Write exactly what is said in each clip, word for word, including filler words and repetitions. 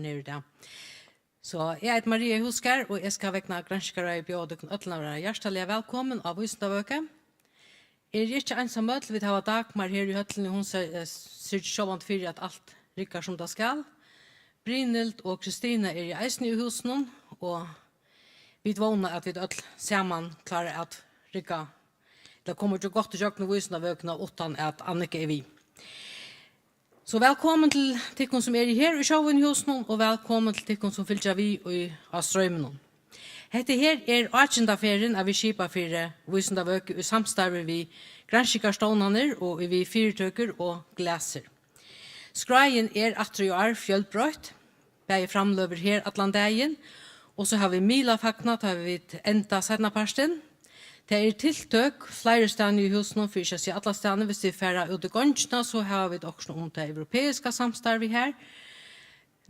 her í dag. So, eg eiti Maria Húsgarð, og eg skal vegna Granskingarráðið bjóða tykkum øllum at vera hjartaliga vælkomin á Vísindavøku. Eg eri ikki einsamøll, vit hava Dagmar her í høllini, hon sær-, eh, syrgir sjálvandi fyri, at alt riggar, sum tað skal. Brynhild og Kristina eru eisini í húsinum, og vit vóna, at vit øll saman klára at rigga, ella koma gott ígjøgnum Vísindavøkuna, uttan at Annika er við. So vælkomin til tykkum, sum eru her í Sjóvinnuhúsinum, og vælkomin til tykkum, sum fylgja við í, á stroyminum. Hetta her er átjanda ferðin, at vit skipa fyri Vísindavøku í samstarvi við granskingarstovnanir og við fyritøkur og Glasir. Skráin er aftur í ár fjølbroytt, bæði framløgur her allan dagin, og so hava vit miðlafagnað, tá vit enda seinnapartin. Tað eru tiltøk fleiri staðni í húsinum, fyri ikki at siga allastaðni. Viss vit fara út í gongina, so hava vit okkurt um tað europeiska samstarvið her.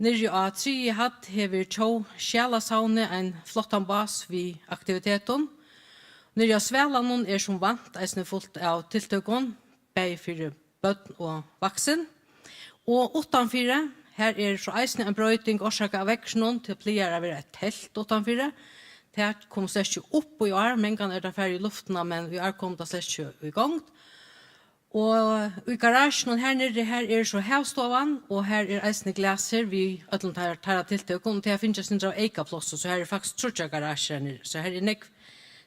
Niðri á triðju hædd hevur Tjóð Skjalasavnið ein flottan bás við aktivitetum. Niðri á Svalanum er sum vant eisini fult av tiltøkum, bæði fyri børn og vaksin. Og uttanfyri, har er so eisini ein broyting, orsakað av veðrinum, tað plagar at vera eitt telt uttanfyri. Tað kom slett ikki upp í ár, mangan er tað farið í luftina, men í ár kom tað slett ikki í gongd. Og í garasjuni her niðri, har er so havstovan, og har er eisini Glasir við øllum teirra, teirra tiltøkum, og tey hava fingið eitt sindur av eyka plássi, so har er faktiskt tríggjar garasjur her niðri, so har er nógv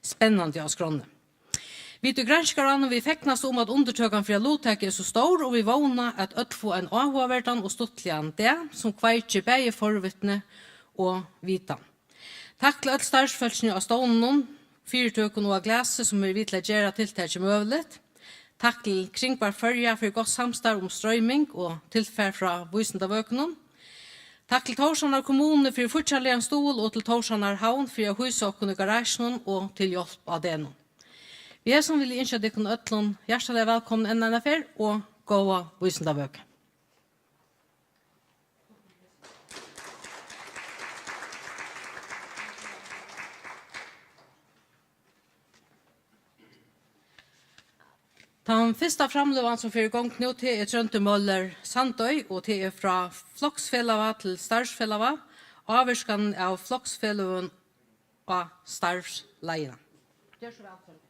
spennandi á skránni. Vit í Granskingarráðnum, vit fegnast um, at undirtøkan fyri at luttaka er so stór, og vit vóna, at øll fáa ein áhugaverdan og stuttligan dag, sum kveikir bæði forvitni og vitan. Takk til øll starvsfólkini á stovnunum, fyritøkum og á Glasi, sum eru við til at gera tiltakið møguligt. Takk til Kringvarp Føroya fyri gott samstarv um stroyming og tilfar frá Vísindavøkunum. Takk til Tórshavnar kommunu fyri fíggjarligan stuðul og til Tórshavnar havn fyri at hýsa okkum í garasjunum og til hjálp á degnum. Við hesum vil eg ynskja tykkum øllum hjartaliga vælkomin enn eina ferð og góða Vísindavøku. Tann fyrsta framløgan, sum fer í gongd nú, tað er Tróndur Møller Sandoy, og tað er frá floksfelaga til starvsfelaga, ávirkan av floksfeløgum á starvsleiðina. Ger so væl, Tróndur.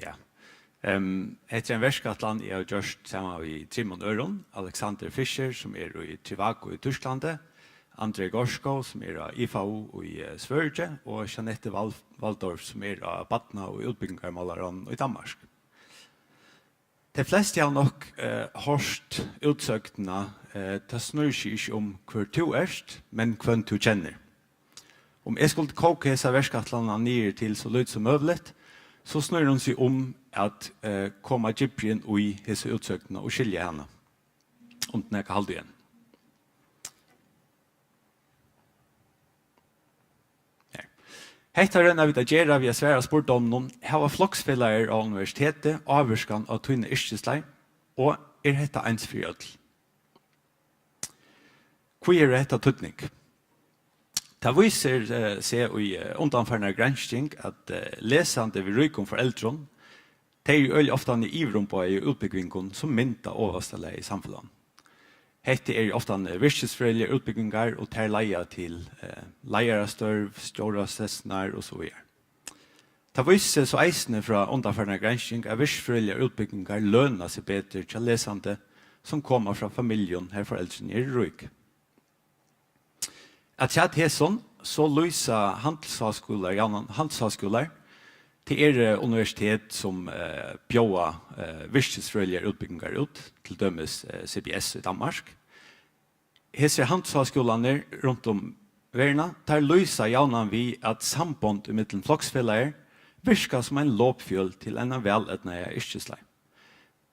Ja. Ehm, hetta er ein verkætlan, eg havi gjørt saman við trimum øðrum. Alexander Fischer, sum er í Trivago í Týsklandi, André Gorsko, sum er á I F A U í, eh, Svøríki, og Jeanette Wal-, Waldorf, sum er á Barna- og útbúgvingarmálaráðnum í Danmark. Tey flestu hava nokk, eh, hoyrt útsøgnina, eh, "Tað snýr seg ikki um, hvør tú ert, men hvønn tú kennir." Um eg skuldi kóka hesa verkætlanina niður til so lítið sum møguligt, so snýr hon seg um at, eh, koma djúpri inn í hesa útsøgnina og skilja hana, um tað er nakað hald í henni. Nei. Hetta royna vit at gera við at svara spurdóminum: Hava floksfelagar á universiteti ávirkan á tína yrkisleið, og er hetta eins fyri øll? Hví hevur hetta týdning? Tað vísir, eh, seg í, eh, undanfarnari gransking, at, eh, lesandi við ríkum foreldrum, tey eru øgiliga oftani yvirumboðað í útbúgvingum, sum mynda ovasta lag í samfelagnum. Hetta eru oftani virkisfrøðiligar útbúgvingar, og tær leiða til, eh, leiðarastørv, stjórasessirnar og so víðari. Tað vísir seg so eisini frá undanfarnari gransking, at virkisfrøðiligar útbúgvingar løna seg betur hjá lesandi, sum koma frá familjum, har foreldrini eru rík. Afturat hesum, so lýsa handilsháskúlar, javnan handilsháskúlar, tað eru universitet, sum, eh, bjóða, eh, virkisfrøðiligar útbúgvingar út, til dømis, eh, C B S í Danmark. Hesir handilsháskúlarnir runt um verðina, teir lýsa javnan við, at sambond ímillum floksfelagar virka sum ein lopfjøl til eina væleydnaða yrkisleið.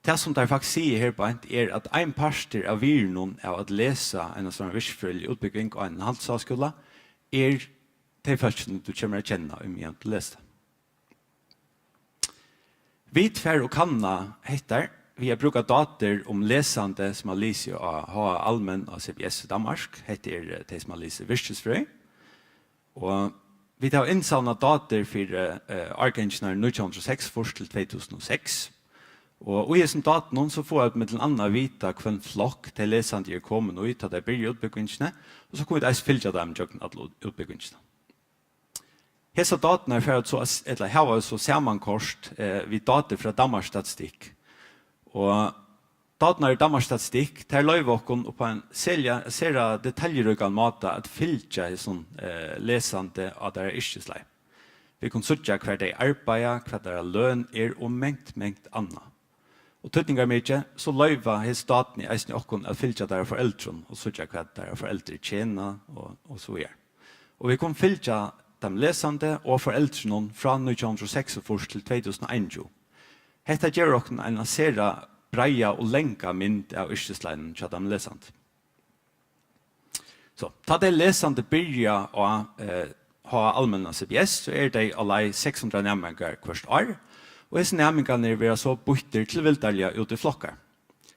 Tað, sum teir faktiskt siga her beint, er, at ein partur av virðinum av at lesa eina sovorðna virkisfrøðiliga útbúgving á einum handilsháskúla er tey fólkini, tú kemur at kenna, ímeðan tú lesur tað. Vit fara og kanna hetta við at brúka dátur um lesandi, sum hava lisið á H A Almen á C B S í Danmark. Hetta er, eh, tey, sum hava lisið virkisfrøði. Og Vit hava innsavnað dátur fyri, eh, árgangirnar nítjan hundrað og seksogfýrs til tvey túsund og seks. Og í hesum dátunum, so fáa vit millum annað at vita, hvønn flokk tey lesandi eru komin í, tá tey byrja útbúgvingina, og so kunnu vit eisini fylgja teimum gjøgnum alla út-, útbúgvingina. Hesar dáturnar fara so at s-, ella hava so samankoyrt, eh, við dátur frá Danmarks Statistik. Og dáturnar í Danmarks Statistik, tær loyva okkum upp á ein serliga, sera detaljríkan máta at fylgja hesum, eh, lesandi á teirra yrkisleið. Vit kunnu síggja, hvar tey arbeiða, hvat teirra løn er og mangt, mangt annað. Og týdningarmikið, so loyva hesi dátuni eisini okkum at fylgja teirra foreldrum og síggja, hvat teirra foreldur tjena og, og so víðari. Og vit kunnu fylgja teimum lesandi og foreldrunum frá nítjan hundrað og seksogfýrs til tvey túsund og einogtjúgu. Hetta gevur okkum eina sera breiða og langa mynd av yrkisleiðini hjá teimum lesandi. So, tá tey lesandi byrja á, eh, á almenna C B S, so eru tey á leið seks hundrað næmingar hvørt ár, og hesir næmingarnir verða so býttir tilvildarliga út í flokkar.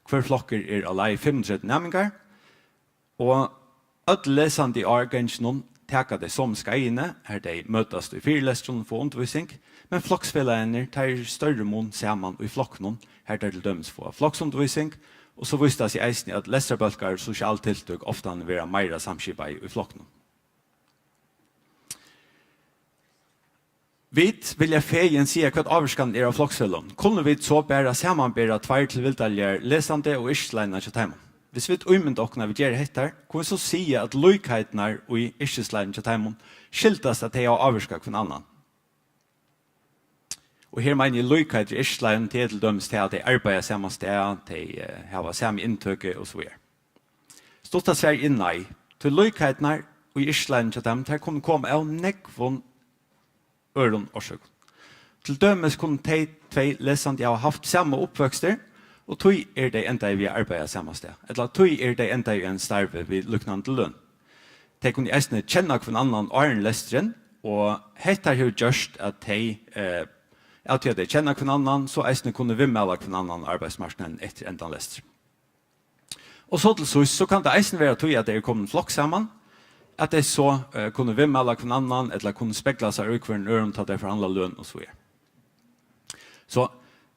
Hvør flokkur er á leið fimmogtretivu næmingar, og øll lesandi í árganginum taka tey somu skeiðini, har tey møtast í fyrilestrum og fáa undirvísing, men floksfelagarnir, teir eru í størri mun saman í flokkunum, har teir til dømis fáa floksundirvísing, og so vísir tað seg eisini, at lestrarbólkar og sosial tiltøk ofta verða meira samskipaði í flokkunum. Vit vilja fegin siga, hvat ávirkanin er á floksfeløgum. Kunnu vit so bara samanbera tveir tilvildarligar lesandi og yrkisleiðina hjá teimum? Hvis vit ímynda okkum, at vit gera hetta, kunnu vit so siga, at líkheitirnar í yrkisleiðini hjá teimum skyldast, at tey hava ávirkað hvønn annan? Og her meini eg líkheitir í yrkisleiðini, tað er til dømis tað, at tey arbeiða sama stað, tey, eh, hava sama inntøku og so víðari. Stutta svarið er nei, tí líkheitirnar í yrkisleiðini hjá teimum, tær kunnu koma av nógvum øðrum orsøkum. Til dømis kunnu tey tvey lesandi hava havt sama uppvøkstur, og tí eru tey endaði við at arbeiða sama stað, ella tí eru tey endaði í einum starvi við líknandi løn. Tey kunnu eisini kenna hvønn annan áðrenn lesturin, og hetta hevur gjørt, at tey, eh, av tí at tey kenna hvønn annan, so eisini kunnu viðmæla hvønn annan á arbeiðsmarknaðinum eftir endan lesturs. Og so til síðst, so kann tað eisini vera tí, at tey eru komin í flokk saman, at tey so, eh, kunnu viðmæla hvønn annan, ella kunnu spegla sær í hvørjum øðrum, tá tey forhandla løn og so víðari. So,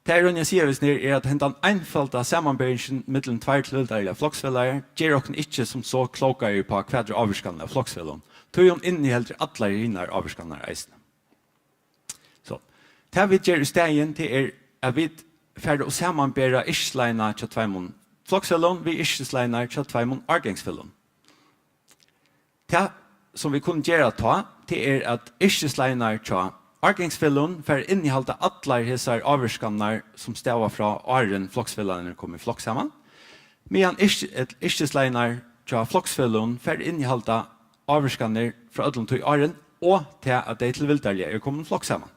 tað eg royni at siga við hesum her, er, at hendan einfalda samanberingin millum tveir tilvildarligar floksfelagar ger okkum ikki sum so klókari upp á, hvat er ávirkanin av floksfeløgum, tí hon inniheldur allar hinar ávirkanirnar eisini. So, tað vit gera í staðin, tað er, at vit fara og samanbera yrkisleiðina hjá tveimum floksfeløgum við yrkisleiðirnar hjá tveimum árgangsfeløgum. Tað, sum vit kunnu gera tá, tað er, at yrkisleiðirnar hjá árgangsfeløgum fara at innihalda allar hesar ávirkanirnar, sum stava frá, áðrenn floksfelagarnir komu í flokk saman, meðan yrki-, ell-, yrkisleiðirnar hjá floksfeløgum fara at innihalda ávirkanir frá øllum tí áðrenn, og tað, at tey tilvildarliga eru komin í flokk saman.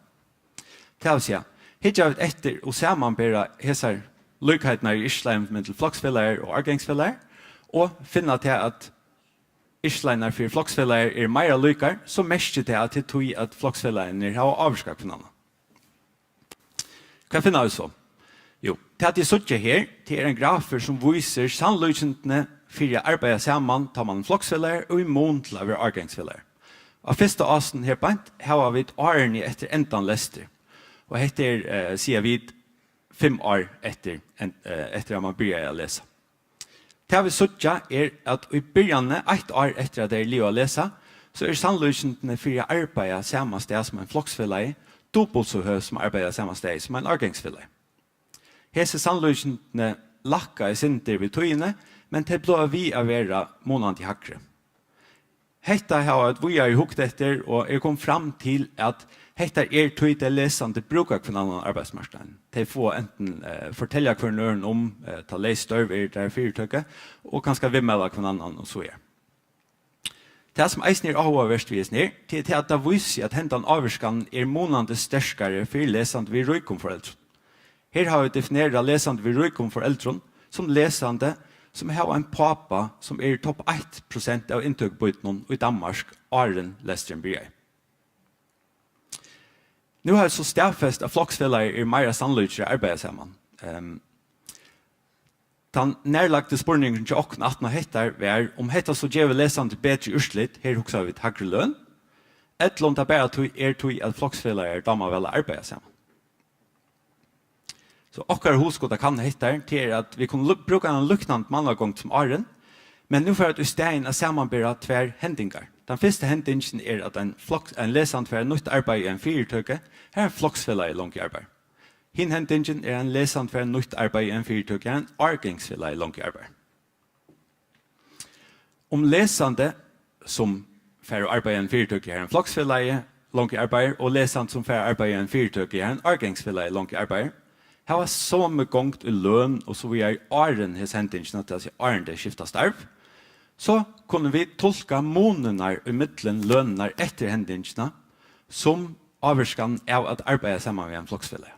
Tað vil siga, hyggja vit eftir og samanbera hesar líkheitirnar í yrkisleiðum millum floksfelagar og árgangsfelagar, og finna tað, at yrkisleiðirnar fyri floksfelagar eru meira líkar, so merkir tað, at tað er tí, at floksfelagarnir hava ávirkað hvønn annan. Hvat finna vit so? Jú, tað tit síggja her, tað er ein grafur, sum vísir sannlíkindini fyri at arbeiða saman, tá man er floksfelagar, og í mun til at vera árgangsfelagar. Á fyrsta ásinum her beint hava vit árini eftir endan lestri, og hetta er, eh, siga vit, fimm ár eftir, en-, eh, eftir at man byrjaði at lesa. Tað vit síggja er, at í byrjanini, eitt ár eftir at tey eru liðug at lesa, so eru sannlíkindini fyri at arbeiða sama stað sum ein floksfelagi dupult so høg sum at arbeiða sama staði sum ein árgangsfelagi. Hesi sannlíkindini lækka eitt sindur við tíðini, men tey blíva við at vera munandi hægri. Hetta hava vit víðari hugt eftir og eru komin fram til, at hetta er tí, tey lesandi brúka hvønn annan á arbeiðsmarknaðinum. Tey fáa antin, eh, fortelja hvørjum øðrum um, eh, tá leys størv eru í teirra fyritøku, og kanska viðmæla hvønn annan og so er. Tað, sum eisini er áhugavert við hesum her, tað er tað, at tað vísir seg, at hendan ávirkanin er munandi sterkari fyri lesandi við ríkum foreldrum. Her hava vit definerað lesandi við ríkum foreldrum sum lesandi, sum hava ein pápa, sum er í topp eitt prosent av inntøkubýtinum í Danmark, áðrenn lesturin byrjaði. Nú hava vit so staðfest, at floksfelagar eru meira sannlíkir at arbeiða saman. Ehm, tann nærlagdi spurningurin hjá okkum aftan á hetta var, um hetta so gevur lesandi betri úrslit, her hugsa vit hægri løn, ella um tað bara tí, er tí, at floksfelagar dáma væl at arbeiða saman. So okkara hugskot at kanna hetta, tað er, at vit kunnu lí-, brúka eina líknandi mannagongd sum áðrenn, men nú fer at í staðin at samanbera tvær hendingar. Tann fyrsta hendingin er, at ein floks-, ein lesandi fær nýtt arbeiði í ein fyritøku, har ein floksfelagi longu arbeiðir. Hin hendingin er, ein lesandi fær nýtt arbeiði í ein fyritøku, har ein árgangsfelagi longu arbeiðir. Um lesandi, sum fær arbeiði í ein fyritøku, har ein floksfelagi longu arbeiðir, og lesandi, sum fær arbeiði í ein fyritøku, har ein árgangsfelagi longu arbeiðir, hava somu gongd í løn og so víðari áðrenn hesa hendingina, tað vil siga, áðrenn tey skifta starv, so kunnu vit tulka munirnar ímillum lønirnar eftir hendingina sum ávirkan av at arbeiða saman við ein floksfelaga.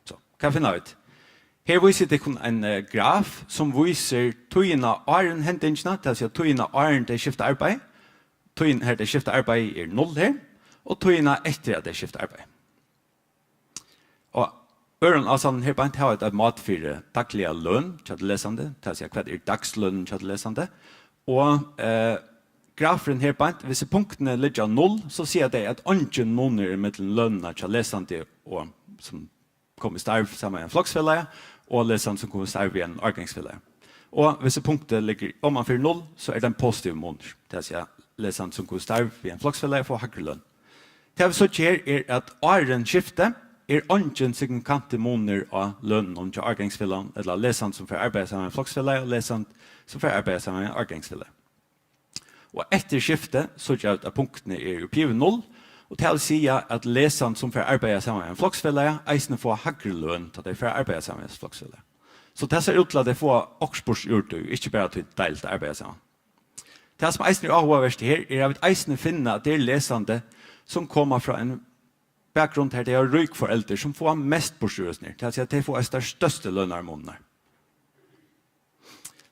So, hvat finna vit? Her vísi eg tykkum ein, eh, graf, sum vísir tíðina áðrenn hendingina, tað vil siga tíðina áðrenn tey skifta arbeiði, tíðin har tey skifta arbeiði er null her, og tíðina eftir at tey skifta arbeiði. Og øðrum ásanum her beint hava vit eitt mát fyri dagliga løn hjá tí lesandi, tað vil siga, hvat er dagslønin hjá tí lesandi? Og, eh, grafurin her beint, hvis punktini liggja á null, so siga tey, at eingin munur er millum lønina hjá lesandi og sum kom í starv saman við ein floksfelagi, og lesandi sum kom í starv við ein árgangsfelagi. Og hvis punktið liggur oman fyri null, so er tað ein positivur munur. Tað vil siga, lesandi sum kom í starv við ein floksfelagi fáa hægri løn. Tað vit síggja her er, at áðrenn skifti er eingin signifikantur munur á lønunum hjá árgangsfelaganum ella lesandi sum fer arbeiða saman við floksfelagi og lesandi sum fer arbeiða saman við árgangsfelagi. Og eftir skifti síggja vit, at punktini eru uppi yvir null, og tað vil siga, at lesandi sum fer arbeiða saman við ein floksfelaga eisini fáa hægri løn, tá tey fara arbeiða saman við floksfelaga. So tað sær út til, at tey fáa okkurt burtur úr tí, ikki bara tí deiligt at arbeiða saman. Tað, sum eisini er áhugavert her, er, at vit eisini finna, at tað eru lesandi, sum koma frá ein bakgrund, har tey hava rík foreldur, sum fáa mest burtur úr hesum her. Tað vil siga, at tey fáa tær størstu lønarmunirnar.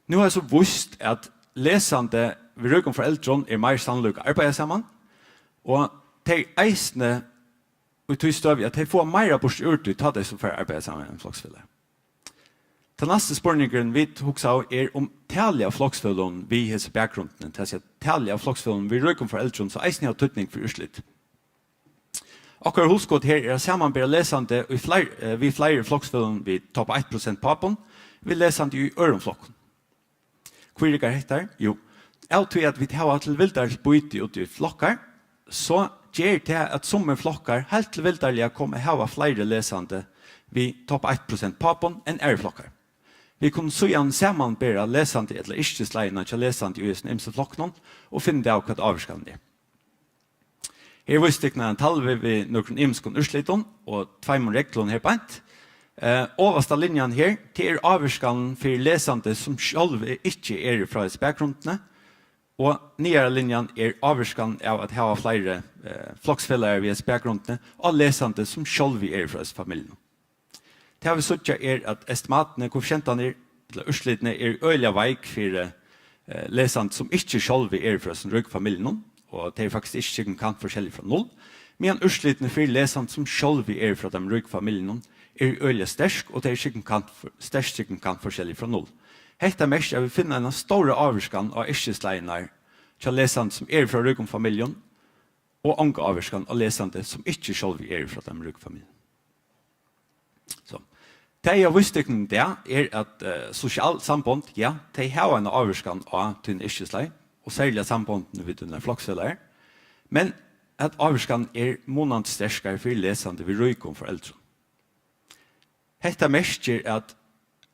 Nú er so víst, at lesandi við ríkum foreldrum er meir sannlík at arbeiða saman, og tey eisini í tí støðu, at tey fáa meira burtur úr tí, tá tey so fara at arbeiða saman við ein floksfelag. Tann næsti spurningurin, vit hugsaðu, er um talið av floksfeløgum við hesi bakgrundini, tað vil siga, talið av floksfeløgum við ríkum foreldrum, sum eisini hava týdning fyri úrslit. Okkara hugskot her er at samanbera lesandi í fleir-, eh, við fleiri floksfeløgum við topp eitt prosent pápum, við lesandi í øðrum flokkum. Hví riggar hetta? Jú, av tí at vit hava tilvildarligt býti út í flokkar, so ger tað, at summir flokkar heilt tilvildarliga koma at hava fleiri lesandi við topp eitt prosent pápum enn aðrir flokkar. Vit kunnu síðan samanbera lesandi ella yrkisleiðina hjá lesandi í hesum ymsu flokkunum og finna út av, hvat ávirkanin er. Her vísi eg tykkum eina talvu við nøkrum ymiskum úrslitum og tveimum reglum her beint. Eh, ovasta linjan her, tað er ávirkanin fyri lesandi, sum sjálvi ikki eru frá hesi bakgrundini, og niðara linjan er ávirkan av at hava fleiri, eh, floksfelagar við hesi bakgrundini á lesandi, sum sjálvi eru frá hesi familjunum. Tað vit síggja er, at estimatini, koeffisientarnir, ella úrslitini, eru øgiliga veik fyri, eh, lesandi, sum ikki sjálvi eru frá hesum ríku familjunum, og tey eru faktiskt ikki signifikant forskellig frá null, meðan úrslitini fyri lesandi, sum sjálvi eru frá teimum ríku familjunum, eru øgiliga sterk, og tey eru signifikant for-, sterkt signifikant forskellig frá null. Hetta merkir, at vit finna eina stóra ávirkan á yrkisleiðirnar hjá lesandi, sum eru frá ríkum familjum, og onga ávirkan á lesandi, sum ikki sjálvi eru frá teimum ríku familjunum. So. Tað, eg havi víst tykkum í dag, er, at, eh, sosial sambond, ja, tey hava eina ávirkan á tína yrkisleið, og serliga sambondini við tínar floksfelagar, men at ávirkan er munandi sterkari fyri lesandi við ríkum foreldrum. Hetta merkir, at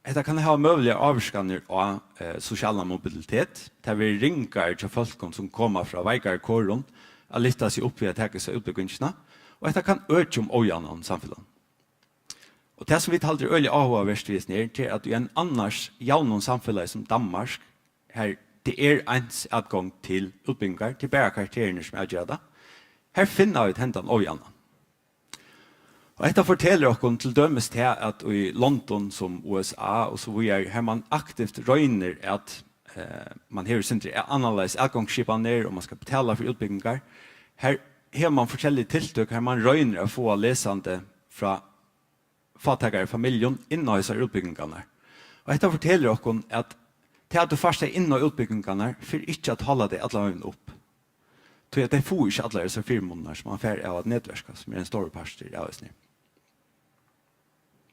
hetta kann hava møguligar ávirkanir á, eh, sosialan mobilitet. Tað verður ringari hjá fólkum, sum koma frá veikari korum, at lyfta seg upp við at taka hesa útbúgvingina, og hetta kann økja um ójavnan í samfelagnum. Og tað, sum vit halda er øgiliga áhugavert við hesum her, tað er, at í einum annars javnum samfelagi sum Danmark, har tað er eins atgongd til útbúgvingar, tað er bara karakterarnir, sum avgera tað, har finna vit hendan ójavnan. Og hetta fortelur okkum til dømis tað, at í londum sum U S A og so víðari, har man aktivt roynir at, eh, man hevur sindur annarleiðis atgongsskipanir, og man skal betala fyri útbúgvingar, har hevur man forskellig tiltøk, har man roynir at fáa lesandi frá fátækari familjum inn á hesar útbúgvingarnar. Og hetta fortelur okkum, at tað, at tú fært tey inn á útbúgvingarnar, fer ikki at halda tey allan vegin upp. Tí at tey fáa ikki allar hesar fyrimunirnar, sum man fær av at netverka, sum er ein stórur partur av eisini.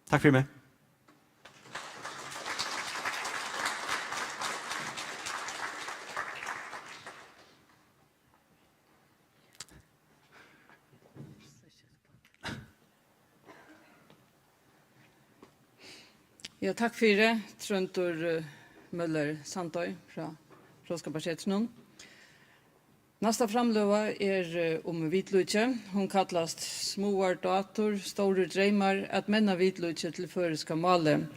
Takk fyri meg. Ja, takk fyri, Tróndur, eh, Møller Sandoy frá Fróðskaparsetrinum. Næsta framløga er, eh, um vitlíki. Hon kallast Smáar dátur, stórir dreymar, at menna vitlíki til føroyska málið.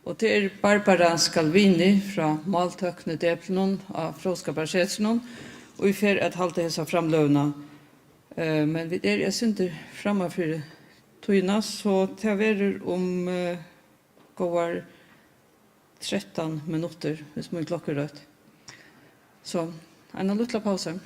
Og tað er Barbara Scalvini frá Máltøknideplinum á Fróðskaparsetrinum, ið fer at halda hesa framløguna. Eh, men vit eru eitt sindur framman fyri tíðina, so tað verður um, eh, góðar trettan minuttir, viss mín klokka er røtt. So, eina lítla pausu.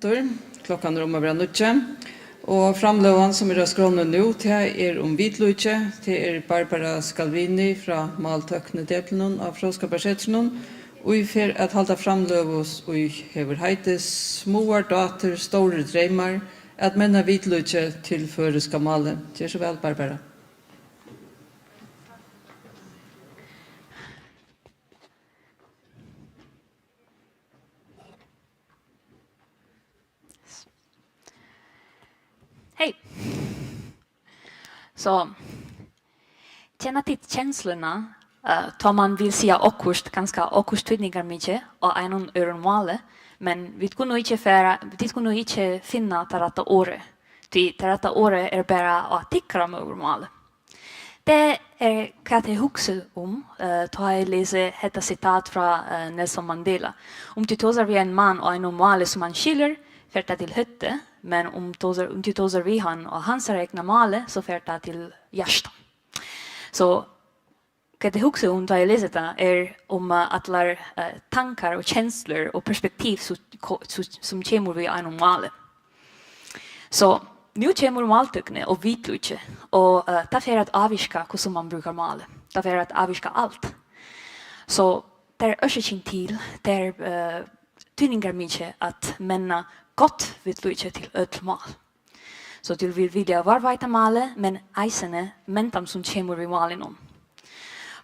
Klokkan er um at vera níggju, og framløgan, sum er á skránni nú, tað er um vitlíki. Tað er Barbara Scalvini frá Máltøknideplinum á Fróðskaparsetrinum, ið fer at halda framløgu, ið hevur heitið Smáar dátur, stórir dreymar, at menna vitlíki til føroyska málið. Ger so væl, Barbara. Hey. So, kenna tit kensluna, uh, tá man vil siga okkurt, kanska okkurt týdningarmikið á einum øðrum máli, men vit kunnu ikki fara, tit kunnu ikki finna tað rætta orðið, tí tað rætta orðið er bara á tykkara móðurmáli. Tað er hvat eg hugsi um, eh, tá eg lesi hetta sitat frá, eh, Nelson Mandela. Um tú tosar við ein mann á einum máli sum hann skilur, fer tað til høvdið, men um tosar, um tú tosar við hann á hansara egna máli, so fer tað til hjartað. So, hvat eg hugsi um, tá eg lesi hetta, er um, eh, allar, eh, tankar og kenslur og perspektiv, so, ko-, so, sum kemur við einum máli. So, nú kemur máltøkni og vitlíki, og, eh, tað fer at ávirka, hvussu man brúkar málið. Tað fer at ávirka alt. So, tað er orsøkin til, tað er, eh, týdningarmikið at menna gott vitlíki til øll mál. So, tú vil vilja varðveita málið, men eisini mentan sum kemur við málinum.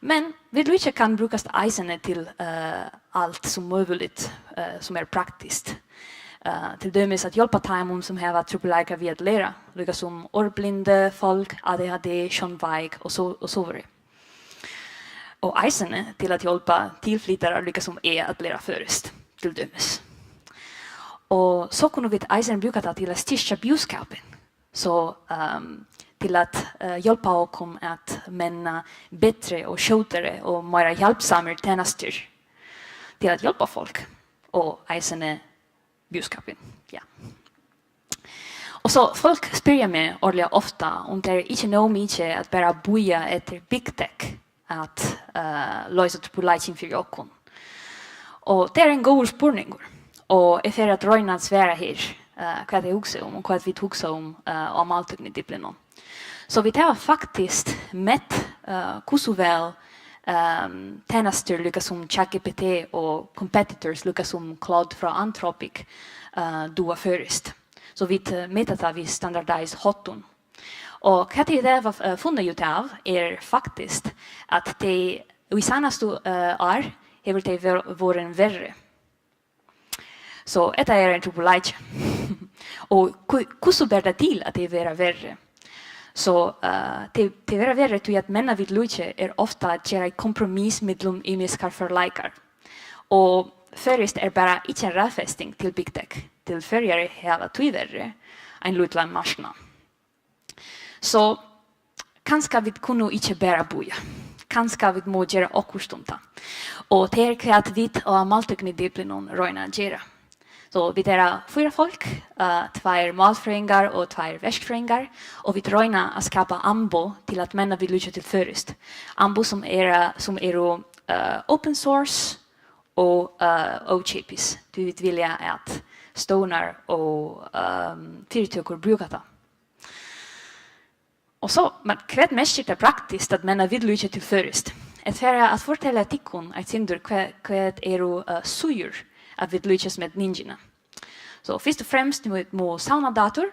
Men vitlíki kann brúkast eisini til, eh, alt sum møguligt, eh, sum er praktiskt. Eh, til dømis at hjálpa teimum, sum hava trupulleikar við at læra, líka sum orðblindi fólk, A D H D, sjónveik og so, og so víðari. Og eisini til at hjálpa tilflytarar, líka sum eg, at læra føroyskt, til dømis. Og so kunnu vit eisini brúka tað til at styrkja búskapin. So, ehm, til at, eh, hjálpa okkum at menna betri og skjótari og meira hjálpsamir tænastur til at hjálpa fólk og eisini búskapin. Ja. Og so, fólk spyrja meg ordiliga ofta, um tað er ikki nóg mikið at bara bíða eftir Big Tech at, eh, loysa trupulleikin fyri okkum. Og tað er ein góður spurningur, og eg fer at royna at svara her, eh, hvat eg hugsi um, og hvat vit hugsa um, eh, á Máltøknideplinum. So vit hava faktiskt mett, eh, hvussu væl, ehm, tænastur líka sum ChatGPT og competitors líka sum Claude frá Anthropic, eh, duga føroyskt. So vit, eh, meta tað við standardized háttum. Og hvat tit hava, eh, funnið út av, er faktiskt, at tey í seinastu, eh, ár hevur tey ver-, vorðin verri. So, hetta er ein trupulleiki. Og hvu-, hvussu ber tað til, at tey verða verri? So, eh, tey, tey verða verri, tí at menna vitlíki er ofta at gera eitt kompromiss millum ymiskar førleikar. Og føroyskt er bara ikki ein raðfesting til Big Tech, tí Føroyar hava tíverri ein lítlan marknað. So, kanska vit kunnu ikki bara bíða. Kanska vit mugu gera okkurt um tað. Og tað er hvat vit á Máltøknideplinum royna at gera. So, vit eru fýra fólk, eh, tveir málfrøðingar og tveir verkfrøðingar, og vit royna at skapa amboð til at menna vitlíki til føroyskt. Amboð sum er, eh, sum eru, eh, open source og, eh, ókeypis. Tí vit vilja at stovnar og, ehm, fyritøkur brúka tað. Og so, men hvat merkir tað praktiskt at menna vitlíki til føroyskt? Eg fari at fortelja tykkum eitt sindur hvat, hvat eru, eh, síður av vitlíkismetningini. So, fyrst og fremst mugu, mugu savna dátur,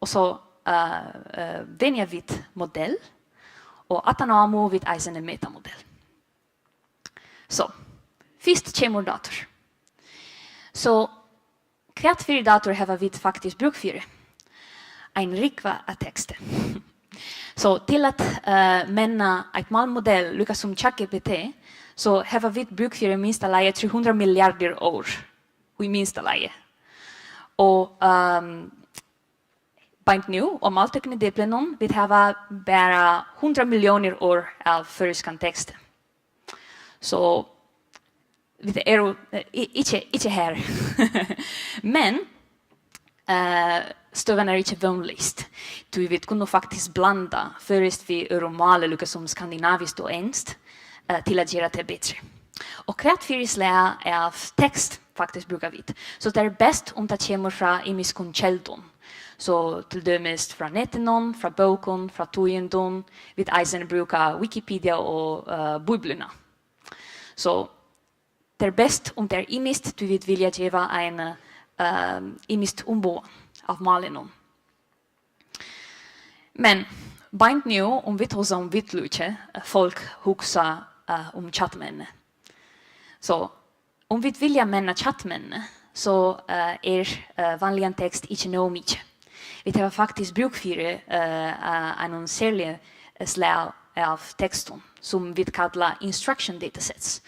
og so, eh, eh, venja vit modell, og aftaná mugu vit eisini meta modell. So, fyrst kemur dátur. So, hvat fyri dátur hava vit faktiskt brúk fyri? Ein rúgvu av teksti. So, til at, eh, menna eitt málmodell, líka sum ChatGPT, so hava vit brúk fyri minsta lagi trý hundrað milliardir orð. Í minsta lagi. Og, ehm, beint nú, á Máltøknideplinum, vit hava bara hundrað milliónir orð av føroyskum teksti. So, vit eru, eh, i-, ikki, ikki har. Men, eh, støðan er ikki vónleys. Tí vit kunnu faktiskt blanda føroyskt við øðrum máli, líka sum skandinaviskt og enskt, eh, til at gera tað betri. Og hvat fyri slag av tekst faktiskt brúka vit. So tað er best, um tað kemur frá ymiskum keldum. So til dømis frá netinum, frá bókum, frá tíðindum. Vit eisini brúka Wikipedia og uh, Bíbliuna. So tað er best, um tað er ymiskt, tí vit vilja geva ein uh, ymiskt umboð av málinum. Men beint nú, um vit tosa um vitlíki, eh, fólk hugsa uh, um kjattmenni. So um vit vilja menna kjattmenni, so uh, er uh, vanligan tekst ikki nóg mikið. Vit hava faktiskt brúk fyri uh, einum serligum slag av tekstum, sum vit kalla instruction datasets.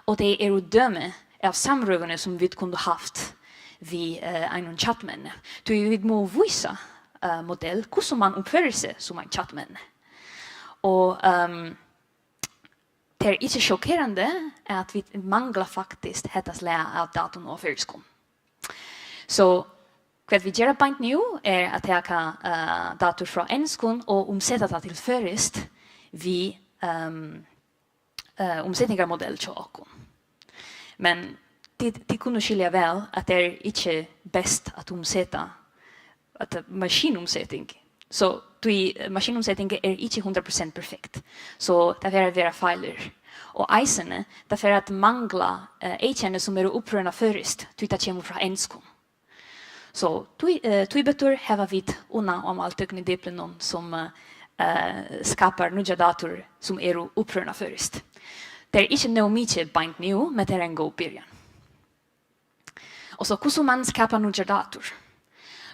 Og tey eru dømi av samrøðuni, sum vit kundu havt við uh, einum kjattmenni. Tí vit mugu vísa uh, modell, hvussu man uppførir seg sum ein kjattmenni. Og um, tað er ikki sjokkerandi, at vit mangla faktiskt hetta slag av datum á føroyskum. So hvat vit gera beint nú, er at taka uh, datur frá enskum og umseta tað til føroyskt við um, uh, umsetingarmodell hjá okkum. Men tit, tit kunnu skilja væl, at tað er ikki best at umseta, at maskinumseting. So tí maskinumseting er ikki hundrað prosent perfekt. So tað fer at vera feilir. Og eisini, tað fer at mangla uh, eyðkenni, sum eru upprunaføroysk, tí tað kemur frá enskum. So, tí, uh, tíbetur hava vit unna á máltøknideplinum, sum uh, skapar nýggjar datur, sum eru upprunaføroysk. Tað er ikki nóg mikið beint nú, men tað er ein góð byrjan. Og so, hvussu man skapar nýggjar datur?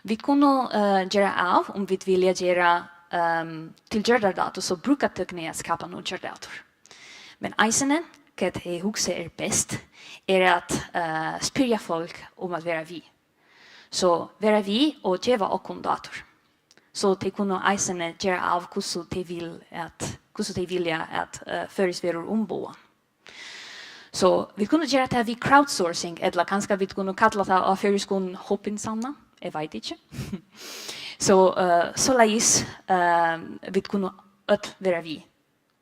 Vit kunnu uh, gera av, um vit vilja gera um, tilgjørdar datur, so brúka tøkni at skapa nýggjar datur. Men eisini, hvat eg hugsi er best, er at uh, spyrja fólk um at vera við. So vera við og geva okkum datur. So tey kunnu eisini gera av, hvussu tey vil at, hvussu tey vilja at uh, føroyskt verður umboðað. So vit kunnu gera tað við crowdsourcing, ella kanska vit kunnu kalla tað á føroyskum hopinsanna, eg veit ikki. So uh, soleiðis uh, vit kunnu øll vera við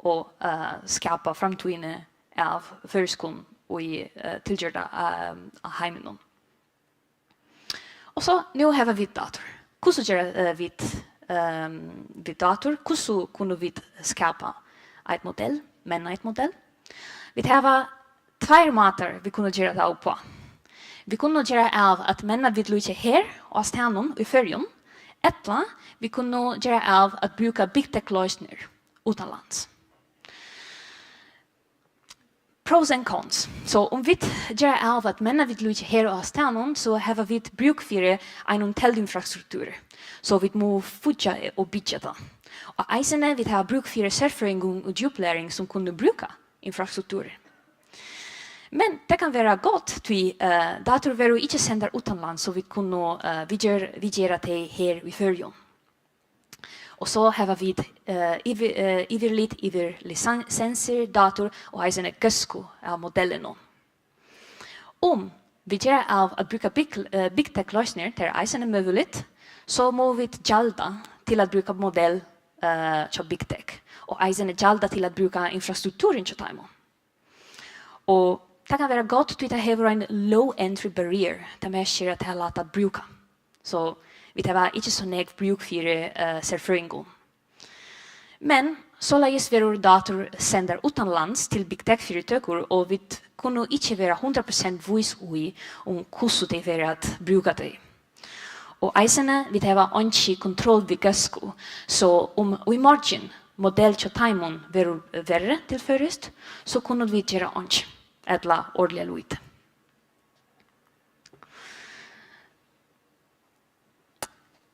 og uh, skapa framtíðini av føroyskum í uh, tilgjørda uh, heiminum. Og so, nú hava vit datur. Hvussu gera uh, vit, um, vit datur? Hvussu kunnu vit skapa eitt modell, menna eitt modell? Vit hava tveir mátar, vit kunnu gera tað uppá. Vit kunnu gera av at menna vitlíki her á staðnum í Føroyum, ella vit kunnu gera av at brúka bygdekloysnir uttanlands. Pros and cons. So um vit gera av at menna vitlíki her á staðnum, so hava vit brúk fyri einum telduinfrastrukturi. So vit mugu fíggja og byggja tað. Og eisini vit hava brúk fyri serfrøðingum og djúplæring, sum kunnu brúka infrastrukturur. Men tað kann vera gott, tí uh, datur verður ikki sendar uttanlands, so vit kunnu uh, viðger, viðgera tey her í Føroyum. Og so hava vit uh, yvir, uh, yvirlit yvir lisensir, datur og eisini góðsku av modellinum. Um vit gera av at brúka bygg, uh, bygdekloysnir, tað er eisini møguligt, so mugu vit gjalda til at brúka modell uh, hjá bygdek, og eisini gjalda til at brúka infrastrukturin hjá teimum. Og tað kann vera gott, tí tað hevur ein low entry barrier, tað merkir at tað er lætt at brúka. So vit hava ikki so nógv brúk fyri uh, serfrøðingum. Men soleiðis verður datur sendar uttanlands til bygdekfyritøkur, og vit kunnu ikki vera hundrað prosent vís í, um hvussu tey fara at brúka tey. Og eisini, vit hava einki kontroll við góðsku, so um í morgin modell hjá teimum verður verri til føroyskt, so kunnu vit gera einki, ella ordiliga lítið.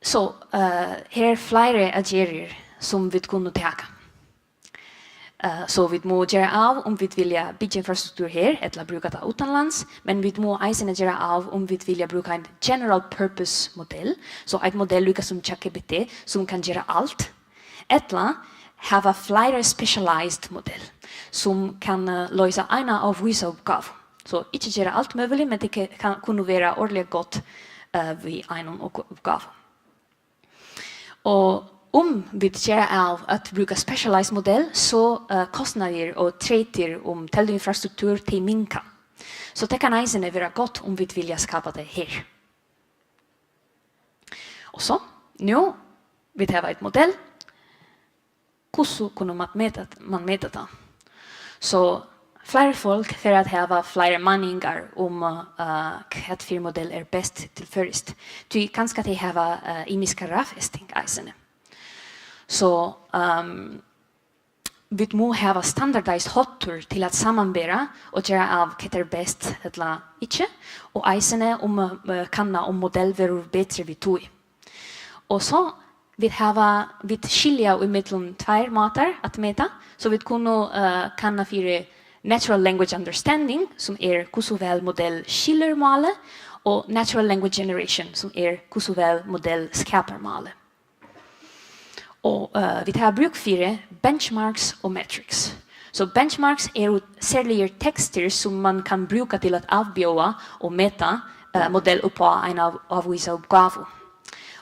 So, uh, her er fleiri aðgerðir, sum vit kunnu taka. Uh, so vit mugu gera av, um vit vilja byggja infrastruktur her, ella brúka tað uttanlands, men vit mugu eisini gera av, um vit vilja brúka ein general purpose modell, so ein modell líka sum ChatGPT, sum kann gera alt, ella hava fleiri specialized modell, sum kann uh, loysa eina av vísa uppgávu. So ikki gera alt møguligt, men tey ke- kann, kunnu vera ordiliga gott uh, við einum og uppgávu. Og um vit gera av at brúka specialized modell, so uh, kostnaðir og treytir um telduinfrastruktur, tey minka. So tað kann eisini vera gott, um vit vilja skapa tað her. Og so, nú, vit hava eitt modell, hvussu kunnu man meta, man meta tað? So, fleiri fólk fer at hava fleiri meiningar um, eh, hvat fyri modell er best til føroyskt. Tí kanska tey hava, eh, ymiska raðfesting eisini. So, ehm, vit mugu hava standardised háttur til at samanbera og gera av hvat er best ella ikki, og eisini um, eh, kanna um modell verður betri við tí. Og so vit hava, vit skilja í millum tveir mátar at meta, so vit kunnu, eh, kanna fyri natural language understanding, sum er hvussu væl modell skilur málið, og natural language generation, sum er hvussu væl modell skapar málið. Og, eh, vit hava brúk fyri benchmarks og metrics. So benchmarks eru serligir tekstir, sum man kann brúka til at avbjóða og meta, eh, modell upp á eina av-, avvísa uppgávu.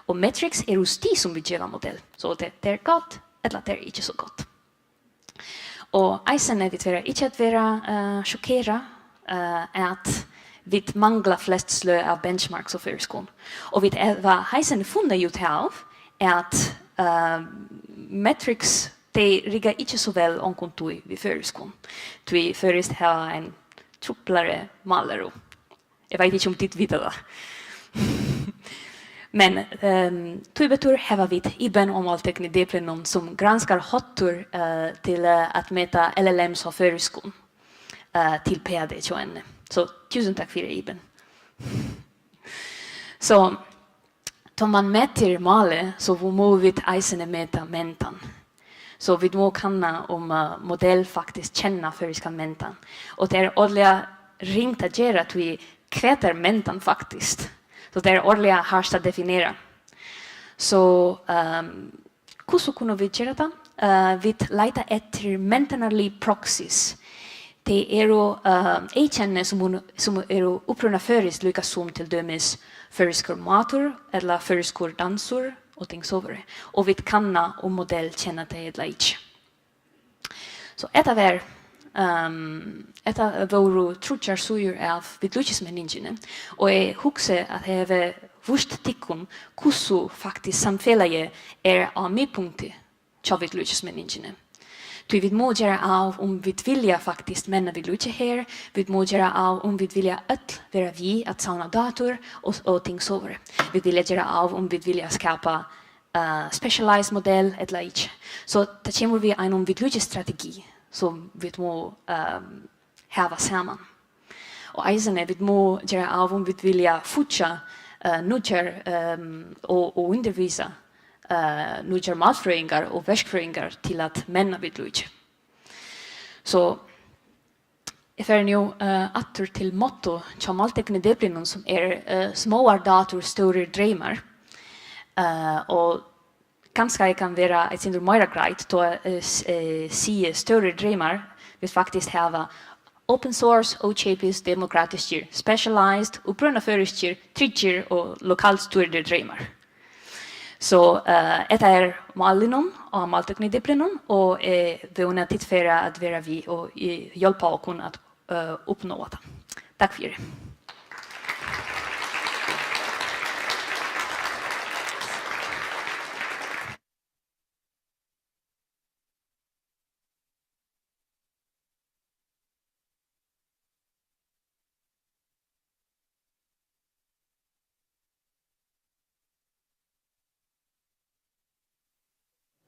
Og metrics eru stig, sum vit geva modell. So tað, tað er gott, ella tað er ikki so gott. Og eisini vit vera ikki at vera, eh, sjokkerað, eh, at vit mangla flest sløg av benchmarks á føroyskum. Og vit hava eisini funnið út av, at, eh, metrics, tey rigga ikki so væl onkuntíð við føroyskum. Tí føroyskt hava ein truplari mállæru. Eg veit ikki, um tit vita tað. Men, ehm, tíbetur hava vit IBEN á Málteknideplinum, sum granskar háttur, eh, til, eh, at meta L L Ms á føroyskum, eh, til P H D hjá henni. So, túsund takk fyri, IBEN. So, tá man metir málið, so mugu vit eisini meta mentan. So vit mugu kanna, um, eh, modell faktiskt kenna føroyskan mentan. Og tað er ordiliga ringt at gera, tí hvat er mentan faktiskt? So tað er ordiliga hart at definera. So, ehm, hvussu kunnu vit gera tað? Eh, vit leita eftir mentanarlig proxies. Tey eru, eh, eyðkenni, sum hon, sum eru upprunaføroysk, líka sum til dømis føroyskur matur ella føroyskur dansur og ting sovorðið. Og vit kanna, um modell kenna tey ella ikki. So, hetta var, ehm, hetta vóru tríggjar síður av viðlíkismenningini, og eg hugsi, at eg havi víst tykkum, hvussu faktiskt samfelagið er á miðpunkti hjá viðlíkismenningini. Tí vit mugu gera av, um vit vilja faktiskt menna viðlíki her, vit mugu gera av, um vit vilja øll vera við at savna dátur og, og ting sovorðið. Vit vilja gera av, um vit vilja skapa, eh, specialized modell ella ikki. So tað kemur við einum viðlíkisstrategi, sum vit mugu, ehm, hava saman. Og eisini, vit mugu gera av, um vit vilja fíggja, eh, nýggjar, ehm, og, og undirvísa, eh, nýggjar málfrøðingar og verkfrøðingar til at menna viðlíki. So, eg fari nú, eh, aftur til motto hjá Málteknideplinum, sum er, eh, smáar dátur, stórir dreymar. Eh, og kanska eg kann vera eitt sindur meira greitt, tá, eh, s-, eh, siga stórir dreymar, vit faktiskt hava open source, ókeypis, demokratiskir, specialized, upprunaføroyskir, tryggir og lokalt stýrdir dreymar. So, eh, hetta er málinum á Málteknideplinum, og eg vóni, at tit fara at vera við og, eh, hjálpa okkum at, eh, uppnáa tað. Takk fyri.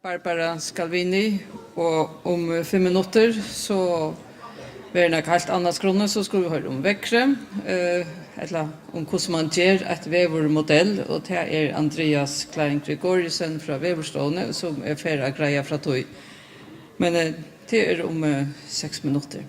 Barbara Scalvini, og um fimm minuttir, so verður nakað heilt annað skránni, so skulu vit hoyra um veðrið, eh, ella um hvussu man ger eitt veðurmodell, og tað er Andreas Klein Gregoriussen frá Veðurstovuni, sum er fer at greiða frá tí. Men, eh, tað er um, eh, seks minuttir.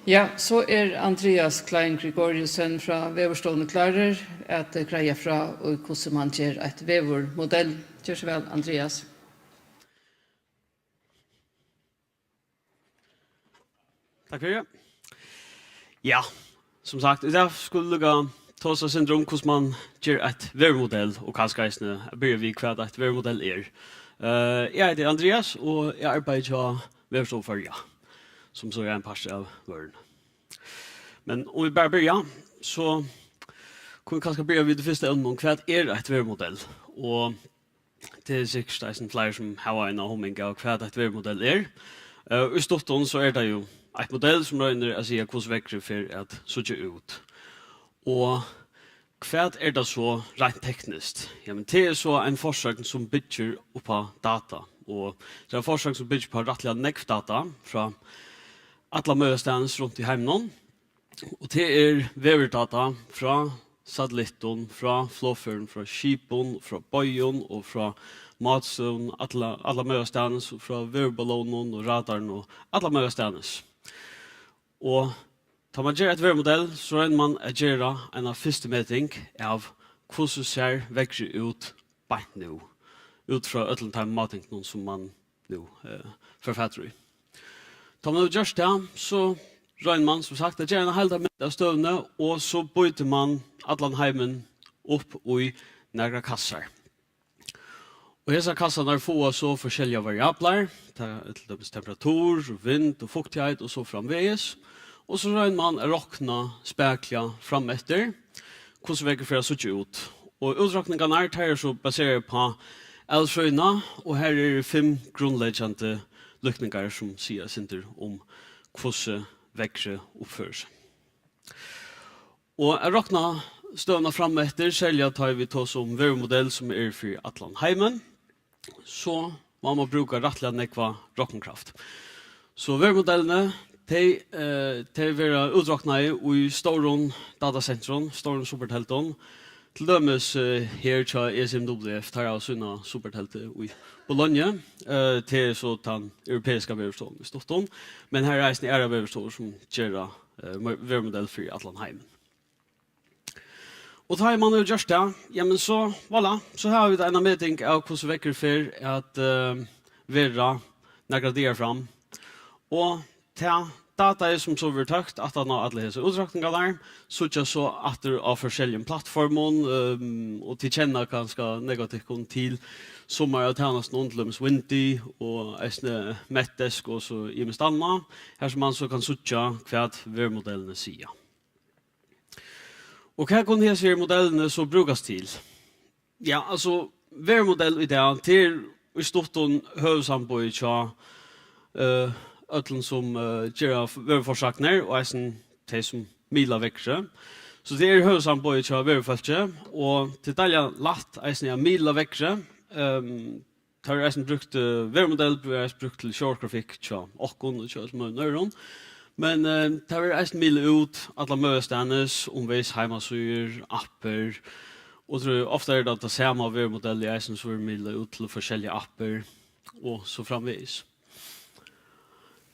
Ja, so er Andreas Klein Gregoriussen frá Veðurstovuni klárur at greiða frá, og hvussu man ger eitt veðurmodell. Ger so væl, Andreas. Takk fyri. Ja, sum sagt, í dag skulu vit líka tosa eitt sindur um, hvussu man ger eitt veðurmodell, og kanska eisini at byrja við, hvat eitt veðurmodell er. Eh, eg eiti Andreas, og eg arbeiði hjá Veðurstovu Føroya, sum so er ein partur av Vørðuni. Men um vit bara byrja, so kunnu vit kanska byrja við tí fyrsta evninum, hvat er eitt veðurmodell? Og tað eru sikkurt eisini fleiri, sum hava eina hugmynd av, hvat eitt veðurmodell er. Eh, í stuttum, so er tað jú eitt modell, sum roynir at siga, hvussu veðrið fer at síggja út. Og hvat er tað so reint tekniskt? Jamen, tað er so ein forsøgn, sum byggir upp á data. Og tað er ein forsøgn, sum byggir upp á rættiliga nógv data frá allamøgustaðnis runt í heiminum. Og tað er veðurdata frá satellittum, frá flogførum, frá skipum, frá boyggjum og frá mátstøðum, alla, allamøgustaðnis, og frá veðurballónum og radarum og allamøgustaðnis. Og tá man ger eitt veðurmodell, so roynir man at gera eina fyrstu meting av, hvussu sær veðrið út beint nú, út frá øllum teimum mátingunum, sum man nú, eh, fær fatur í. Tá man hevur gjørt tað, so roynir man, sum sagt, at gera eina heildarmynd av støðuni, og so býtir man allan heimin upp í nakrar kassar. Og hesar kassarnar fáa so forskelligar variablar, ta-, til dømis temperatur, vind og fuktigheit og so framvegis. Og so roynir man at rokna spakuliga frameftir, hvussu veðrið fer at síggja út. Og útrokningarnar, tær eru so baseraðar upp á alfrøðina, og har eru fimm grundleggjandi líkningar, sum siga eitt sindur um, hvussu veðrið uppførir seg. Og at rokna støðuna frameftir, serliga tá ið vit tosa um veðurmodell, sum er fyri allan heimin, so má man brúka rættiliga nógva roknikraft. So veðurmodellini, tey, eh, tey verða útroknaði í stórum datasentrum, stórum superteldum. Til dømis, eh, her hjá E C M W F, teir hava sína superteldu í Bologna. Eh, tað er so tann europeiska veðurstovan í stuttum, men har eru eisini aðrar veðurstovur, sum gera, eh, mo-, veðurmodell fyri allan heimin. Og tá ið man hevur gjørt tað, jamen so, voilà, so hava vit eina meting av, hvussu veðrið fer at, eh, vera nakrar dagar fram. Og tað dataið, sum so verður tøkt aftan á allar hesar útrokningarnar, síggja so aftur á forskelligum plattformum, ehm, og tit kenna kanska nógv av tykkum til summar av tænastunum, til dømis Windy og eisini Metdesk og so ymiskt annað, har sum man so kann síggja, hvat veðurmodellini siga. Og hvat kunnu hesir modellini so brúkast til? Ja, altso, veðurmodell í dag, tað er í stuttum høvuðsamboðið hjá, eh, øllum, sum, eh, gera f-, veðurforsagnir, og eisini tey, sum miðla veðrið. So tað er høvuðsamboðið hjá veðurfólki, og tað er deiliga lætt eisini at miðla veðrið. Ehm, tað verður eisini brúkt, eh, veðurmodell verður eisini brúkt til sjónvarpsgrafikk hjá okkum og hjá øllum møguligum øðrum. Men, eh, tað verður eisini miðlað út allar møgustaðnis, umvegis heimasíður, appir, og trúgvi, ofta er tað tað sama veðurmodellið eisini, sum verður miðlað út til forskelligar appir og so framvegis.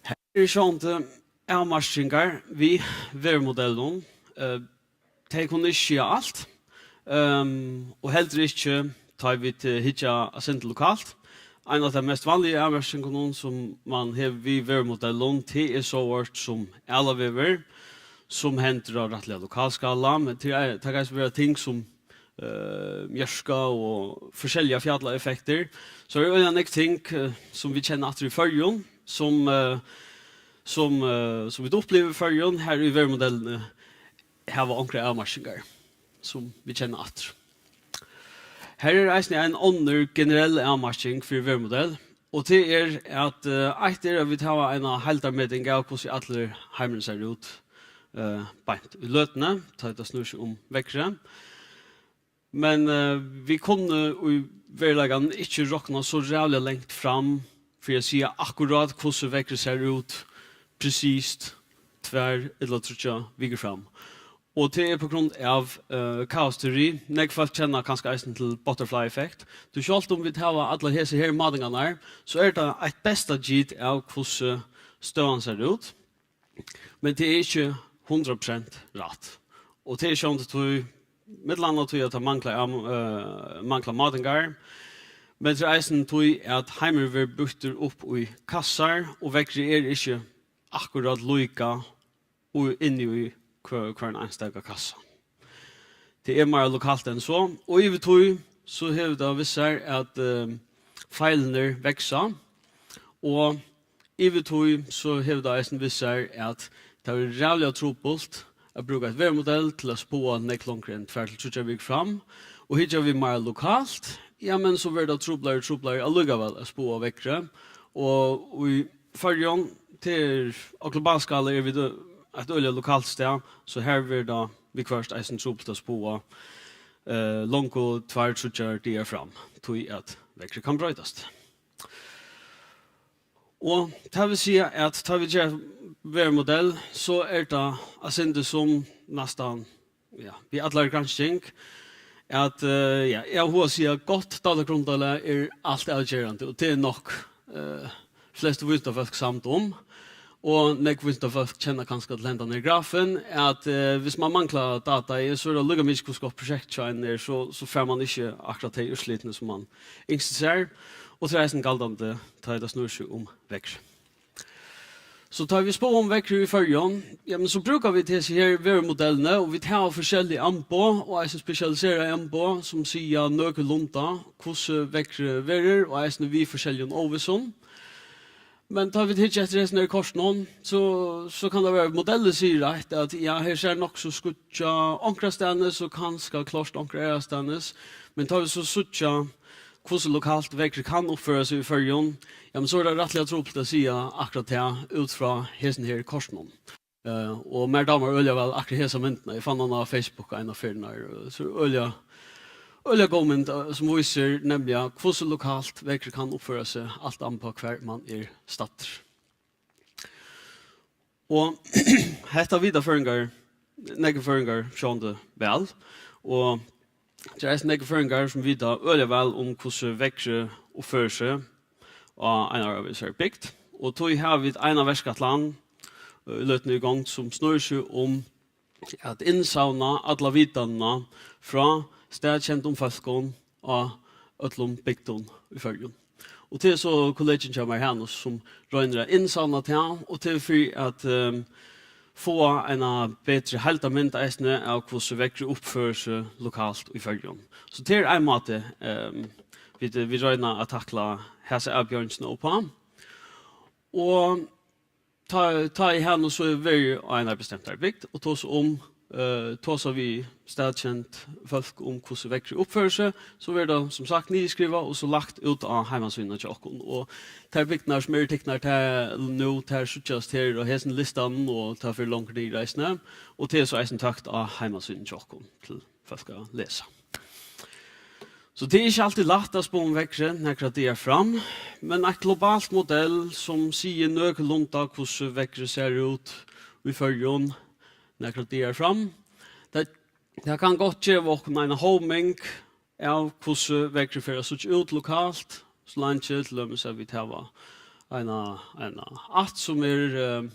Her eru sjálvandi avmarkingar við veðurmodellum. Eh, tey kunnu ikki siga alt, ehm, og heldur ikki, tá ið vit, eh, hyggja eitt sindur lokalt. Ein av teimum mest vanligu avmarkingunum, sum man hevur við veðurmodellum, tað er sovorðið sum ælaveður, sum hendir á rættiliga lokalskala, men tað er, tað kann eisini vera ting sum, eh, mjørka og forskelligar fjallaeffektir. So eru øgiliga nógv ting, eh, sum vit kenna aftur í Føroyum, sum, eh, sum, eh, sum vit uppliva í Føroyum, har í veðurmodellini hava onkrar avmarkingar, sum vit kenna aftur. Her er eisini ein onnur generell avmarking fyri veðurmodell, og tað er, at, eh, eitt er, at vit hava eina heildarmeting av, hvussu allur heimurin sær út, eh, beint í løtuni, tá ið tað snýr seg um veðrið. Men, eh, vit kunnu í veruleikanum ikki rokna so ræðuliga langt fram fyri at siga akkurát, hvussu veðrið sær út, presist tvær ella tríggjar vikur fram. Og tað er på grund av, eh, kaosteori. Nógv fólk kenna kanska eisini til butterfly effect. Tí sjálvt um vit hava allar hesar her mátingarnar, so er tað eitt besta git av, hvussu støðan sær út. Men tað er ikki hundrað prosent rætt. Og tað er sjálvandi tí, millum annað tí, at tað manglar, eh, manglar mátingar, men tað er eisini tí, at heimurin verður býttur upp í kassar, og veðrið er ikki akkurát líka og inni í hvør-, hvønn einstaka kassa. Tað er meira lokalt enn so, og yvir tí, so hevur tað við sær, at, eh, feilir vaksa, og yvir tí, so hevur tað eisini við sær, at tað verður ræðuliga trupult at brúka eitt veðurmodell til at spáa nógv longri enn tvær til tríggjar vikur fram, og hyggja vit meira lokalt, ja, men so verður tað truplari og truplari allíkavæl at spáa veðrið, og í Føroyum, tað er, á globalskala eru vit ø-, eitt øgiliga lokalt stað, so har verður tað viðhvørt eisini trupult at spáa, eh, longu tveir, tríggjar dagar fram, tí at veðrið kann broytast. Og tað vil siga, at tá vit gera veðurmodell, so er tað eitt sindur sum næstan, ja, við allari gransking, at, eh, ja, eg havi hug at siga, gott dátagrundarlag er alt avgerandi, og tað er nokk, eh, flestu vísindafólk samd um, og nógv vísindafólk kenna kanska til hendan her grafin, at, eh, viss mann manglar data, eh, so er tað líka mikið, hvussu gott prosjekt hjá einum er, so, so fær mann ikki akkurát tey úrslitini, sum mann ynskti sær, og tað er eisini galdandi, tá ið tað snýr seg um veðrið. So tá vit spáa um veðrið í Føroyum, ja, men so brúka vit hesi her veðurmodellini, og vit hava forskellig amboð, og eisini spesialiserað amboð, sum siga nøkulunda, hvussu veðrið verður, og eisini við forskelligum óvissum. Men tá vit hyggja eftir hesum her kortunum, so, so kann tað vera, at modellin sigur rætt, at ja, her sær nokk so skýggjað onkrastaðni, so kanska klárt onkra aðrastaðnis. Men tá vit so síggja, hvussu lokalt veðrið kann uppføra seg í Føroyum, ja, men so er tað rættiliga trupult at siga akkurát tað út frá hesum her kortunum. Eh, og mær dámar øgiliga væl akkurát hesa myndina. Eg fann hana á Facebook eina ferð, eh, so øgiliga, øgiliga góð mynd, eh, sum vísir nemliga, hvussu lokalt veðrið kann uppføra seg, alt an uppá, hvar mann er staddur. Og hetta vita føroyingar, nógvir føroyingar sjálvandi væl, og tað eru eisini nógvir føroyingar, sum vita øgiliga væl um, hvussu veðrið uppførir seg á einari av hesari bygd. Og tí hava vit eina verkætlan, eh, í løtuni í gongd, sum snýr seg um at innsavna alla vitanina frá staðkendum fólkum á øllum bygdum í Føroyum. Og tað er so kollegin hjá mær, Hanus, sum roynir at innsavna tað, og tað er fyri at, ehm, fáa eina betri heildarmynd eisini av, hvussu veðrið uppførir seg lokalt í Føroyum. So tað er ein máti, ehm, vit, vit royna at takla hasa avbjóðingina uppá. Og tá, tá eg havi nú so verið á einari bestemtari bygd og tosa um, eh, tosa við staðkend fólk um, hvussu veðrið uppførir seg, so verður tað sum sagt niðurskrivað og so lagt út á heimasíðuna hjá okkum. Og tær bygdirnar, sum eru tiknar, tær nú, tær síggjast her á hesum listanum, og tað fer longur niður eisini. Og tað er so eisini tøkt á heimasíðuni hjá okkum til fólk at lesa. So tað er ikki altíð lætt at spáa um veðrið nakrar dagar fram, men eitt globalt modell, sum sigur nøkulunda, hvussu veðrið sær út í Føroyum nakrar dagar fram, tað, tað kann gott geva okkum eina hóming av, hvussu veðrið fer at síggja út lokalt, so leingi til dømis at vit hava eina, eina ætt, sum er, eh,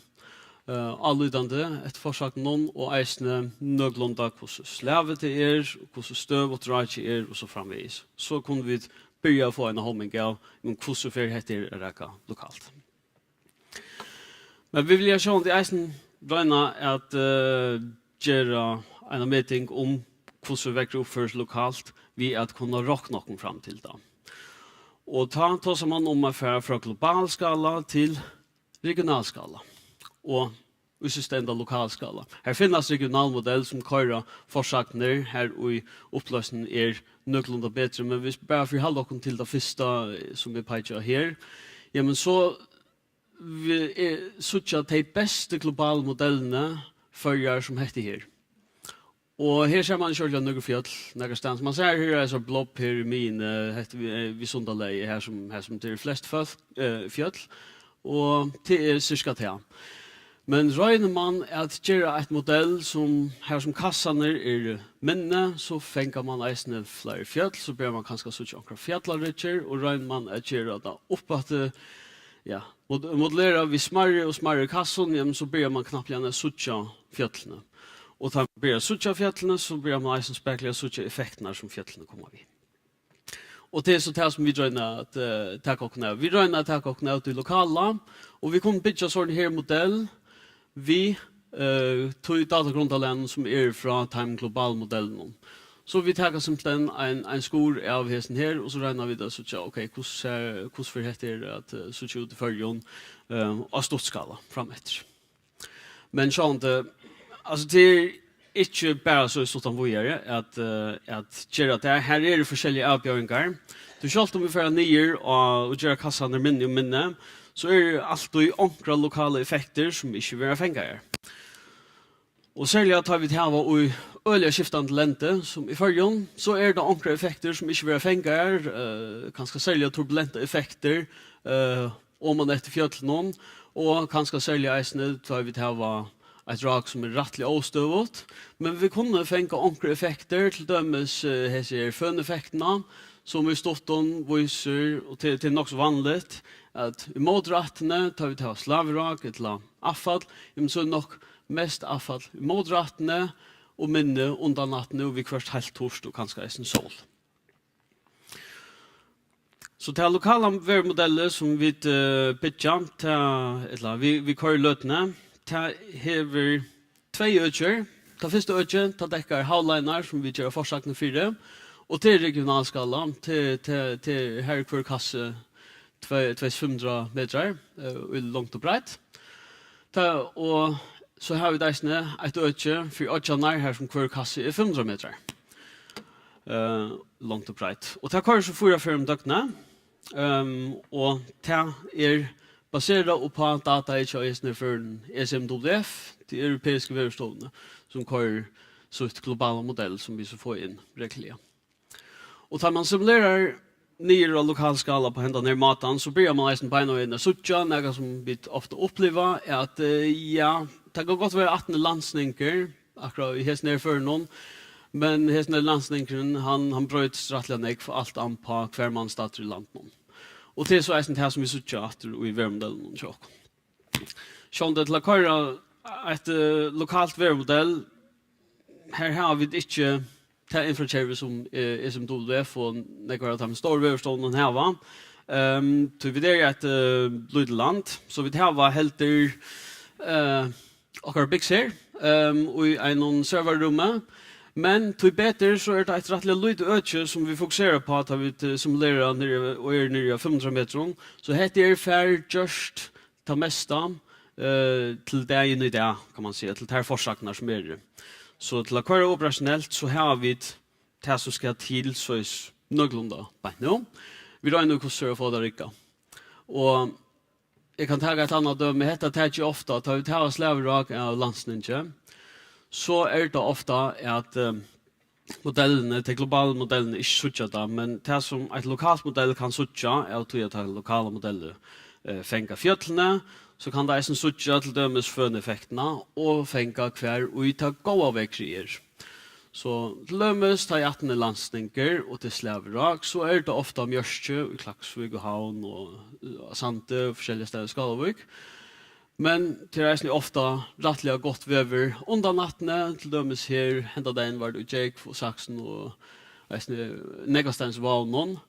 eh, álítandi eftir forsagninum, og eisini nøkulunda, hvussu slavið tað er, og hvussu støðugt rákið er, og so framvegis. So kunnu vit byrja at fáa eina hóming av, men hvussu fer hetta her at raka lokalt? Men vit vilja sjálvandi eisini royna at, eh, gera eina meting um, hvussu veðrið uppførir seg lokalt, við at kunna rokna okkum fram til tað. Og tá tosar mann um at fara frá globalskala til regionalskala og í síðsta enda lokalskala. Her finnast regional modell, sum koyra forsagnir har, í uppløsnin er nøkulunda betri, men vit bara fyri halda okkum til tað fyrsta, eh, sum vit peika á her, jamen so vit, eh, síggja tey bestu globalu modellini Føroyar sum hetta her. Og her sær mann ikki ordiliga nøkur fjøll, nakað staðni. Man sær her er so blob her í miðjuni, hetta við, eh, við Sundalagið, her sum, her sum tað eru flest fólk, eh, fjøll, og tað er cirka tað. Men roynir mann at gera eitt modell sum, har sum kassarnir eru minni, so fangar mann eisini fleiri fjøll, so byrjar mann kanska at síggja onkrar fjallaryggir, og roynir mann at gera tað uppaftur, ja, mod-, modellera við smærri og smærri kassum, jamen, so byrjar man knappliga at síggja fjøllini. Og tá man byrjar at síggja fjøllini, so byrjar man eisini spakuliga at síggja effektirnar, sum fjøllini koma við. Og tað er so tað, sum vit royna at, eh, taka okkum av. Vit royna at taka okkum av tí lokala, og vit kunnu byggja sovorðna her modell við, eh, tí datagrundarlagnum, sum er frá teimum globalu modellunum. So vit taka simpelthen ein, ein skurð av hesum her, og so royna vit at síggja, ok, hvussu sær, hvussu fer hetta her at, eh, síggja út í Føroyum, eh, á stuttskala frameftir. Men sjálvandi, altso, tað er ikki bara so í stuttan víðari at, eh, at gera tað. Her eru forskelligar avbjóðingar. Tí sjálvt um vit fara niður og, og gera kassarnar minni og minni, so eru altíð onkrar lokalar effektir, sum ikki verða fangaðar. Og serliga tá vit hava í øgiliga skiftandi lendi, sum í Føroyum, so eru tað onkrar effektir, sum ikki verða fangaðar, eh, kanska serliga turbulentar effektir, eh, oman eftir fjøllunum, og kanska serliga eisini tá vit hava eitt rák, sum er rættiliga óstøðugt. Men vit kunnu fanga onkrar effektir, til dømis, eh, hesi her føneffektina, sum í stuttum vísir, og til, til nokk so vanligt, at í mótrættini, tá vit hava slavrák ella avfall, jamen, so er nokk mest avfall í mótrættini og minni undanrættini og viðhvørt heilt turt og kanska eisini sól. So tað lokala veðurmodellið, sum vit, eh, byggja, tað, ella vit, vit koyra í løtuni, tað hevur tvey økir. Tað fyrsta økið, tað dekkar havleiðirnar, sum vit gera forsagnir fyri, og tað er regionalskala, tað, tað, tað er, har er hvør kassi tvey, tvey fimm hundrað metrar, eh, í longd og breidd. Tað, og so hava vit eisini eitt øki fyri oyggjarnar, har sum hvør kassi er fimm hundrað metrar, eh, longd og breidd. Og tað koyrir so fýra ferðir um døgnið, ehm, og tað er baserað upp á data hjá hesum her førum, E C M W F, tí europeiska veðurstovuni, sum koyrir sítt globala modell, sum vit so fáa inn regluliga. Og tá man simulerar niður á lokalskala á hendan her mátan, so byrjar man eisini beinanvegin at síggja, nakað sum vit ofta uppliva, er at, eh, ja, tað kann gott vera, at aftaní landsningur, akkurát í hesum her førunum, men hesin her landsningurin, hann, hann broytist rættiliga nógv, alt an á, hvar man er staddur í landinum. Og tað er so eisini tað, sum vit síggja aftur í veðurmodellunum hjá okkum. Sjálvandi til at koyra eitt, eh, lokalt veðurmodell, her hava vit ikki tað infrakervið, sum, eh, E C M W F og nógvar av teimum stóru veðurstovnunum hava. Ehm, tí vit eru eitt, eh, lítið land, so vit hava heldur, eh, okkara bygs her, ehm, í einum servarrúmi. Men tíbetur, so er tað eitt rættiliga lítið øki, sum vit fokusera á, tá vit, eh, simulera niðri, og eru niðri á fimm hundrað metrum. So hetta er fær gjørt tað mesta, eh, til dagin í dag, kann man siga, til tær forsagnirnar sum eru. So til at koyra operationelt, so hava vit tað sum skal til, soleiðis nøkulunda beint nú. Vit royna, hvussu er at fáa tað riggað. Og eg kann taka eitt annað dømi. Hetta taki eg ofta, tá vit hava slavrák av landsningi, so er tað ofta at, eh, modellini, tey globalu modellini ikki síggja tað, men tað sum eitt lokalt modell kann síggja, av tí at tað lokala modellið, eh, fangar fjøllini, so kann tað eisini síggja til dømis føneffektina og fanga, hvar í tað góða veðrið er. So til dømis, tá ið aftaní landsningur og tað er slavrák, so er tað ofta mjørki í Klaksvík og Havn og, eh, á Sandi og forskelliga staðir í Skálavík. Men tað er eisini ofta rættiliga gott veður undan nættini, til dømis her, henda dagin var tað í Gjógv og Saksun og eisini nógvastaðni í Vágum.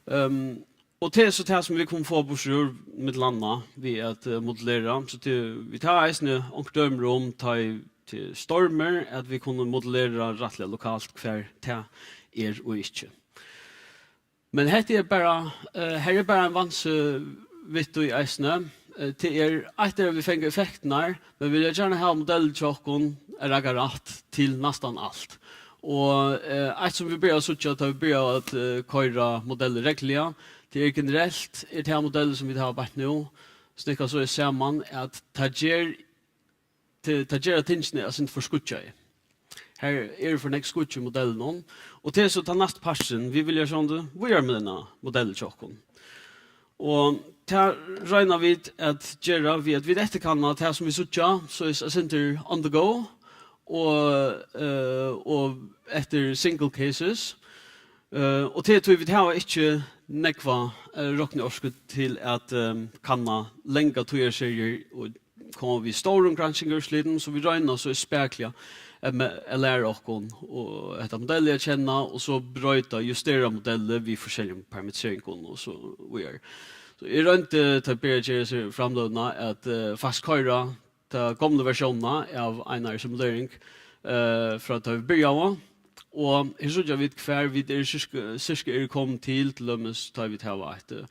Ehm, og tað er so tað, sum vit kunnu fáa burtur úr, millum annað, við at, eh, modellera. So tað, vit hava eisini onkur dømi um, tá ið tað er stormur, at vit kunnu modellera rættiliga lokalt, hvar tað er og ikki. Men hetta er bara, eh, her er bara ein vansi við tí eisini. Eh, tað er, eitt er, at vit fanga effektirnar, men vit vilja gjarna hava modellið hjá okkum at ragga rætt til næstan alt. Og, eh, eitt sum vit byrja at síggja, tá vit byrja at, eh, koyra modellið regluliga, tað er, generelt er tað modellið, sum vit hava beint nú, snikkað so saman, at tað ger, tað, tað ger, at tingini eru eitt sindur for skýggjaði. Her eru for nógv skýggj í modellinum, og tað er so tann næsti parturin, vit vilja sjálvandi víðari við eina modell hjá okkum. Og tað royna vit at gera við, at vit eftirkanna tað, sum vit síggja, so er eitt sindur on the go, og, eh, og eftir single cases. Eh, og tað er tí, vit hava ikki nógva, eh, rokniorku til at, ehm, kanna langar tíðarseriur og koma við stórum granskingarúrslitum, so vit royna so spakuliga at me-, at læra okkum og hetta modellið at kenna, og so broyta, justera modellið við forskelligum parametreringum og so víðari. So eg royndi, tá eg byrjaði at gera hesa framløguna, at, eh, faktiskt koyra ta gomlu versiónina av einari simulering, eh, frá tá vit byrjaðu. Og her síggja vit, hvar vit eru sirka, sirka eru komin til, til dømis tá vit hava eitt, eh,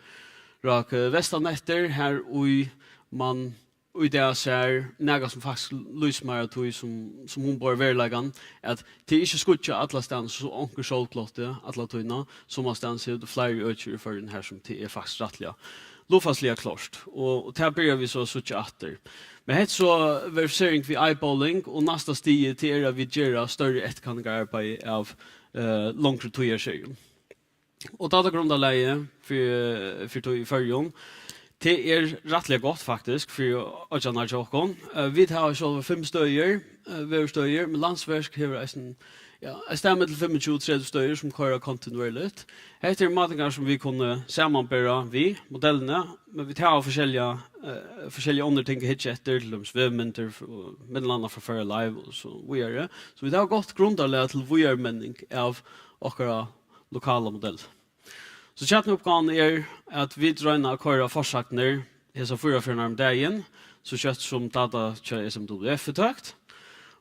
rák, eh, vestaneftir, har í man í dag sær nakað, sum faktiskt lýsir meira tí, sum, sum umboðar veruleikan, at tað er ikki skýggjað allastaðni, so onkur sólglotti alla tíðina, summastaðni hevur tú fleiri økir í Føroyum, har sum tað er faktiskt rættiliga lutfalsliga klárt. Og, og tað byrja vit so at síggja aftur. Men hetta er so verifisering við eyeballing, og næsta stig, tað er, at vit gera størri eftirkanningararbeiði av, eh, longri tíðarserium. Og datagrundarlagið fyri, fyri tí í Føroyum, tað er rættiliga gott, faktiskt, fyri oyggjarnar hjá okkum. Eh, vit hava sjálvi fimm støðir, eh, veðurstøðir, men Landsverk hevur eisini, ja, eitt stað millum fimmogtjúgu og tretivu støðir, sum koyra kontinuerligt. Hetta eru mátingar, sum vit kunnu samanbera við modellini, men vit hava forskelliga, eh, forskelliga onnur ting at hyggja eftir, til dømis veðurmyndir, f-, og millum annað frá Føroya Live og so víðari. So vit hava gott grundarlag til víðaremenning av okkara lokala modell. So kjarnuppgávan er, at vit royna at koyra forsagnir hesar fýra ferðirnar um dagin, so skjótt sum data hjá S M W F er tøkt.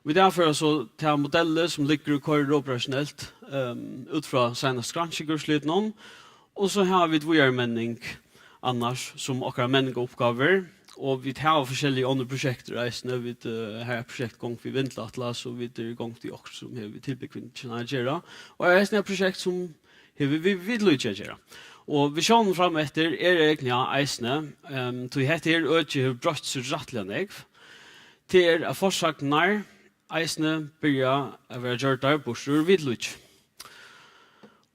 Vit avføra so ta modellið, sum liggur og koyrir operationelt, ehm, út frá seinastu granskingarúrslitunum, og so hava vit víðaremenning annars sum okkara menningaruppgávur, og vit hava forskellig onnur prosjektir eisini. Vit, eh, hava eitt prosjekt í gongd við Vindelatlas, og vit eru í gongd við okkurt, sum hevur við tilbúgvingina at gera, og eisini eitt prosjekt, sum hevur við vitlíki at gera. Og visjónin frameftir er eigentliga eisini, ehm, tí hetta her økið hevur broytt seg rættiliga nógv, tað er, at forsagnirnar eisini byrja at verða gjørdar burtur úr vitlíki.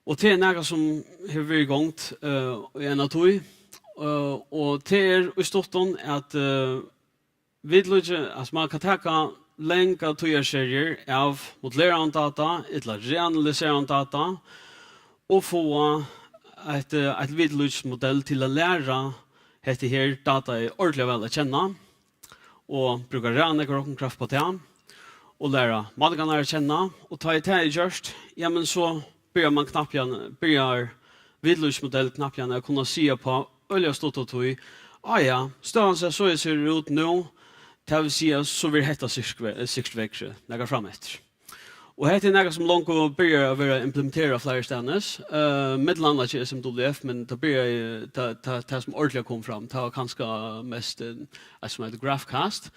Og tað er nakað, sum hevur verið í gongd, eh, í eina tíð, eh, og tað er í stuttum, at, eh, vitlíki, altso, man kann taka langar tíðarseriur av modelleraðum data ella reanalyseraðum data og fáa eitt, eh, eitt vitlíkismodell til at læra hetta her dataið ordiliga væl at kenna og brúka rættiliga nógva roknikraft uppá tað og læra mátingarnar at kenna, og tá ið tað er gjørt, ja, men so byrjar man knappliga, byrjar vitlíkismodell knappliga at kunna siga uppá øgiliga stutta tíð: "Á ja, støðan sær so og so út nú, tað vil siga, so verður hetta sikkurt ve-, sikkurt veðrið nakað frameftir." Og hetta er nakað, sum longu byrjar at verða implementerað fleiri staðnis, eh, millum annað hjá S M W F, men tað byrjaði, tað, tað, tað sum ordiliga kom fram, tað var kanska mest, eh, eitt sum eitur GraphCast.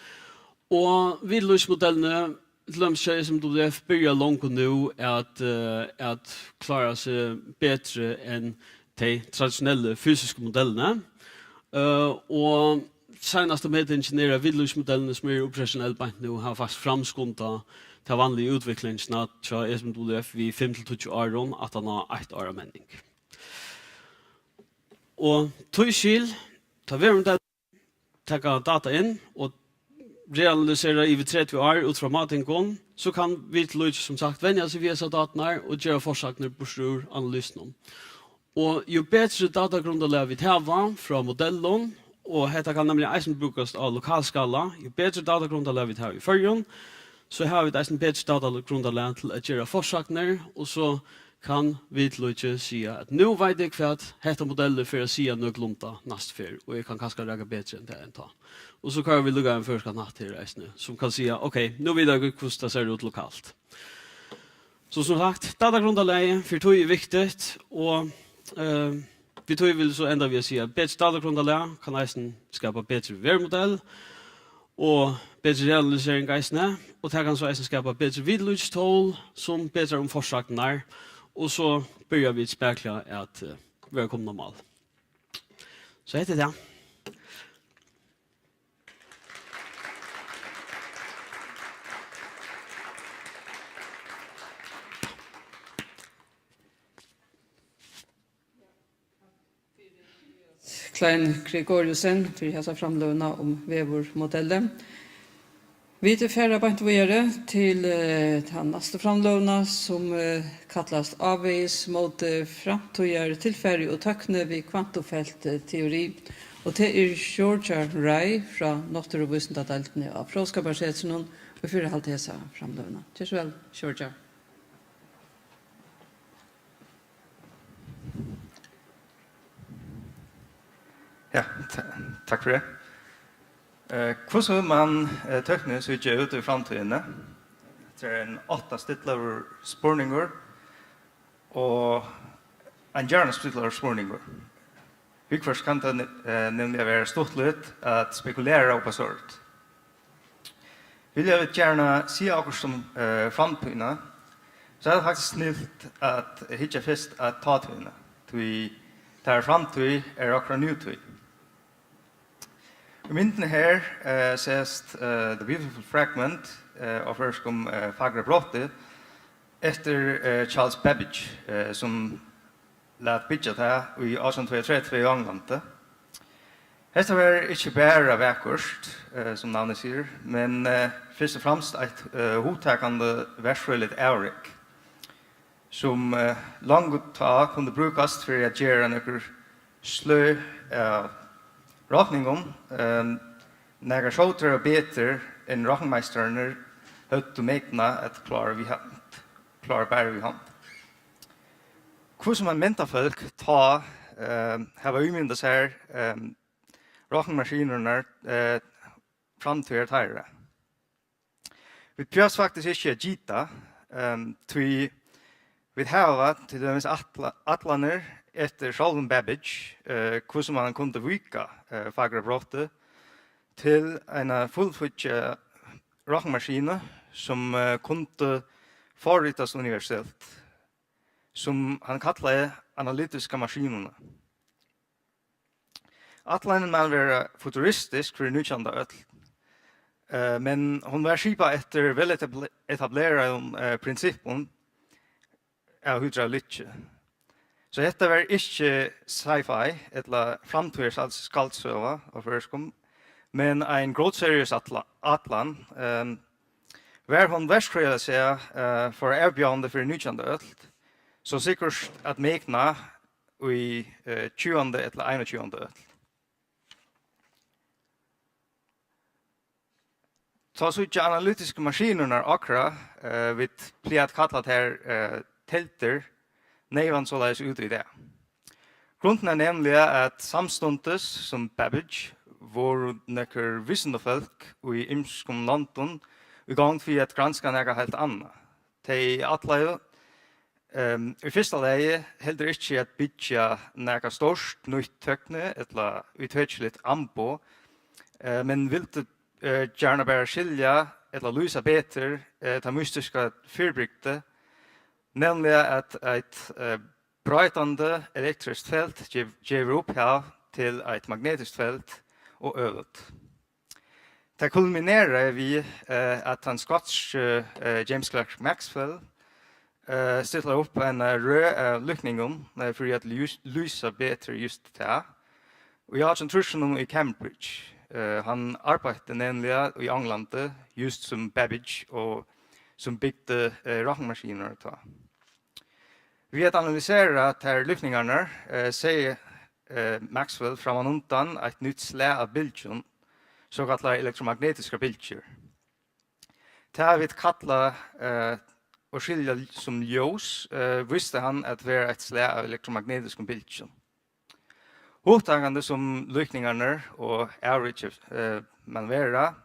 Og vitlíkismodellini, til dømis hjá S M W F, byrja longu nú at, eh, at klára seg betri enn tey traditionellu fysisku modellini. Eh, og seinastu metingin er, at vitlíkismodellini, sum eru operationell beint nú, hava faktiskt framskundað ta vanligu útviklingina hjá S M W F við fimm til tíggju árum, aftan á eitt ára menning. Og tískil, tá veðurmodell taka data inn og reanalysera yvir tretivu ár út frá mátingum, so kann vitlíkið, sum sagt, venja seg við hesar datarnar og gera forsagnir burtur úr analysunum. Og jú betri datagrundarlag vit hava frá modellum, og hetta kann nemliga eisini brúkast á lokalskala, jú betri datagrundarlag vit hava í Føroyum, so hava vit eisini betri datagrundarlag til at gera forsagnir, og so kann vitlíkið siga, at nú veit eg hvat hetta modellið fer at siga nøkulunda næstu ferð, og eg kann kanska raka betri enn tað enn tá. Og so koyra vit líka ein føroyskan hatt her eisini, sum kann siga, ok, nú vita vit, hvussu tað sær út lokalt. So sum sagt, datagrundarlagið fyri tí er viktigt, og, eh, við tí vil eg so enda við at siga, betri datagrundarlag kann eisini skapa betri veðurmodell, og betri reanalysering eisini, og tað kann so eisini skapa betri vitlíkistól, sum betrar um forsagnirnar, og so byrja vit spakuliga at, eh, vera komin á mál. So hetta er tað. Klein Gregoriussen fyri hasa framløguna um veðurmodellið. Vit fara beint víðari til, eh, ta næstu framløguna, sum, eh, kallast Ávegis móti framtíðartilfari og tøkni við kvantufeltteori. Og tað er Georgia Ray frá Náttúruvísindadeildini á Fróðskaparsetrinum, ið fer at halda hesa framløguna. Ger so væl, Georgia. Ja, ta-, takk fyri. Eh, hvussu man, eh, tøknin síggja út í framtíðini? Hetta er ein ofta stillaður spurningur, og ein gjarna stillaður spurningur. Viðhvørt kann tað ne-, eh, nevniliga vera stuttligt at spekulera upp á sovorðið. Vilja vit gjarna siga okkurt um, eh, framtíðina, so er tað faktiskt snilt at hyggja fyrst at tátíðini, tí tær framtíð er okkara nútíð. Í myndini her, eh, sæst, eh, The Beautiful Fragment, eh, á føroyskum, eh, Fagra Brotið, eftir, eh, Charles Babbage, eh, sum læt byggja tað í átjan tveyogtretivu í Onglandi. Hetta var ikki bara vakurt, eh, sum navnið sigur, men, eh, fyrst og fremst eitt, eh, hugtakandi verkfrøðiligt avrik, sum, eh, longu tá kundi brúkast fyri at gera nøkur sløg av rokningum, eh, nakrar skjótari og betur enn roknmeistararnir høvdu megnað at klára við hond, klára bara við hond. Hvussu man menntað fólk tá, eh, hava ímyndað sær, eh, roknimaskinurnar, eh, framtíðar teirra? Vit behøvast faktiskt ikki at gita, ehm, tí vit hava til dømis ætla-, ætlanir eftir sjálvum Babbage, eh, hvussu man kundi víka, eh, Fagra Brotið til eina fullfíggja roknimaskinu, sum, eh, kundi forritast universelt, sum hann kallaði analytiska maskinuna. Ætlanin man vera futuristisk fyri nítjandu øld, eh, men hon var skipað eftir væl etabl-, etableraðum, eh, prinsippum av hydraulikki. So hetta var ikki sci-fi ella framtíðar skald-, skaldsøga á føroyskum, men ein grótseriøs ætla-, ætlan, ehm, var hon verkfrøðiliga, eh, for avbjóðandi fyri nítjandu øld, so sikkurt at megna í, eh, tjúgundu ella einogtjúgundu øld. Tá síggja analytisku maskinurnar okkara, eh, vit plaga at kalla tær, eh, teldur, neyvan soleiðis út í dag. Grundin er nevniliga, at samstundis sum Babbage vóru nøkur vísindafólk í ymiskum londum í gongd við at granska nakað heilt annað. Tey ætlaðu, ehm, í fyrsta lagi heldur ikki at byggja nakað stórt nýtt tøkni ella ítøkiligt amboð, eh, men vildu, eh, gjarna bara skilja ella lýsa betur, eh, tað mystiska fyribrigdið, nevniliga at eitt, eh, broytandi elektriskt felt gev-, gevur upphav til eitt magnetiskt felt og øvugt. Tað kulmineraði við, eh, at tann skotski, eh, James Clerk Maxwell, eh, stillar upp eina røð av líkningum, eh, fyri at ljús-, lýsa betur júst tað. Og í átjan trýssunum í Cambridge, eh, hann arbeiddi nevniliga í Onglandi, júst sum Babbage, og sum bygdi, eh, roknimaskinur tá. Við at analysera tær líkningarnar, eh, segði, eh, Maxwell frammanundan eitt nýtt slag av bylgjum, sokallaðar elektromagnetiskar bylgjur. Tað vit kalla, eh, og skilja sum ljós, eh, vísti hann at vera eitt slag av elektromagnetiskum bylgjum. Hugtakandi sum líkningarnar og avrikið, eh, man vera,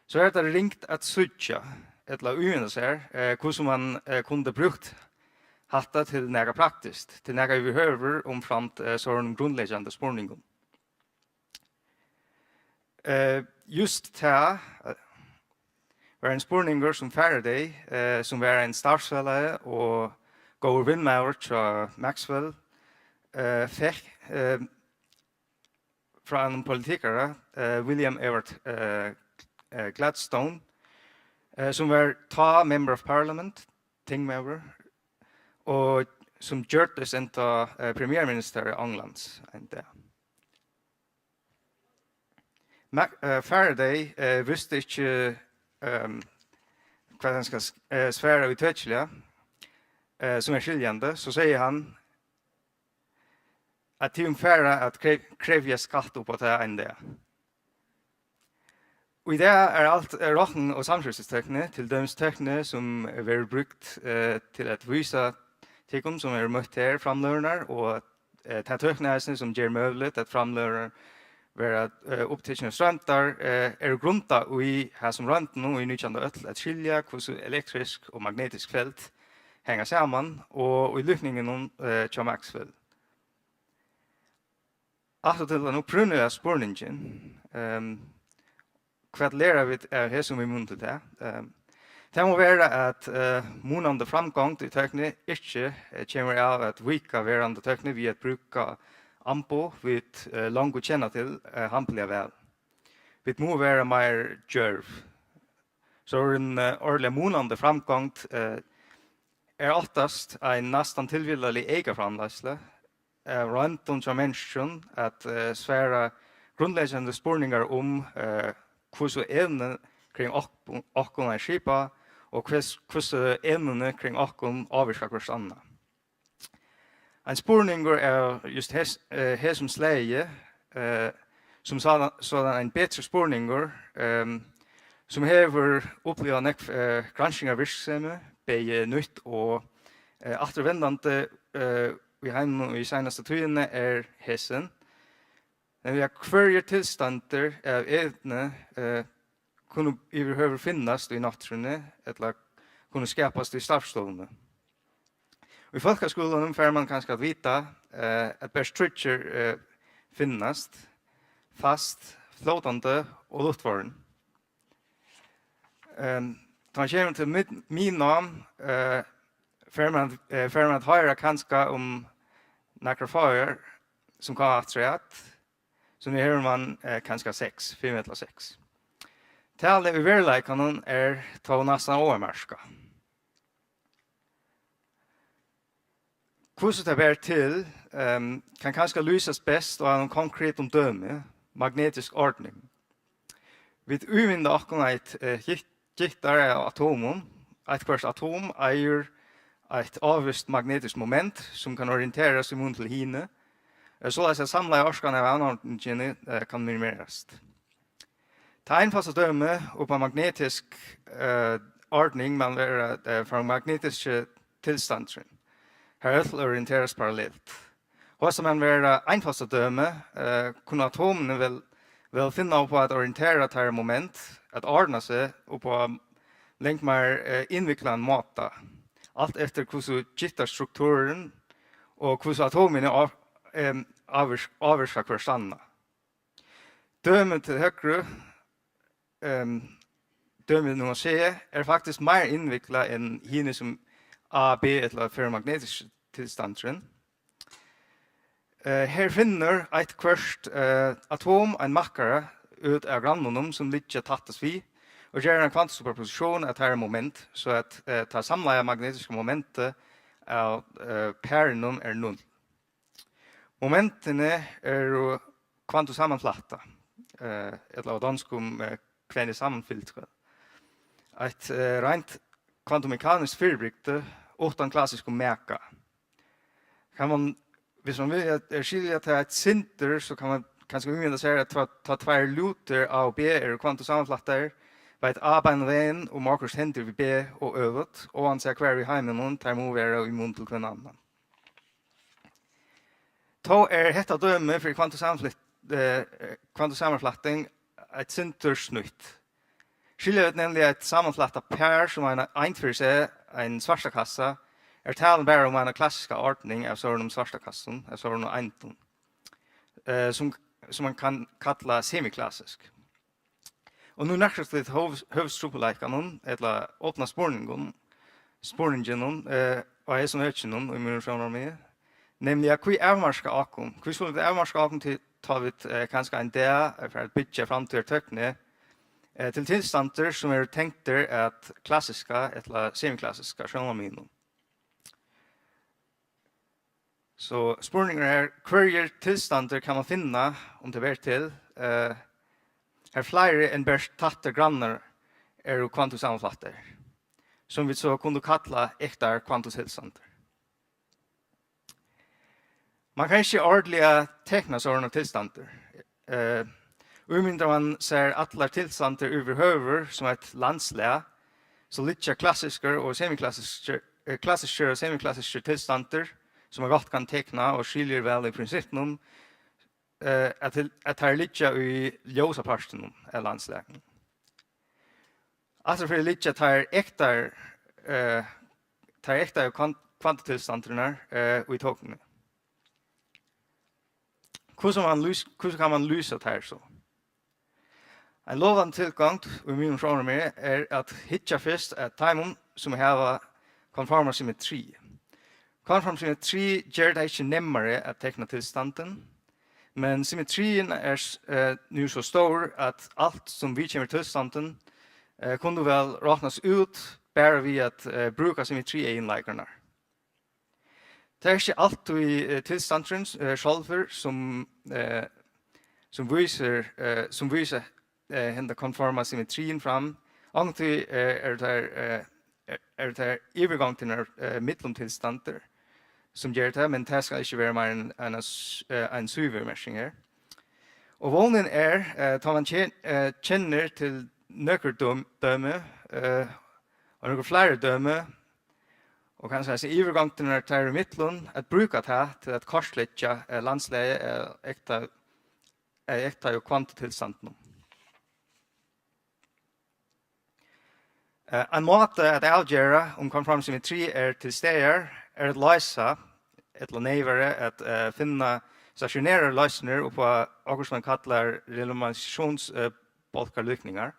so er tað ringt at síggja ella ímynda sær, eh, hvussu man, eh, kundi brúkt hatta til nakað praktiskt, til nakað yvirhøvur umframt, eh, sovorðnum grundleggjandi spurningum. Eh, júst tað, eh, var ein spurningur, sum Faraday, eh, sum var ein starvsfelagi og góður vinmaður hjá Maxwell, eh, fekk, eh, frá einum politikara, eh, William Ewart, eh, eh, Gladstone, eh, sum var tá Member of Parliament, tingmaður, og sum gjørdist enntá, eh, premierministari Onglands ein dag. Mac-, eh, Faraday, eh, vísti ikki ehm, hvat hann skal s-, eh, svara ítøkiliga, eh, sum er skiljandi, so sigur hann, at tygum fara at kre-, krevja skatt upp á tað ein dag. Og í dag er alt, eh, rokning og samskiftistekni, til dømis tekni, sum verður brúkt, eh, til at vísa tykkum, sum eru møtt her, framløgurnar, og, eh, tað tekni eisini, sum ger møguligt, at framløgur verða, eh, upptiknar og stroymdar, eh, eru grundað í hasum royndunum í nítjandu øld at skilja, hvussu elektrisk og magnetisk felt hanga saman, og í líkningunum, eh, hjá Maxwell. Aftur til tann upprunaliga spurningin, ehm, hvat læra vit av hesum í mun til tað? Ehm, tað má vera, at, eh, munandi framgongd í tøkni ikki, eh, kemur av at víka verandi tøkni við at brúka amboð, vit, eh, longu kenna til, eh, hambiliga væl. Vit mugu vera meir djørv. So er ein, eh, ordiliga munandi framgongd, eh, er oftast ein næstan tilvildarlig eykaframleiðsla av royndum hjá menniskjum at, eh, svara grundleggjandi spurningar um, eh, hvussu evni kring ok-, okkum er skipað, og hvers-, hvussu evnini kring okkum ávirka hvørt annað. Ein spurningur av just hes-, eh, hesum slagi, eh, sum sådan, sådan ein betri spurningur, ehm, sum hevur upplivað nógv, eh, granskingarvirksemi, bæði nýtt og, eh, afturvendandi, eh, í heiminum í seinastu tíðini, er hesin. Nevniliga, hvørjir tilstandir av evni, eh, kunnu yvirhøvur finnast í náttúruni ella kunnu skapast í starvsstovuni. Í fólkaskúlanum fær mann kanska at vita, eh, at bert tríggir, eh, finnast, fast, flótandi og luftvorin. Ehm, tá mann kemur til mið-, miðnám, eh, fær mann, eh, fær mann at hoyra kanska um nakrar fáar, sum koma afturat, so nú hevur mann, eh, kanska seks, fimm ella seks. Talið í veruleikanum er tó næstan áarmarkað. Hvussu tað ber til, ehm, kann kanska lýsast best á einum konkretum dømi, magnetisk ordning. Vit ímynda okkum eitt, eh, gitt-, gittar av atomum. Eitt hvørt atom eigur eitt ávíst magnetiskt moment, sum kann orienterast í mun til hini, eh, soleiðis at samlaða orkan av avnorðingini, eh, kann minimerast. Tað einfalsta dømi upp á magnetisk, eh, ordning man vera, eh, ferromagnetiski tilstandurin, har øll orienterast parallelt. Og sum man vera einfalsta dømi, eh, kunnu atomini væl, væl finna upp á at orientera teirra moment, at ordna seg upp á langt meir, eh, innviklaðan máta, alt eftir hvussu gittarstrukturin og hvussu atomini á-, em, ávirk-, ávirka hvørt annað. Dømið til høgru, ehm, dømið nummar C, er faktiskt meir innviklað enn hini sum A, B ella ferromagnetiski tilstandurin. Eh, her finnur eitt hvørt, eh, atom ein makkara út av grannunum sum liggja tættast við og ger eina kvantusuperpositión av teirra moment, so at, eh, tað samlaða magnetiska momentið av, eh, parinum er null. Momentini eru kvantusammanflettet, eh, ella á donskum, eh, kvantessammenfiltret. Eitt, eh, reint kvantumekaniskt fyribrigdi uttan klassiskum maka. Kann man, hvis man vil, eh, skilja tað eitt sindur, so kann man kanska ímynda sær, at tá, tá tveir lutir A og B eru kvantusammanflettaðir, veit A beinanvegin um okkurt hendir við B og øvugt, óansæð hvar í heiminum teir mugu vera í mun til hvønn annan. Tó er hetta dømi fyri kvantusamflyt-, eh, kvantusamanflætting eitt sindur snýtt. Skilja vit nevniliga eitt samanflættað par sum eina eind fyri seg, ein svartakassa, er talan bara um eina klassiska ordning av sovorðnum svartakassum, av sovorðnum eindum, eh, sum, sum man kann kalla semiklassisk. Og nú nærkast vit høv-, høvuðstrupulleikanum, ella opna spurningum, spurninginum, eh, á hesum økinum, í mínum sjónarmiði, nevniliga, hví avmarka okkum? Hví skulu vit avmarka okkum til, tá vit, eh, kanska ein dag, eh, fara at byggja framtíðartøkni, eh, til tilstandir, sum eru tengdir at klassiska ella semiklassiska sjónarmiðinum? So spurningurin er, hvørjir tilstandir kann man finna, um tað ber til, eh, har fleiri enn bert tættir grannar eru kvantusamanflættaðir, sum vit so kundu kalla ektar kvantutilstandir. Man kann ikki ordiliga tekna sovorðnar tilstandir. Eh, ímyndar man sær allar tilstandir yvirhøvur sum eitt landslag, so liggja klassiskir og semiklassiskir, eh, klassiskir og semiklassiskir tilstandir, sum man gott kann tekna og skiljur væl í prinsippinum, eh, at til, at teir liggja í ljósa partinum av landslagnum. Aftur fyri liggja teir ektar, eh, teir ektaðu kvan-, kvantutilstandirnar, eh, í tokuni. Hvussu man lýs-, hvussu kann man lýsa teir so? Ein lovandi tilgongd í mínum sjónarmiði er at hyggja fyrst at teimum, sum hava konforma symmetri. Konform symmetri ger tað ikki nemmari at tekna tilstandin, men symmetriin er s-, eh, nú so stór, at alt, sum viðkemur tilstandin, eh, kunnu væl roknast út bara við at, eh, brúka symmetrieginleikarnar. Tað er ikki altíð, eh, tilstandurin, eh, sjálvur, sum, eh, sum vísir, eh, sum vísir, eh, henda konforma symmetriin fram. Onkuntíð, eh, eru tær, eh, er, eru tær yvirgongdirnar, eh, millum tilstandir, sum ger tað, men tað skal ikki vera meir enn ein, eh, ein síðuviðmerking her. Og vónin er, eh, tá man ken-, eh, kennir til nøkur døm-, dømi, eh, og nøkur fleiri dømi, og kanska hesi yvirgongdirnar tær í millum, at brúka tað til at kortleggja, eh, landslagið, eh, ekta, eh, ekta og kvantutilstandinum. Eh, ein máti at avgera, um konform symmetri er til staðar, er at loysa, ella neyvari at, eh, finna stationærar loysnir upp á okkurt, sum man kallar renormalisatións-, eh, bólkarlíkningar.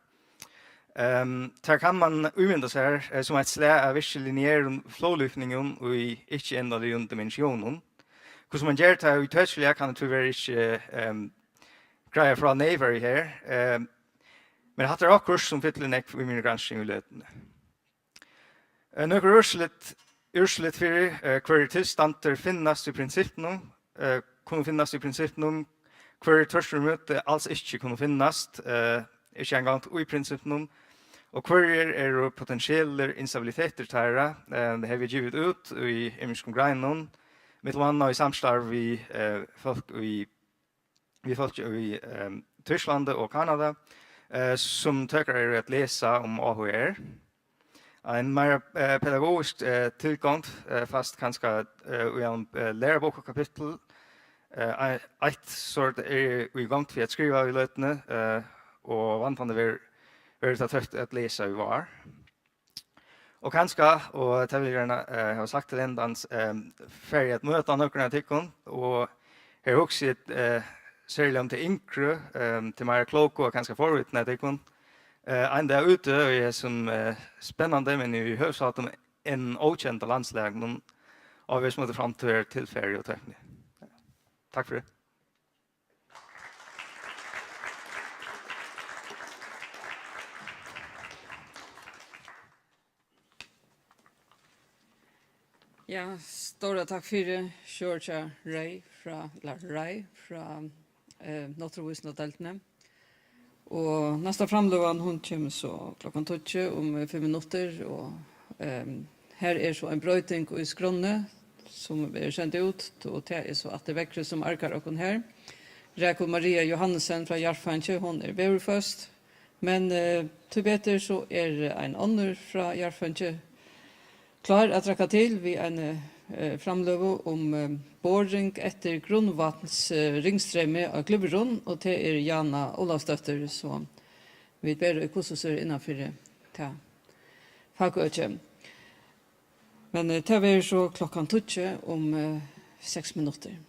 Ehm, tað kann man ímynda sær, eh, sum eitt slag av virkilinearum flóðlíkningum í ikki-endaligum dimensjónum. Hvussu man ger tað ítøkiliga, kann eg tíverri ikki, ehm, greiða frá neyvari her. Ehm, men hatta er okkurt, sum fyllir nógv í míni gransking í løtuni. Eh, nøkur úrslit, úrslit fyri, eh, hvørjir tilstandir finnast í prinsippinum, eh, kunnu finnast í prinsippinum, hvørjir tvørturímóti als ikki kunnu finnast, eh, ikki eingong í prinsippinum, og hvørjir eru potentiellir instabilitetir teirra, eh, hevur verið givið út í ymiskum greinum, millum annað í samstarvi við, eh, fólk í við fólk í, ehm, Týsklandi og Kanada, eh, sum tøkur eru at lesa, um áhugi er. Ein meira, eh, pedagogisk, eh, tilgongd, eh, fæst kanska, eh, í einum, eh, lærubókakapitli. Eh, ei-, eitt sort er í gongd við at skriva í løtuni, eh, og væntandi verður, verður tað tøkt at lesa í vár. Og kanska, og tað vil eg gjarna, eh, hava sagt til endans, eh, fari eg at møta nøkrum av tykkum, og her hugsi eg, eh, serliga um tey yngru, eh, tey meira klóku og kanska forvitnu av tykkum. Eh, ein dag úti í hesum, eh, spennandi, men í høvuðsháttum enn ókenda landslagnum, og vit smáta fram til tilfari og tøkni. Takk fyri. Ja, stóra takk fyri, Georgia Ray frá, ella Ray frá, eh, Náttúruvísindadeildini. Og næsta framløgan, hon kemur so klokkan tíggju um, eh, fimm minuttir, og, ehm, her er so ein broyting í skránni, sum verður send út, og tað er so Atli Veðrið, sum argar okkum her. Rakul Maria Johannesen frá Jarðfeingi, hon er veðurføst, men, eh, tíbetur so er ein onnur frá Jarðfeingi klár at traðka til við eini, eh, framløgu um, eh, boring eftir grundvatns-, eh, ringstreymi á Glyvrum, og tað er Jana Ólavsdóttir, so vit bera í hvussu so er innanfyri tað fakøkið. Men, eh, tað verður so klokkan tíggju um, eh, seks minuttir.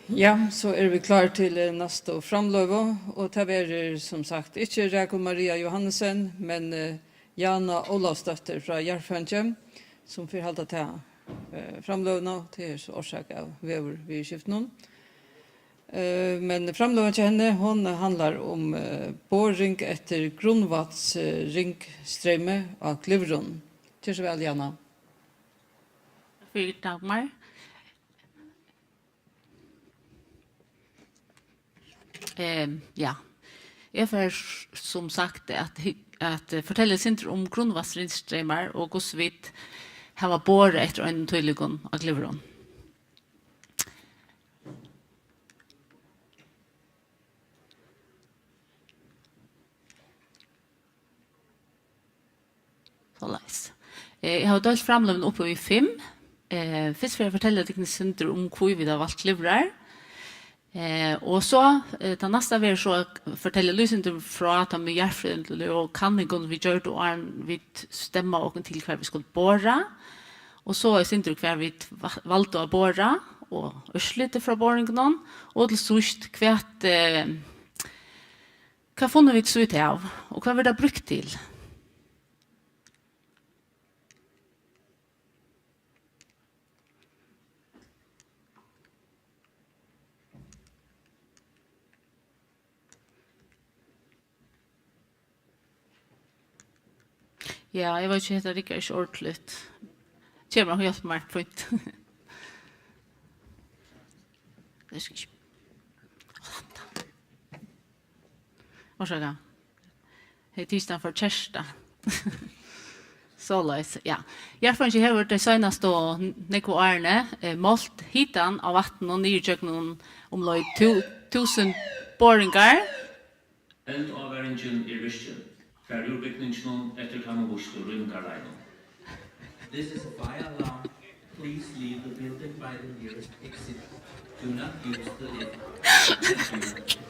Ja, so eru vit klár til, eh, næstu framløgu, og tað verður, sum sagt, ikki Rakul Maria Johannesen, men, eh, Jana Ólavsdóttir frá Jarðfeingi, sum fer halda ta, eh, framløguna. Tað er so orsakað av veðurviðurskiftunum. Eh, men framløgan hjá henni, hon handlar um, eh, boring eftir grundvatns-, eh, ringstreymi á Glyvrum. Ger so væl, Jana. Fyri, Dagmar. Ehm, ja. Eg fari s-, sum sagt, at hy-, at, eh, fortelja eitt sindur um grundvatnsringstreymar og hvussu vit hava borað eftir einum tílíkum á Glyvrum. Soleiðis. Eh, eg havi deilt framløguna upp í fimm. Eh, fyrst vil eg fortelja tykkum eitt sindur um, hví vit hava valt Glyvrar. Eh, og so, eh, tað næsta verður so at fortelja eitt sindur frá teimum jarðfrøðiligu kanningum, vit gjørdu, áðrenn vit stemma okkum til, hvar vit skulu bora. Og so eitt sindur, hvar vit va-, valdu at bora, og úrslitið frá boringunum. Og til síðst, hvat, eh, hvat funnu vit so út av, og hvat verður tað brúkt til? Ja, eg veit ikki, hetta riggar ikki ordiligt. Kemur hann og hjálpir mær, fínt. Tað skal ikki. Orsaka. Hevði tikið hann fyri kertu. Soleiðis, ja. Jarðfeingi hevur tey seinastu nógvu árini, eh, mált hitan á vatninum niður gjøgnum umleið tú-, túsund boringar. Eldávaringin er virkin. Far úr bygninginum eftir teimum vístu rýmingarleiðunum. This is a fire alarm. Please leave the building by the nearest exit. Do not use the lift. Thank you.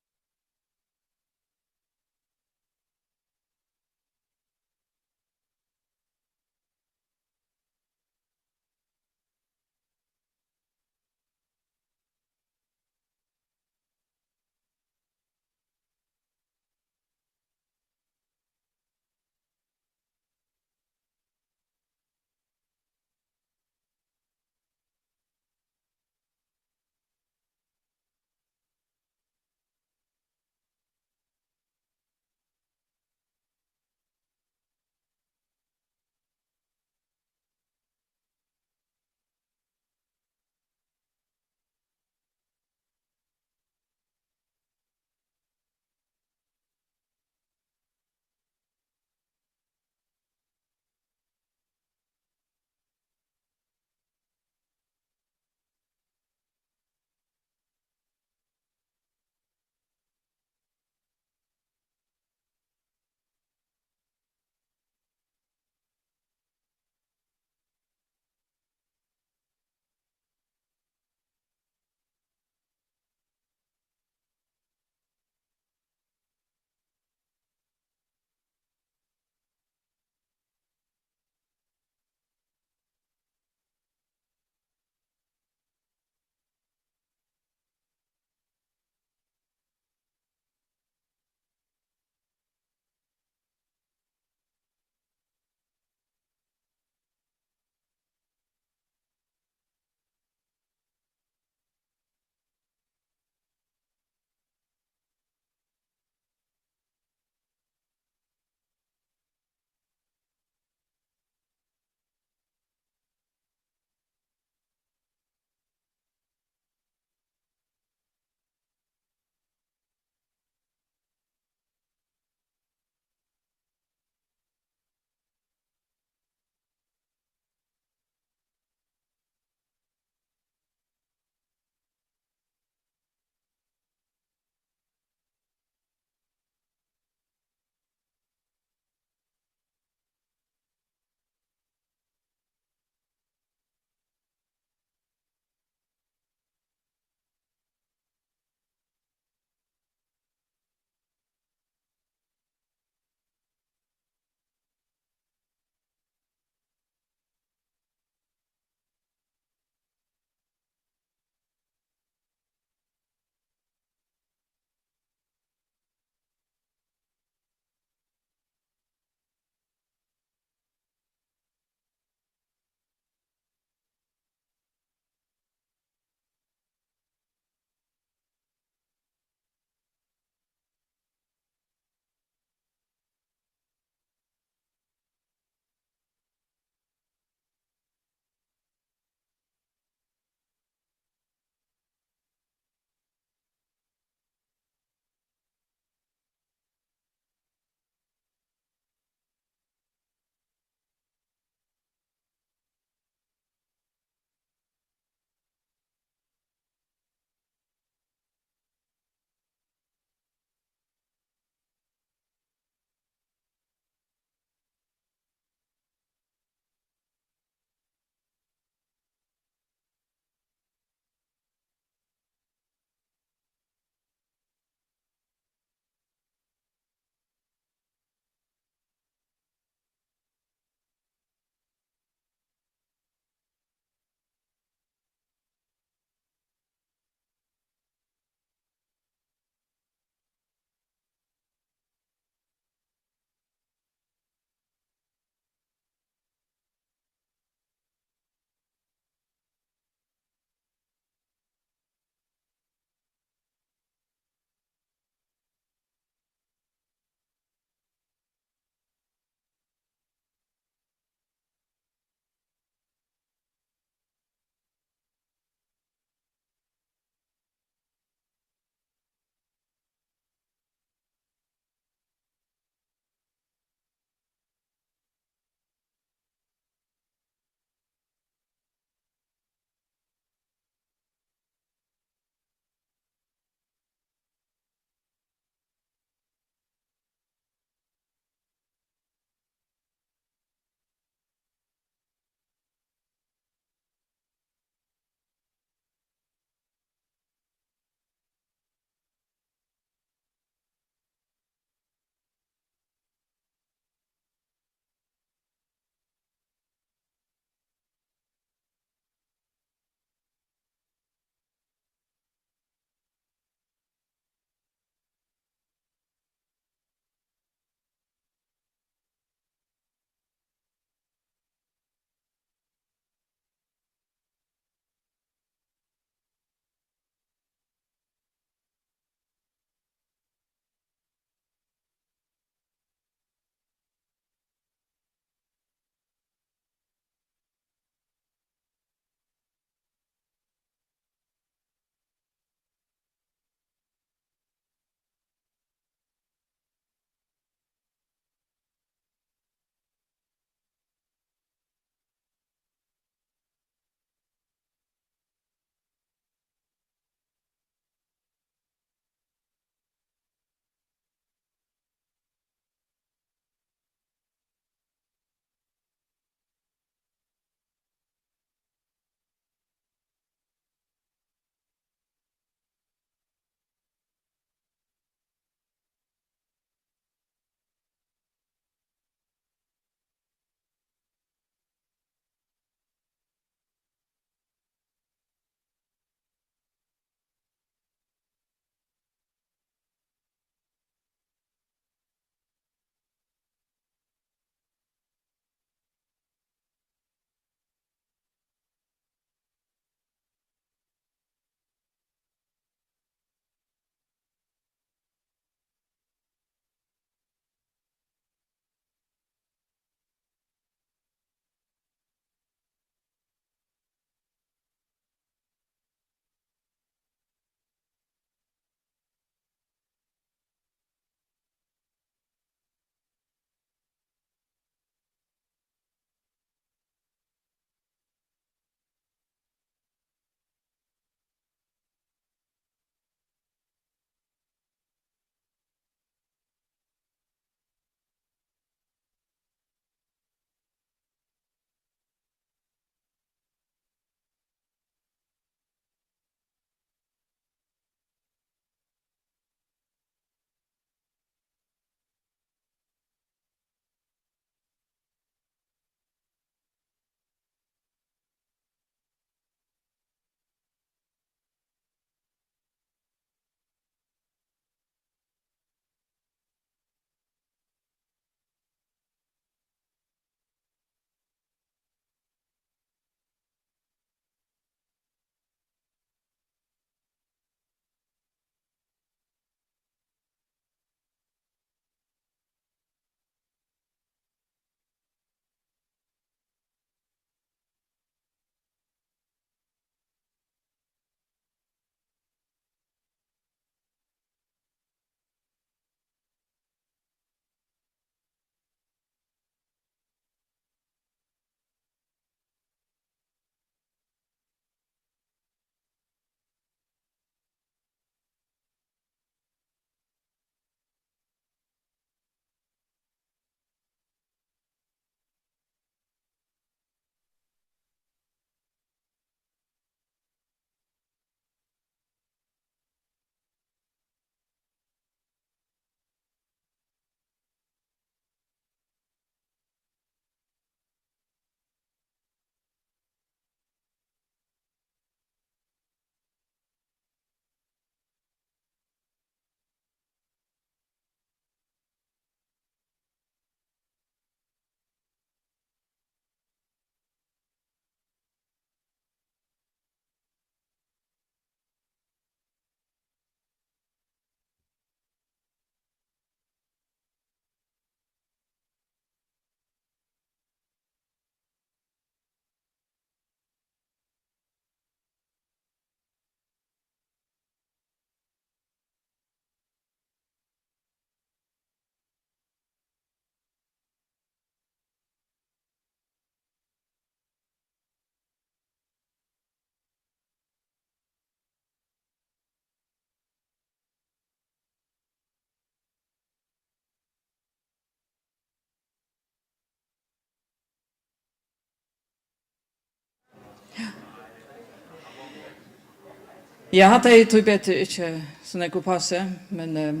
Ja, hatta hevði tíbetur ikki so nógv upp á seg, men, ehm,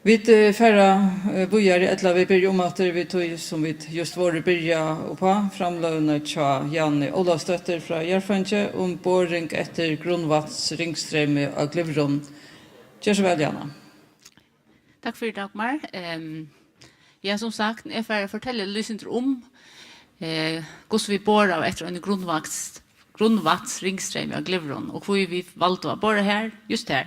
vit, eh, fara, eh, víðari, ella vit byrja umaftur við tí, sum vit júst vóru byrjað upp á, framløguna hjá Jani Ólavsdóttur frá Jarðfeingi um boring eftir grundvatnsringstreymi á Glyvrum. Ger so væl, Jana. Takk fyri, Dagmar. Ehm, ja, sum sagt, eg fari at fortelja eitt sindur um, eh, hvussu vit boraðu eftir einum grundvatns-, grundvatnsringstreymi á Glyvrum, og hví vit valdu at bora har, júst har.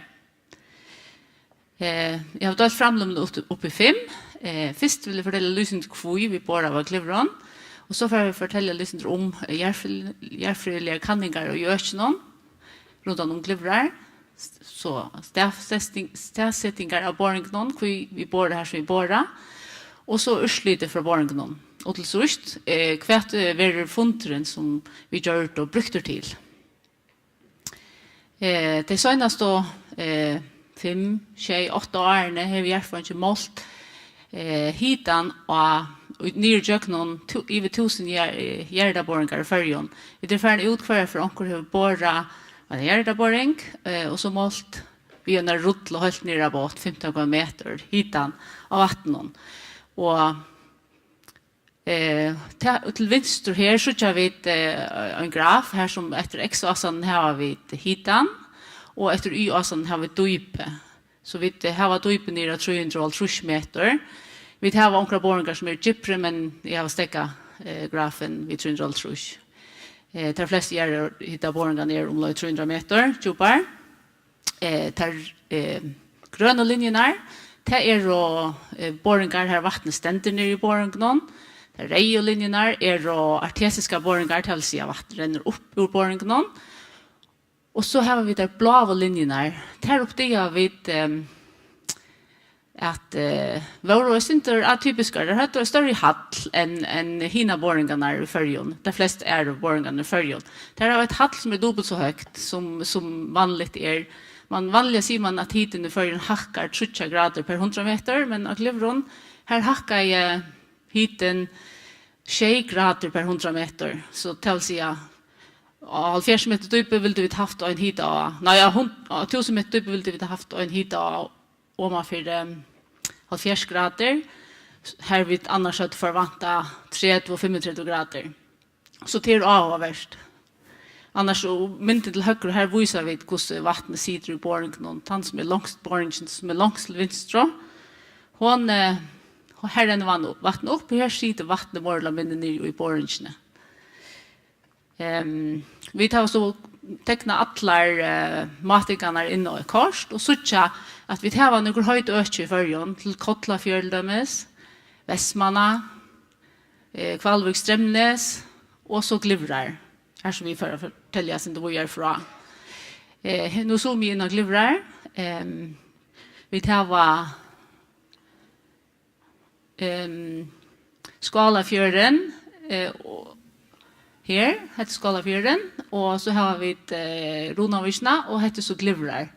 Eh, eg havi deilt framløguna upp, upp í fimm. Eh, fyrst vil eg fortelja eitt sindur, hví vit boraðu á Glyvrum, og so fari eg at fortelja eitt sindur um, eh, jarðfrø-, jarðfrøðiligar kanningar í økinum rundan um Glyvrar, s-, so staðfesting, staðsetingar av boringunum, hví vit bora har sum vit bora, og so úrslitið frá boringunum. Og til síðst, eh, hvat, eh, verður fundurin sum vit gjørdu brúktur til? Eh, tey seinastu, eh, fimm, sjey, átta árini hevur Jarðfeingin mált, eh, hitan á, í, niður gjøgnum tú-, yvir túsund jar-, eh, jarðarboringar í Føroyum. Vit eru farin út, hvørja ferð onkur hevur borað eina jarðarboring, eh, og so mált við eina rullu heilt niður á botn, fimtan komma metur, hitan á vatninum. Og, eh, ta-, til vinstru her síggja vit, eh, ein graf, har sum eftir x-ásanum hava vit hitan, og eftir y-ásanum hava vit dýpið. So vit, eh, hava dýpið niður á trý hundrað og hálvtrýss metur. Vit hava onkrar boringar sum eru djúpri, men eg havi steðgað, eh, grafin við trý hundrað og hálvtrýss. Eh, tær flestu jarðhitaboringarnar eru umleið trý hundrað metur djúpar. Eh, tær, eh, grønu linjurnar, tað eru, eh, boringar har vatnið stendur niðri í boringunum. Tær reyðu linjurnar eru artesiskar boringar, tað vil siga, vatn rennur upp úr boringunum. Og so hava vit tær bláu linjurnar. Tær uppdaga vit, ehm, at, eh, vóru eitt sindur atypiskar. Tær høvdu eitt størri hall enn, enn hinar boringarnar í Føroyum. Tær flestu aðru boringarnar í Føroyum. Tær hava eitt hall sum er dupult so høgt sum, sum vanligt er. Man, vanliga sigur man at hitin í Føroyum hækkar tríggjar gradir per hundrað metur, men á Glyvrum, har hækkaði hitin sjey gradir per hundrað metur. So tað vil siga, á hálvfjerðs metur dýpi vildu vit havt ein hita á, nei, á hund-, á túsund metur dýpi vildu vit havt ein hita á oman fyri, ehm, hálvfjerðs gradir, har vit annars høvdu forvantað tretivu og fimmogtretivu gradir. So tað er áhugavert. Annars, og myndin til høgru, har vísa vit, hvussu vatnið situr í boringunum. Tann sum er longst, boringin sum er longst til vinstru, hon, eh, her rennur vatn upp, vatn upp, og her situr vatnið meira ella minni niðri í boringini. Ehm, vit hava so teknað allar, eh, mátingarnar inn á eitt kort og síggja, at vit hava nøkur heit øki í Føroyum, til Kollafjørð til dømis, Vestmanna, eh, Hvalvík, Streymnes og so Glyvrar, har sum vit fara at fortelja eitt sindur víðari frá. Eh, he-, nú zooma eg inn á Glyvrar. Ehm, vit hava, ehm, Skálafjørðin, eh, og her, hetta er Skálafjørðin, og so hava vit, eh, Runavíkina, og hetta er so Glyvrar,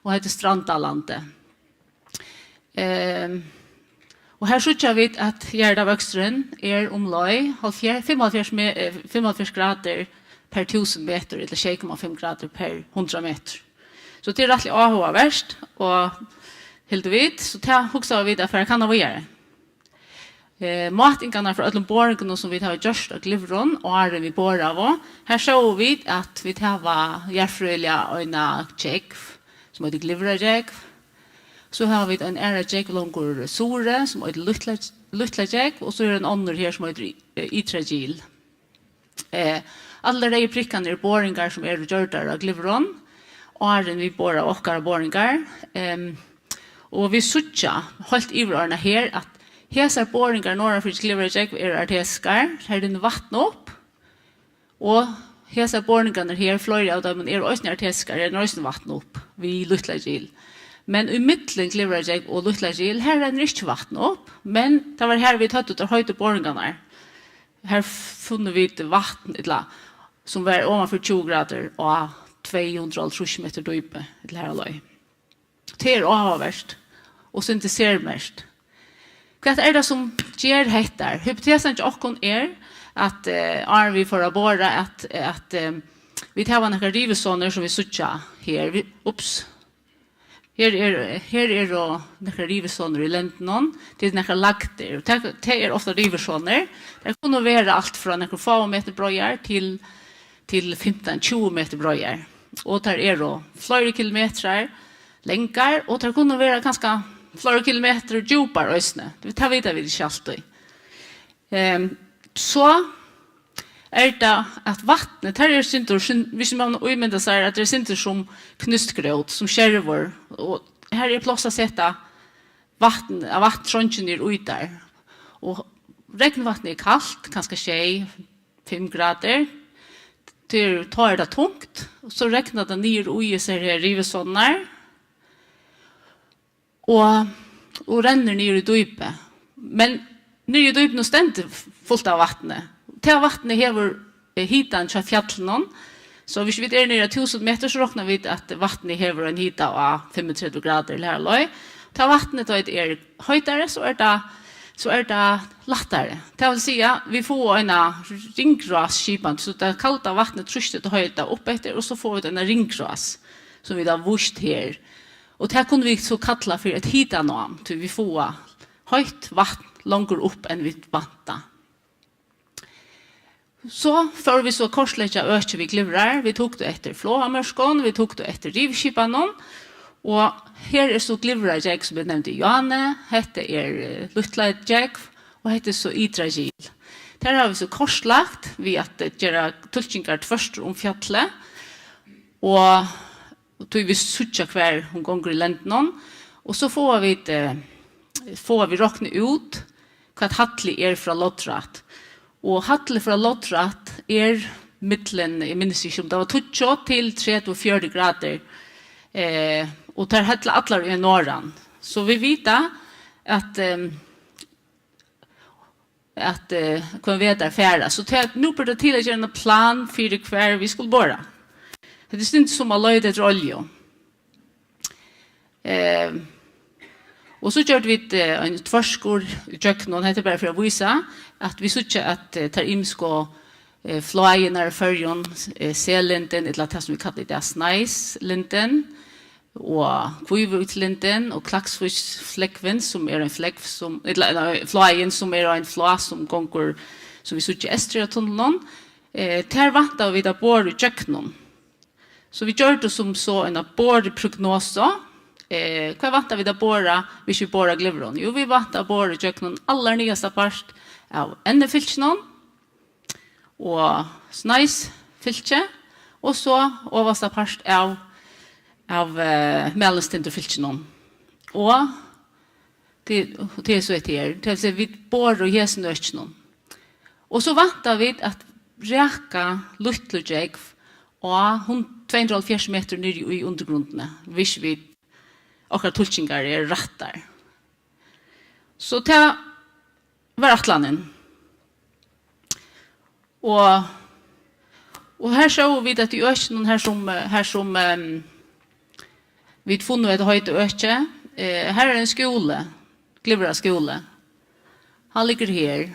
og hetta er Strandalandið. Ehm, og her síggja vit, at jarðarvøksturin er umleið hálvfjerðs, fimmoghálvfjerðs me-, eh, fimmoghálvfjerðs gradir per túsund metur, ella sjey komma fimm gradir per hundrað metur. So tað er rættiliga áhugavert, og hildu vit, so tað hugsaðu vit at fara at kanna víðari. Eh, mátingarnar frá øllum boringunum, sum vit hava gjørt á Glyvrum, áðrenn vit boraðu, har sóu vit, at vit hava jarðfrøðiliga eina gjógv, sum eitur Glyvragjógv. So hava vit ein aðra gjógv longur suðuri, sum eitur Lítla, Lítla Gjógv, og so er ein onnur her, sum eitur, eh, Ytra Gil. Eh, allar reyðu prikkarnar eru boringar, sum eru gjørdar á Glyvrum, áðrenn vit bora okkara boringar. Ehm, og vit síggja heilt yvirordnað her, at hesar boringar norðanfyri Glyvragjógv eru artesiskar, har rennur vatn upp, og hesar boringarnar her, fleiri av teimum eru eisini artesiskar, har rennur eisini vatn upp við Lítla Gil. Men í millum Glyvragjógv og Lítla Gil, har rennur ikki vatn upp, men tað var har, vit høvdu tær heitu boringarnar. Har funnu vit vatn, ella, sum var oman fyri tjúgu gradir á tvey hundrað og hálvtrýss metur dýpi, ella har á leið. Tað er áhugavert og sindur sermerkt. Hvat er tað, sum ger hetta? Hypotesan hjá okkum er, at, eh, áðrenn vit fóru at bora, at, at, eh, vit hava nakrar rivizonir, sum vit síggja her. Vit, ups. Her er, her eru nakrar rivizonir í lendinum. Tað eru nakrar lægdir. Og tað, tað eru ofta rivizonir. Tær kunnu vera alt frá nøkrum fáum metrum breiðar til, til fimtan, tjúgu metrar breiðar. Og tær eru fleiri kilometrar langar, og tær kunnu vera kanska fleiri kilometrar djúpar eisini. Tað vita vit ikki altíð. Ehm, so er tað, at vatnið, tað er sindur, sin-, viss man ímyndar sær, at tað er sindur sum knúst grót, sum skervur, og her er pláss at seta vatn, at vatn treingir niður í tær. Og regnvatnið er kalt, kanska sjey, fimm gradir. Tað er, tá er tað tungt, og so regnar tað niður í hesar her rivizonirnar. Og, og rennur niður í dýpið. Men niðri í dýpinum stendur fult av vatni. Tað vatnið hevur, eh, hitan hjá fjallunum. So viss vit eru niðri á túsund metrar, so rokna vit, at vatnið hevur ein hita á fimmogtretivu gradir ella har leið. Tá vatnið, tá er heitari, so er tað, so er tað lættari. Tað vil siga, vit fáa eina ringrásskipan, so tað kalda vatnið trýstir tað heita upp eftir, og so fáa vit eina ringrás, sum vit hava víst her. Og tað kunnu vit so kalla fyri eitt hitanám, tí vit fáa heitt vatn longur upp enn vit vænta. So fóru vit so at kortleggja økið við glyvrar. Vit hugdu eftir floghamørkum, vit hugdu eftir riviskipanum, og her er so glyvragjógv, sum eg nevndi, Jane, hetta er, eh, Lítla Gjógv, og hetta er so Ytra Gil. Tær hava vit so kortlagt við at, eh, gera tulkingar tvørtur um fjallið, og og tí vit síggja, hvar hon gongur í lendinum. Og so fáa vit, eh, fáa vit roknað út, hvat halli er frá loddrætt. Og halli frá loddrætt er millum, eg minnist ikki, um tað var tíggju til tretivu, fjøruti gradir. Eh, og tær hella allar í ein norðan. So vit vita, at, ehm, at, eh, hvønn veg tær fara. So tað, nú ber tað til at gera ein plan fyri, hvar vit skulu bora. Hetta er stundum sum at leita eftir olju. Eh, og so gjørdu vit, eh, ein tvørskurð ígjøgnum, hetta er bara fyri at vísa, at vit síggja, at, eh, tær ymisku, eh, fláirnar í Føroyum, eh, Selindin, ella tað, sum vit kalla í dag, Snæslindin, og Kvívíkslindin og Klaksvíksflógvin, sum er ein flógv sum, ella, nei, fláin, sum er ein flá sum gongur, sum vit síggja eystur av tunlinum. Eh, tær vænta vit at bora ígjøgnum. So vit gjørdu sum so eina boruprognosu. Eh, hvat vænta vit at bora, viss vit bora glyvrum? Jú, vit vænta at bora ígjøgnum allarniðasta part av Enni-fylkinum og Snæsfylki, og so ovasta part av, av, eh, Mælistindur fylkinum. Og til, og til so hetta her, tað vil siga, vit bora í hesum økinum. Og so vænta vit at raka Lítlu Gjógv á hon-, tvey hundrað og hálvfjerðs metrar niðri í undirgrundini, viss vit, okkara tulkingar eru rættar. So tað var ætlanin. Og, og her sóu vit, at í økinum, her sum, eh, her sum, ehm, vit funnu hetta heita økið, eh, her er ein skúli, Glyvra skúli. Hann liggur her.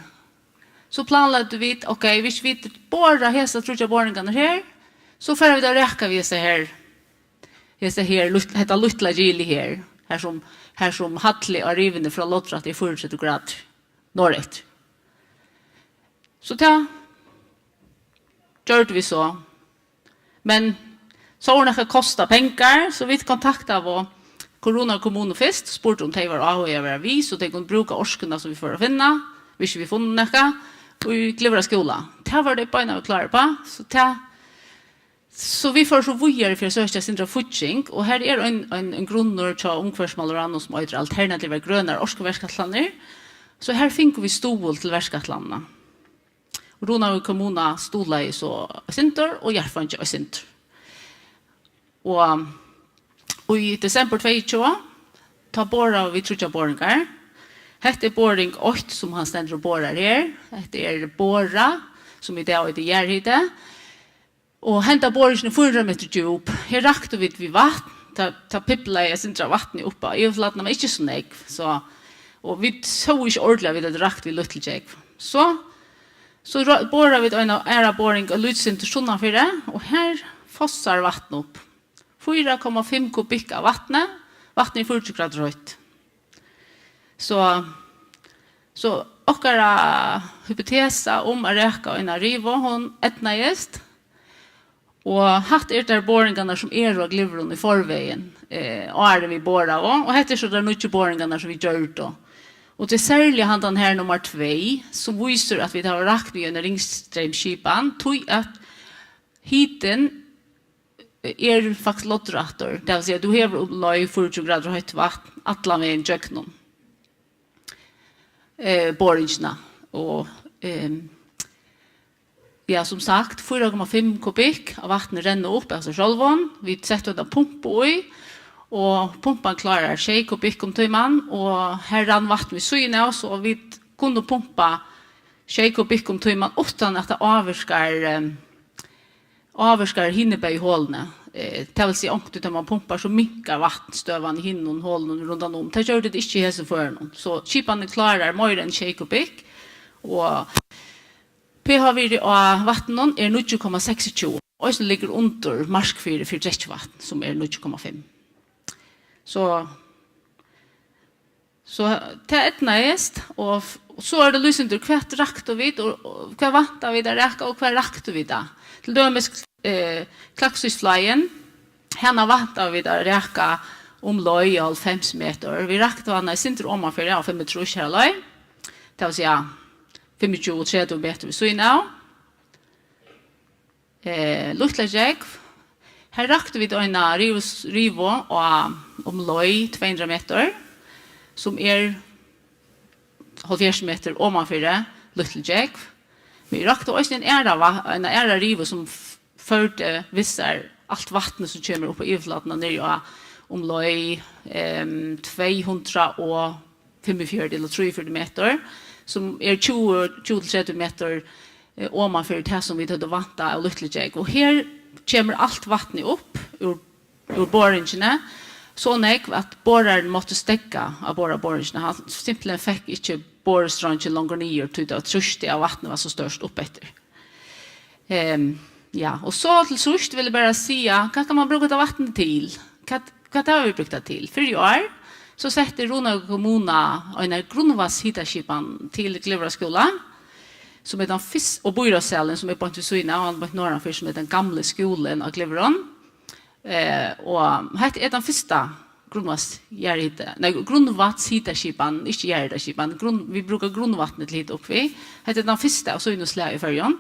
So planlagdu vit, ok, viss vit bora hesar tríggjar boringarnar her, so fara vit at raka við hesa her, hesa her, lit-, hetta lítla gilið her, her sum, her sum hallið á rivuni frá loddrætti er fýraogtretivu gradir norðureftir. So tað gjørdu vit so. Men so var nakað kostað pengar, so vit kontaktaðu Koruna kommunu fyrst, spurdu um tey vóru áhugað í at vera við, so tey kundu brúka orkuna, sum vit fóru at finna, viss vit funnu nakað, í Glyvra skúla. Tað vóru tey beinanvegin klárir uppá, so tað, so vit fóru so víðari fyri at søkja eitt sindur av fígging, og her er ein, ein, ein grunnur hjá Umhvørvismálaráðnum, sum eitur Alternativas grønu orkuverkætlanir, so her fingu vit stuðul til verkætlanina. Runavík kommuna stuðlaði so eitt sindur og Jarðfeingið eitt sindur. Og, og í desembur tveyogtjúgu, tá boraðu vit tríggjar boringar. Hetta er boring eitt, sum hann stendur og borar her. Hetta er bora, sum í dag eitur jarðhiti. Og henda boringin er fýra hundrað metrar djúp. Her raktu vit við vatn. Tað, tað piplaði eitt sindur av vatni upp á yvirflatina, men ikki so nógv. So, Og vit sóu ikki ordiliga, at vit høvdu rakt við Lítlu Gjógv. So, so rá-, bora vit eina aðra boring, eitt lítið sindur sunnanfyri, og her fossar vatn upp. Fýra komma fimm kubikk av vatni. Vatnið er fýraogtjúgu gradir heitt. So, so okkara hypotesa um at raka eina rivu, hon eydnaðist. Og hatta eru tær boringarnar, sum eru á Glyvrum í forvegin, eh, áðrenn vit boraðu. Og hetta er so tær nýggju boringarnar, sum vit gjørdu. Og tað er serliga handan her nummar tvey, sum vísir, at vit hava rakt við eina ringstreymsskipan, tí at hitin er faktiskt loddrættur. Tað vil siga, tú hevur umleið fýraogtjúgu gradir heitt vatn allan vegin gjøgnum, eh, boringina. Og, ehm, ja, sum sagt, fýra komma fimm kubikk av vatni renna upp av seg sjálvum. Vit settu eina pumpu í, og pumpan klárar sjey kubikk um tíman, og her rann vatn við síðuna av, so vit kunnu pumpa sjey kubikk um tíman uttan at tað ávirkar, ehm, ávirkar hini bæði holini. Eh, tað vil siga, onkuntíð tá man pumpar, so minkar vatnstøðan í hinum holunum rundan um. Tað gjørdi tað ikki í hesum førinum. So skipanin klárar meira enn sjey kubikk, og pH-virði á vatninum er níggju komma seksogtjúgu. Eisini liggur undir markvirði fyri drekkivatn, sum er níggju komma fimm. So, so tað eydnaðist, og f-, og so er tað lýsandi, hvat raktu vit, og, og hvat vænta vit at raka, og hvat raktu vit tá? Til dømis, eh, Klaksvíksfláin, hana vænta vit at raka umleið hálvfems metur. Vit raktu hana eitt sindur omanfyri, á fimmogtrýss her leið. Tað vil siga, fimmogtjúgu, tretivu metur við síðuna av. Eh, Lítla Gjógv. Her raktu vit eina rivu, rivu á umleið tvey hundrað metur, sum er hálvfjerðs metur omanfyri Lítlu Gjógv. Vit raktu eisini ein aðra va-, eina aðra rivu, sum f-, førdi við sær alt vatnið, sum kemur upp á yvirflatina, niður á umleið, ehm, tvey hundrað og fimmogfjøruti ella trýogfjøruti metur, sum er tjúgu, tjúgu til tretivu metur, eh, omanfyri tað, sum vit høvdu væntað av Lítlu Gjógv. Og her kemur alt vatnið upp úr, úr boringini, so nógv, at borarin mátti steðga at bora boringina. Hann simpelthen fekk ikki boristreingin longur niður, tí tað trýstið av vatni var so stórt uppeftir. Ehm, ja, og so til síðst vil eg bara siga, hvat kann man brúka hetta vatnið til? Hvat, hvat hava vit brúkt tað til? Fyrr í ár, so setti Runavíkar kommuna eina grundvatnshitaskipan til Glyvrar skúla, sum er tann fyrst-, og býráðssalin, sum er beint við síðuna av, hann er beint norðanfyri, sum er tann gamli skúlin á Glyvrum. Eh, og hetta er tann fyrsta grundvatnsjarðhita-, nei, grundvatnshitaskipan, ikki jarðhitaskipan, grunn-, vit brúka grundvatnið til at hita upp við. Hetta er tann fyrsta av sínum slag í Føroyum.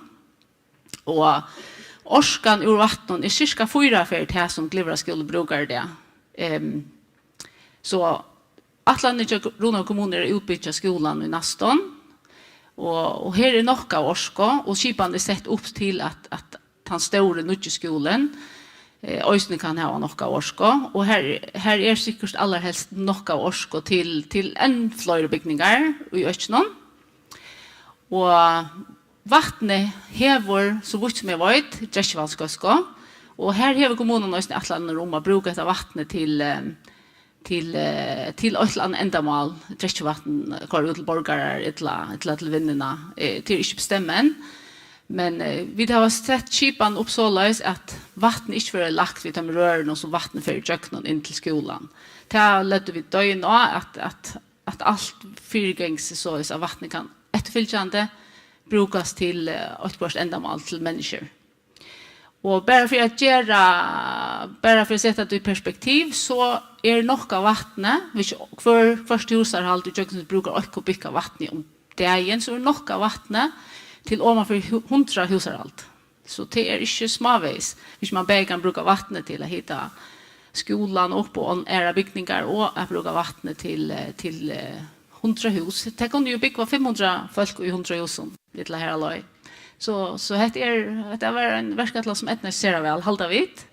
Og orkan úr vatninum er sirka fýra ferð tað, sum Glyvrar skúli brúkar í dag. Ehm, so ætlanin hjá Runavíkar kommunu er at útbyggja skúlan í næstum. Og, og her er nokk av orku, og skipanin er sett upp til at, at tann stóri nýggi skúlin, eh, eisini kann hava nokk av orku. Og her, her er sikkurt allarhelst nokk av orku til, til enn fleiri bygningar í økinum. Og vatnið hevur, so vítt sum eg veit, drekkivatnsgóðsku, og her hevur kommunan eisini ætlanir um at brúka hetta vatnið til, eh, til, eh, til eitt ella annað endamál, drekkivatn, koyra út til borgarar ella, ella til vinnuna. Eh, tað er ikki bestemt enn, men, eh, vit hava sett skipan upp soleiðis, at vatnið ikki verður lagt við teimum rørunum, sum vatnið fer ígjøgnum inn til skúlan. Tað løgdu vit deyðin á, at, at at alt fyrigongur soleiðis, at vatnið kann eftirfylgjandi brúkast til, eh, eitt hvørt endamál til menniskjur. Og bara fyri at gera, bara fyri at seta tað í perspektiv, so er nokk av vatni, hvis hvør, hvørt húsarhald í gjøgnum brúkar eitt kubikk av vatni um dagin, so er nokk av vatni til oman fyri hu-, hundrað húsarhald. So tað er ikki smávegis, hvis man bæði kann brúka vatnið til at hita skúlan upp og on-, aðrar bygningar, og at brúka vatnið til, eh, til, eh, hundrað hús. Tað kunnu jo búgva fimm hundrað fólk í hundrað húsum, ella har á leið. So, so hetta er, hetta var ein verkætlan, sum eydnaðist sera væl, halda vit.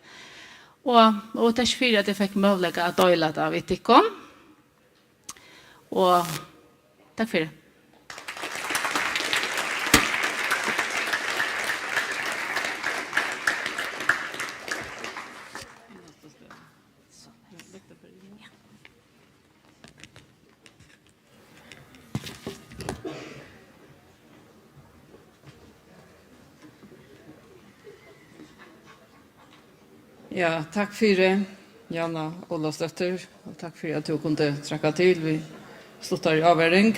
Og, og takk fyri, at eg fekk møguleika at deila tað við tykkum. Og takk fyri. Ja, takk fyri, Javna Ólafsdóttir, og takk fyri, at tú kundi traðka til við stuttari ávaring.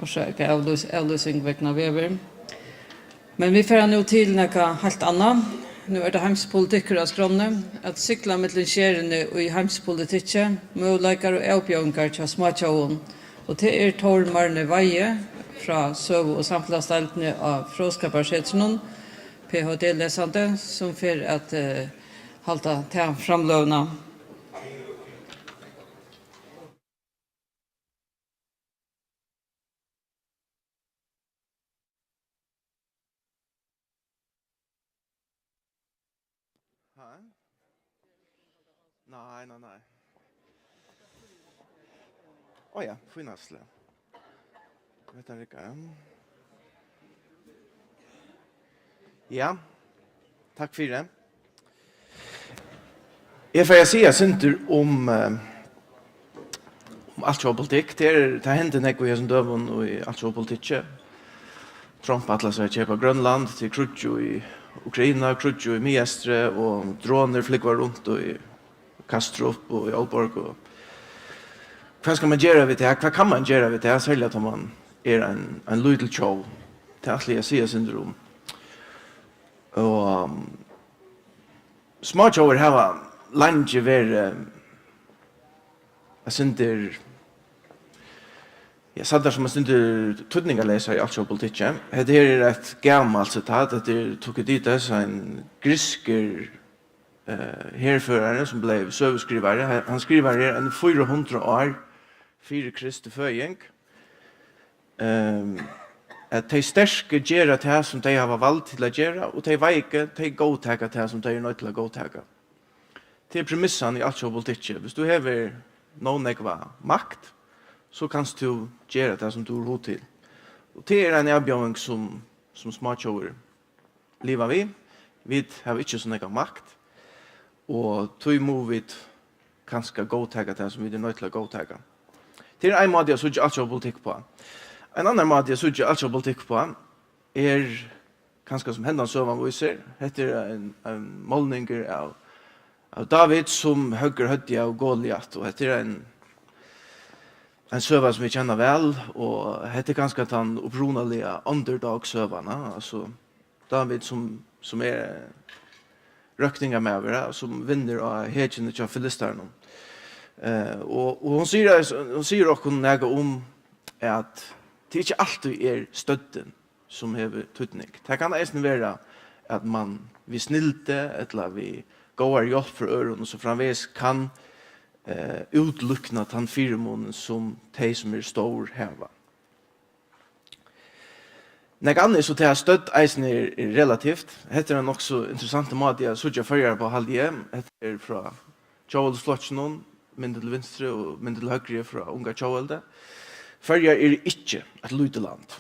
Orsaka avlýs-, avlýsing vegna veður. Men vit fara nú til nakað heilt annað. Nú er tað heimspolitikkur á skránni. At sigla millum skerini í heimspolitikki, møguleikar og avbjóðingar hjá smátjóðum. Og tað er Tór Marni Weihe frá Søgu- og samfelagsdeildini á Fróðskaparsetrinum, P H D-lesandi, sum fer at, eh, halda ta framløguna. Ha? Nei, nei, nei. Á ja, fínasta. Hetta riggar. Ja, takk fyri. Eg fari at siga eitt sindur um, eh, um altjóða politikk. Tað er, tað hendir nógv í hesum døgum í altjóða politikki. Trump ætlar sær at keypa Grønland, tað er kríggj í Ukraina, kríggj í Miðeystri, og dronur flúgva runt í Kastrup og í Aalborg. Og hvat skal man gera við tað? Hvat kann man gera við tað? Serliga tá man er ein, ein lítil tjóð. Tað ætli eg at siga eitt sindur um. Og, um, smátjóðir hava leingi verið eitt sindur, ja, sæddar sum eitt sindur týdningarleysar í altjóða politikki. Hetta her er eitt gamalt sitat. Hetta er Thukydides, ein grikskur, eh, herførari, sum bleiv søguskrivari. Hann, hann skrivar her eini fýra hundrað ár fyri Kristi føðing, ehm, at tey sterku gera tað, sum tey hava vald til at gera, og tey veiku, tey góðtaka tað, sum tey eru noydd til at góðtaka. Tað er premissan í altjóða politikki. Viss tú hevur nóg nógva makt, so kanst tú gera tað, sum tú hevur hug til. Og tað er ein avbjóðing, sum, sum smátjóðir liva við. Vit hava ikki so nógva makt, og tí mugu vit kanska góðtaka tað, sum vit eru noydd til at góðtaka. Tað er ein máti at síggja altjóða politikk uppá. Ein annar máti at síggja altjóða politikk uppá er kanska, sum hendan søgan vísir. Hetta er ein, ein málningur av, av David, sum høggur høvdið av Goliat, og hetta er ein, ein søga, sum vit kenna væl, og hetta er kanska tann upprunaliga underdog-søgan, ha? Altso, David, sum, sum er røktingarmaður, ja, sum vinnur á hetjuni hjá filistarunum. Eh, og, og hon sigur, hon sigur okkum nakað um, at tað ikki altíð er støddin, sum hevur týdning. Tað kann eisini vera, at mann við snildi ella við góðari hjálp frá øðrum og so framvegis kann, eh, útlíkna tann fyrimunin, sum tey, sum eru stór, hava. Nakað annað er so tað, at stødd eisini er, er relativt. Hetta er ein nokk so interessantur máti at síggja Føroyar uppá, haldi eg. Hetta er frá Tjóðveldisflokkinum, myndin til vinstru, og myndin til høgru er frá Unga Tjóðveldi. Føroyar eru ikki eitt lítið land.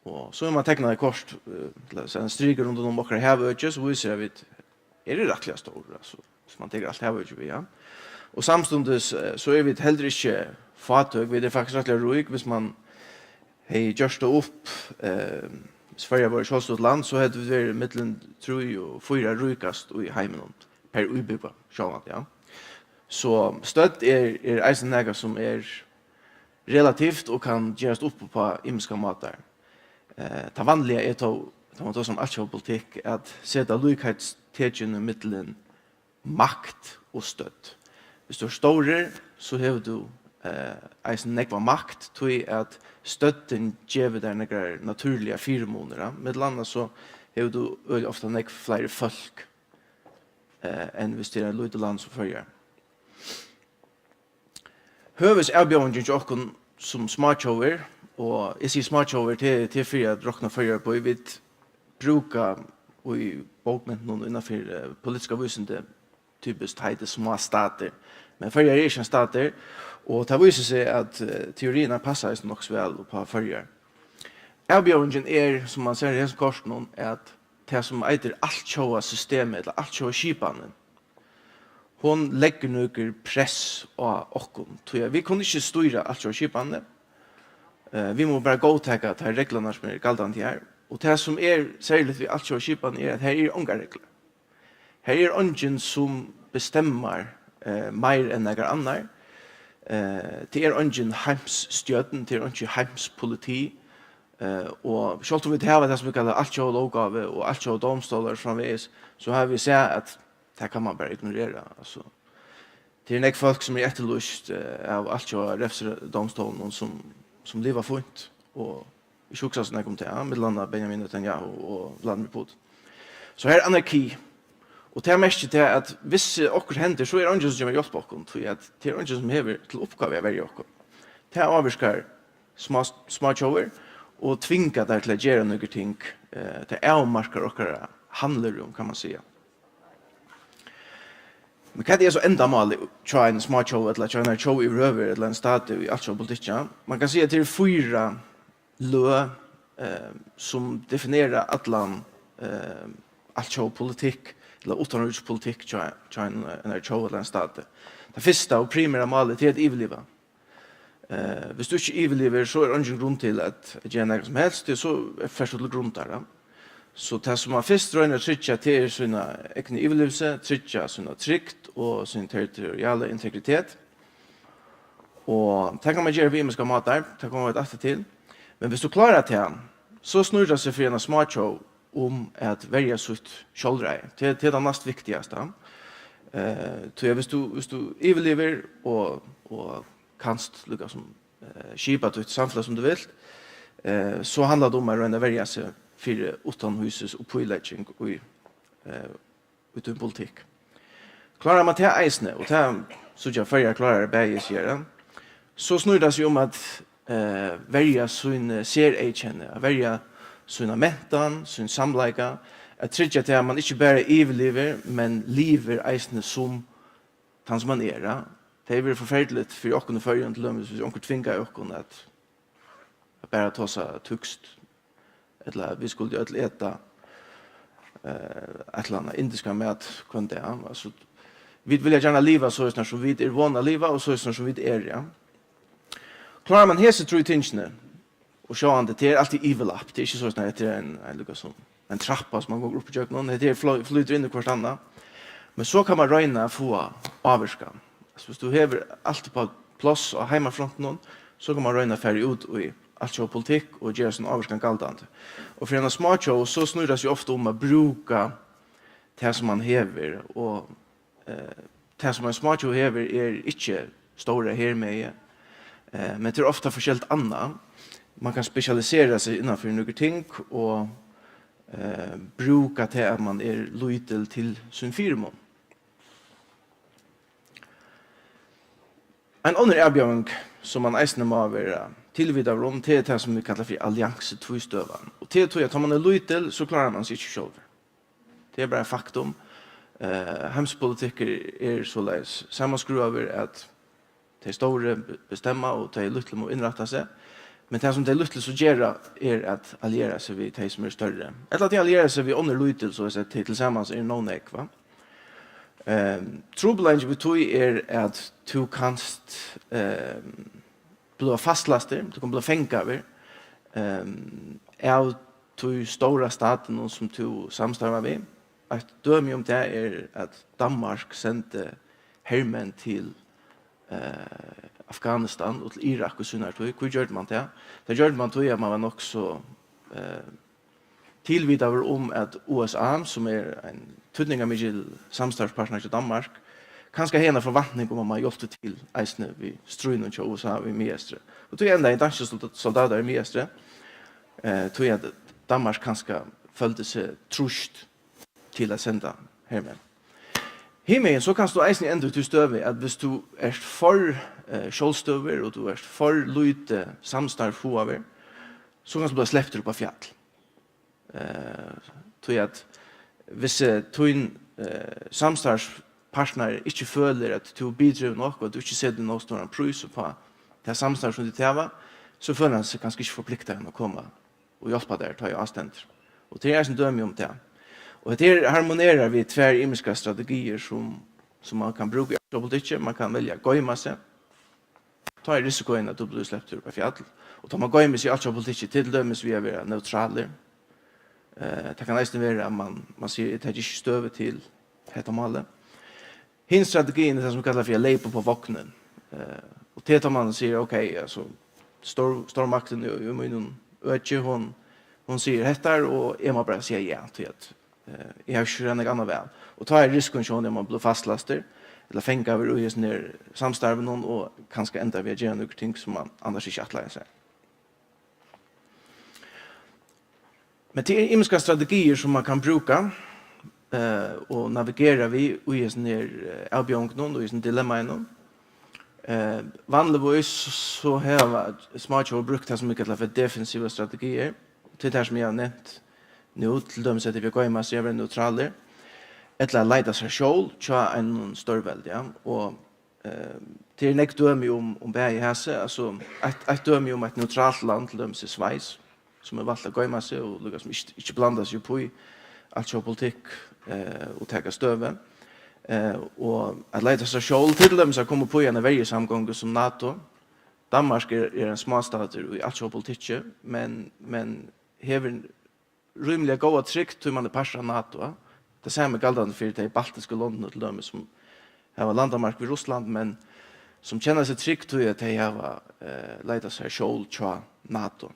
Og so hevur mann teknað eitt kort, eh, til at siga, ein strika rundan um okkara havøki, sum vísir, at vit eru rættiliga stór, altso, viss mann tekur alt havøkið við, ja. Og samstundis, eh, so eru vit heldur ikki fátøk, vit eru faktiskt rættiliga rík. Viss mann hevði gjørt tað upp, eh, viss Føroyar vóru sjálvstýrt land, so høvdu vit verið millum trý og fýra ríkast í heiminum per íbúgva, sjálvandi, ja. So stødd er, er eisini nakað, sum er relativt og kann gerast upp uppá ymiskar mátar. Eh, tað vanliga er tó, tá mann tosar um altjóða politikk, at seta líkheitsinntekin millum makt og stødd. Viss tú ert stórur, so hevur tú, eh, eisini nógva makt, tí at støddin gevur tær nakrar natúrligar fyrimunir, ja. Millum annað so hevur tú øgiliga ofta nógv fleiri fólk, eh, enn viss tað er eitt lítið land sum Føroyar. Høvuðsavbjóðingin hjá okkum sum smátjóðir, og eg sigi smátjóðir, tað er, tað er fyri at rokna Føroyar upp í, vit brúka í bókmentunum innanfyri, eh, politiska vísindi, typiskt heitið smástatir. Men Føroyar er ikki ein statur, og tað vísir seg, at, eh, teoriirnar passa eisini nokk so væl upp á Føroyar. Avbjóðingin er, sum mann sær í hesum kortinum, at tað, sum eitur altjóða systemið, ella altjóða skipanin, hon leggur nøkur press á okkum, tí at vit kunnu ikki stýra altjóða skipanini. Eh, vit mugu bara góðtaka tær reglurnar, sum eru galdandi her. Og tað, sum er serligt við altjóða skipanini, er, at her eru ongar reglur. Her er eingin, sum bestemmar eh, meir enn nakar annar. Eh, tað er eingin heimsstjórn, tað er einki heimspoliti. Eh, og sjálvt um vit hava tað, sum vit kalla altjóða lóggávu og altjóða dómstólar framvegis, so hava vit sæð, at tað kann man bara ignorera. Altso, tað er nógv fólk, sum er eftirlýst eh, av altjóða refsidómstólinum, sum, sum liva fínt og ikki hugsa so nógv um tað, millum annað Benjamin Netanyahu og Vladimir Putin. So her er anarki, og tað merkir tað, at hvis okkurt hendir, so er eingin, sum kemur at hjálpa okkum, tí at tað er eingin, sum hevur til uppgávu at verja okkum. Tað ávirkar smá, smátjóðir og tvingar tær til at gera nøkur ting. Eh, tað avmarkar okkara handlirúm, kann man siga. Men hvat er so endamálið hjá einum smátjóða ella hjá einari tjóð yvirhøvur ella einum stati í altjóða politikki? Man kann siga, at tað eru fýra løg eh, sum definera allan eh, altjóða politikk ella uttanríkispolitikk hjá, hjá ein, einari tjóð ella einum stati. Tað fyrsta og primera málið, tað er at yvirliva. Eh, hvis tú ikki yvirlivir, so er eingin grund til at, at gera nakað sum helst, tí so fert tú til grundar. Ja. So tað, sum man fyrst roynir at tryggja, tað er sína egnu yvirlivelse, tryggja sína trygd og sín territoriala integritet. Og tað kann man gera á ymiskar mátar, tað koma vit aftur til. Men hvis tú klárar tað, so snýr tað seg fyri eina smátjóð um at verja sítt sjálvræði. Tað, tað er tað næst viktigasta. Eh, tí at hvis tú, hvis tú yvirlivir og, og kanst líka sum eh, skipa títt samfelag sum tú vilt, eh, so handlar tað um at royna at verja seg fyri uttanhýsis og pílegging í, eh, í tín politikk. Klárar man tað eisini, og tað síggja Føroyar klárar bæði, sigur hann, so snýr tað seg um at eh, verja síni sereyðkenni, at verja sína mentan, sín samleika, at tryggja tað, at man ikki bara yvirlivir, men livir eisini sum tann, sum man er. Ja. Tað hevði verið forferdiligt fyri okkum í Føroyum, til dømis, hvis onkur tvingaði okkum at, at bara tosa týskt, ella at vit skuldu øll eta eh, eitt ella annað indiskan mat hvønn dag. Altso, vit vilja gjarna liva soleiðis, sum vit eru von at liva, og soleiðis, sum vit eru. Ja. Klárar man hesi trý tingini, og sjálvandi, tað er altíð yvirlapp, tað er ikki soleiðis, at hetta er ein, ein, líka sum ein trappa, sum man gongur upp ígjøgnum, hetta her flý-, flýtur inn í hvørt annað, men so kann man royna at fáa ávirkan. Altso, hvis tú hevur alt upp á pláss á heimafrontinum, so kann man royna at fara út í altjóða politikk og gera sín ávirkan galdandi. Og fyri eina smátjóð, so snýr tað seg ofta um at brúka tað, sum man hevur, og eh, tað, sum ein smátjóð hevur, er ikki stóra hermegi, eh, men tað er ofta forskelligt annað. Man kann spesialisera seg innanfyri nøkur ting og eh, brúka tað, at man er lítil, til sín fyrimun. Ein onnur avbjóðing, sum man eisini má vera tilvitaður um, tað er tað, sum vit kalla fyri alliansetvístøðan. Og tað er tí, at tá man er lítil, so klárar man seg ikki sjálvur. Tað er bara faktum. Eh, heimspolitikkur er soleiðis samanskrúvaður, at tey stóru be-, bestemma, og tey lítlu mugu innrætta seg. Men tað, sum tey lítlu so gera, er at alliera seg við tey, sum eru størri. Ella at tey alliera seg við onnur lítil, soleiðis at tey tilsamans eru nóg nógv, va? Ehm, trupulleikin við tí er, at tú kanst, ehm, blíva fastlæstur, tú kann blíva fangaður, ehm, av tí stóra statinum, sum tú samstarvar við. Eitt dømi um tað er, at Danmark sendi hermenn til eh, Afghanistan og til Irak í sínari tíð. Hví gjørdi man tað? Tað gjørdi man tí, at man var nokk so eh, tilvitaður um, at U S A, sum er ein týdningarmikil samstarvspartnari hjá Danmark, kanska hevði eina forventning um, at man hjálpti til eisini við stríðnum hjá U S A við Miðeystri. Og tí endaði danskir soldat-, soldatar í Miðeystri, eh, tí at Danmark kanska føldi seg trýst til at senda hermenn. Hinvegin, so kanst tú eisini enda í tí støðu, at hvis tú ert for eh, sjálvstøðugur og tú ert for lítið samstarvshugaður, so kanst tú blíva sleptur upp á fjall. Eh, tí at hvis eh, tín eh, samstarvspartnari ikki følir, at tú ert bidrivin nokk, og at tú ikki setir nóg stóran prís upp á tað samstarv, sum tit hava, so følir hann seg kanska ikki forpliktaðan at koma og hjálpa tær, tá ið á stendur. Og tað er eisini dømi um tað. Og hetta her harmonerar við tvær ymiskar strategiir, sum, sum man kann brúka í altíðarpolitikki. Man kann velja at goyma seg. Tá er risikoin, at tú blívur sleptur upp á fjall. Og tá man goymir seg í altíðarpolitikki, til dømis við at vera neutralur. Eh, tað kann eisini vera, at man, man sigur, eg taki ikki støðu til hetta málið. Hin strategiin er tað, sum kallar fyri at leypa upp á vognin. Eh, og tað er tá, man sigur, ok, altso, stór-, stórmaktin í, í mínum øki, hon, hon sigur hetta, og eg má bara siga ja, tí at, eh, eg havi ikki nakað annað val. Og tá er risikoen hjá honum, at man blívur fastlæstur, ella fangaður í hesum her samstarvinum, og kanska endar við at gera nøkur ting, sum man annars ikki ætlaði sær. Men tað eru ymiskar strategiir, sum man kann brúka, eh, og navigera við í hesum her, eh, avbjóðingunum og í hesum dilemmainum. Eh, vanligvís so hava smágjóð brúkt tað, sum vit kalla fyri defensivar strategiir. Tað er tær, sum eg havi nevnt nú, til dømis hetta við at goyma seg, at vera neutralur, ella at leita sær skjól hjá einum stórveldi, ja. Og Eh, tað eru nógv dømi um, um bæði hesi. Altso, eitt, eitt dømi um eitt neutralt land, til dømis, er Sveis, sum hevur valt at goyma seg og líkasum ikki, ikki blanda seg upp í altjóða politikk, eh, og taka støðu. Eh, og at leita sær skjól, til dømis at koma upp í eina verjusamgongu sum NATO. Danmark er, er ein smástatur í altjóða politikki, men, men hevur rímiliga góða trygd, tí man er partur av NATO. Tað sama er galdandi fyri tey baltisku londini, til dømis, sum hava landamark við Russland, men sum kenna seg trygg, tí at tey hava, eh, leitað sær skjól hjá NATO.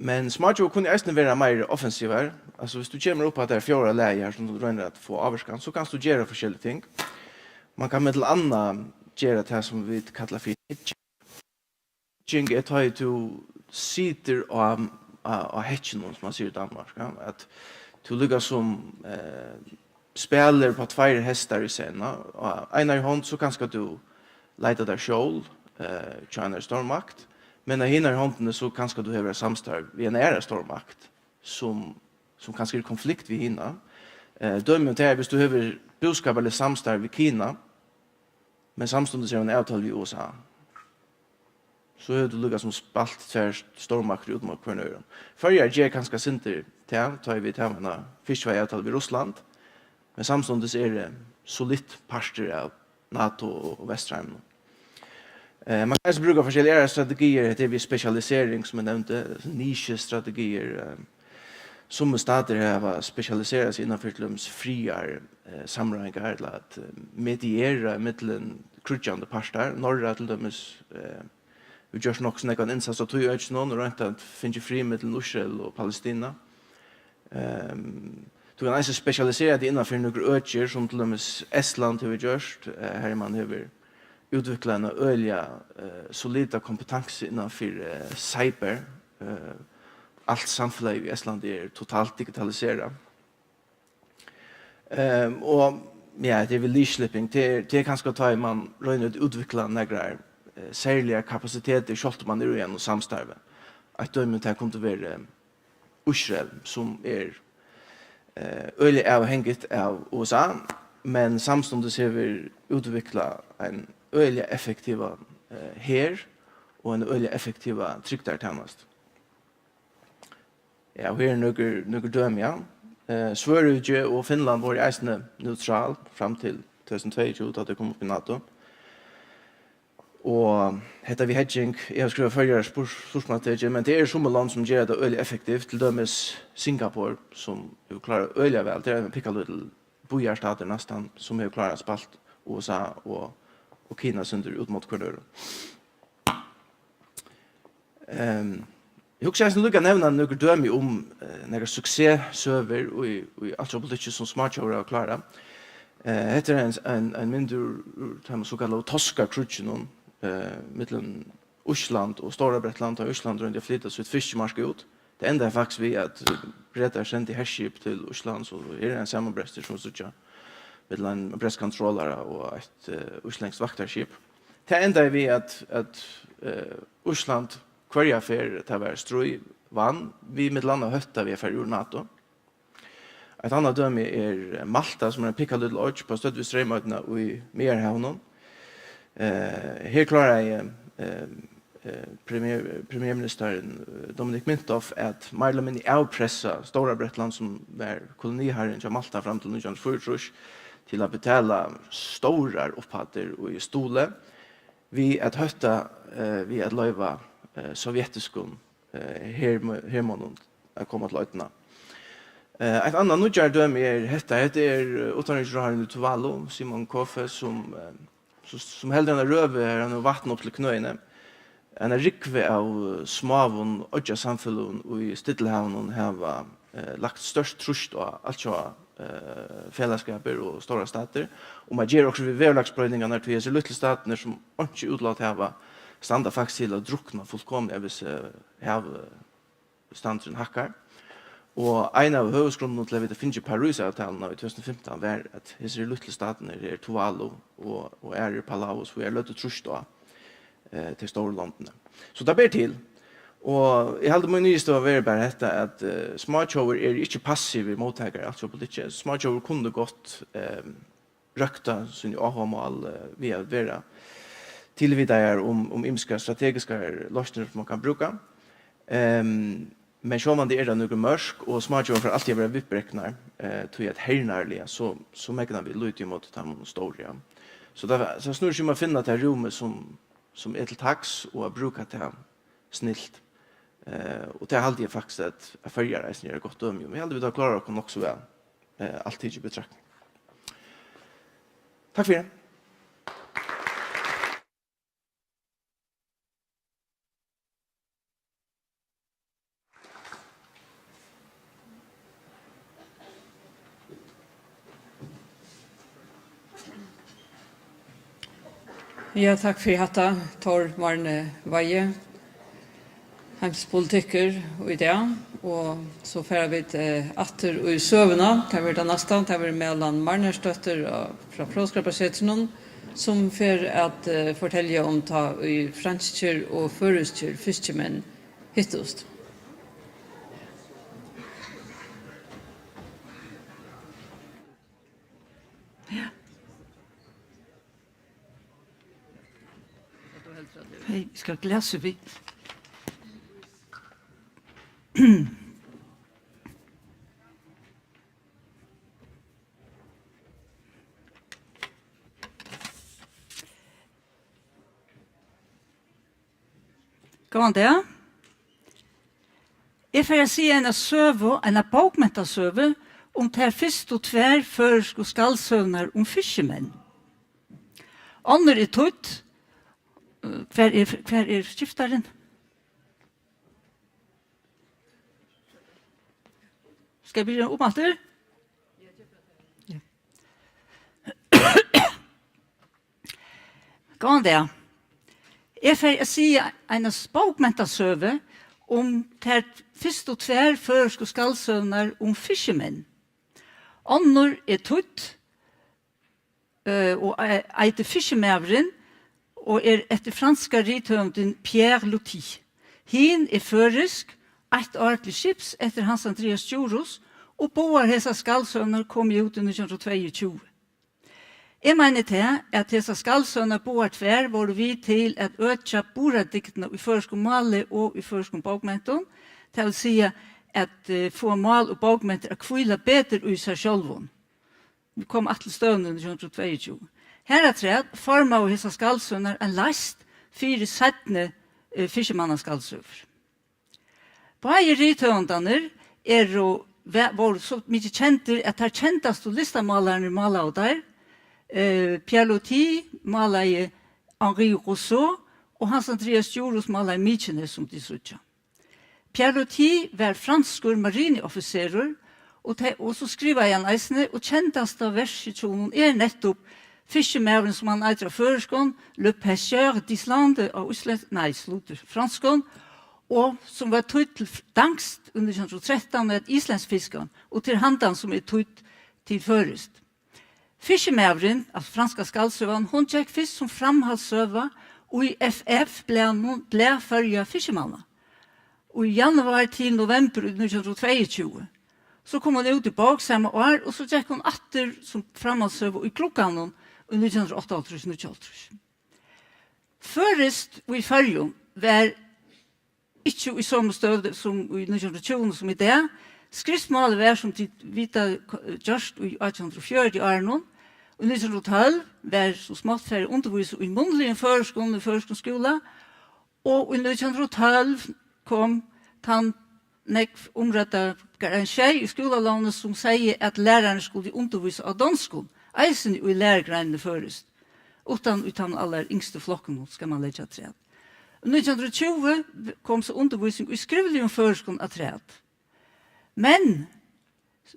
Men smágjóðir kunnu eisini vera meir offensivar. Altso, viss tú kemur upp á tað fjórða lagið her, sum tú roynir at fáa ávirkan, so kanst tú gera forskellig ting. Man kann millum annað gera tað, sum vit kalla fyri hedging. Hedging er, tá ið tú situr á, á, á hekkinum, sum man sigur í Danmark, ja? At tú líkasum, eh, spælir upp á tveir hestar í senn. Á einari hond, so kanska tú leitar tær skjól, eh, hjá einari stórmakt, men á hinari hondini, so kanska tú hevur eitt samstarv við eina aðra stórmakt, sum, sum kanska er í konflikt við hina. Eh, dømi um tað er, viss tú hevur búskaparligt samstarv við Kina, men samstundis er ein avtala við U S A. So hevur tú líkasum spælt tvær stórmaktir út móti hvørjum øðrum. Føroyar ger kanska sindur tað, tá ið vit hava eina fiskiveiðiavtalu við Russland, men samstundis eru solitt partur av NATO og, og Vesturheiminum. Eh, man kann eisini brúka forskelligar aðrar strategiir, hetta er við spesialisering, sum eg nevndi, nisjustrategiir, eh, Summi statir hava spesialiserað seg innanfyri til dømis friðar, eh, samráðingar, ella at, eh, mediera millum kríggjandi partar. Norra til dømis, eh, hevur gjørt nokk so nógvan innsats á tí økinum og roynt at fingið frið millum Ísrael og Palestina. Ehm, tú kann eisini spesialisera teg innanfyri nøkur økir, sum til dømis Estland hevur gjørt, eh, har man hevur útvikla eina øgiliga, eh, solida kompetansu innanfyri, eh, cyber. Eh, alt samfelagið í Estlandi er totalt digitaliserað. Ehm, og, ja, tað er við leash-slipping. Tað er, tað er kanska tá ið man roynir at útvikla nakrar, eh, serligar kapasitetir, sjálvt um man er í einum samstarvi. Eitt dømi um tað kundi verið Ísrael, sum er, eh, øgiliga avhangigt av U S A, men samstundis hevur útviklað ein øgiliga effektivan, eh, her og eina øgiliga effektiva trygdartænastu. Ja, og her eru nøkur, nøkur dømi, ja. Eh, Svøríki og Finnland vóru eisini neutral fram til tvey túsund og tveyogtjúgu, tá tey komu upp í NATO. Og hetta við hedging, eg havi skrivað Føroyar spurs-, spurdsmerki, men tað eru summi lond, sum gera tað øgiliga effektivt, til dømis Singapore, sum hevur klárað øgiliga væl. Tað er ein pinkulítil býarstatur næstan, sum hevur klárað at spælt U S A og, og Kina sindur út móti hvørjum øðrum. Ehm, eg hugsi eisini líka at nevna nøkur dømi um, eh, nakrar suksesssøgur í, í altjóða politikki, sum smágjóðir hava klárað. Eh, hetta er ein, ein, ein mynd úr, úr teimum sokallaðu Toskakríggjunum, eh, millum Ísland og Stóra Bretland, tá Ísland royndi at flyta sítt fiskimark út. Tað endaði faktiskt við, at, eh, Bretar sendu herskip til Íslands, og her er ein samanbrestur, sum vit síggja, millum ein bretskan trolara og eitt, eh, íslendskt vaktarskip. Tað endaði við, at, at, eh, Ísland hvørja ferð tað var stríð, vann, við millum annað hótta við at fara úr NATO. Eitt annað dømi er Malta, sum er ein pinkulítil oyggj á stødd við streymoynna í Miðjarðarhavinum. Eh, her kláraði, eh, eh, premier-, premierministarin, eh, Dominic Mintoff at meir ella minni avpressa Stóra Bretland, sum var koloniharrin hjá Malta fram til nítjan hundrað og fýraogtrýss, til at betala stórar upphæddir í stuðli, við at hótta, eh, við at loyva, eh, sovjetiskum, eh, hermø-, hermonnum at koma til oynna. Eh, eitt annað nýggjari dømi er hetta. Hetta er, eh, uttanríkisráðharrin í Tuvalu, Simon Kofe, sum, eh, sum, sum heldur eina røðu har hann hevur vatn upp til knøini. Eina rúgvu av, eh, smáum oyggjasamfeløgum í Stillahavinum hava, eh, lagt stórt trýst á altjóða, eh, felagsskapir og stórar statir, um at gera okkurt við veðurlagsbroytingarnar, tí hesir lítlu statirnir, sum einki útlát hava, standa faktiskt til at drukna fullkomiliga, hvis, eh, hav-, standurin hækkar. Og ein av høvuðsgrundunum til, at vit fingu Parísavtaluna í tvey túsund og fimtan, var, at hesir lítlu statirnir, her Tuvalu og, og aðrir, Palau og so víðari, løgdu trýst á, eh, tey stóru londini. So tað ber til. Og eg haldi, mín niðurstøða verður bara hetta, at, eh, smágjóðir eru ikki passivir móttakarar av altjóða politikki. Smágjóðir kunnu gott, eh, røkta síni áhugamál, eh, við at vera tilvitaðar um, um ymiskar strategiskar loysnir, sum man kann brúka. Ehm, men sjálvandi eru tað nøkur mørk, og smágjóðir fara altíð at vera viðbreknar, eh, tí at hernaðarliga, so, so megna vit lítið ímóti teimum stóru, ja. So tað, so snýr seg um at finna tað rúmið, sum, sum er til taks, og at brúka tað snilt. Eh, og tað haldi eg faktiskt, at, at Føroyar eisini er eitt gott dømi um. Eg haldi, vit hava klárað okkum nokk so væl, eh, alt tikið í betraktning. Takk fyri. Ja, takk fyri hatta, Tór Marni Weihe, heimspolitikkur í dag. Og so fara vit, eh, aftur í søguna. Tað verður tað næsta. Tað verður Malan Marniarsdóttir á, frá Fróðskaparsetrinum, sum fer at, eh, fortelja um, tá ið franskir og føroyskir fiskimenn hittust. Hey, vit skulu hava glasið við. Góðan dag. Eg fari at siga eina søgu, eina bókmentasøgu, um tær fyrstu tvær føroysku skaldsøgurnar um fiskimenn. Onnur er týdd. Hvar er, hvar er skiftarin? Skal eg byrja umaftur? Ja. Góðan dag. Eg fari at siga eina s-, bókmentasøgu um tær fyrstu tvær føroysku skaldsøgurnar um fiskimenn. Onnur er týdd, eh, og e-, eitur Fiskimaðurin og er eftir franska rithøvundin Pierre Loti. Hin er føroysk, Eitt ár til skips eftir Hans Andrias Djurhuus, og báðar hesar skaldsøgurnar komu út í nítjan hundrað og tveyogtjúgu. Eg meini tað, at hesar skaldsøgurnar báðar tvær vóru við til at økja burðardygdina í føroyskum máli og í føroyskum bókmentum, tað vil siga at, eh, fáa mál og bókmentir at hvíla betur í sær sjálvum. Vit koma aftur til støðuna í nítjan hundrað og tveyogtjúgu. Harafturat formaðu hesar skaldsøgurnar ein leist fyri seinni, eh, fiskimannaskaldssøgur. Báðir rithøvundarnir eru, ve-, vóru so mikið kendir, at teir kendastu listamálararnir málaðu teir. Eh, Pierre Loti málaði Henri Rousseau, og Hans Andrias Djurhuus málaði Mykines, sum tit síggja. Pierre Loti var franskur marineoffiserur, og te-, og so skrivaði hann eisini, og kendasta verkið hjá honum er nettupp Fiskimaðurin, sum hann eitur á føroyskum, Le Pêcheur d'Islande á íslendskum, nei, slutur, franskum, og sum var týdd til f-, danskt í nítjan hundrað og trettan, og er islendsk fiskan, og til handan sum er týdd til føroyskt. Fiskimaðurin, altso franska skaldsøgan, hon gekk fyrst sum framhaldssøga í F F-blaðnum, Blað Føroya Fiskimanna, í januar til novembur í nítjan hundrað og tveyogtjúgu. So kom hon út í bók sama ár, og so gekk hon aftur sum framhaldssøga í Glugganum í nítjan hundrað og áttaoghálvtrýss, níggjuoghálvtrýss. Føroyskt í Føroyum var ikki í somu støðu sum í nítjan hundrað og tjúgu sum í dag. Skriftmálið var, sum tit vita, ko-, gjørt í átjan hundrað og fjøruti árunum. Í nítjan hundrað og tólv var so smátt farið at undirvísa í munnligum føroyskum í føroyskum skúla, og í nítjan hundrað og tólv kom tann nógv umrødda paragraf sjey í skúlalógini, sum segði, at lærarin skuldi undirvísa á donskum, eisini í lærugreinini føroyskt, uttan í teimum allaryngstu flokkunum, skal man leggja afturat. Í nítjan hundrað og tjúgu kom so undirvísing í skrivligum føroyskum afturat. Men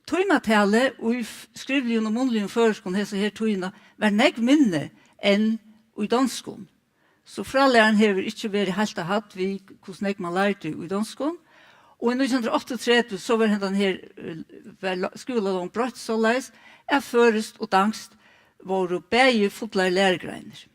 tímatalið í f-, skrivligum og munnligum føroyskum hesa her tíðina var nógv minni enn í donskum. So frálæran hevur ikki verið heilt á hædd við, hvussu nógv man lærdi í donskum. Og í nítjan hundrað og áttaogtretivu, so var hendan her, eh, var lo-, skúlalógin broytt soleiðis, at føroyskt og danskt vóru bæði fullar lærugreinir.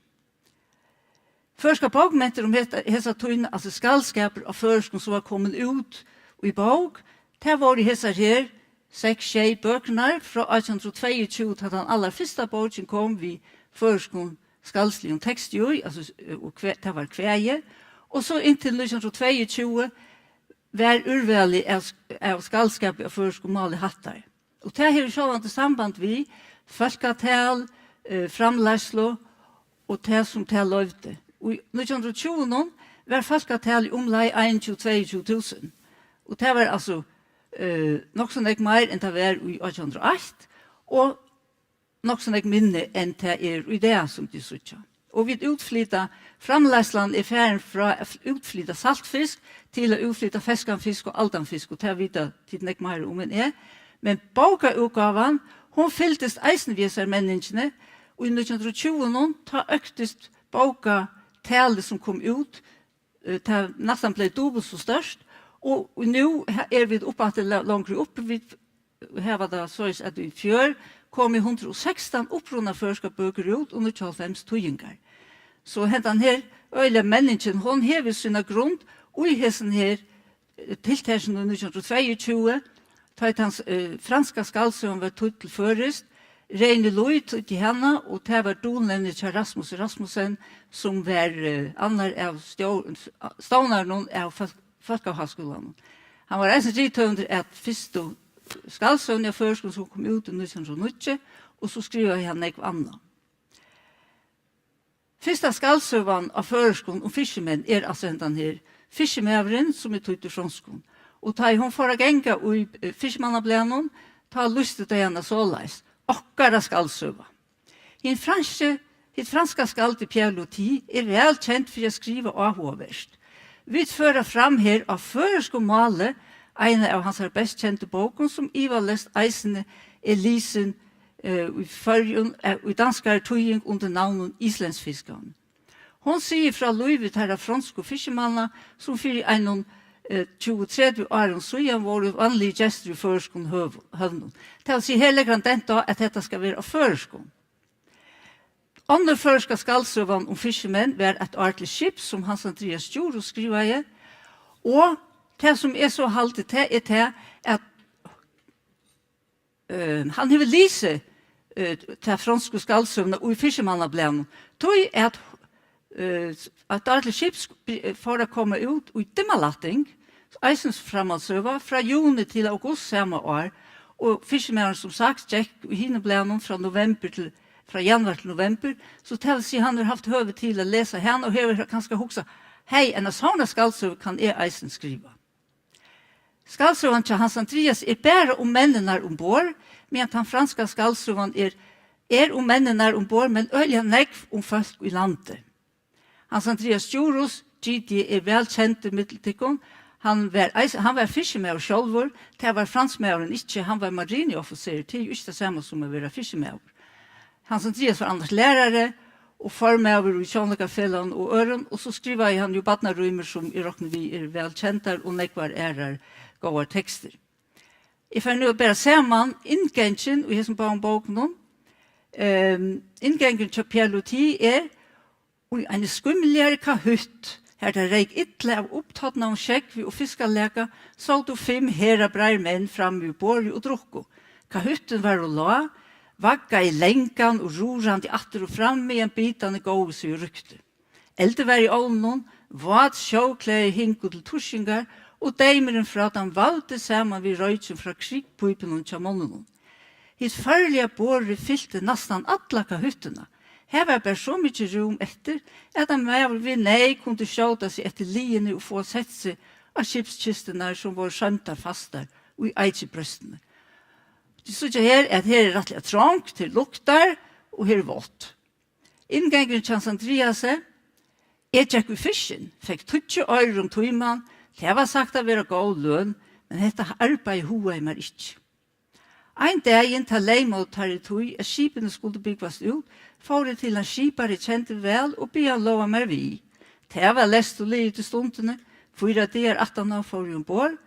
Føroyskar bókmentir um hetta, hesa tíðina, altso skaldskapur á føroyskum, sum var komin út í bók, tað vóru hesar her seks, sjey bøkurnar frá átjan hundrað og tveyogtjúgu, tá tann allarfyrsta bókin kom við føroyskum skaldsligum teksti í, altso, og kvæ-, tað var kvæði, og so inntil nítjan hundrað og tveyogtjúgu var úrvalið av, av skaldskapi á føroyskum máli hætt har. Og tað hevur sjálvandi samband við fólkatal, eh, framleiðslu og tað, sum tað loyvdi. Í nítjan hundrað og tjúgu var fólkatalið umleið einogtjúgu, tveyogtjúgu túsund. Og tað var altso, eh, nokk so nógv meir, enn tað var í átjan hundrað og eitt, og nokk so nógv minni, enn tað er í dag, sum tit síggja. Og vit útflyta, framleiðslan er farin frá at f-, útflyta saltfisk til at útflyta feskan fisk og aldan fisk, og tað vita tit nógv meira um enn eg. Men bókaútgávan, hon fylgdist eisini við hesari menningini, og í nítjan hundrað og tjúgu, tá øktist bókatalið, sum kom út, eh, tað næstan bleiv dupult so stórt, og, og nú ha-, eru vit upp aftur la-, longri uppi. Vit hava tað soleiðis, at í fjør komu hundrað og sekstan upprunaføroyskar bøkur út og níggjuoghálvfems týðingar. So hendan her øgiliga menningin, hon hevur sína grund í hesum her, eh, tiltakinum í nítjan hundrað og tveyogtjúgu, tá ið tann, eh, franska skaldsøgan var týdd til føroyskt. Reine Louis týddi hana, og tað var dulnevnið hjá Rasmusi Rasmussen, sum var, eh, annar av stjó-, stovnarunum av fólk-, Fólkaháskúlanum. Hann var eisini rithøvundur at fyrstu skaldsøguni á føroyskum, sum kom út í nítjan hundrað og níggju, og so skrivaði hann nógv annað. Fyrsta skaldsøgan á føroyskum um fiskimenn er altso hendan her, Fiskimaðurin, sum er týdd úr fronskum. Og tá ið hon fór at ganga í, eh, Fiskimannablaðnum, tá lýstu tey hana soleiðis: Okkara skaldsøga. Hin franski, hitt franska skaldið Pierre Loti er væl kent fyri at skriva áhugavert. Vit føra fram her á føroyskum máli eina av hansara best kendu bókum, sum ivaleyst eisini er lisin, eh, í Føroyum, eh, í danskari týðing undir navninum Islandsfiskaren. Hon sigur frá lívi teirra fronsku fiskimanna, sum fyri einum, eh, tjúgu, tretivu árum síðan vóru vanligir gestir í føroyskum høv-, høvnum. Tað vil siga, her leggur hann dent á, at hetta skal vera á føroyskum. Onnur føroyska skaldsøgan um fiskimenn var Eitt ár til skips, sum Hans Andrias Djurhuus skrivaði, og tað, sum eg so haldi, tað er tað, at, eh, hann hevur lisið, eh, ta fronsku skaldsøguna í Fiskimannablaðnum, tí at, eh, Eitt ár til skips, eh, fór at koma út í Dimmalætting, eisini sum framhaldssøga, frá juni til august sama ár, og Fiskimaðurin, sum sagt, gekk í hinum blaðnum frá novembur til, frá januar til novembur, so tað vil siga, hann hevur havt høvi til at lesa hana og hevur kanska hugsað: Hey, eina sovorðna skaldsøgu kann eg eisini skriva. Skaldsøgan hjá Hans Andrias er bara um menninar umborð, meðan tann franska skaldsøgan er, er um menninar umborð, men øgiliga nógv um fólk í landi. Hans Andrias Djurhuus, G D, er væl kendur millum tykkum. Hann var eis-, hann var fiskimaður sjálvur. Tað var fransmaðurin ikki, hann var marineoffiserur. Tað er jú ikki tað sama sum at vera fiskimaður. Hans Andrias var annars lærari og formaður í Sjónleikafelagnum og øðrum, og so skrivaði hann jú barnarímur, sum eg rokni við eru væl kendar, og nógvar aðrar góðar tekstir. Eg fari nú at bera saman inngangin í hesum báðum bókunum. Ehm, inngangurin hjá Pierre Loti er: Í eini skýmligari kahytt, har tað reyk illa av upptornaðum sjógvi og fiskalaka, sótu fimm herðabreiðir menn frammi við borðið og drukku. Kahyttin var ov lág, vaggaði langan og rurandi aftur og fram, meðan bitarnir góvu seg í rúktu. Eldur var í ovninum, vát sjóklæði hingu til turkingar, og deymurin frá teimum vældi saman við roykin frá kritpípunum hjá monnunum. Hitt førliga borðið fylti næstan alla kahyttuna. Har var bara so mikið rúm eftir, at ein maður við neyð kundi skjóta seg eftir liðini og fáa sett seg á skipskisturnar, sum vóru sømdar fastar í eikibrøstini. Tit síggja her, at her er rættiliga trongt, her luktar, og her er vátt. Inngangurin hjá Hans Andriasi: Eg gekk í fiskin, fekk tíggju oyrur um tíman, tað var sagt at vera góð løn, men hetta arbeiðið hugaði mær ikki. Ein dagin, tá leymaðu teir í tí, at skipini skuldu búgvast út, fór eg til ein skipara, eg kendi væl, og bað hann lova mær við. Tað var leyst og liðugt í stundini. Fýra dagar aftaná fór eg umborð.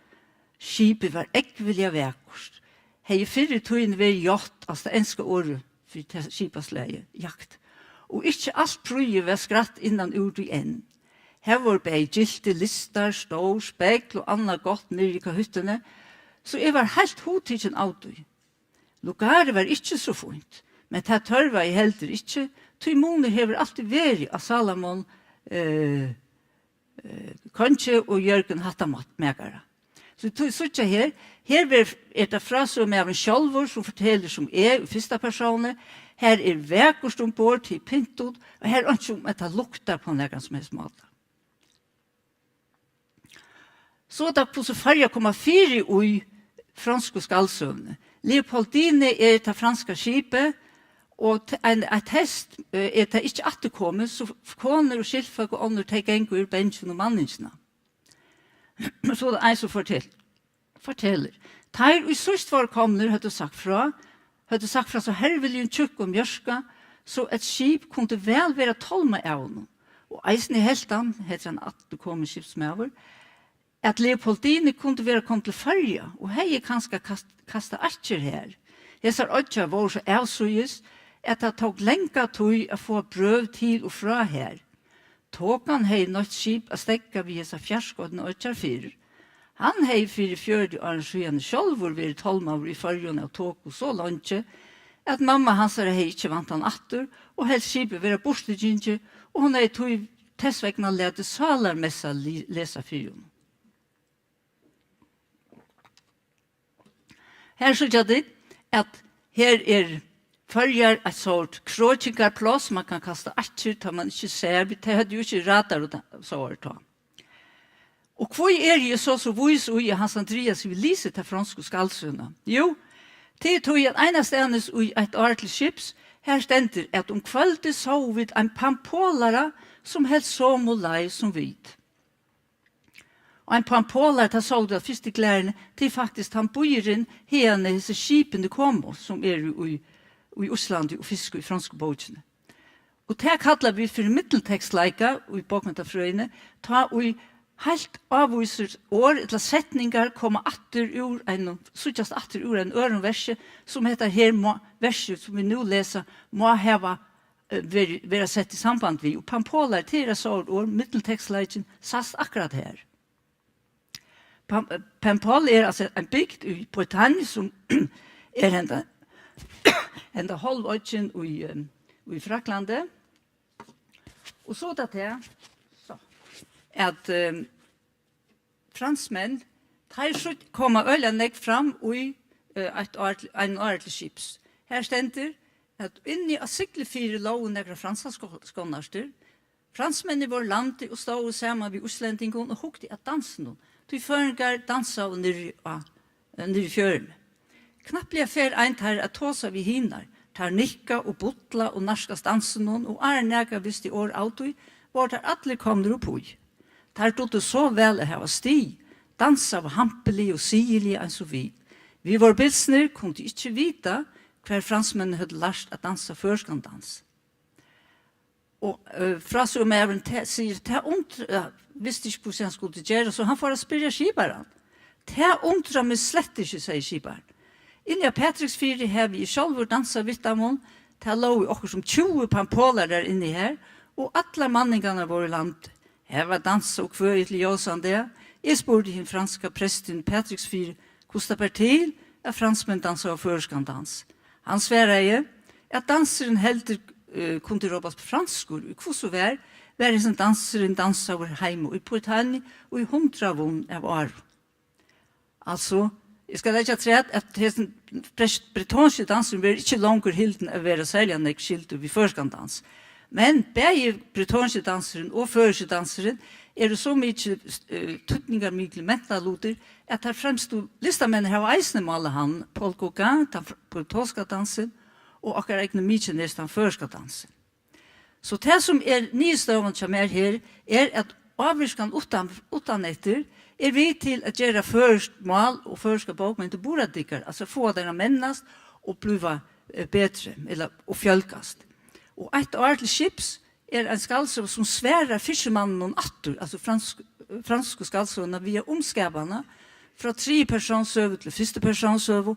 Skipið var ógvuliga vakurt. Hevði fyrr í tíðini verið yacht, altso tað enska orðið fyri tað skipaslagið, jagt. Og ikki alt prýði var skrætt innan úr tí enn. Har vóru bæði gyltir listar, stór spegl og annað gott niðri í kahyttuni, so eg var heilt hugtikin av tí. Lugarið var ikki so fínt, men tað tørvaði heldur ikki, tí munur hevur altíð verið á Salomon, eh, eh, kongi og Jørgen hattamakara. So tit síggja her, her ver-, er tað frásøgumaðurin sjálvur, sum fortelur sum eg í fyrsta persóni. Her er vakurt umborð, tað er pyntat, og her er einki um, at tað luktar á nakran sum helst máta. So er tað, hvussu Føroyar koma fyri í fronsku skaldsøguni. Leopoldine er tað franska skipið, og t-, ein, eitt heyst, eh, er tað ikki afturkomið, so f-, konur og skyldfólk og onnur, tey ganga úr bangin um manningina. So er tað ein, sum fortel-, fortelur. Teir, ið síðst vóru komnir, høvdu sagt frá, høvdu sagt frá so herviligum tjúkkum mjørka, so eitt skip kundi væl verða tálmað av honum. Og eisini helt hann, hetta er ein afturkomin skipsmaður, at Leopoldine kundi vera komin til Føroya og hevði kanska kast-, kastað ankir her. Hesar oyggjar vóru so avsíðis, at tað tók langa tíð at fáa brøv til og frá her. Tokan hevði noytt skip at steðga við hesar fjarskotnu oyggjar fyrr. Hann hevði fyri fjøruti árum síðani sjálvur verið tálmaður í Føroyum av toku so leingi, at mamma hansara hevði ikki vant hann aftur og helt skipið vera burturgingið, og hon hevði tí tess vegna latið sálarmessa li-, lesa fyri honum. Her síggja tit, at her er Føroyar eitt sort krokingarpláss, man kann kasta ankir, tá man ikki sær, vit, tey høvdu jú ikki radar og ta-, so er tá. Og hví eri eg so, so vís í, at Hans Andrias hevur lisið ta fronsku skaldsøguna? Jú, tað er tí, at einastaðnis í Eitt ár til skips, her stendur, at um kvøldið sóu vit ein pampolara, sum helt somu leið sum vit. Og ein pampola, tað sóu tit fyrst í klæðini, tað er faktiskt tann býurin, haðani hesi skipini komu, sum eru í, í Íslandi og fiska í fronsku bókini. Og tað kalla vit fyri middeltekstleika í bókmentafrøðini, tá ið heilt ávísir orð ella setningar koma aftur úr einum, síggjast aftur úr einum øðrum versi, sum hetta her má, versið, sum vit nú lesa, má hava eh, ver-, vera sett í samband við. Og pampolar, tað er eitt sort orð, middeltekstleikin sæst akkurát her. Pam-, eh, Paimpol er altso ein bygd í Bretagne, sum er henda, henda hálvoyggin í, eh, í Fraklandi. Og so tað her, so, at, eh, fransmenn, teir síggj-, koma øgiliga nógv fram í, eh, eitt ár til, ein ár til skips. Her stendur, at inni á Siglufirði lógu nakrar franskar sko-, skonnartir. Fransmenn vóru í landi og stóðu saman við íslendingum og hugdu at dansinum, tí føroyingar dansaðu niðri á, eh, niðri í fjøruni. Knappliga fer ein teirra at tosa við hinar. Tær nikka og bulla og nærkast dansinum, og áðrenn nakar visti orð av tí, vóru teir allir komnir upp í. Teir dugdu so væl at hava stig, dansaðu hampiliga og sigiliga eins og vit. Vit vóru bilsnir, kundu ikki vita, hvar fransmenn høvdu lært at dansa føroyskan dans. Og, eh, frásøgumaðurin te-, sigur, tað undr-, ja, visti ikki, hvussu hann skuldi gera, so hann fór at spyrja skiparan. Tað undrar meg slett ikki, segði skiparin. Inni á Patricksfirði havi eg sjálvur dansað við teimum. Tað lógu okkurt sum tjúgu pampolarar inni har, og allar manningarnar vóru í landi. Har var dansað og kvøðið til ljósan dag. Eg spurdi hin franska prestin í Patricksfirði, hvussu tað bar til, at fransmenn dansaðu føroyskan dans. Hann svaraði, at dansurin heldur, eh, kundi rópast franskur, og hvussu var, var hesin dansurin dansaður heima í Bretagne í hundraðum av árum. Altso, eg skal leggja afturat, at hesin bre-, bretonski dansurin verður ikki longur hildin at vera serliga nógv skyldur við føroyskan dans. Men bæði bretonski dansurin og føroyski dansurin eru so mikið, eh, týdningarmiklir mentalutir, at teir fremstu listamenn hava eisini málað hann, Paul Gauguin, tann fr-, bretonska dansin, og okkara egnu Mykines, tann føroyska dansin. So tað, sum er niðurstøðan hjá mær her, er, at ávirkan uttan, uttaneftir er við til at gera føroyskt mál og føroyskar bókmentir burðardyggar, altso fáa tær at mennast og blíva, eh, betri, ella, og fjølgast. Og Eitt ár til skips er ein skaldsøga, sum svarar Fiskimanninum aftur, altso fransk-, fransku skaldsøguna, við at umskapa hana frá triðju persónssøgu til fyrstu persónssøgu,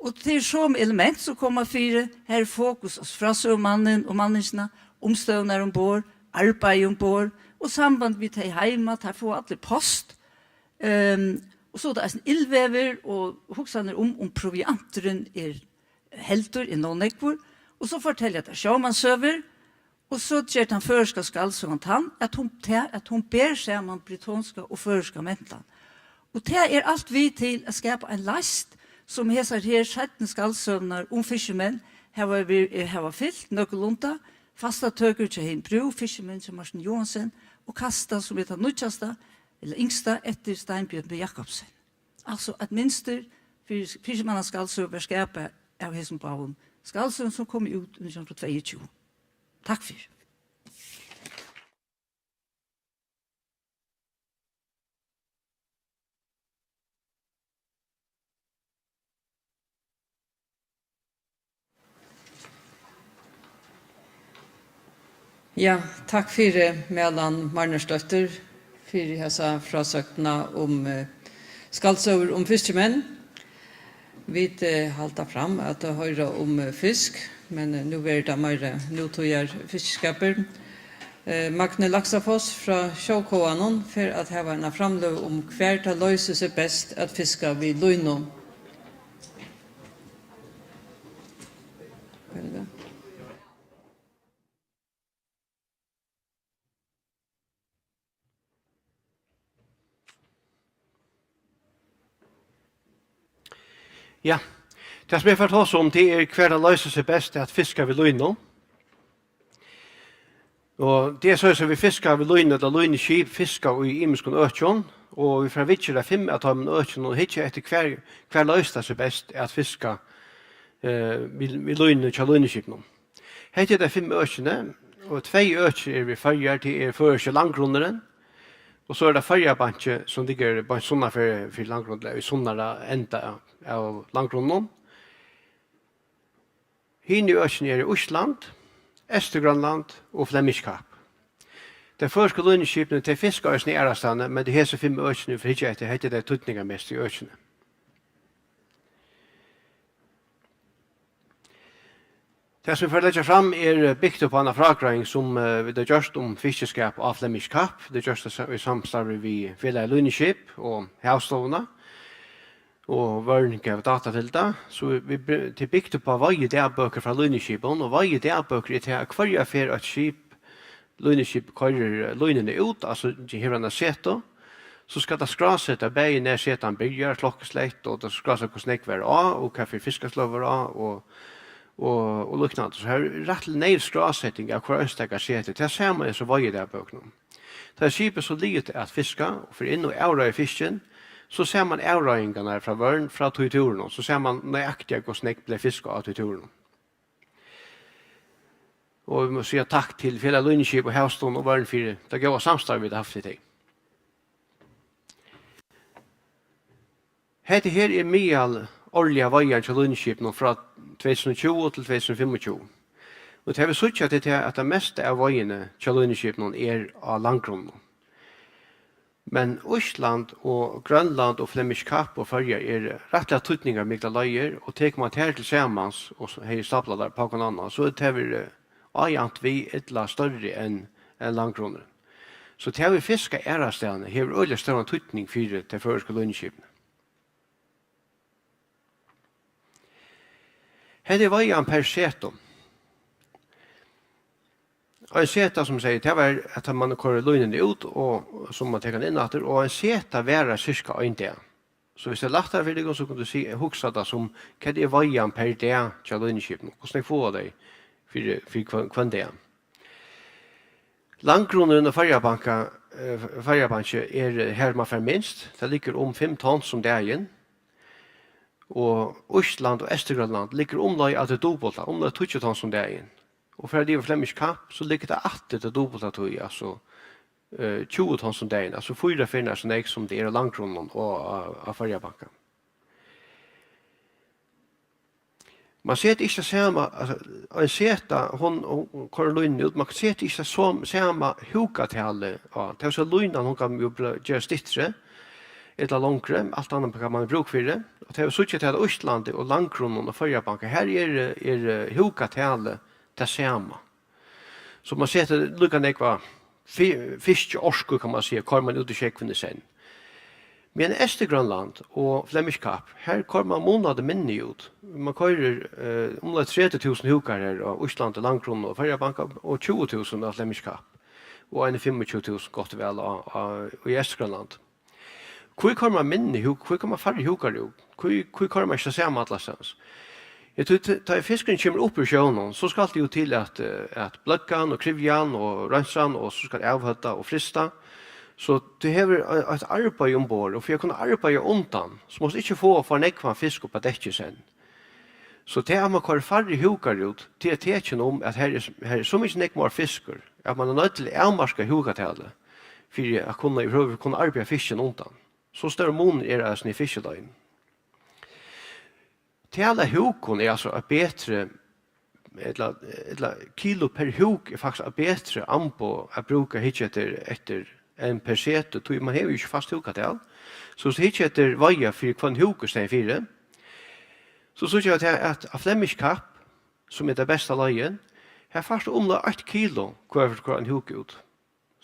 og tað eru somu element, sum koma fyri. Har er fokus, altso, frásøgumannin og manningina, umstøðurnar umborð, arbeiði umborð og samband við tey heima, teir fáa allir post. Ehm, og so er tað eisini illveður og hugsanir um, um provianturin er heldur, er nóg nógvur, og so fortelja teir sjómanssøgur, og so ger tann føroyska skaldsøgan tann, at hon, tað, at hon ber saman bretonska og føroyska mentan. Og tað er alt við til at skapa ein leist, sum hesar her seinnu skaldsøgurnar um fiskimenn hava ver-, eh, hava fylt nøkulunda, Fastatøkur hjá Hin Brú, Fiskimenn hjá Martin Johansen, og Kasta, sum er tað nýggjasta, ella yngsta, eftir Steinbjørn B. Jacobsen. Altso eitt mynstur fyri fiskimannaskaldsøgur varð skapað av hesum báðum skaldsøgum, sum komu út í nítjan hundrað og tveyogtjúgu. Takk fyri. Ja, takk fyri, Malan Marnersdóttir, fyri hesa frásøgnina um, eh, skaldsøgur um fiskimenn. Vit, eh, halda fram at hoyra um, eh, fisk, men, eh, nú verður tað meira nútíðar fiskiskapur. Eh, Magni Laxafoss frá Sjókoganum fer at hava eina framløgu um, hvar tað loysir seg best at fiska við línu. Ja, tað sum eg fari at tosa um, tað er, hvar tað loysir seg best at fiska við línu. Og tað er soleiðis, at vit fiska við línu, ella línuskip fiska í ymiskum økjum, og vit fara at viðgera fimm av teimum økjunum og hyggja eftir, hvar, hvar loysir tað seg best at fiska, eh, við, við línu hjá línuskipinum. Hetta eru tey fimm økini, og tvey øki eru við Føroyar, tað er føroyski landgrunnurin, og so er tað Føroyabanki, sum liggur beint sunnan fyri, fyri landgrunn, ella í sunnara enda av, av landgrunninum. Hini økini eru Ísland, Eysturgrønland og Flemish Cap. Tey føroysku línuskipini, tey fiska eisini aðrastaðni, men tað eru hesi fimm økini, vit hyggja eftir, hetta eru tey týdningarmestu økini. Tað, sum eg fari at leggja fram, er, eh, bygt upp á eina frágreiðing, sum, eh, vit hava gjørt um fiskiskap á Flemish Cap. Vit hava gjørt tað sa-, í samstarvi við Felagið Línuskip og Havstovuna og Vørn gav data til tað. So vit, vit, tað er bygt upp á veiðidagbøkur frá línuskipum, og veiðidagbøkur er tað, at hvørja ferð eitt skip, línuskip, koyrir, eh, línuna út, altso hevur eina setu, so skal tað skráseta bæði nær setan byrjar, klokkuslett, og tað skal skráseta, hvussu nógv var á, og hvat fyri fiskasløg var á, og, og, og líknandi. So har er rættiliga neyv skráseting av hvør einstaka setu. Tað sama er so veiðidagbøkurnar. Tá er skipið so liðugt at fiska og fer inn og avráðir fiskin, so sær mann avráðingarnar frá Vørn frá tí túrinum, so sær mann nøyaktiga, hvussu nógv bleiv fiskað á tí túrinum. Og vit mugu siga takk til Felag Línuskip og Havstovuna og Vørn fyri tað góða samstarv, vit hava havt við tey. Hetta her er miðal árliga veiðan hjá línuskipinum frá tvey túsund og tjúgu til tvey túsund og fimmogtjúgu. Og tað vit síggja, tað er tað, at tað mesta av veiðuni hjá línuskipinum er á landgrunninum. Men Ísland og Grønland og Flemish Cap og Føroyar eru rættiliga týdningarmiklar leiðir, og tekur mann tær til samans og s-, hevði staplað tær upp á hvønn annan, so er tað verið ájavnt við ella størri enn, enn landgrunnurin. So tað, vit fiska aðrastaðni, hevur øgiliga stóran týdning fyri tey føroysku línuskipini. Hetta er veiðan per setu. Ein seta, sum eg segði, tað var, at mann koyrir línuna út, og so mann tekur hana inn aftur, og ein seta varar cirka ein dag. So viss tað er lættari fyri tykkum, so kunnu tit siga, hugsa tað sum, hvat er veiðan per dag hjá línuskipinum? Hvussu nógv fáa tey fyri, fyri hvønn, hvønn dag? Landgrunnurin og Føroyabanki eh, Føroyabanki er, eh, har man fær minst. Tað liggur um fimm tons um dagin. Og Ísland og Eysturgrønland liggur umleið á tað dupulta, umleið tíggju tons um dagin. Og fara tit yvir Flemish Cap, so liggur tað aftur tað dupulta tí, altso, eh, tjúgu tons um dagin, altso fýra ferðir so nógv sum tað er á landgrunninum og á, á Føroyabanka. Man setir ikki tað sama, altso, ein seta, hon, hon koyrir línuna út, man setir ikki tað som-, sama húkatalið á. Tað vil siga, línan, hon kann jú bli, gerast styttri, ella longri, alt annað hvat man hevur brúk fyri. Og tað vil síggja til, at Íslandi og landgrunninum og Føroyabanka, har er, er, eh, húkatalið tað sama. So man setir líka nógva fi-, fiskiorku, kann man siga, koyrir man út í sjógvin í senn. Men Eysturgrønland og Flemish Cap, har koyrir man munandi minni út. Man koyrir, eh, umleið tretivu túsund húkar her á Íslandi, landgrunn og Føroyabanka, og tjúgu túsund á Flemish Cap. Og eini fimmogtjúgu túsund gott og væl á, á, í Eysturgrønland. Hví koyrir man minni húk-, hví koyrir man færri húkar út? Hví, hví koyrir man ikki tað sama allastaðni? Ja, tí, tí, tá ið fiskurin kemur upp úr sjónum, so skal tað jú til at, eh, at bløðga hann og kryvja hann og reinsa hann, og so skal avhøvda og frysta. So tú hevur ei-, eitt arbeiði umborð, og fyri at kunna arbeiða undan, so mást ikki fáa for nógvan fisk upp á dekkið í senn. So tað, at man koyrir færri húkar út, tað er tekin um, at her er, her er so mikið nógv meira fiskur, at man er noydd til at avmarka húkatalið, fyri at kunna, yvirhøvur kunna arbeiða fiskin undan. So stórur munur er, altso, í fiskileiðini. Talið av húkum er, altso, eitt betri, ella, ella kilo per húk er faktiskt eitt betri amboð at brúka, hyggja eftir, eftir enn per setu, tí man hevur jú ikki fast húkatal. So, so hyggja eftir veiða fyri hvønn húk í staðin fyri. So síggja vit her, at á Flemish Cap, sum er tað besta leiðin, her fært tú umleið eitt kilo hvør ferð tú koyrir ein húk út.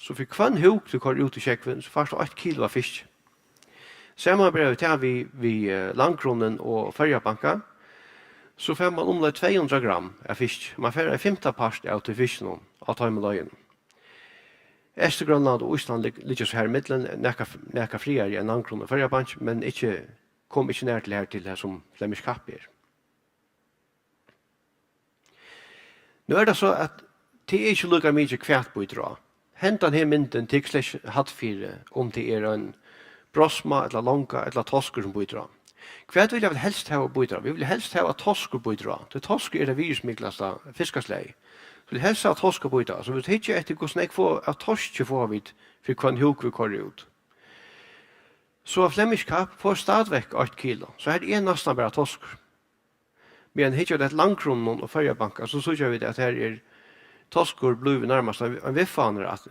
So fyri hvønn húk tú koyrir út í sjógvin, so fært tú eitt kilo av fiski. Samanbera vit tað við, við, eh, landgrunnin og Føroyabanka, so fær man umleið tvey hundrað gramm av fiski. Man fær ein fimtapart av tí fiskinum á teimum leiðunum. Eysturgrønland og Ísland lig-, liggja so har í millum, nakað, nakað frægari enn landgrunn og Føroyabanki, men ikki, kom ikki nær til har, til har sum Flemish Cap er. Nú er tað so, at tað er ikki líka mikið hvat bítur á. Hendan her myndin tekur slett ikki hædd fyri, um tað er ein brosma ella longa ella toskur sum bítur á. Hvat vilja vit helst hava bítur á? Vit vilja helst hava, at toskur bítur á. Tí toskur er tað virðismiklasta fiskaslagið. So vit helst hava toskur bíta á. So vit hyggja eftir, hvussu nógv fáa, av toski fáa vit fyri hvønn húk vit koyra út. So á Flemish Cap fáa vit stadigvæk eitt kilo. So her er næstan bara toskur. Meðan hyggja vit eftir landgrunninum og Føroyabanka, so síggja vit, at her er toskur blivin nærmast ein, ein viðfangur at-,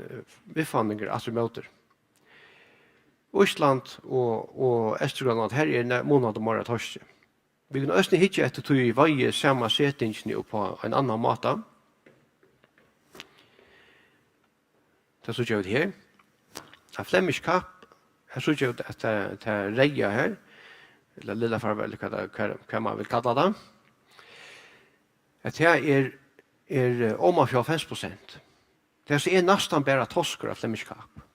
viðfangur aftur ímóti. Ísland og, og Eysturgrønland, her er nær-, munandi meira toski. Vit kunnu eisini hyggja eftir tí veiðisamasetingini upp á ein annan máta. Tað síggja vit her. Á Flemish Cap, her síggja vit, at tað, tað reyða her, ella lilla farva, ella hvat tað, hvat, hvat man vil kalla tað, at tað er, er, eh, oman fyri hálvfems prosent. Tað er næstan bara toskur á Flemish Cap.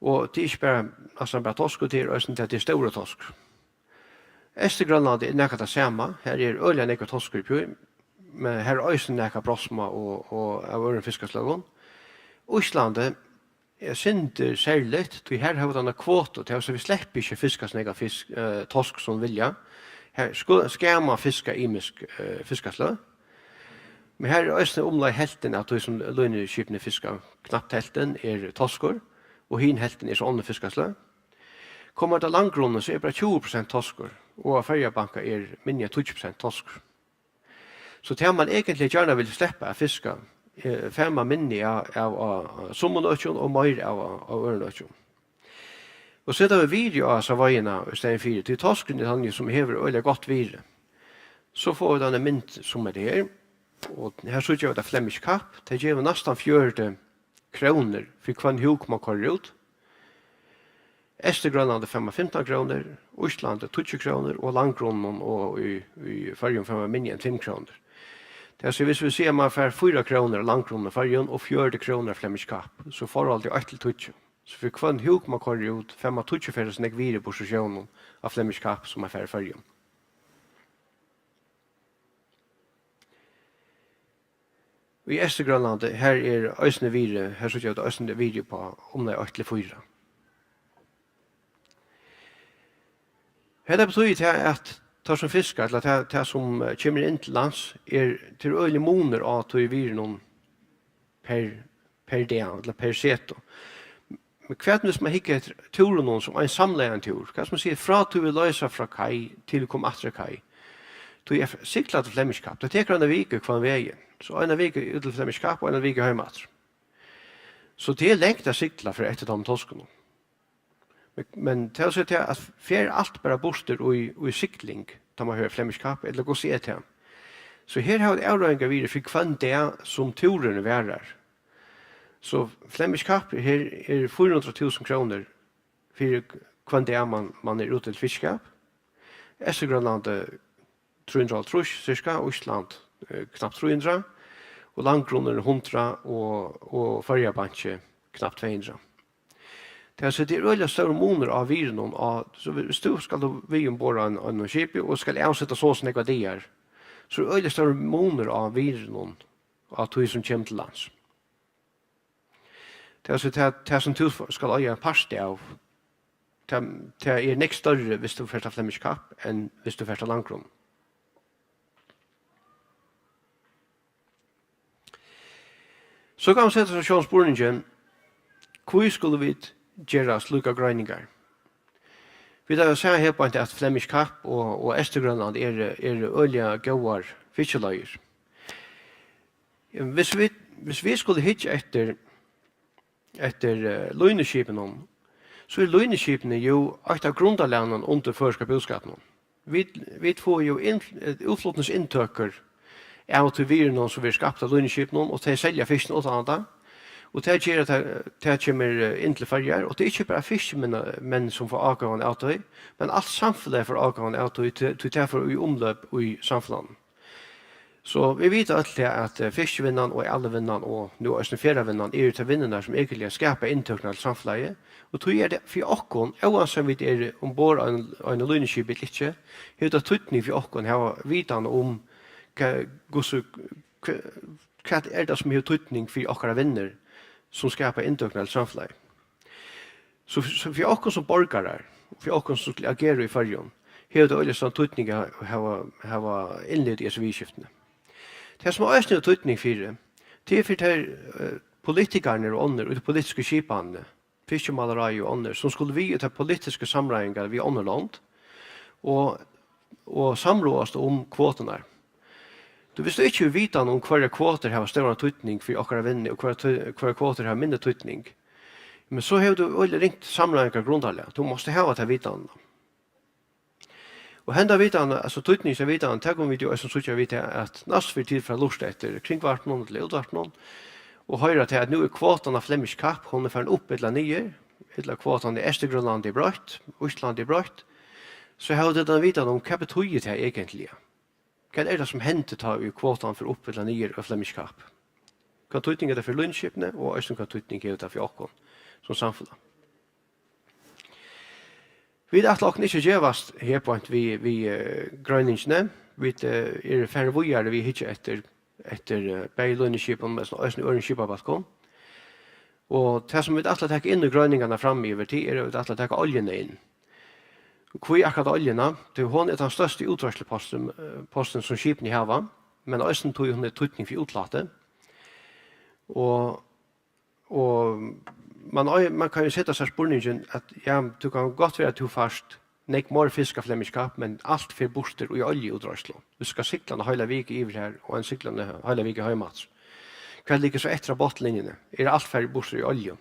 Og tað er ikki bara, næstan bara toskur, tað er eisini, tað er stóra toskur. Eysturgrønland er nakað tað sama. Her er øgiliga nógvur toskur í fjør, men her er eisini nakað brosma og, og av øðrum fiskasløgum. Íslandi er sindur serligt, tí her hava vit eina kvotu, tað vil siga, vit sleppa ikki at fiska so nógvan fisk, eh, tosk sum vit vilja. Her sku-, skal man fiska ymisk, eh, fiskasløg. Men her er eisini umleið helvtin av tí sum línuskipini fiska. Knapt helvtin er toskur, og hin helvtin er so onnur fiskasløg. Kemur tað á landgrunnin, so er bara tjúgu prosent toskur, og á Føroyabanka er minni enn tíggju prosent toskur. So tað man eigentliga gjarna vil sleppa at fiska, eh, fær man minni av, av, av, av summum økjum og meira av, av, av øðrum økjum. Og seta vit virði á hasa veiðuna í staðin fyri, tí toskurin er tann, sum hevur øgiliga gott virði. So fáa vit eina mynd sum hetta her, og her síggja vit, at Flemish Cap, tað gevur næstan fjøruti krónur fyri hvønn húk man koyrir út. Eysturgrønlandi fær man fimtan krónur, Íslandi tíggju krónur og landgrunninum og í, í Føroyum fær man minni enn fimm krónur. Tað er, so viss vit siga, at man fær fýra krónur av landgrunninum í Føroyum og fjøruti krónur av Flemish Cap, so forhaldið er eitt til tíggju. So fyri hvønn húk man koyrir út, fær man tíggju ferðir so nógv virði burtur úr sjónum av Flemish Cap, sum man fær í Føroyum. Í Eysturgrønlandi, har er eisini virði, har síggja vit eisini virði upp á umleið eitt til fýra. Hetta betýðir tað, at teir sum fiska, ella tað, tað sum, eh, kemur inn til lands, er, tað er øgiligur munur á tí virðinum per, per dag, ella per setu. Men hvat hvis man hyggur eftir túrunum sum ein samlaðan túr? Hvat skal man siga, frá tí vit loysa frá kai til vit koma aftur á kai? Tí at sigla til Flemish Cap, tað tekur eina viku hvønn vegin. So eina viku út til Flemish Cap og eina viku heim aftur. So tað er langt at sigla fyri eftir teimum toskunum. Men, men tað er so tað at fer alt bara burtur í, í sigling, tá man hoyrir Flemish Cap, ella hvussu er tað? So her hava vit avleiðingar virði fyri hvønn dag sum túrurin varar. So Flemish Cap, her er fýra hundrað túsund krónur fyri hvønn dag man, man er úti til fiskiskap. Eysturgrønland, eh, trý hundrað og hálvtrýss cirka, Ísland, eh, knappt trý hundrað, og landgrunnurin hundrað, og, og Føroya Banki knappt tvey hundrað. Tað er, so tað er øgiliga stórur munur á virðinum á, so hvis tú skal tú við umborð á ein, einum skipi og skal avseta so og so nógvar dagar, so er øgiliga stórur munur á virðinum á tí sum kemur til lands. Tað er, so tað, tað sum tú skal eiga ein part av, tað, tað er nógv størri, hvis tú fert á Flemish Cap, enn hvis tú fert á landgrunn. So kann man seta seg sjálvum spurningin, hví skulu vit gera slíkar greiningar? Vit hava sæð her beint, at Flemish Cap og, og Eysturgrønland eru, eru øgiliga góðar fiskileiðir. Hvis vit, hvis vit skulu hyggja eftir, eftir, eh, línuskipinum, so eru línuskipini jú eitt av grundarlagnum undir føroyska búskapinum. Vit, vit fáa jú inn-, eh, útflutningsinntøkur av tí virðinum, sum verður skapt av línuskipinum, og tey selja fiskin uttanlanda. Og tað ger, at tað, tað kemur, eh, inn til Føroyar, og tað er ikki bara fiskimenn, menn sum fáa ágóðan av tí, men alt samfelagið fær ágóðan av tí, tí, tí tað fer í umløp í samfelagnum. So vit vita øll tað, at, eh, fiskivinnan og alivinnan og nú eisini ferðavinnan eru tær vinnurnar, sum eigentliga skapa inntøkurnar til samfelagið, og tí er tað fyri okkum, óansæð um vit eru umborð á ein, á einum línuskipi ella ikki, hevur tað týdning fyri okkum at hava vitan um hva, hvussu, hva, hvat er tað, sum hevur týdning fyri okkara vinnur, sum skapa inntøkurnar til samfelagið. So, so fyri okkum sum borgarar, fyri okkum sum skulu agera í Føroyum, hevur tað øgiliga stóran týdning at hava, hava innlit í hesi viðurskiftini. Tað, sum eisini hevur týdning fyri, tað er fyri tær, eh, politikararnar og onnur í tí politisku skipanini, Fiskimálaráðið og onnur, sum skulu við í tær politisku samráðingar við onnur lond og, og samráðast um kvoturnar. Tú, viss tú ikki hevur vitan um, hvørjar kvotur hava stóran týdning fyri okkara vinnu og hvørjar tý-, hvørjar kvotur hava minni týdning, men so hevur tú øgiliga ringt samráðingargrundarlag. Tú mást hava ta vitanina. Og henda vitan, altso týdningsvitanin, tað kunnu vit jú eisini síggja við tað, at næst fyri tit fara at lurta eftir kringvarpinum ella útvarpinum, og hoyra tað, at nú er kvotan á Flemish Cap, hon er farin upp ella niður, ella kvotan í Eysturgrønlandi er broytt, Íslandi er broytt, so hava tit eina vitan um, hvat betýðir tað eigentliga? Hvat er tað, sum hendir, tá ið kvotan fer upp ella niður á Flemish Cap? Hvat týdning er tað fyri línuskipini, og eisini hvat týdning hevur tað fyri okkum sum samfelag? Vit ætla okkum ikki at gevast her beint við, við, eh, greiningini. Vit, eh, eru farin víðari við hyggja eftir, eftir, eh, bæði línuskipum, men eisini øðrum skipabólkum. Og tað, sum vit ætla at taka inn í greiningarnar framyvir, tað er, at vit ætla at taka oljuna inn. Hví akkurát oljuna? Tí hon er tann størsti útreiðslupostin, eh, postin, sum skipini hava, men eisini tí hon er týdning fyri útlátið. Og Og man, man kann jú seta sær spurningin, at ja, tú kann gott vera, at tú fært nógv meir fisk av Flemish Cap, men alt fer burtur í oljuútreiðslu. Tú skal sigla eina heila viku yvir har, og ein sigla eina heila viku heim aftur. Hvat liggur so eftir á botnlinjuni? Er alt farið burtur í olju?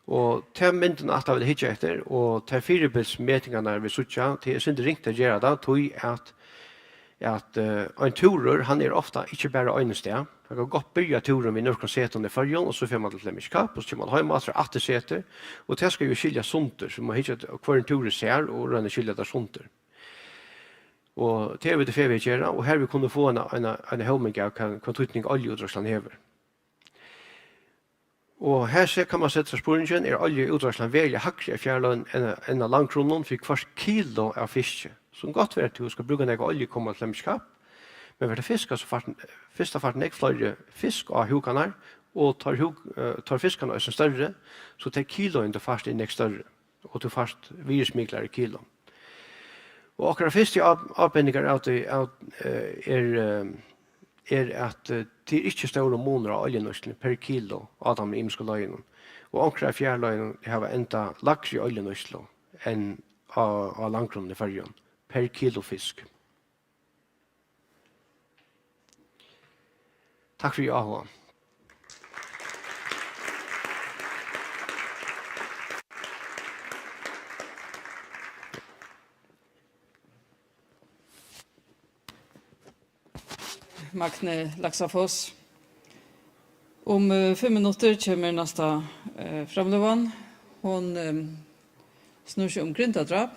Og ta myndina ætla vit at hyggja eftir, og tær fyribils metingarnar vit síggja, tað er sindur ringt at gera tað, tí at at, eh, ein túrur, hann er ofta ikki bara á einum stað. Hann kann gott byrja túrin við nøkrum setum í Føroyum, og so fer mann til Flemish Cap, og so kemur mann heim aftur, aftur setur, og tað skal jú skiljast sundur, so mann hyggja at hvørjum túri sær og royna at skilja tað sundur. Og tað er vit í ferð við at gera, og har vit kunnu fáa eina, eina, eina hóming av, hvat, hvat týdning oljuútreiðslan hevur. Og her se-, kann man seta sær spurningin, er oljuútreiðslan veruliga hægri í fjarløgum enn, enn á landgrunninum fyri hvørt kilo av fiski? Sum gott vera, at tú skal brúka nógva olju, koma til Flemish Cap, Men verður tað fiskað, so fært, fyrst og fremst nógv fleiri fisk á húkarnar, og teir húk-, eh, teir fiskarnir eisini størri, so tey kiloini, tú fært, eru nógv størri, og tú fært virðismiklar í kilo. Og okkara fyrstu á-, ábendingar av tí, av, eh, er, eh, er, at, eh, tað er ikki stórur munur á oljunýtsluni per kilo á teimum ymisku leiðunum. Og onkrar av fjarleiðunum hava enntá lægri oljunýtslu enn á, á landgrunninum í Føroyum per kilo fisk. Takk fyri áhugan. Magni Laxafoss. Um, eh, fimm minuttir kemur næsta, eh, framløgan. Hon, eh, snýr seg um grindadráp,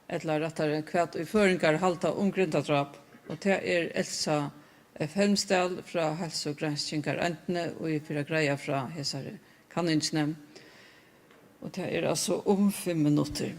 ella rættari, hvat ið føroyingar halda um grindadráp. Og tað er Elsa F. Helmsdal frá Heilsugranskingareindini, ið fer at greiða frá hesari kanningini. Og tað er altso um fimm minuttir.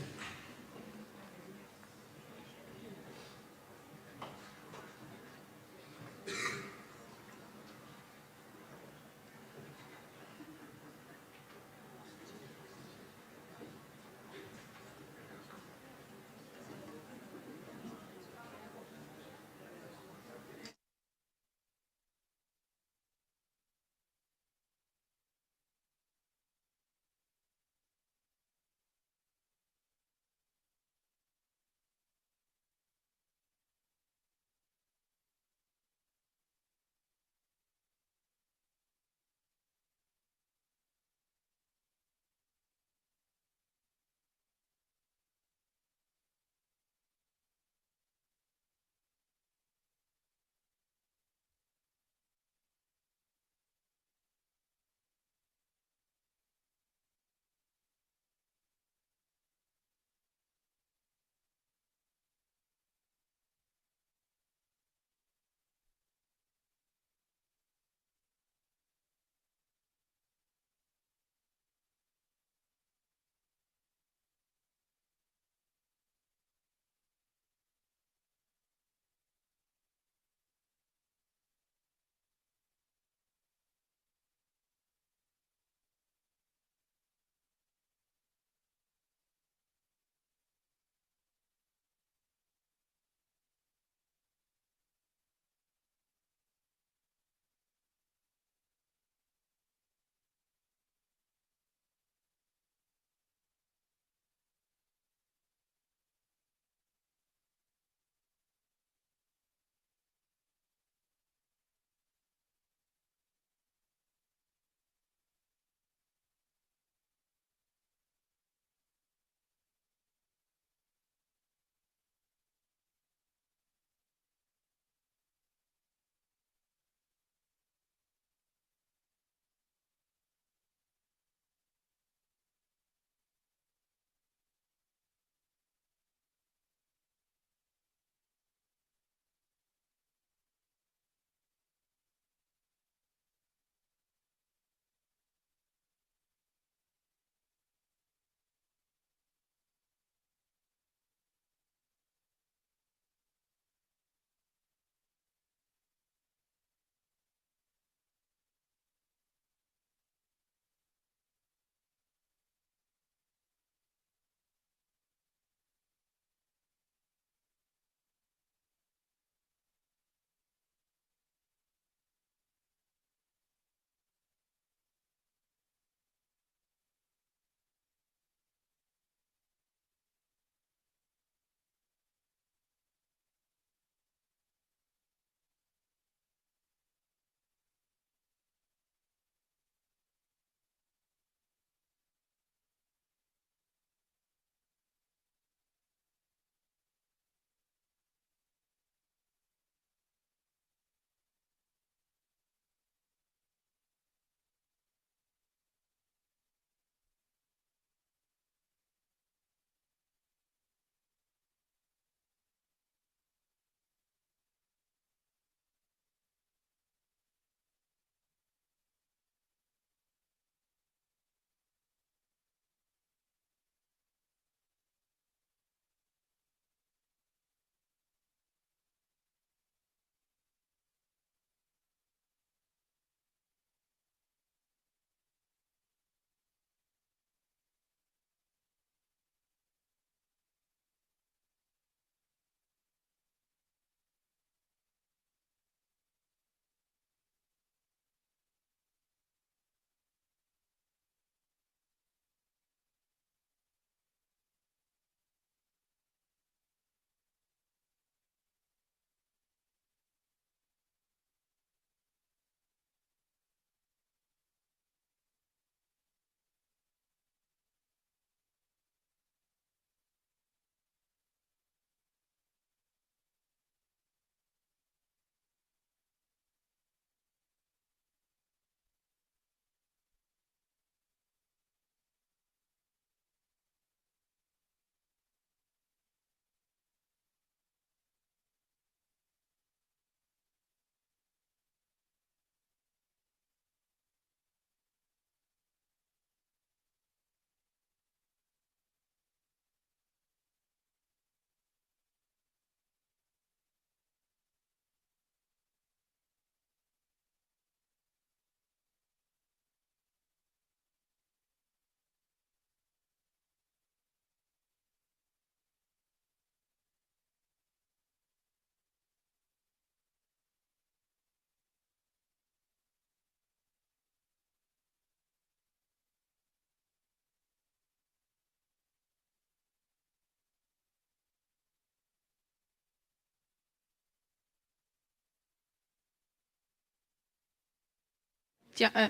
Ja, eh,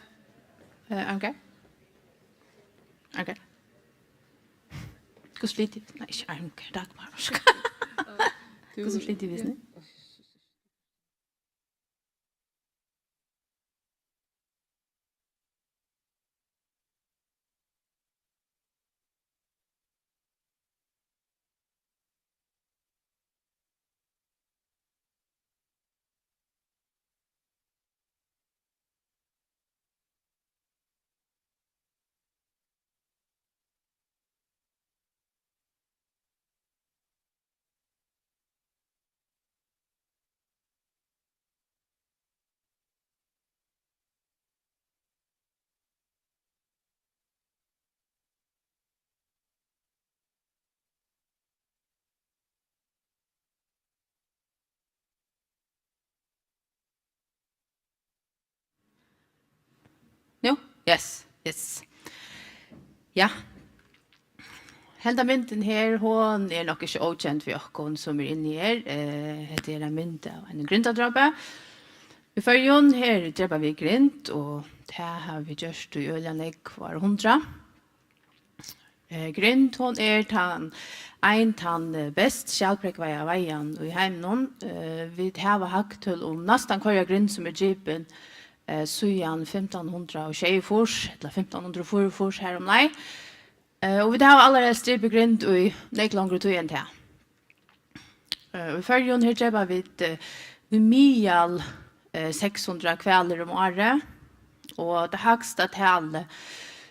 eh, Anker? Anker? Hvussu flyta vit? Nei, ikki Anker, Dagmar. Hvussu flyta vit nú? Nú? Yes, yes. Ja. Henda myndin her, hon er nokk ikki ókend fyri okkum, sum eru inni her. Eh, hetta er ein mynd av einum grindadrápi. Í Føroyum, her drepa vit grind, og tað hava vit gjørt í øgiliga nógv árhundrað. Eh, grind, hon er tann, ein tann, eh, best skjalprógvaða veiðan í heiminum. Eh, vit hava hagtøl um næstan hvørja grind, sum er dripin, eh, síðan fimtan hundrað og sjeyogfýrs, ella fimtan hundrað og fýraogfýrs, har umleið. Eh, og vit hava allarhelst dripið grind í nógv longri tíð enn tað. Eh, í Føroyum, her drepa vit, eh, í miðal, eh, seks hundrað hvalir um árið, og tað hægsta talið,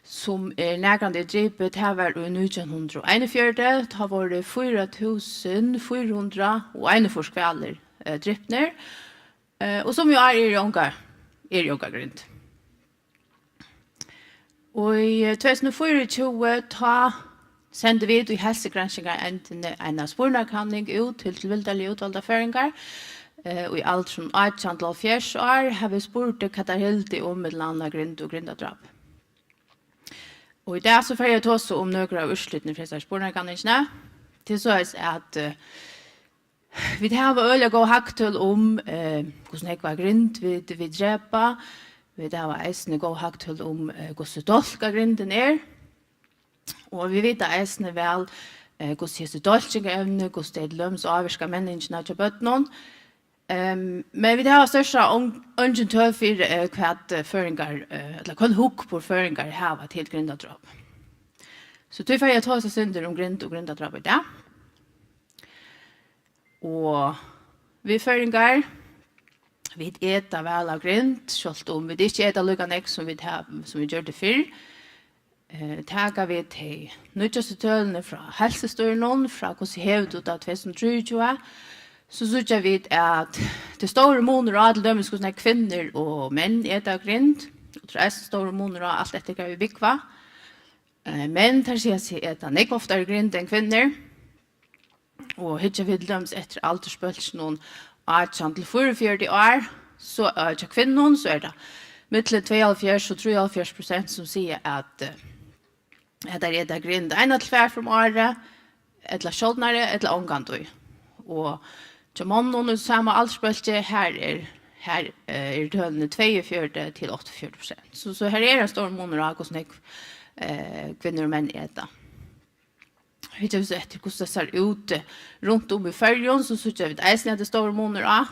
sum er nakrantíð dripið, tað var í nítjan hundrað og einogfjøruti, tá vóru fýra túsund fýra hundrað og einogfýrs hvalir, eh, dripnir, eh, og sum í ár eru ongar, eru ongar grind. Og í tvey túsund og fýraogtjúgu, tá sendu vit í Heilsugranskingarnevndini eina spurnakanning út til tilvildarliga útvalda føroyingar, eh, í aldrinum átjan til hálvfjerðs ár, har vit spurdu, hvat teir hildu um millum annað grind og grindadráp. Og í dag so fari eg at tosa um nøkur av úrslitini frá hesari spurnakanningini. Tað er soleiðis, at, eh, vit hava øgiliga góð hagtøl um, eh, hvussu nógva grind vit, vit drepa. Vit hava eisini góð hagtøl um, eh, hvussu dálkað grindin er. Og vit vita eisini væl, eh, hvussu hesi dálkingarevni, hvussu tey til dømis ávirka menningina hjá børnum. Ehm, men vit hava stórt sett eingin tøl fyri, eh, hvat, eh, føroyingar, eh, ella hvønn hugburð føroyingar hava til grindadráp. So tí fari eg at tosa eitt sindur um grind og grindadráp í dag. Og vit føroyingar, vit eta væl av grind, sjálvt um vit ikki eta líka nógv, sum vit hava, sum vit gjørdu fyrr. Eh, taka vit tey nýggjastu tølini frá Heilsustýrinum, frá Hvussu hevur tú tað tvey túsund og trýogtjúgu, so síggja vit, at tað er stórur munur á, til dømis, hvussu nógv kvinnur og menn eta grind, og tað er eisini stórur munur á, alt eftir hvar vit búgva. Eh, menn, teir siga seg eta nógv oftari grind enn kvinnur. Og hyggja vit til dømis eftir aldursbólkinum átjan til fýraogfjøruti ár, so, eh, hjá kvinnum, so er tað millum tveyoghálvfjerðs og trýoghálvfjerðs prosent, sum siga, at, eh, at teir eta grind eina til tvær ferðir um árið, ella sjaldnari, ella ongantíð. Og hjá monnum í sama aldursbólki, har er, har, eh, eru tølini tveyogfjøruti til áttaogfjøruti prosent. So, so har er ein stórur munur á, hvussu nógv, eh, kvinnur og menn eta. Hyggja vit so eftir, hvussu tað sær út, eh, runt um í Føroyum, so síggja vit eisini, at tað er stórur munur á.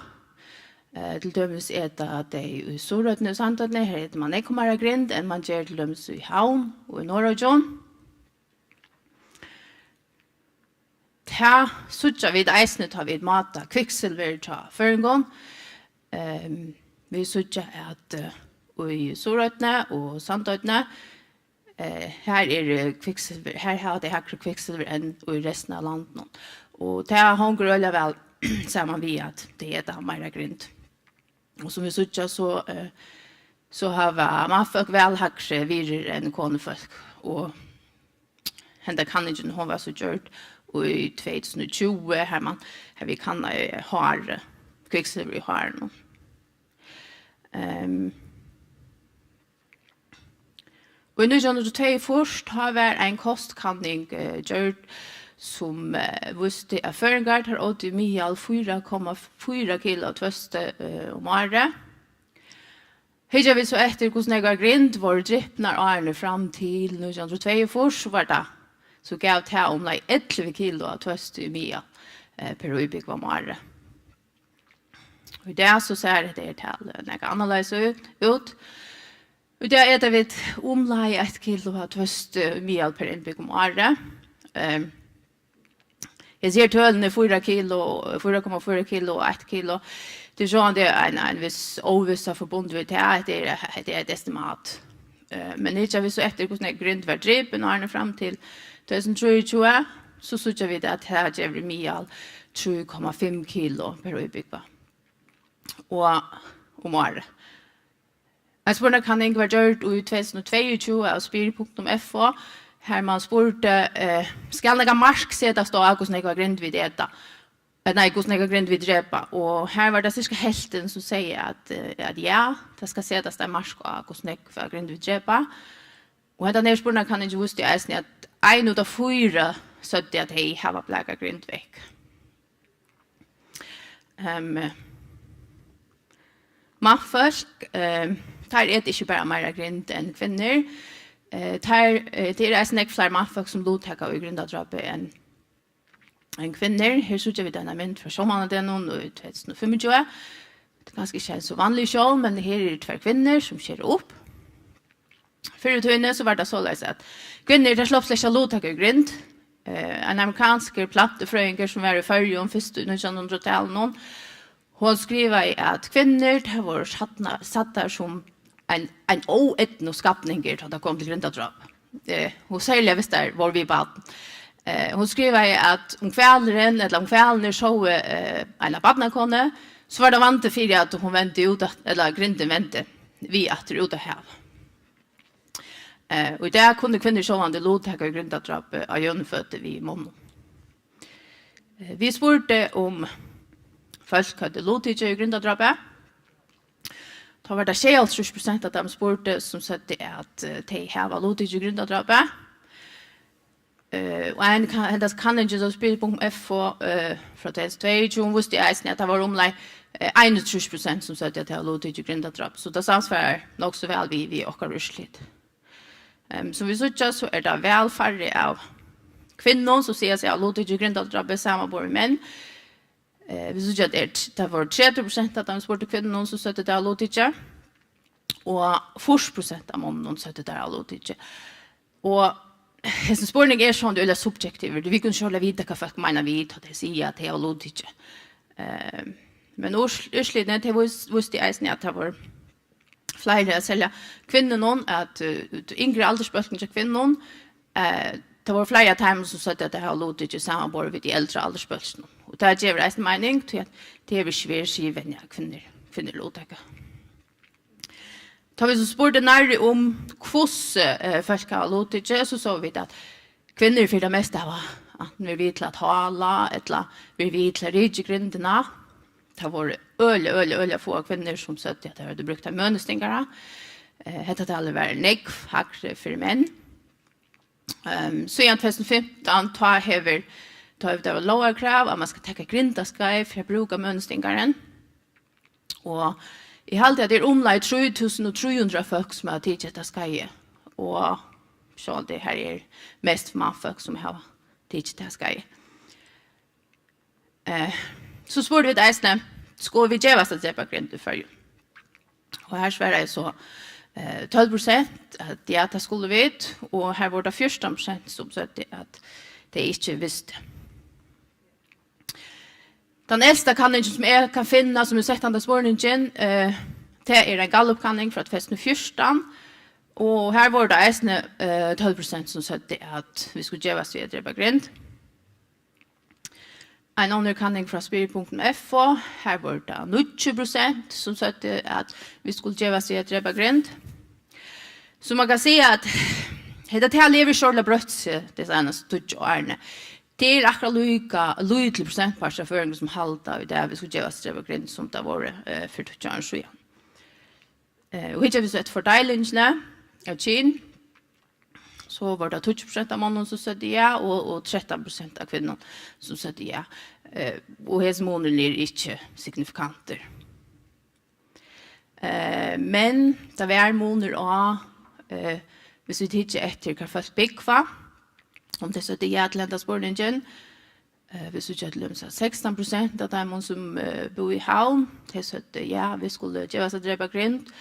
Eh, til dømis eta tey í Suðuroynni og Sandoynni, har etur mann nógv meira grind, enn mann ger til dømis í Havn og í Norðuroyggjum. Tað síggja vit eisini, tá vit máta kviksilvur hjá føroyingum. Ehm, vit síggja, at, eh, í Suðuroynni og Sandoynni, eh, har er, eh, kviksilvur, har hava tey hægri kviksilvur enn í restina av landinum. Og tað hongur øgiliga væl saman við, at tey eta meira grind. Og sum vit síggja, so, eh, so hava mannfólk væl hægri virðir enn konufólk. Og henda kanningin, hon var so gjørd í tvey túsund og tjúgu, har man, har vit kannaðu hár, kviksilvur í hárinum. Ehm, og í nítjan hundrað og tveyogfýrs, tá var ein kostkanning, eh, gjørd, sum, eh, vísti, at føroyingar, teir ótu í miðal fýra komma fýra kilo av tvøsti, eh, um árið. Hyggja vit so eftir, hvussu nógvar grind vóru dripnar árini fram til nítjan hundrað og tveyogfýrs, so var tað, so gav tað umleið ellivu kilo av tvøsti í miðal, eh, per íbúgva um árið. Og í dag so sær hetta her tal, eh, nakað annarleiðis út, út. Í dag eta vit umleið eitt kilo av tvøsti í miðal per innbúgva um árið. Ehm, Eg sé tølini fýra kilo, fýra komma fýra kilo og eitt kilo. Tað er sjálvandi ein, ein viss óvissa forbundin við tað, at tað er, at tað er eitt estimat. Eh, men hyggja vit so eftir, hvussu nógv grind var dripin árini fram til tvey túsund og trýogtjúgu, so síggja vit, at tað gevur í miðal trý komma fimm kilo per íbúgva og um árið. Ein spurningakanning var gjørd í tvey túsund og tveyogtjúgu av spyr punktum f o, har man spurdi, eh, skal nakað mark setast á, hvussu nógva grind vit eta? Eh, nei, hvussu nógva grind vit drepa? Og her var tað cirka helvtin, sum segði, at, eh, at ja, tað skal setast eitt mark á, hvussu nógva grind vit drepa. Og hendan her spurningakanningin vísti eisini, at ein út av fýra søgdu, at tey hava blakað grind vekk. Ehm, mannfólk, ehm, teir eta ikki bara meira grind enn kvinnur. Eh, teir, eh, tað eru eisini nógv fleiri mannfólk, sum luttaka í grindadrápi enn, enn kvinnur. Her síggja vit eina mynd frá Sjómannadegnum í tvey túsund og fimmogtjúgu. Tað er kanska ikki ein so vanlig sjón, men her eru tvær kvinnur, sum skera upp. Fyrr í tíðini, so var tað soleiðis, at kvinnur, tær sluppu slett ikki at luttaka í grind. Eh, ein amerikanskur plantufrøðingur, sum var í Føroyum fyrst í nítjan hundrað-talinum, hon skrivaði, at kvinnur, tær vóru satna-, sæddar sum ein, ein óeydnuskapningur, tá tað kom til grindadráp. Eh, og serliga, viss tær vóru við barn. Eh, hon skrivaði, at um hvalurin, ella um hvalirnir sóu, eh, eina barnakonu, so var tað vandi fyri, at hon vendi út at, ella grindin vendi við aftur út á hav. Eh, og í dag kunnu kvinnur sjálvandi luttaka í grindadrápi á jøvnum føti við monnum. Eh, vit spurdu, um fólk høvdu luttikið í grindadrápi. Tá var tað sjeyoghálvtrýss prosent av teimum spurdu, sum søgdu, at, eh, tey hava luttikið í grindadrápi. Eh, og ein ka-, hendan kanningin, sum spyr punktum f o, eh, frá tvey túsund og tveyogtjúgu, vísti eisini, at tað var umleið, eh, einogtrýss prosent, sum søgdu, at tey hava luttikið í grindadrápi. So tað samsvarar nokk so væl við, við okkara úrslit. Ehm, sum vit síggja, so er tað væl færri av kvinnum, sum siga seg hava luttikið í grindadrápi, samanborið við menn. Eh, vit síggja, at er t-, tað vóru tretivu prosent av teimum spurdu kvinnunum, sum søgdu, tey hava luttikið, og fýrs prosent av monnunum søgdu, tey hava luttikið. Og hesin spurningur er sjálvandi øgiliga subjektivur. Vit kunnu sjálvandi ikki vita, hvat fólk meina við, tá tey siga, at tey hava luttikið. Eh, men úrs-, úrslitini, tey vís-, vístu eisini, at tað vóru fleiri, serliga kvinnunum, at, eh, í yngri aldursbólkum hjá kvinnum, eh, tað vóru fleiri av teimum, sum søgdu, at tey hava luttikið, samanborið við tey eldru aldursbólkini. Og tað gevur eisini meining, tí at tað er ikki verið siðvenja, at kvinnur, kvinnur luttaka. Tá vit so spurdu nærri um, hvussu, eh, fólk hava luttikið, so sóu vit, at kvinnur fyri tað mesta hava antin verið við til at hála, ella verið við til at rikja grindina. Tað vóru øgiliga, øgiliga, øgiliga fáar kvinnur, sum søgdu, at tær høvdu brúkt ein mønustingara. Eh, hetta talið var nógv hægri fyri menn. Ehm, síðan tvey túsund og fimtan, tá hevur, tá hevur tað verið lógarkrav, at man skal taka grindaskeið fyri at brúka mønustingaran. Og eg haldi, at tað er umleið trý túsund og trý hundrað fólk, sum hava tikið hetta skeiðið. Og sjálvandi, her er mest mannfólk, sum hava tikið tað skeiðið. Eh, so spurdu vit eisini, skulu vit gevast at drepa grind í Føroyum? Og her svaraði so, eh, tólv prosent, at ja, tað skulu vit, og her vóru tað fjúrtan prosent, sum søgdu, at tey ikki vistu. Tann elsta kanningin, sum eg kann finna, sum hevur sett handan spurningin, eh, tað er ein Gallup-kanning frá tvey túsund og fjúrtan, og her vóru tað eisini, eh, tólv prosent, sum søgdu, at vit skulu gevast við at drepa grind. Ein onnur kanning frá spyr punktum f o, har vóru tað níggju prosent, sum søgdu, at vit skuldu gevast við at drepa grind. So man kann siga, at hetta talið hevur stórliga broytt seg tey seinastu tíggju árini. Tað er akkurát líka lítil prosentpartur av føroyingum, sum halda í dag, at vit skulu gevast at drepa grind, sum tað vóru, eh, fyri tíggju árum síðan. Eh, og hyggja vit so eftir fordeilingini av kyn, so vóru tað tíggju prosent av monnum, sum søgdu ja, og, og trettan prosent av kvinnum, sum søgdu ja. Eh, og hesin munurin er ikki signifikantur. Eh, men tað var munur á, eh, hvis vit hyggja eftir, hvar fólk búgva, um tey søgdu ja til henda spurningin. Eh, vit síggja til dømis, at sekstan prosent av teimum, sum, eh, búðu í Havn, tey søgdu, ja, vit skulu gevast at drepa grind.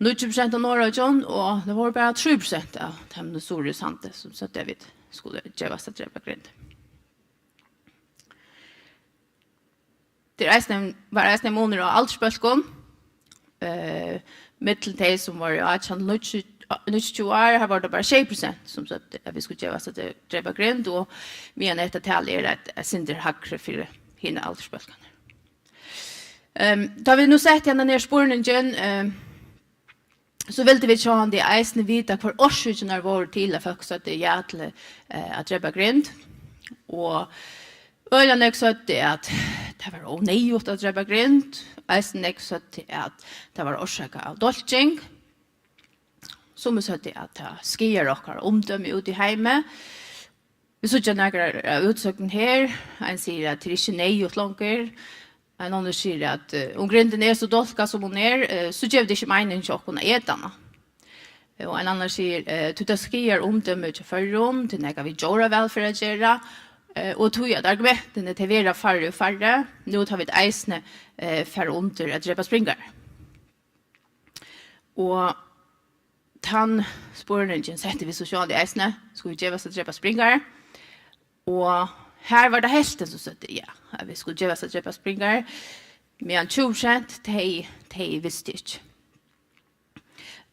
Níggju prosent av Norðoyggjum, og tað vóru bara trý prosent av teimum, sum vóru í Sandi, sum søgdu, at vit skulu gevast at drepa grind. Tað er eisini, var eisini munur á aldursbólkum. Eh, millum tey, sum vóru átjan til níggju, níggjuogtjúgu ár, har vóru tað bara sjey prosent, sum søgdu, at vit skuldu gevast at dre-, drepa grind, og meðan hetta talið er eitt, eitt sindur hægri fyri hinar aldursbólkarnar. Ehm, tá vit nú settu henda her spurningin, ehm, so vildu vit sjálvandi eisini vita, hvør orsøkirnar vóru til, at fólk søgdu ja til, eh, at drepa grind. Og øgiliga nógv søgdu, at tað var ov neyðugt at drepa grind. Eisini nógv søgdu, at tað var orsakað av dálking. Summi søgdu, at tað skaðar okkara umdømi úti í heimi. Vit síggja nakrar av útsøgnum her. Ein sigur, at tað er ikki neyðugt longur. Ein annar sigur, at, eh, um grindin er so dálkað, sum hon er, eh, so gevur tað ikki meining hjá okkum at eta hana. Og ein annar sigur, eh, tí tað skaðar umdømið hjá Føroyum, tað er nakað við djóravælferð at gera, eh, og tí at argumentini, tey verða færri og færri, nú tá vit eisini, eh, fara undir at drepa springarar. Og tann spurningin settu vit so sjálvandi eisini, skulu vit gevast at drepa springarar? Og har var tað helvtin, sum søgdu ja, at vit skulu gevast at drepa springarar, meðan tjúgu prosent, tey, tey vistu ikki.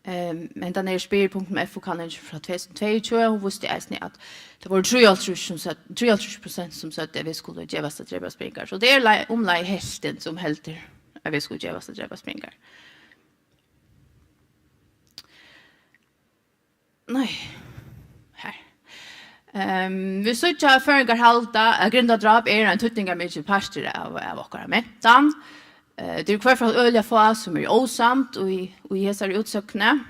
Ehm, men tann her spyr punktum F O kanningin frá tvey túsund og tveyogtjúgu, hon vísti eisini, at tað vóru trýoghálvtrýss sum søgdu, trýoghálvtrýss prosent sum søgdu, at vit skulu gevast at drepa springarar. So tað er lei-, umleið helvtin, sum heldur, at vit skulu gevast at drepa springarar. Nei. Her. Ehm, vit síggja, at føroyingar halda, at grindadráp er ein týdningarmikil partur av, av okkara mentan. Eh, tað eru í hvørt fall øgiliga fá, sum eru ósamd í, í hesari útsøgnini.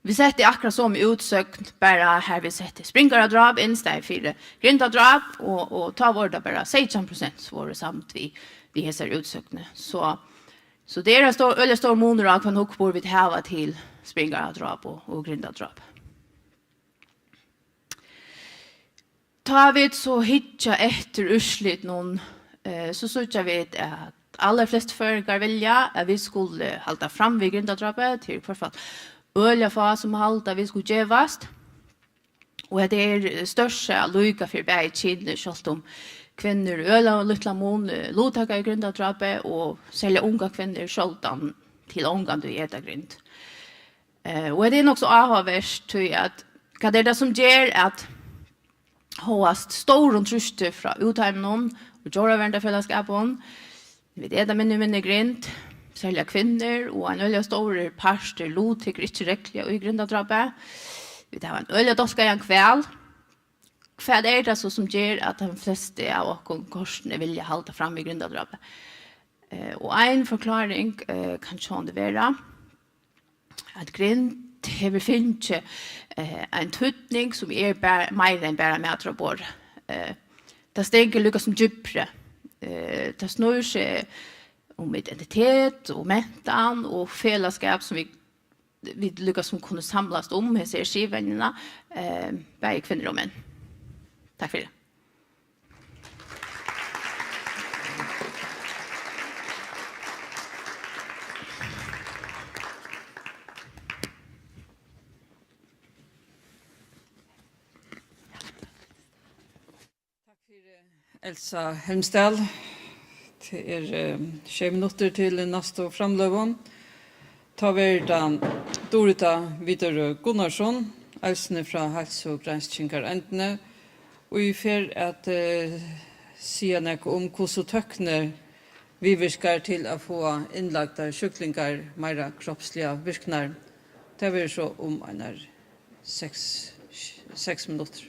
Vit settu akkurát somu útsøgn, bara har vit settu springaradráp inn í staðin fyri grindadráp, og, og tá vóru tað bara seytjan prosent, sum vóru samd við, við hesari útsøgnini. So, so tað er ein stór, øgiliga stór munur á, hvønn hugburð vit hava til springaradráp og, og grindadráp. Tá vit so hyggja eftir úrslitunum, eh, so síggja vit, at allarflestu føroyingar vilja, at vit skulu halda fram við grindadrápi. Tað eru í hvørt fall øgiliga fá, sum halda, at vit skulu gevast. Og hetta er, eh, stórsæð líka fyri bæði kyn, sjálvt um kvinnur í øgiliga lítlan mun, eh, luttaka í grindadrápi, og serliga ungar kvinnur sjáldan til ongantíð eta grind. Eh, og hetta er nokk so áhugavert, tí at hvat er tað, sum ger, at hóast stórum trýsti frá útheiminum og djóraverndarfelagsskapum, vit eta minni og minni grind, serliga kvinnur, og ein øgiliga stórur partur luttekur ikki regluliga í grindadrápi. Vit hava ein øgiliga dálkaðan hval. Hvat er tað so, sum ger, at tann flestu av okkum kortini vilja halda fram við grindadrápi? Eh, og ein forkláring, eh, kann sjálvandi vera, at grind hevur fingið, eh, ein týdning, sum er bara, meira enn bara matur á borðið. Eh, tað stendur líka sum djúpri. Eh, tað snýr seg um identitet og mentan og felagsskap, sum vit, vit líka sum kunnu samlast um hesi her siðvenjini, eh, bæði kvinnur og menn. Takk fyri. Takk fyri, Elsa Helmsdal. Tað er, eh, sjey minuttir til næstu framløgu. Tá verður tað Durita Widerøe Gunnarsson, eisini frá Heilsugreinskingareindini, ið fer at, eh, siga nakað um, hvussu tøkni viðvirkar til at fáa innlagdar sjúklingar meira kropsliga virknar. Tað verður so um einar seks, seks minuttir.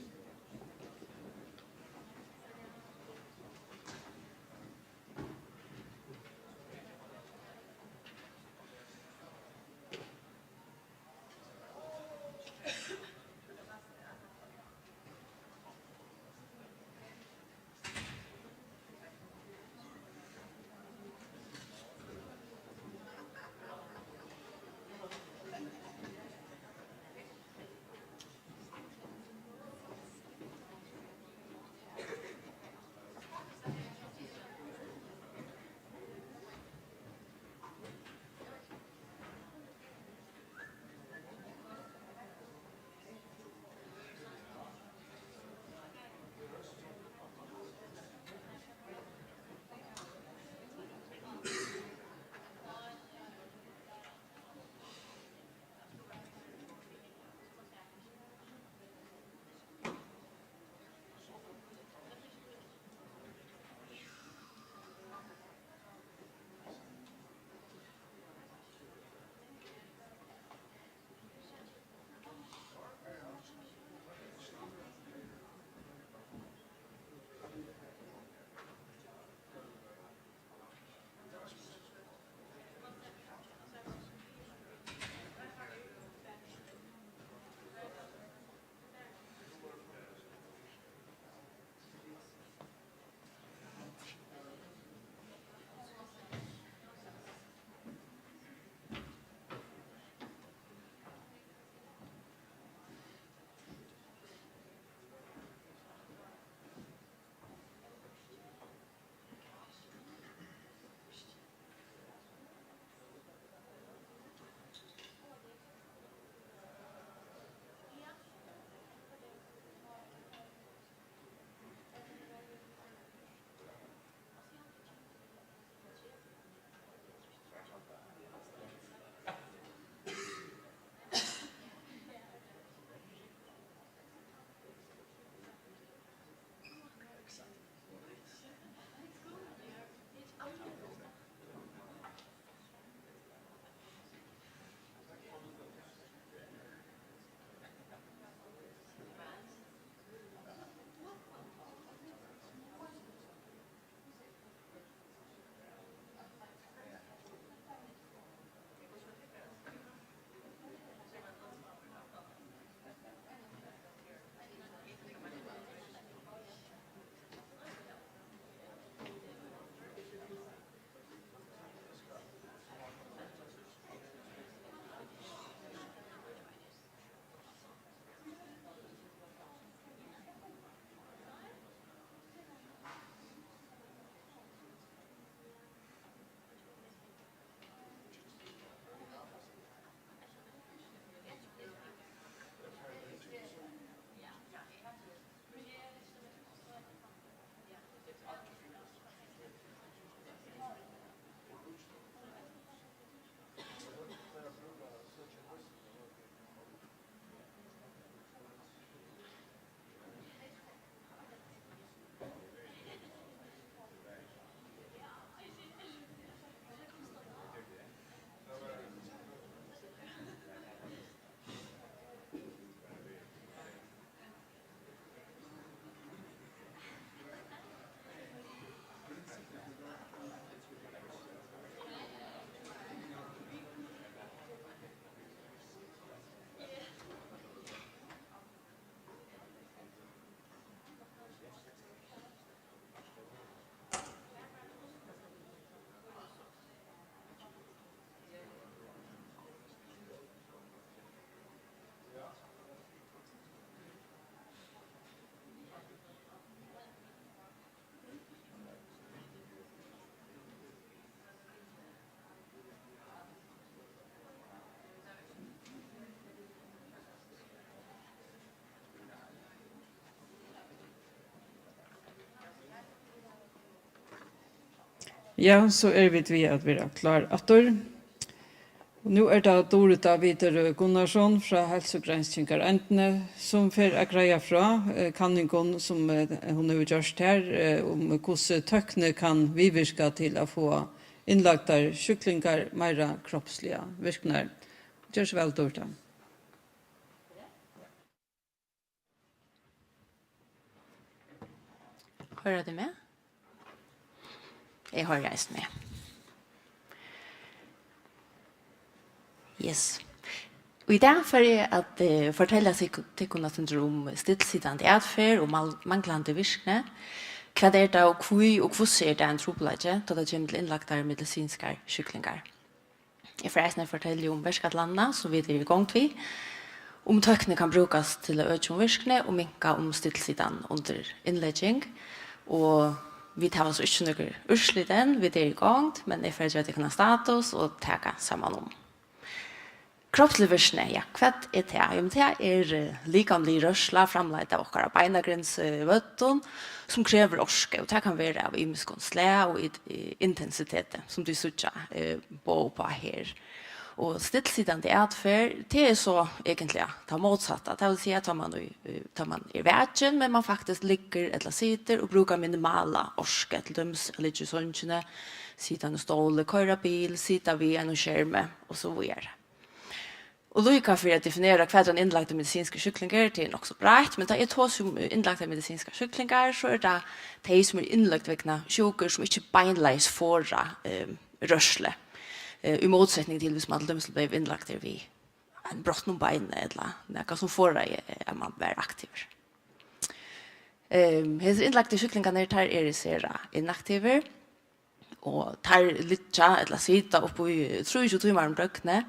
Ja, so eru vit við at vera klár aftur. Og nú er tað Durita Widerøe Gunnarsson frá Heilsugranskingareindini, sum fer at greiða frá, eh, kanningum, sum, eh, hon hevur gjørt her, eh, um hvussu tøkni kann viðvirka til at fáa innlagdar sjúklingar meira kropsliga virknar. Ger so væl, Durita. Hoyra tit meg? Eg hoyri eisini meg. Yes. Og í dag fari eg at, eh, fortelja tyk-, tykkum eitt sindur um stillsitandi atferð og mal-, manglandi virkni. Hvat er tað og hví og hvussu er tað ein trupulleiki, tá tað kemur til innlagdar medisinskar sjúklingar? Eg fari eisini at fortelja um verkætlanina, sum vit eru í gongd við, um tøkni kann brúkast til at økja um virkni og minka um stillsitan undir innlegging. Og vit hava so ikki nøkur úrslit enn, vit eru í gongd, men eg fari at geva tykkum ein status og taka saman um. Kropslig virkni, ja, hvat er tað? Jú, men tað er, eh, likamlig rørsla, framleidd av okkara beinagrindis, eh, vøddum, sum krevur orku, og tað kann vera av ymiskum slag og it-, i-, intensiteti, sum tit síggja, eh, boð uppá her. Og stillsitandi atferð, tað er so eigentliga tað mótsatta. Tað vil siga, tá man í, eh, tá man er vakin, men man faktiskt liggur ella situr og brúkar minimala orku, til dømis at liggja í songini, sita á einum stóli, koyra bil, sita við einum skermi og so víðari. Og líka fyri at definera, hvat ein innlagdur medisinskur sjúklingur er, tað er nokk so breitt, men tá eg tosi um innlagdar medisinskar sjúklingar, so er tað tey, sum eru innløgd vegna sjúkur, sum ikki beinleiðis forða, ehm, rørslu. Eh, í mótsetning til, hvis man til dømis bleiv innlagdur við ein brotnum beini ella nakað, sum forðaði, eh, at man var aktivur. Ehm, hesir innlagdu sjúklingarnir, teir eru sera inaktivir, og teir liggja ella sita upp í trýogtjúgu tímar um døgnið,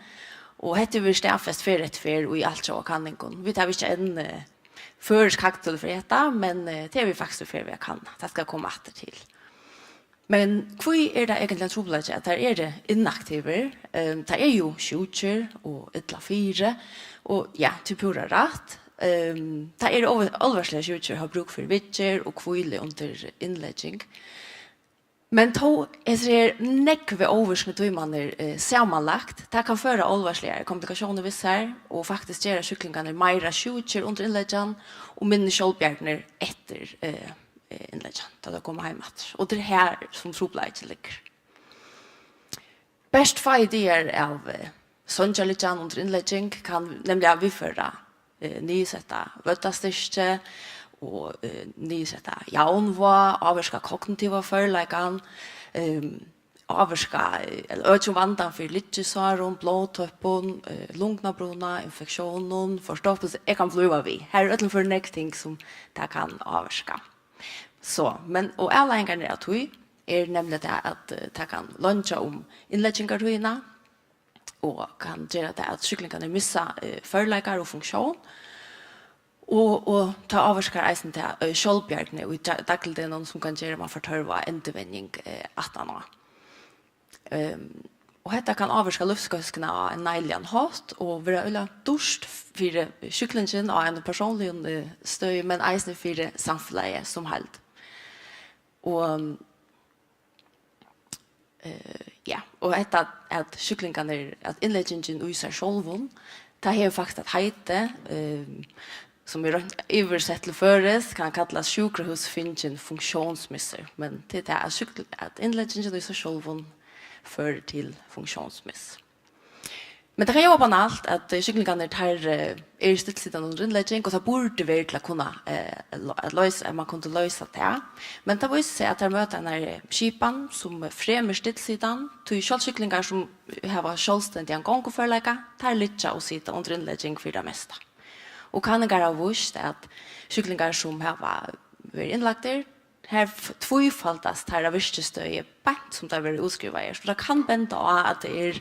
og hetta hevur verið staðfest ferð eftir ferð í altjóða kanningum. Vit hava ikki enn, eh, føroysk hagtøl fyri hetta, men, eh, tað eru vit faktiskt í ferð við at kanna. Tað skal eg koma aftur til. Men hví er tað eigentliga ein trupulleiki, at teir eru inaktivir? Ehm, teir eru jú sjúkir og illa fyri, og ja, tú púra rætt. Ehm, teir eru álv-, álvarsliga sjúkir og hava brúk fyri viðgerð og hvílu undir innlegging. Men tó, hesir her nógvu óvirknu tímarnir, eh, samanlagt, tað kann føra álvarsligar komplikatiónir við sær og faktiskt gera sjúklingarnar meira sjúkir undir innleggjing og minni sjálvbjargnir eftir, eh, eh, innleggjing, tá tey koma heim aftur. Og tað er her, sum trupulleikin liggur. Bert fáir dagar av, eh, songdarliggjan undir innlegging kann nemliga viðføra, eh, niðursetta vøddastyrki og, eh, niðursetta javnvág, ávirka kognitiva førleikan, ehm, ávirka, eh, ella økja um vandan fyri lyggjusárum, blóðtøppum, eh, lungnabruna, infektiónum, forstoppilsi, eg kann blíva við. Her er í øllum førum nógv ting, sum tað kann ávirka. So, men, og avleiðingarnar av tí er nemliga tað, at, eh, tað kann leingja um innleggingartíðina og kann gera tað, at sjúklingarnir missa, eh, førleikar og funktión. Og, og tað ávirkar eisini tað, eh, sjálvbjargnið í dag-, dagligdegnum, sum kann gera, at man fær tørv á endurvenjing, eh, aftaná. Ehm, og hetta kann ávirka lívsgóðskuna á ein neiligan hátt og vera øgiliga dýrt fyri sjúklingin á einum persónligum, eh, støði, men eisini fyri samfelagið sum heild. Og, eh, ja, og hetta at sjúklingarnir, at innleggingin í sær sjálvum, tað hevur faktiskt eitt heiti, eh, sum er roynt yvirsett til føroyskt, kann kallast sjúkrahúsfingin funktiónsmissur. Men tað er tað, at sjúkl-, at innleggingin í sær sjálvum førir til funktiónsmiss. Men tað kann ljóða banalt, at, eh, sjúklingarnir, teir, eh, eru stillsitandi undir innlegging, og tað burdi verið til at kunna, eh, lo-, at loysa, at man kundi loysa tað. Men tað vísir seg, at teir møta einari skipan, sum fremur stillsitan, tí sjálvt sjúklingar, sum hava sjálvstendigan gonguførleika, teir liggja og sita undir innlegging fyri tað mesta. Og kanningar hava víst, at sjúklingar, sum hava verið innlagdir, har f-, tvífaldast teirra virkistøði, beint sum teir verða útskrivaðir. So tað kann benda á, at tað er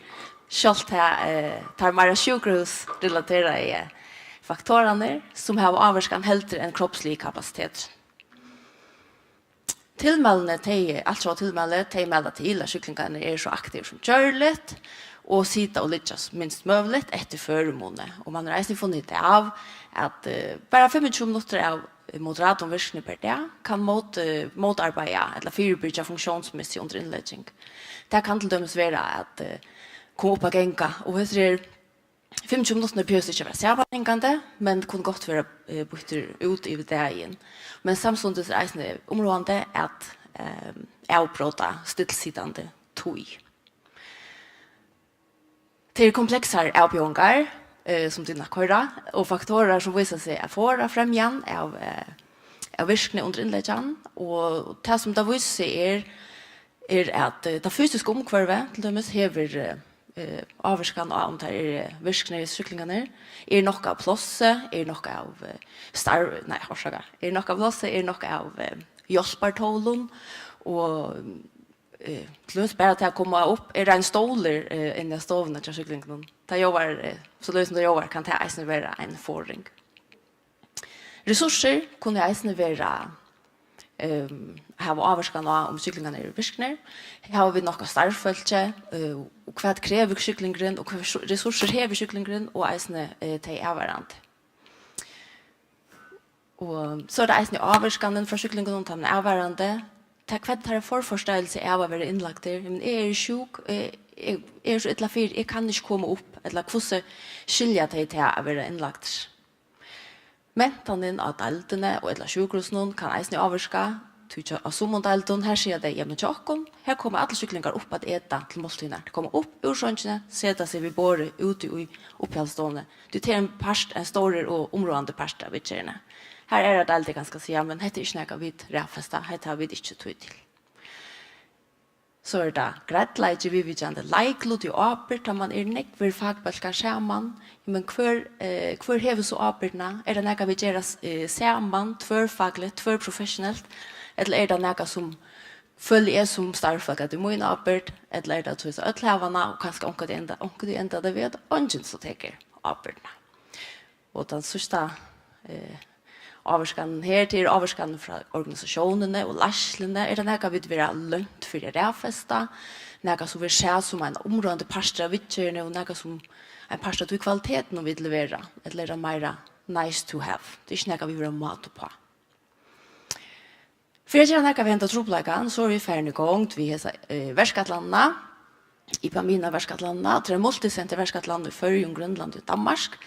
sjálvt tað, eh, teir meira sjúkrahúsrelateraðu faktorarnir, sum hava ávirkan heldur enn kropsligi kapasiteturin. Tilmælini, tey, altjóða tilmæli, tey mæla til, at sjúklingarnir eru so aktivir sum gjørligt og sita og liggja s-, minst møguligt eftir førimuni. Og man hevur eisini funnið út av, at, eh, bara fimmogtjúgu minuttir av, eh, moderatum virkni per dag kann móti-, mótarbeiða ella fyribyrgja funktiónsmissi undir innlegging. Tað kann til dømis vera at, eh, koma upp at ganga, og hesir her fimmogtjúgu minuttirnar behøvast ikki at vera samanhangandi, men kunnu gott vera, eh, býttir út yvir dagin. Men samstundis er eisini umráðandi at, eh, avbróta stillisitandi tíð. Tað eru kompleksar avbjóðingar, eh, sum tit nakk hoyra, og faktorar, sum vísa seg at forða fremjan av, eh, av virkni undir innleggjan, og tað, sum tað vísir seg, er, er, at, eh, tað fysiska umhvørvið, til dømis, hevur, eh, eh, ávirkan á, um tað eru virknir sjúklingarnir, er nokk av plássi, er nokk av, eh, starv-, nei, orsaka, er nokk av plássi, er nokk av, eh, hjálpartólum, og eh, til dømis bara til at koma upp, er ein stólur, eh, inni á stovuna hjá sjúklingunum. Tað ljóðar, eh, soleiðis sum tað ljóðar, kann tað eisini vera ein forðing. Resursir kunnu eisini vera, ehm, hava ávirkan á, um sjúklingarnir eru virknir. Hava vit nokk av starvsfólki, eh, og hvat krevur sjúklingurin, og hvat resursir hevur sjúklingurin, og eisini, eh, tey avvarðandi. Og so er tað eisini ávirkanin frá sjúklingunum, tann avvarðandi. Tað, hvat teirra forforståelse er av at vera innlagdir. Men eg eri sjúk, eg, eg, eg eri so illa fyri, eg kann ikki koma upp, ella hvussu skilja tey tað at vera innlagdir? Mentanin á deildini og ella sjúkrahúsinum kann eisini ávirka, tí hjá, á summum deildum, har siga tey, jamen, hjá okkum, her koma allir sjúklingar upp at eta til máltíðirnar. Tey koma upp úr songini, seta seg við borðið úti í upphaldsstovuni. Tí tað er ein part, ein stórur og umráðandi partur av viðgerðini. Har aðrar deildir kanska siga, men hetta er ikki nakað, vit raðfesta, hetta hava vit ikki tíð til. So er tað greiðleiki, viðvíkjandi leiklut og ábyrgd, tá man er nógvir fakbólkar saman. Men hvør, eh, hvør hevur so ábyrgdina? Er tað nakað, vit gera s-, eh, saman, tvørfakligt, tvørprofessionelt? Ella er tað nakað, sum føli eg sum starvsfólk, at er mín ábyrgd? Ella er tað, tí at øll hava hana, og kanska onkuntíð enda, onkuntíð enda tað við, at eingin so tekur ábyrgdina? Og tann síðsta, eh, ávirkanin her, tað er ávirkanin frá organisatiónini og leiðsluni. Er tað nakað, vit verða lønt fyri at raðfesta? Nakað, sum verður sæð sum ein umráðandi partur av viðgerðini, og nakað, sum ein partur av tí kvalitetinum, vit levera? Ella er tað meira nice to have? Tað er ikki nakað, vit verða mát uppá. Fyri at gera nakað við henda trupulleikan, so eru vit farin í gongd við hesa, eh, verkætlanina, Ipamina-verkætlanina, tað er ein multisenterverkætlan í Føroyum, Grønlandi og Danmark,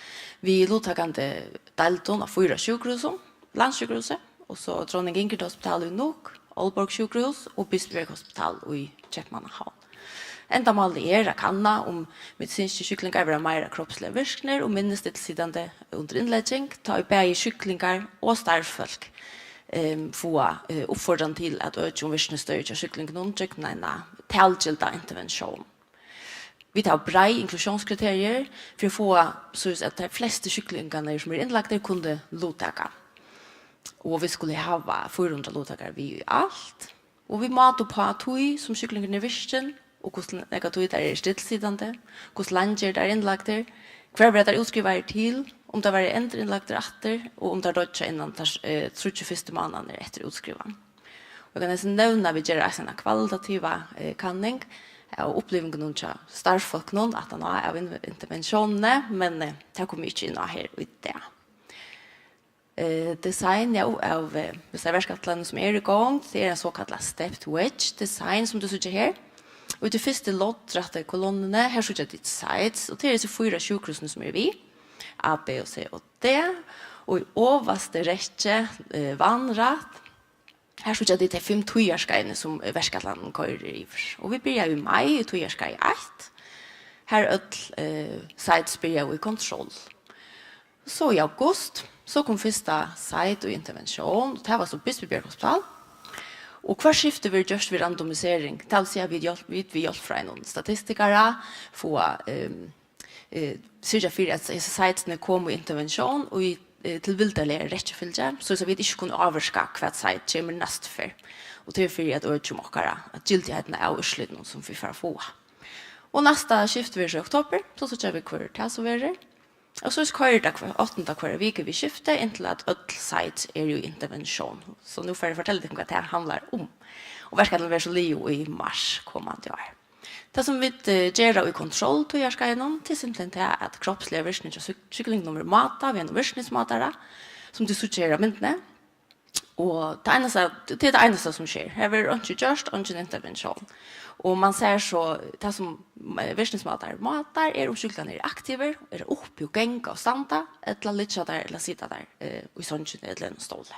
við luttakandi deildum á fýra sjúkrahúsum, Landssjúkrahúsi, og so Dronning Ingrid Hospital í Nuuk, Aalborg Sjúkrahús og Bispebjerg Hospital í Keypmannahavn. Endamálið er at kanna, um medisinskir sjúklingar verða meira kropsliga virknir og minni stillisitandi undir innlegging, tá ið bæði sjúklingar og starvsfólk, ehm, fáa, eh, uppfordran til at økja um virknisstøðið hjá sjúklingunum gjøgnum eina talgilda interventión. Vit hava breið inklusiónskriteriir fyri at fáa, soleiðis at tær flestu sjúklingarnar, sum eru innlagdir, kunnu luttaka. Og vit skulu hava fýra hundrað luttakarar við í alt. Og vit máta upp á tíð, sum sjúklingurin er virkin, og hvussu nógva tíð teir eru stillisitandi, hvussu leingi eru teir innlagdir, hvar verða teir útskrivaðir til, um teir verða endurinnlagdir aftur, og um teir doyggja innan teir, eh, tríggju fyrstu mánaðirnar eftir útskrivan. Og eg kann eisini nevna, at vit gera eisini eina kvalitativa, eh, kanning av upplivingunum hjá starvsfólkunum aftan á av in-, interventiónini, men, eh, tað komi eg ikki inn á her í dag. Eh, design, ja, av, eh, hesar verkætlanir sum eru í gongd, tað er ein sokallað stepped wedge design, sum tú síggja her. Og í tí fyrstu loddrættu kolonnuni, her síggja tit sites, og tað eru hesi fýra sjúkrahúsini, sum eru við, A, B og C og D. Og í ovastu rekku, eh, vatnrætt, her síggja tit tey fimm tíðarskeiðini, sum, eh, verkætlanin koyrir yvir. Og vit byrjaðu í mai í tíðarskeiði eitt, har øll, eh, sites byrjaðu í kontroll. So í august, so kom fyrsta site í interventión, og tað var so Bispebjerg Hospital. Og hvørt skifti verður gjørt við randomisering, tað vil siga, vit hjálp-, vit við hjálp frá einum statistikara fáa, ehm, eh, syrgja fyri, at hesi sitesini koma í interventión í, eh, tilvildarligari rekjufylgju, so, so vit ikki kunnu ávirka, hvat site kemur næstu ferð. Og tað er fyri at økja um okkara, at gildigheitina av úrslitunum, sum vit fara at fáa. Og næsta skift verður so í oktobur, so síggja vit, hvør tað so verður. Og so koyrir tað hvør, áttunda hvørja viku við skifti, inntil at øll sites eru í interventión. So nú fari eg at fortelja tykkum, hvat tað handlar um. Og verkætlanin verður so liðug í mars komandi ár. Tað, sum vit, eh, gera í kontrolltíðarskeiðinum, tað er simpelthen tað, at kropsliga virkni hjá sjúk-, sjúklingunum verður mátað við einum virknismátara, sum tit síggja her á myndini. Og tað einasta, tað er tað einasta, sum sker. Her verður einki gjørt, eingin interventión. Og man sær so, tað sum, eh, virknismátar mátar, er um sjúklingarnir eru aktivir, eru uppi og ganga og standa, ella liggja teir, ella sita teir, eh, í songini ella í einum stóli.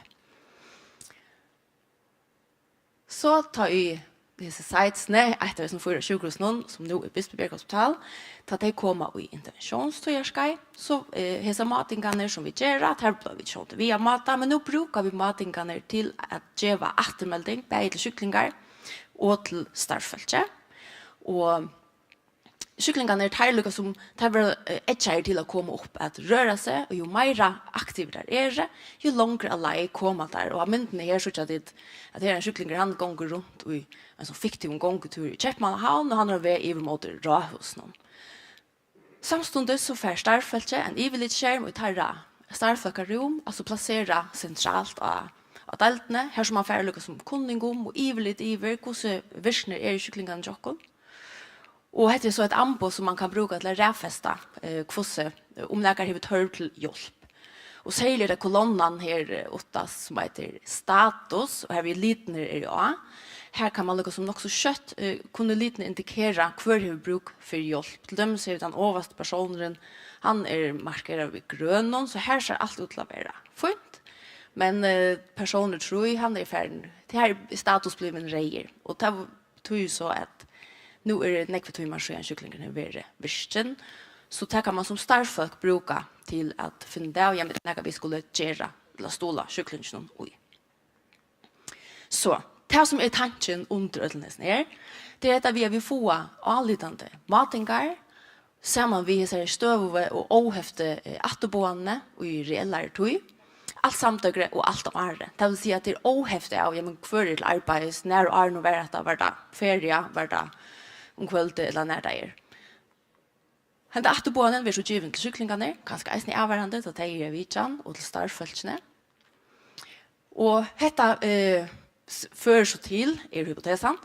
So tá ið hesi sitesini, eitt av hesum fýra sjúkrahúsunum, sum nú er Bispebjerg Hospital, tá tey koma í interventiónstíðarskeið, so, eh, hesar mátingarnar, sum vit gera, tær blíva vit sjálvandi við at máta, men nú brúka vit mátingarnar til at geva afturmelding, bæði til sjúklingar og til starvsfólkið. Og sjúklingarnir, teir líka sum, teir verða, eh, eggjaðir til at koma upp at røra seg, og jú meira aktivir teir eru, jú longri á leið koma teir. Og á myndini her síggja tit, at her er ein sjúklingur, hann gongur runt í ein sånn fiktivum gongutúr í Keypmannahavn, og hann er á veg yvir móti Ráðhúsinum. Samstundis so fær starvsfólkið ein yvirlitsskerm í teirra starvsfólkarúm, altso plaserað sentralt á, á deildini, har sum man fær líka sum kunning um og yvirlit yvir, hvussu virknir eru sjúklingarnir hjá okkum. Og hetta er so eitt amboð, sum man kann brúka til at raðfesta, eh, hvussu, eh, um nakar hevur tørv til hjálp. Og serliga er tað kolonnan her, eh, uttast, sum eitur status, og har við litirnir eru á. Her kann man líka sum nokk so skjótt, eh, kunnu litirnir indikera, hvør hevur brúk fyri hjálp. Til dømis hevur tann ovasti persónurin, hann er markeraður við grønum, so her sær alt út til at vera fínt. Men, eh, persónur trý, hann er farin, tað her er status blivin reyður. Og tað betýðir so, at nú eru nógvir tímar síðan sjúklingurin hevur verið virkin, so tað kann man sum starvsfólk brúka til at finna út av, ja, men nakað vit skulu gera til at stuðla sjúklinginum í. So, tað sum er tankin undir øllum hesum her, tað er hetta við, at vit fáa álítandi mátingar, saman við hesari støðugu og óheftu, eh, afturboðanini í reellari tíð. Alt samdøgrið og alt um árið. Tað vil siga, at tað er óheft av, ja, men hvør er til arbeiðis, nær um árið var hetta, var tað feria, var tað um kvøldið, ella nær tað er. Henda afturboðanin verður so givin til sjúklingarnar, kanska eisini avvarðandi, tá tey eru á vitjan, og til starvsfólkini. Og hetta, eh, s-, førir so til, er hypotesan,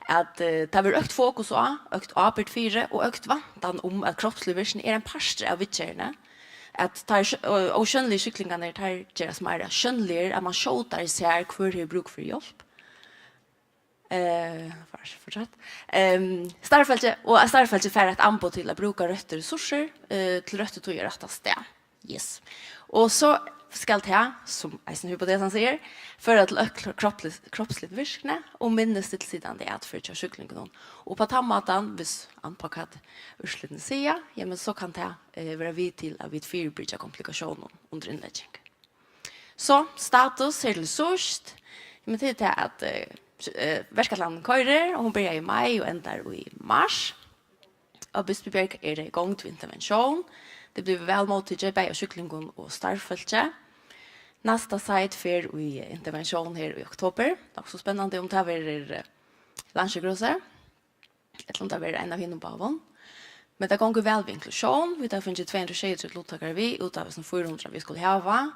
at, eh, tað verður økt fokus á, økt ábyrgd fyri og økt væntan um, at kropslig virkni er ein partur av viðgerðini, at teir sj-, ó-, ósjónligu sjúklingarnir, teir gerast meira sjónligir, at man skjótari sær, hvør hevur brúk fyri hjálp. Eh, far-, fortsett. Ehm, starvsfólkið, og at starvsfólkið fær eitt amboð til at brúka røttu ressursir, eh, til røttu tíð og rætta stað. Yes. Og so skal tað, sum eisini hypotesan sigur, føra til økt kro-, kropsligt, kropsligt virkni og minni stillisitandi atferð hjá sjúklingunum. Og á tann mátan, hvis, an á hvat úrslitini siga, ja, men so kann tað, eh, vera við til, at vit fyribyrgja komplikatiónum undir innlegging. So, status her til síðst. Ja, men tað er tað, at, eh, s-, eh, verkætlanin koyrir, og hon byrjar í mai og endar í mars. Á Bispebjerg er tað í gongd við interventión. Tað blívur væl móttikið, bæði av sjúklingum og starvsfólki. Næsta site fer í interventión her í oktobur. Nokk so spennandi, um tað verður, eh, Landssjúkrahúsið, ella um tað verður ein av hinum báðum. Men tað gongur væl við inklusión. Vit hava fingið tvey hundrað og sjeyogtretivu luttakarar við, út av hesum fýra hundrað, vit skulu hava.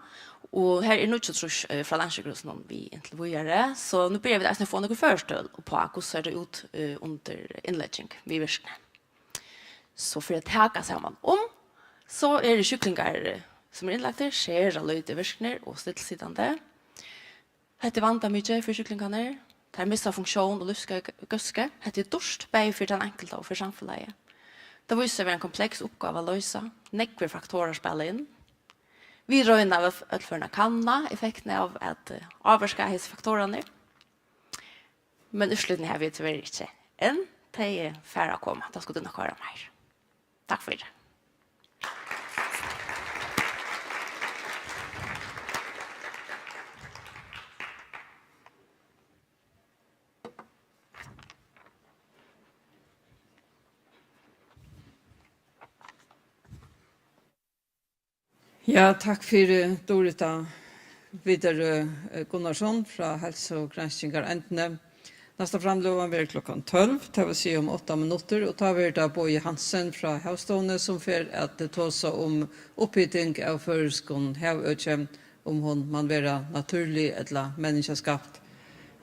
Og her er níggjuogtrýss, eh, frá Landssjúkrahúsinum við inntil víðari. So nú byrja vit eisini at fáa nøkur føroysk tøl upp á, hvussu sær tað út, eh, undir innlegging við virkni. So fyri at taka saman um, so eru sjúklingar, eh, sum eru innlagdir, sera lítið virknir og stillisitandi. Hetta er vandamikið fyri sjúklingarnar. Teir missa funktión og lívsgóðsku. Hetta er dýrt, bæði fyri tann einkulta og fyri samfelagið. Tað vísir seg at vera ein kompleks uppgáva at loysa. Nógvir faktorar spæla inn. Vit royna av øll førum at kanna effektina av at, eh, ávirka hesar faktorarnar. Men úrslitini hava vit tíverri ikki enn. Tey fara at koma. Tá skulu tit nokk hoyra meir. Takk fyri. Ja, takk fyri, Durita Widerøe, eh, Gunnarsson frá Heilsugranskingareindini. Næsta framløgan verður klokkan tólv, tað vil siga um átta minuttir, og tá verður tað Bogi Hansen frá Havstovuni, sum fer at tosa um upphiting av føroyskum havøki, um hon man vera natúrlig ella menniskjaskapt.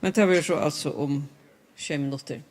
Men tað verður so altso um sjey minuttir.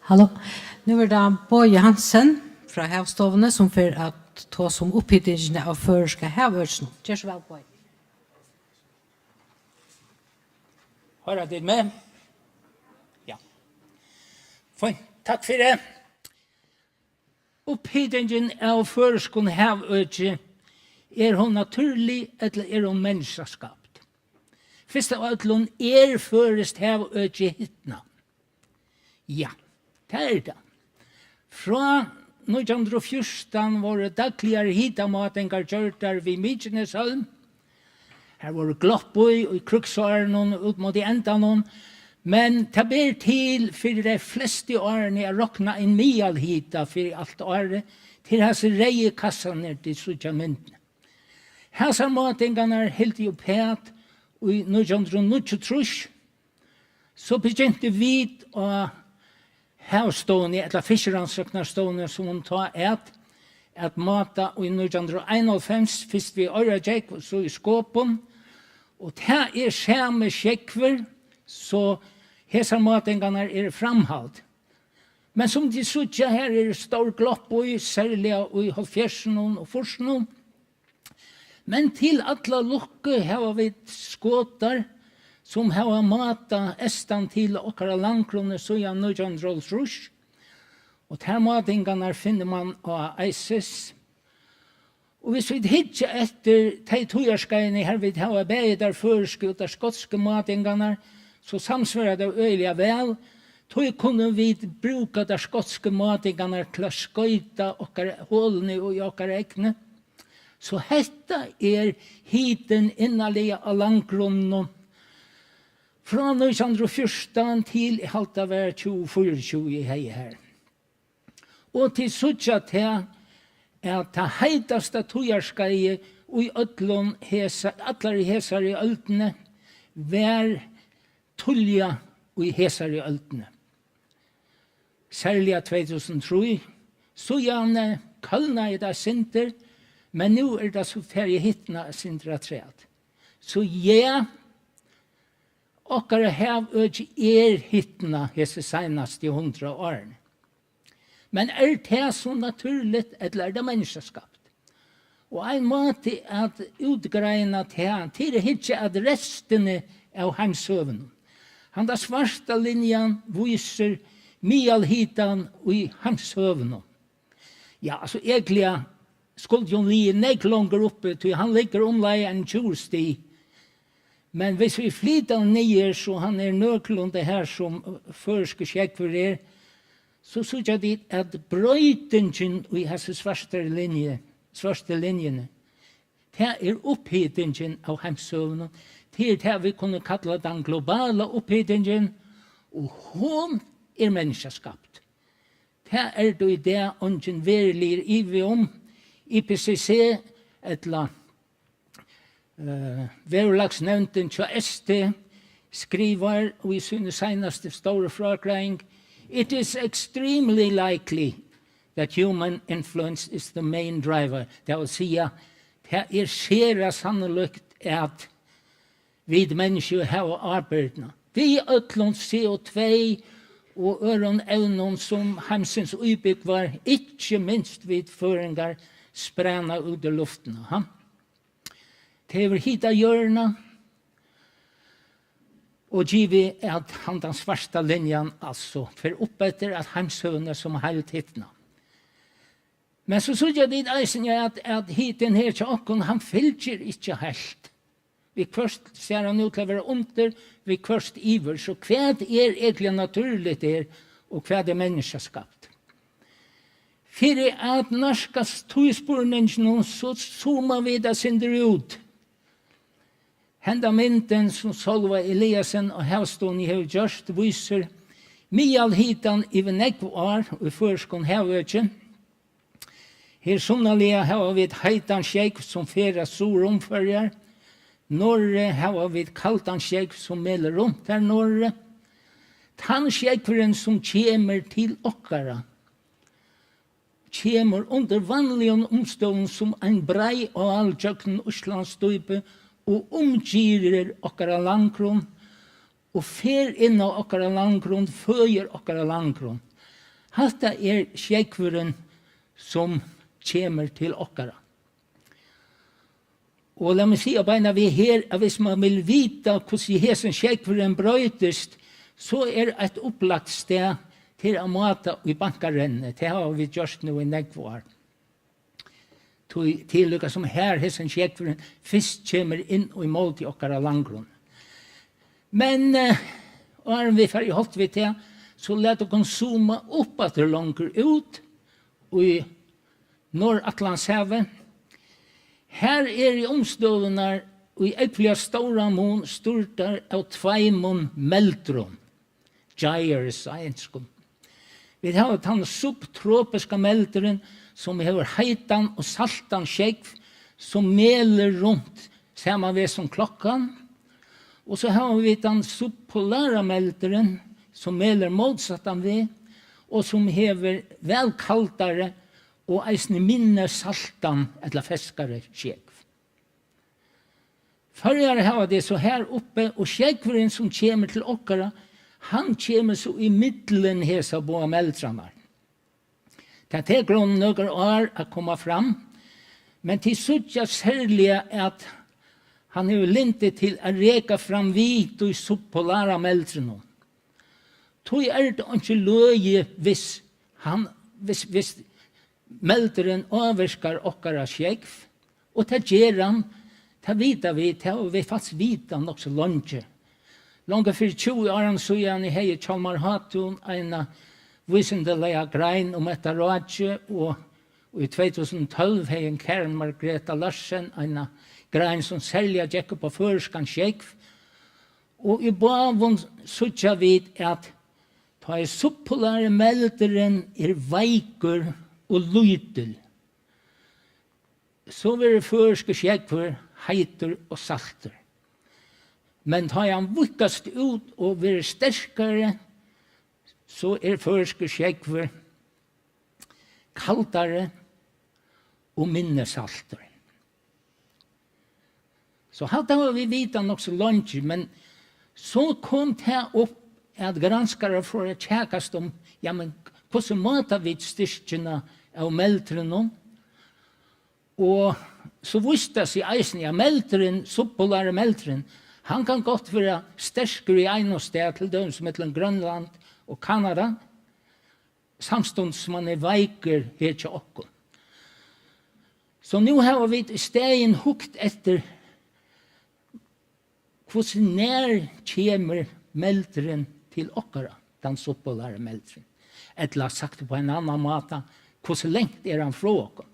Halló. Nú er tað Bogi Hansen frá Havstovuni, sum fer at tosa um upphitingina av føroyska havøkinum. Ger so væl, Bogi. Hoyra tit meg? Ja. Fínt. Takk fyri. Upphitingin av føroyskum havøki, er hon natúrlig ella er hon menniskjaskapt? Fyrst av øllum, er føroyskt havøki hitnað? Ja, tað er tað. Frá nítjan hundrað og fjúrtan vóru dagligar hitamátingar gjørdar við Mykineshólm. Har vóru glopp í, í krígsárunum út móti endanum, men tað ber til fyri tey flestu árini at rokna ein miðalhita fyri alt árið, til hasir reyðu kassarnir, tit síggja á myndini. Hasar mátingarnar hildu uppat í nítjan hundrað og níggjuogtrýss, so begyntu vit á Havstovuni, ella Fiskirannsóknarstovuni, sum hon tá æt, at máta í nítjan hundrað og einoghálvfems, fyrst við Oyrargjógv og so í Skopun. Og tað er sami sjógvur, so hesar mátingarnar eru framhald. Men sum tit síggja, her eru stór glopp í, serliga í hálvfjerðsunum og fýrsunum. Men til alla lukku hava vit skotar, sum hava mátað eystan til okkara landgrunni síðan nítjan hundrað og hálvtrýss, og tær mátingarnar finnur mann á ICES. Og hvis vit hyggja eftir tey tíðarskeiðini, har vit hava bæði tær føroysku og tær skotsku mátingarnar, so samsvarar tað øgiliga væl. Tí kunnu vit brúka tær skotsku mátingarnar til at skoyta okkara holini í okkara egni. So hetta er hitin innarliga á landgrunninum frá nítjan hundrað og fjúrtan til, eg haldi, tað var tjúgu fýraogtjúgu, eg hevði har. Og tit síggja tað, at tað heitasta tíðarskeiðið í øllum hesa, allari hesari øldini var tíðliga í hesari øldini. Serliga tvey túsund og trý, síðani kólnaði tað eitt sindur, men nú er tað so farið at hitna eitt sindur afturat. So ja, okkara havøki er hitnað hesi seinastu hundrað árini. Men er tað so natúrligt, ella er tað menniskjaskapt? Og ein máti at útgreina tað, tað er at hyggja at restini av heimshøvunum. Handa svarta linjan vísir miðalhitan í heimshøvunum. Ja, altso, egentliga skuldi hon ligið nógv longur uppi, tí hann liggur umleið eini tjúgu stig. Men hvis vit flyta hann niður, so hann er nøkulunda har, sum, øh, føroyskur sjógvur er, so síggja tit, at broytingin í hasi svartari linju, svørtu linjuni, tað er upphitingin av heimshøvunum. Tað er tað, vit kunnu kalla tann globala upphitingin, og hon er menniskjaskapt. Tað er tó í dag eingin veruligur ivi um. I P C C, ella, eh, Veðurlagsnevndin hjá S T, skrivar í síni seinastu stóru frágreiðing: "It is extremely likely that human influence is the main driver." Tað vil siga, tað er sera sannolíkt, at vit menniskju hava ábyrgdina. Við øllum C O tvey og øðrum evnum, sum heimsins íbúgvar, ikki minst vit føroyingar, spræna út í luftina, ha? Tað hevur hitað jørðina og givið, at handan svarta linjan, altso, fer upp eftir, at heimshøvuni sum heild hitna. Men so síggja vit eisini, at, at hitin her hjá okkum, hann fylgir ikki heilt. Viðhvørt sær hann út til at vera undir, viðhvørt yvir. So hvat er egentliga natúrligt her, og hvat er menniskjaskapt? Fyri at nærkast tí spurninginum, so zooma vit eitt sindur út. Henda myndin, sum Sólvá Eliasen á Havstovuni hevur gjørt, vísir miðalhitan yvir nógv ár í føroyskum havøki. Her sunnarliga hava vit heitan sjógv, sum ferðast suður um Føroyar. Norðuri hava vit kaldan sjógv, sum melur runt har norðuri. Tann sjógvurin, sum kemur til okkara, kemur undir vanligum umstøðum sum ein breið ál gjøgnum Íslandsdýpið og umgirðir okkara landgrunn og fer inn á okkara landgrunn, føðir okkara landgrunn. Hatta er sjógvurin, sum kemur til okkara. Og lat meg siga beinanvegin her, at viss mann vil vita, hvussu hesin sjógvurin broytist, so er eitt upplagt stað til at máta í bankarennuni. Tað hava vit gjørt nú í nógv ár. Tí tað er líka sum har hesin sjógvurin fyrst kemur inn í móti okkara landgrunn. Men, eh, áðrenn vit fara í holt við tað, so lat okkum zooma upp aftur longur út í Norðuratlantshavið. Har eru umstøðurnar í ógvuliga stóran mun stýrdar av tveimum meldrum, gyres á enskum. Vit hava tann subtropiska meldurin, sum hevur heitan og saltan sjógv, sum melur runt sama veg sum klokkan. Og so hava vit tann subpolara meldurin, sum melur mótsattan veg, og sum hevur væl kaldari og eisini minni saltan ella feskari sjógv. Føroyar hava tað so har uppi, og sjógvurin, sum kemur til okkara, hann kemur so í millum hesar báðar meldrarnar. Tað tekur honum nøkur ár at koma fram, men tit síggja serliga, at hann hevur lyndi til at reka fram við tí subpolara meldrinum. Tí er tað einki løgið, viss hann, viss, viss meldurin ávirkar okkara sjógv, og tað ger hann, tað vita vit, tað hava vit faktiskt vitað nokk so leingi. Longu fyri tjúgu árum síðani hevði Hjalmar Hátún eina vísindaliga grein um hetta rákið, og í tvey túsund og tólv hevði Karen Margrethe Larsen eina grein, sum serliga gekk upp á føroyskan sjógv, og í báðum síggja vit, at tá ið subpolari meldurin er veikur og lítil, so verður føroyskur sjógvur heitur og saltur. Men tá ið hann víðkast út og verður sterkari, so er føroyskur sjógvur kaldari og minni saltur. So hatta hava vit vitað nokk so leingi, men so kom tað upp, at granskarar fóru at kjakast um, ja, men hvussu máta vit styrkina av meldrinum? Og so vísti tað seg eisini, at meldurin, subpolari meldurin, hann kann gott vera sterkur í einum stað, til dømis millum Grønland og Kanada, samstundis sum hann er veikur her hjá okkum. So nú hava vit í staðin hugt eftir, hvussu nær kemur meldurin til okkara, tann subpolari meldurin? Ella sagt upp á ein annan máta, hvussu langt er hann frá okkum?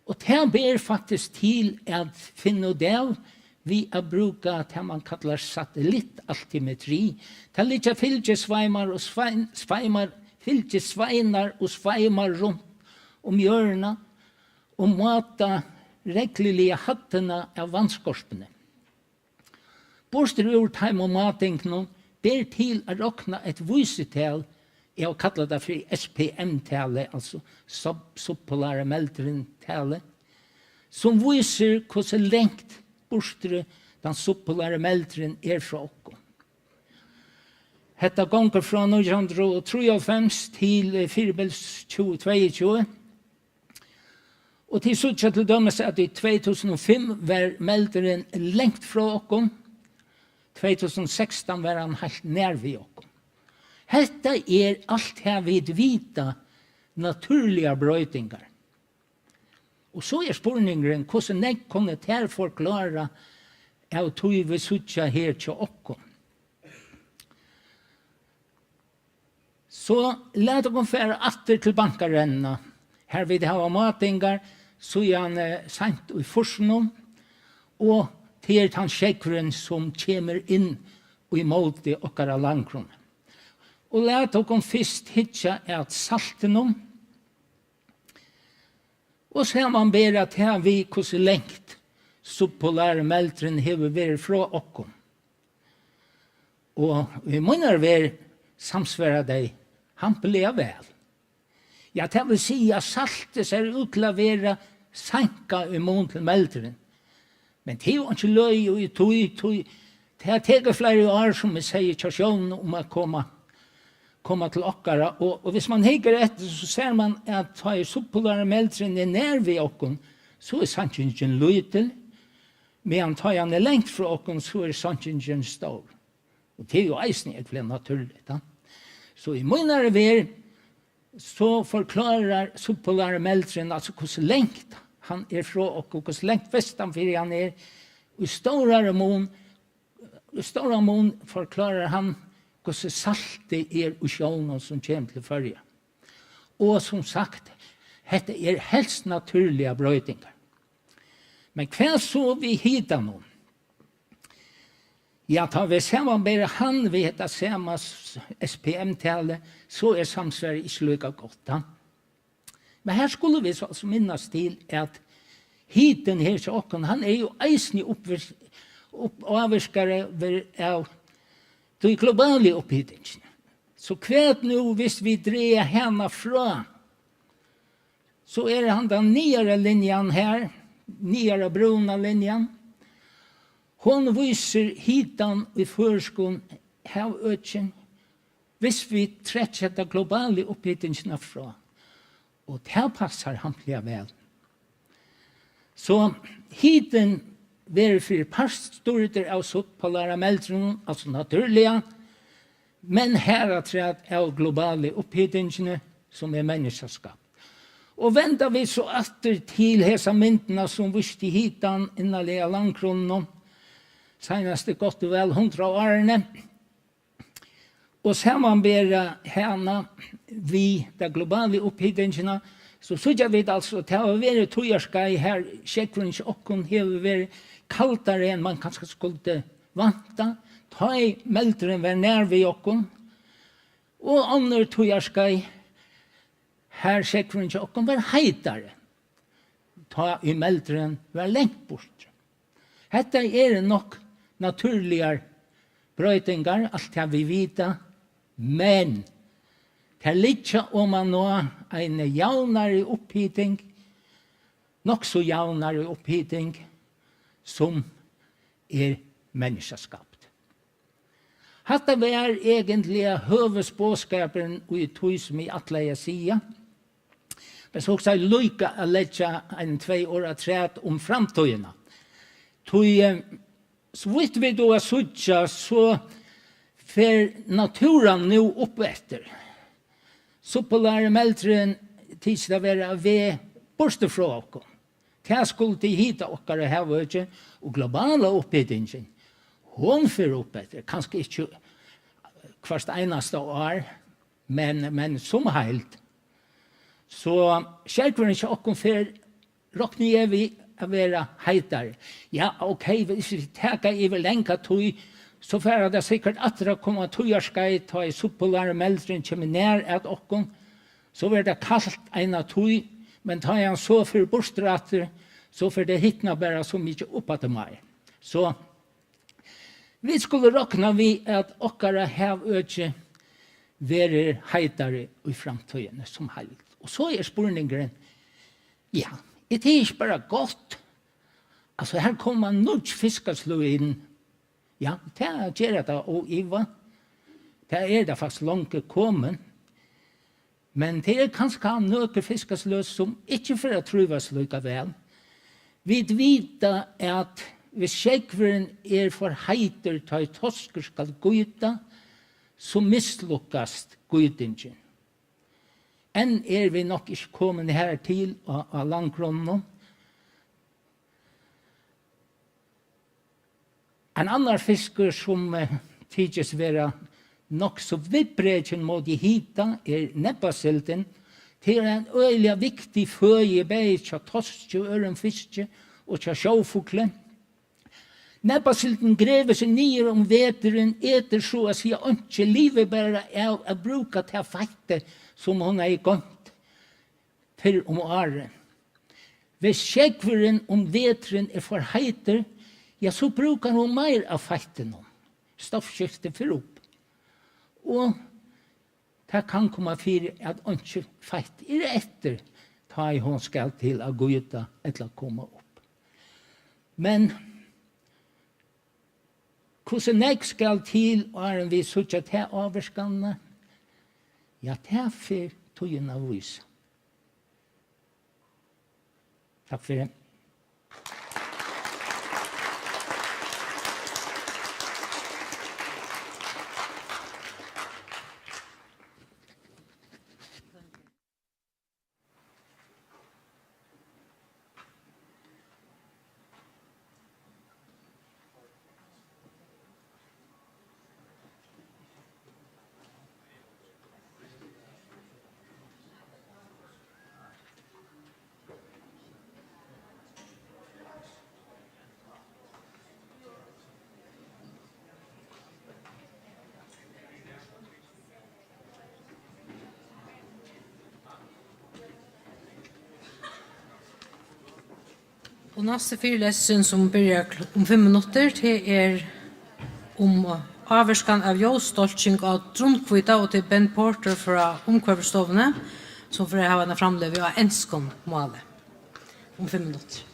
Og tað ber faktiskt til at finna út av við at brúka tað, man kallar satellittaltimetri. Tað liggja fylgisveimar og svein-, sveimar, fylgisveinar og sveimar runt um jørðina og máta regluliga hæddina av vatnskorpuni. Burtur úr teimum mátingunum ber til at rokna eitt vísital, eg havi kallað tað fyri S P M-talið, altso sub-, subpolara meldurin-talið, sum vísir, hvussu langt burturi tann subpolari meldurin er frá okkum. Hetta gongur frá nítjan hundrað og trýoghálvfems til, eh, fyribils tjúgu tveyogtjúgu. Og tit síggja til dømis, at í tvey túsund og fimm var meldurin langt frá okkum, tvey túsund og sekstan var hann heilt nær við okkum. Hetta er alt tað, vit vita, natúrligar broytingar. Og so er spurningurin, hvussu nógv kunnu tær forklára av tí, vit síggja her hjá okkum? So lat okkum fara aftur til bankarennuna, har vit hava mátingar síðan, eh, seint í fýrsunum, og tað er tann sjógvurin, sum kemur inn í móti okkara landgrunni. Og lat okkum fyrst hyggja at saltinum, og samanbera tað við, hvussu langt subpolari meldurin hevur verið frá okkum. Og í mínari verð samsvara tey hampiliga væl. Ja, tað vil siga, at saltið sær út til at vera seinkað í mun til meldurin. Men tað er jú einki løgið í tí, tí tað tekur fleiri ár, sum eg segði, hjá sjónum um at koma koma til okkara, og, og hvis man hyggur eftir, so sær man, at tá ið subpolari meldurin er nær við okkum, so er seinkingin lítil, meðan tá ið hann er langt frá okkum, so er seinkingin stór. Og tað er jú eisini ógvuliga natúrligt, ja. So í mínari verð, so forklárar subpolari meldurin, altso hvussu langt hann er frá okkum, hvussu langt vestan fyri hann er, í stórari mun, í stóran mun forklárar hann, hvussu saltið er í sjónum, sum kemur til Føroya. Og sum sagt, hetta er helst natúrligar broytingar. Men hvat so við hitanum? Ja, tá vit samanbera hann við hetta sama s-, S P M-talið, so er samsvarið ikki líka gott, ha? Men her skulu vit so altso minnast til, at hitin her hjá okkum, hann er jú eisini uppvir-, upp-, ávirkaður av tí globalu upphitingini. So hvat nú, hvis vit draga hana frá, so er handan niðara linjan her, niðara brúna linjan, hon vísir hitan í føroyskum havøkjum, hvis vit trekkja ta globalu upphitingina frá. Og tað passar hampiliga væl. So hitin verður fyri part stýrdur av subpolara meldrinum, altso natúrliga, men harafturat av globalu upphitingini, sum er menniskjaskapt. Og venda vit so aftur til hesa myndina, sum vísti hitan innarlaga á landgrunninum, seinastu gott og væl hundrað árini, og samanbera hana við ta globalu upphitingina, so síggja vit altso, at tað hevur verið tíðarskeið, har sjógvurin hjá okkum hevur verið kaldari enn man kanska skuldi vænta, tá ið meldurin var nær við okkum, og onnur tíðarskeið, har sjógvurin hjá okkum var heitari, tá ið meldurin var langt burtur. Hetta eru nokk natúrligar broytingar, alt tað vit vita, men tær liggja oman á eini javnari upphiting, nokk so javnari upphiting, sum er menniskjaskapt. Hatta var eigentliga høvuðsboðskapurin í tí, sum eg ætlaði at siga. Men so hugsaði eg líka at leggja ein tvey orð afturat um framtíðina. Tí, eh, so vítt vit duga at síggja, so fer náttúran nú upp eftir. Subpolari meldurin tykist at vera á veg burtur frá okkum. Tað skuldi hita okkara havøki, og globala upphitingin, hon fer upp eftir, kanska ikki hvørt einasta ár, men, men sum heild. So sjógvurin hjá okkum fer, rokni eg við, at vera heitari. Ja, ok, hvis vit taka yvir langa tíð, so fara tað sikkurt aftur at koma tíðarskeið, tá ið subpolari meldurin kemur nær at okkum, so verður tað kalt eina tíð, men tá ið hann so fer burtur aftur, so fer tað hitna bara so mikið upp aftur meir. So vit skulu rokna við, at okkara havøki verður heitari í framtíðini sum heild. Og so er spurningurin, ja, er tað ikki bara gott? Altso, her koma nýggj fiskasløg inn. Ja, tað ger tað óivað. Tað er tað faktiskt longu komið. Men tað er kanska nøkur fiskasløg, sum ikki fer at trívast líka væl. Vit vita, at hvis sjógvurin er for heitur, tá ið toskur skal gýta, so mislukkast gýtingin. Enn eru vit nokk ikki komin her til á, á landgrunninum. Ein annar fiskur, sum, eh, tykist vera nokk so viðbrekin móti hita, er nebbasildin. Tað er ein øgiliga viktig føði, bæði hjá toski og øðrum fiski og hjá sjófugli. Nebbasildin grevur seg niður um veturin, etur so at siga einki, livir bara av at brúka tað feittið, sum hon hevði goymt fyrr um árið. Hvis sjógvurin um veturin er for heitur, ja, so brúkar hon meir av feittinum. Stoffskiftið fer upp. Og tað kann koma fyri, at einki feitt er eftir, tá ið hon skal til at gýta ella koma upp. Men hvussu nógv skal til, áðrenn vit síggja ta ávirkanina? Ja, tað fer tíðin at vísa. Takk fyri. Og næsti fyrilesturin, sum byrjar kl-, um fimm minuttir, tað er um ávirkan av ljósdálking á drunnhvíta, og tað er Ben Porter frá Umhvørvisstovuni, sum fer at hava eina framløgu á enskum máli um fimm minuttir.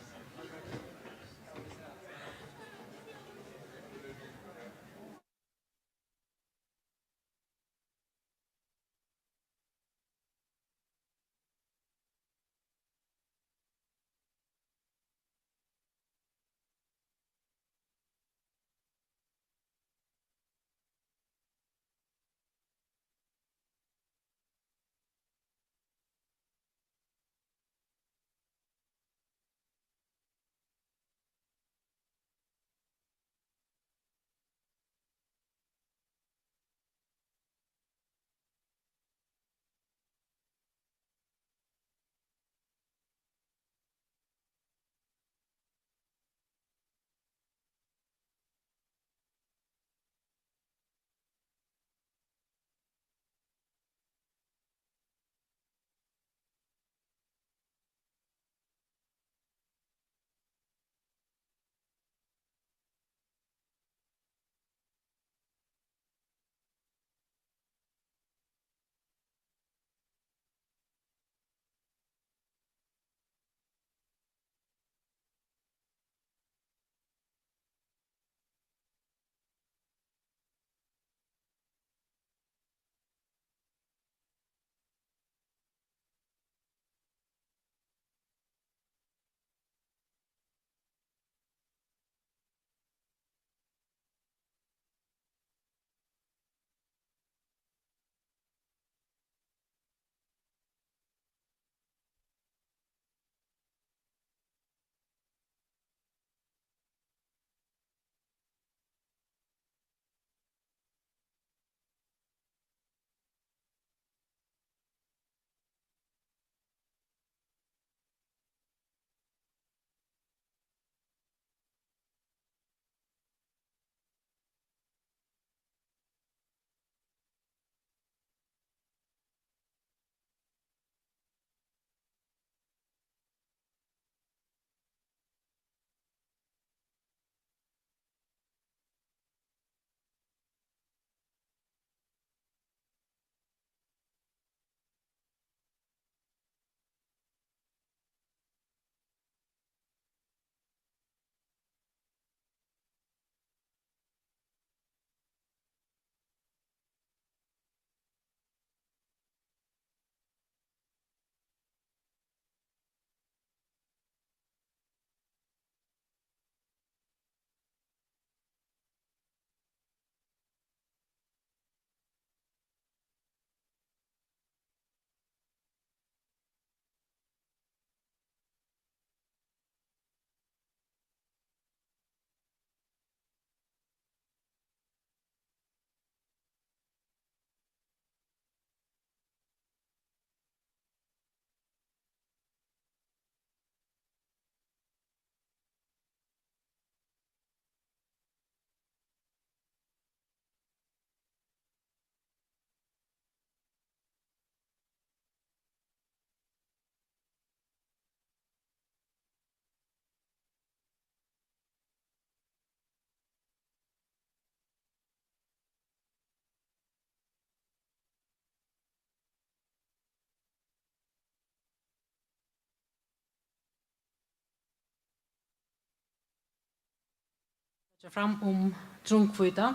Leggja fram um drunnhvíta.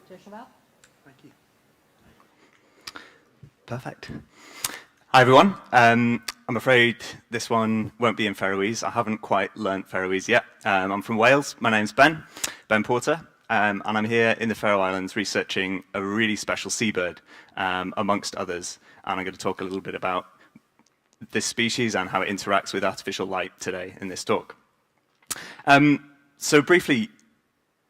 Ger so væl. Thank you. Perfect. Hi, everyone. Um, I'm afraid this one won't be in Faroese. I haven't quite learnt Faroese yet. Um, I'm from Wales. My name's Ben, Ben Porter, um, and I'm here in the Faroe Islands researching a really special seabird, um, amongst others. And I'm gonna talk a little bit about this species and how it interacts with artificial light today in this talk. Um, so briefly,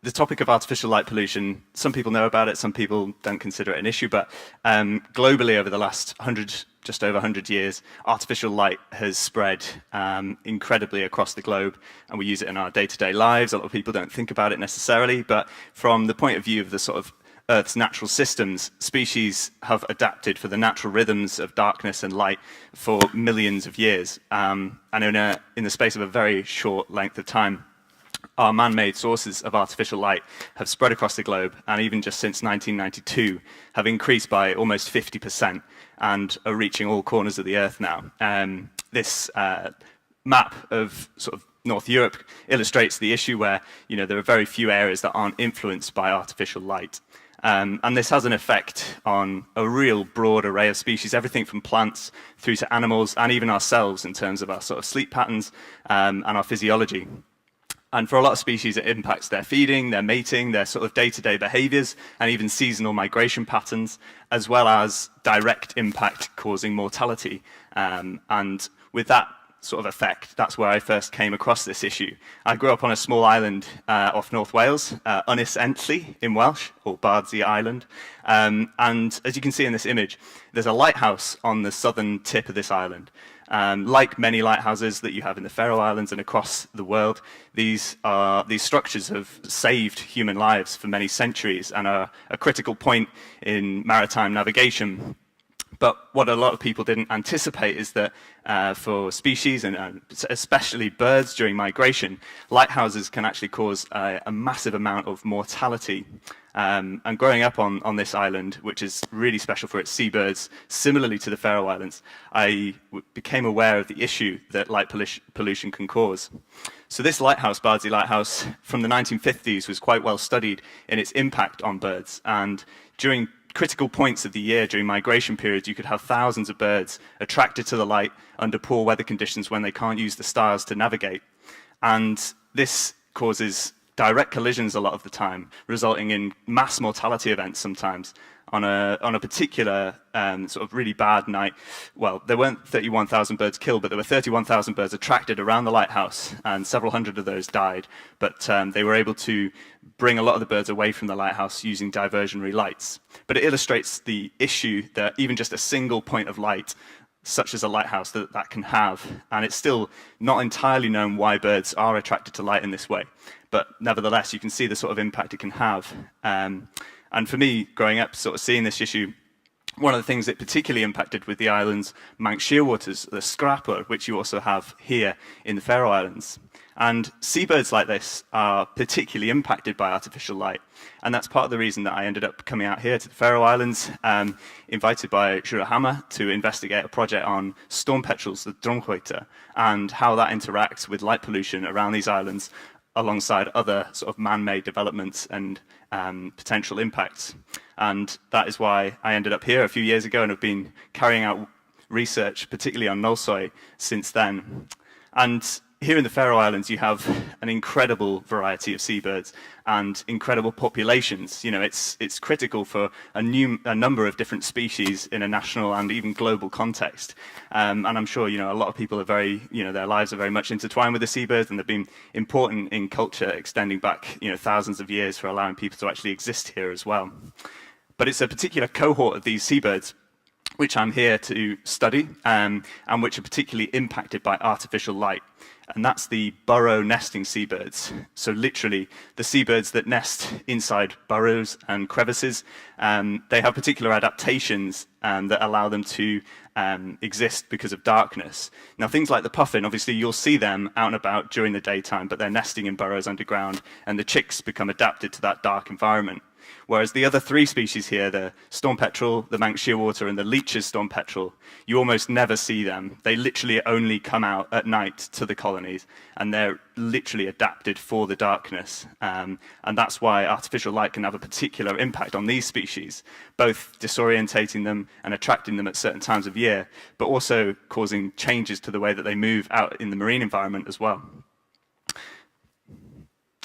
the topic of artificial light pollution, some people know about it, some people don't consider it an issue, but, um, globally over the last hundred, just over hundred years, artificial light has spread, um, incredibly across the globe, and we use it in our day-to-day lives. A lot of people don't think about it necessarily, but from the point of view of the sort of Earth's natural systems, species have adapted for the natural rhythms of darkness and light for millions of years. Um, and in a, in the space of a very short length of time, our man-made sources of artificial light have spread across the globe, and even just since nineteen ninety-two, have increased by almost fifty percent and are reaching all corners of the earth now. Um, this, uh, map of sort of North Europe illustrates the issue where, you know, there are very few areas that aren't influenced by artificial light. Um, and this has an effect on a real broad array of species, everything from plants through to animals and even ourselves in terms of our sort of sleep patterns, um, and our physiology. And for a lot of species, it impacts their feeding, their mating, their sort of day-to-day behaviours, and even seasonal migration patterns, as well as direct impact causing mortality. Um, and with that sort of effect, that's where I first came across this issue. I grew up on a small island, uh, off North Wales, uh, Ynys Enlli in Welsh, or Bardsey Island. Um, and as you can see in this image, there's a lighthouse on the southern tip of this island. Um, like many lighthouses that you have in the Faroe Islands and across the world, these are, these structures have saved human lives for many centuries and are a critical point in maritime navigation. But what a lot of people didn't anticipate is that, uh, for species and, uh, s-, especially birds during migration, lighthouses can actually cause a, a massive amount of mortality. Um, and growing up on, on this island, which is really special for its seabirds, similarly to the Faroe Islands, I w-, became aware of the issue that light pollution, pollution can cause. So this lighthouse, Bardsey Lighthouse, from the nineteen fifties was quite well studied in its impact on birds. And during critical points of the year, during migration periods, you could have thousands of birds attracted to the light under poor weather conditions when they can't use the stars to navigate. And this causes direct collisions a lot of the time, resulting in mass mortality events sometimes. On a, on a particular, um, sort of really bad night, well, there weren't thirty-one thousand birds killed, but there were thirty-one thousand birds attracted around the lighthouse, and several hundred of those died. But, um, they were able to bring a lot of the birds away from the lighthouse using diversionary lights. But it illustrates the issue that even just a single point of light, such as a lighthouse, that that can have. And it's still not entirely known why birds are attracted to light in this way. But nevertheless, you can see the sort of impact it can have. Um, and for me, growing up, sort of seeing this issue, one of the things that particularly impacted with the island's mangt shearwaters, the skrapur, which you also have here in the Faroe Islands. And seabirds like this are particularly impacted by artificial light. And that's part of the reason that I ended up coming out here to the Faroe Islands, um, invited by Sjúrður Hama to investigate a project on storm petrels, the Drumhweyta, and how that interacts with light pollution around these islands alongside other sort of man-made developments and, um, potential impacts. And that is why I ended up here a few years ago and have been carrying out research, particularly on Nólsoy, since then. And here in the Faroe Islands, you have an incredible variety of seabirds and incredible populations. You know, it's, it's critical for a new, a number of different species in a national and even global context. Um, and I'm sure, you know, a lot of people are very, you know, their lives are very much intertwined with the seabirds, and they've been important in culture extending back, you know, thousands of years for allowing people to actually exist here as well. But it's a particular cohort of these seabirds which I'm here to study, um, and which are particularly impacted by artificial light. And that's the burrow nesting seabirds. So literally, the seabirds that nest inside burrows and crevices, um, they have particular adaptations, um, that allow them to, um, exist because of darkness. Now, things like the puffin, obviously, you'll see them out and about during the daytime, but they're nesting in burrows underground, and the chicks become adapted to that dark environment. Whereas the other three species here, the storm petrel, the Manx shearwater, and the Leach's storm petrel, you almost never see them. They literally only come out at night to the colonies, and they're literally adapted for the darkness. Um, and that's why artificial light can have a particular impact on these species, both disorientating them and attracting them at certain times of year, but also causing changes to the way that they move out in the marine environment as well.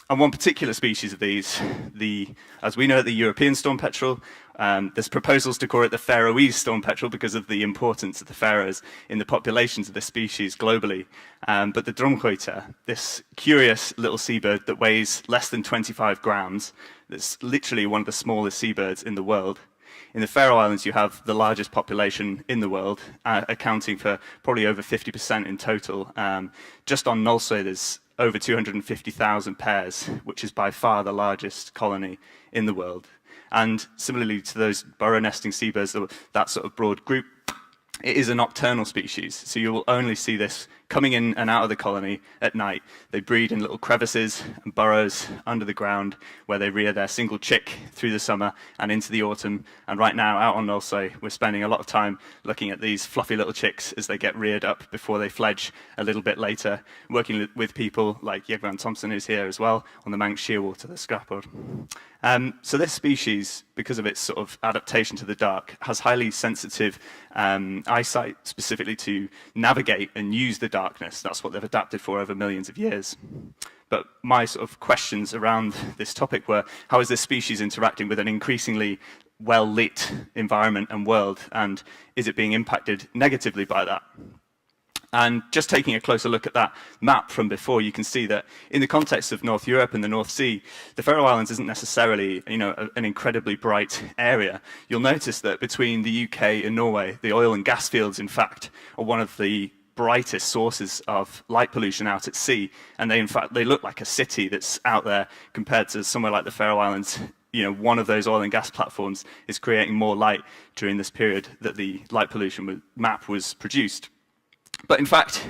And one particular species of these, the, as we know it, the European storm petrel, um, there's proposals to call it the Faroese storm petrel because of the importance of the Faroes in the populations of this species globally. Um, but the Drumphoeter, this curious little seabird that weighs less than twenty-five grams, that's literally one of the smallest seabirds in the world. In the Faroe Islands, you have the largest population in the world, uh, accounting for probably over fifty percent in total. Um, just on Nólsoy, there's over two hundred fifty thousand pairs, which is by far the largest colony in the world. And similarly to those burrow nesting seabirds, that sort of broad group, it is a nocturnal species, so you will only see this coming in and out of the colony at night. They breed in little crevices and burrows under the ground where they rear their single chick through the summer and into the autumn. And right now, out on Nólsoy, we're spending a lot of time looking at these fluffy little chicks as they get reared up before they fledge a little bit later, working with people like Jógvan Thomsen, who's here as well, on the Manx shearwater, the scrapod. Um, so this species, because of its sort of adaptation to the dark, has highly sensitive, um, eyesight, specifically to navigate and use the darkness. That's what they've adapted for over millions of years. But my sort of questions around this topic were, how is this species interacting with an increasingly well-lit environment and world, and is it being impacted negatively by that? And just taking a closer look at that map from before, you can see that in the context of North Europe and the North Sea, the Faroe Islands isn't necessarily, you know, a, an incredibly bright area. You'll notice that between the U K and Norway, the oil and gas fields, in fact, are one of the brightest sources of light pollution out at sea. And they, in fact, they look like a city that's out there compared to somewhere like the Faroe Islands. You know, one of those oil and gas platforms is creating more light during this period that the light pollution was, map was produced. But in fact,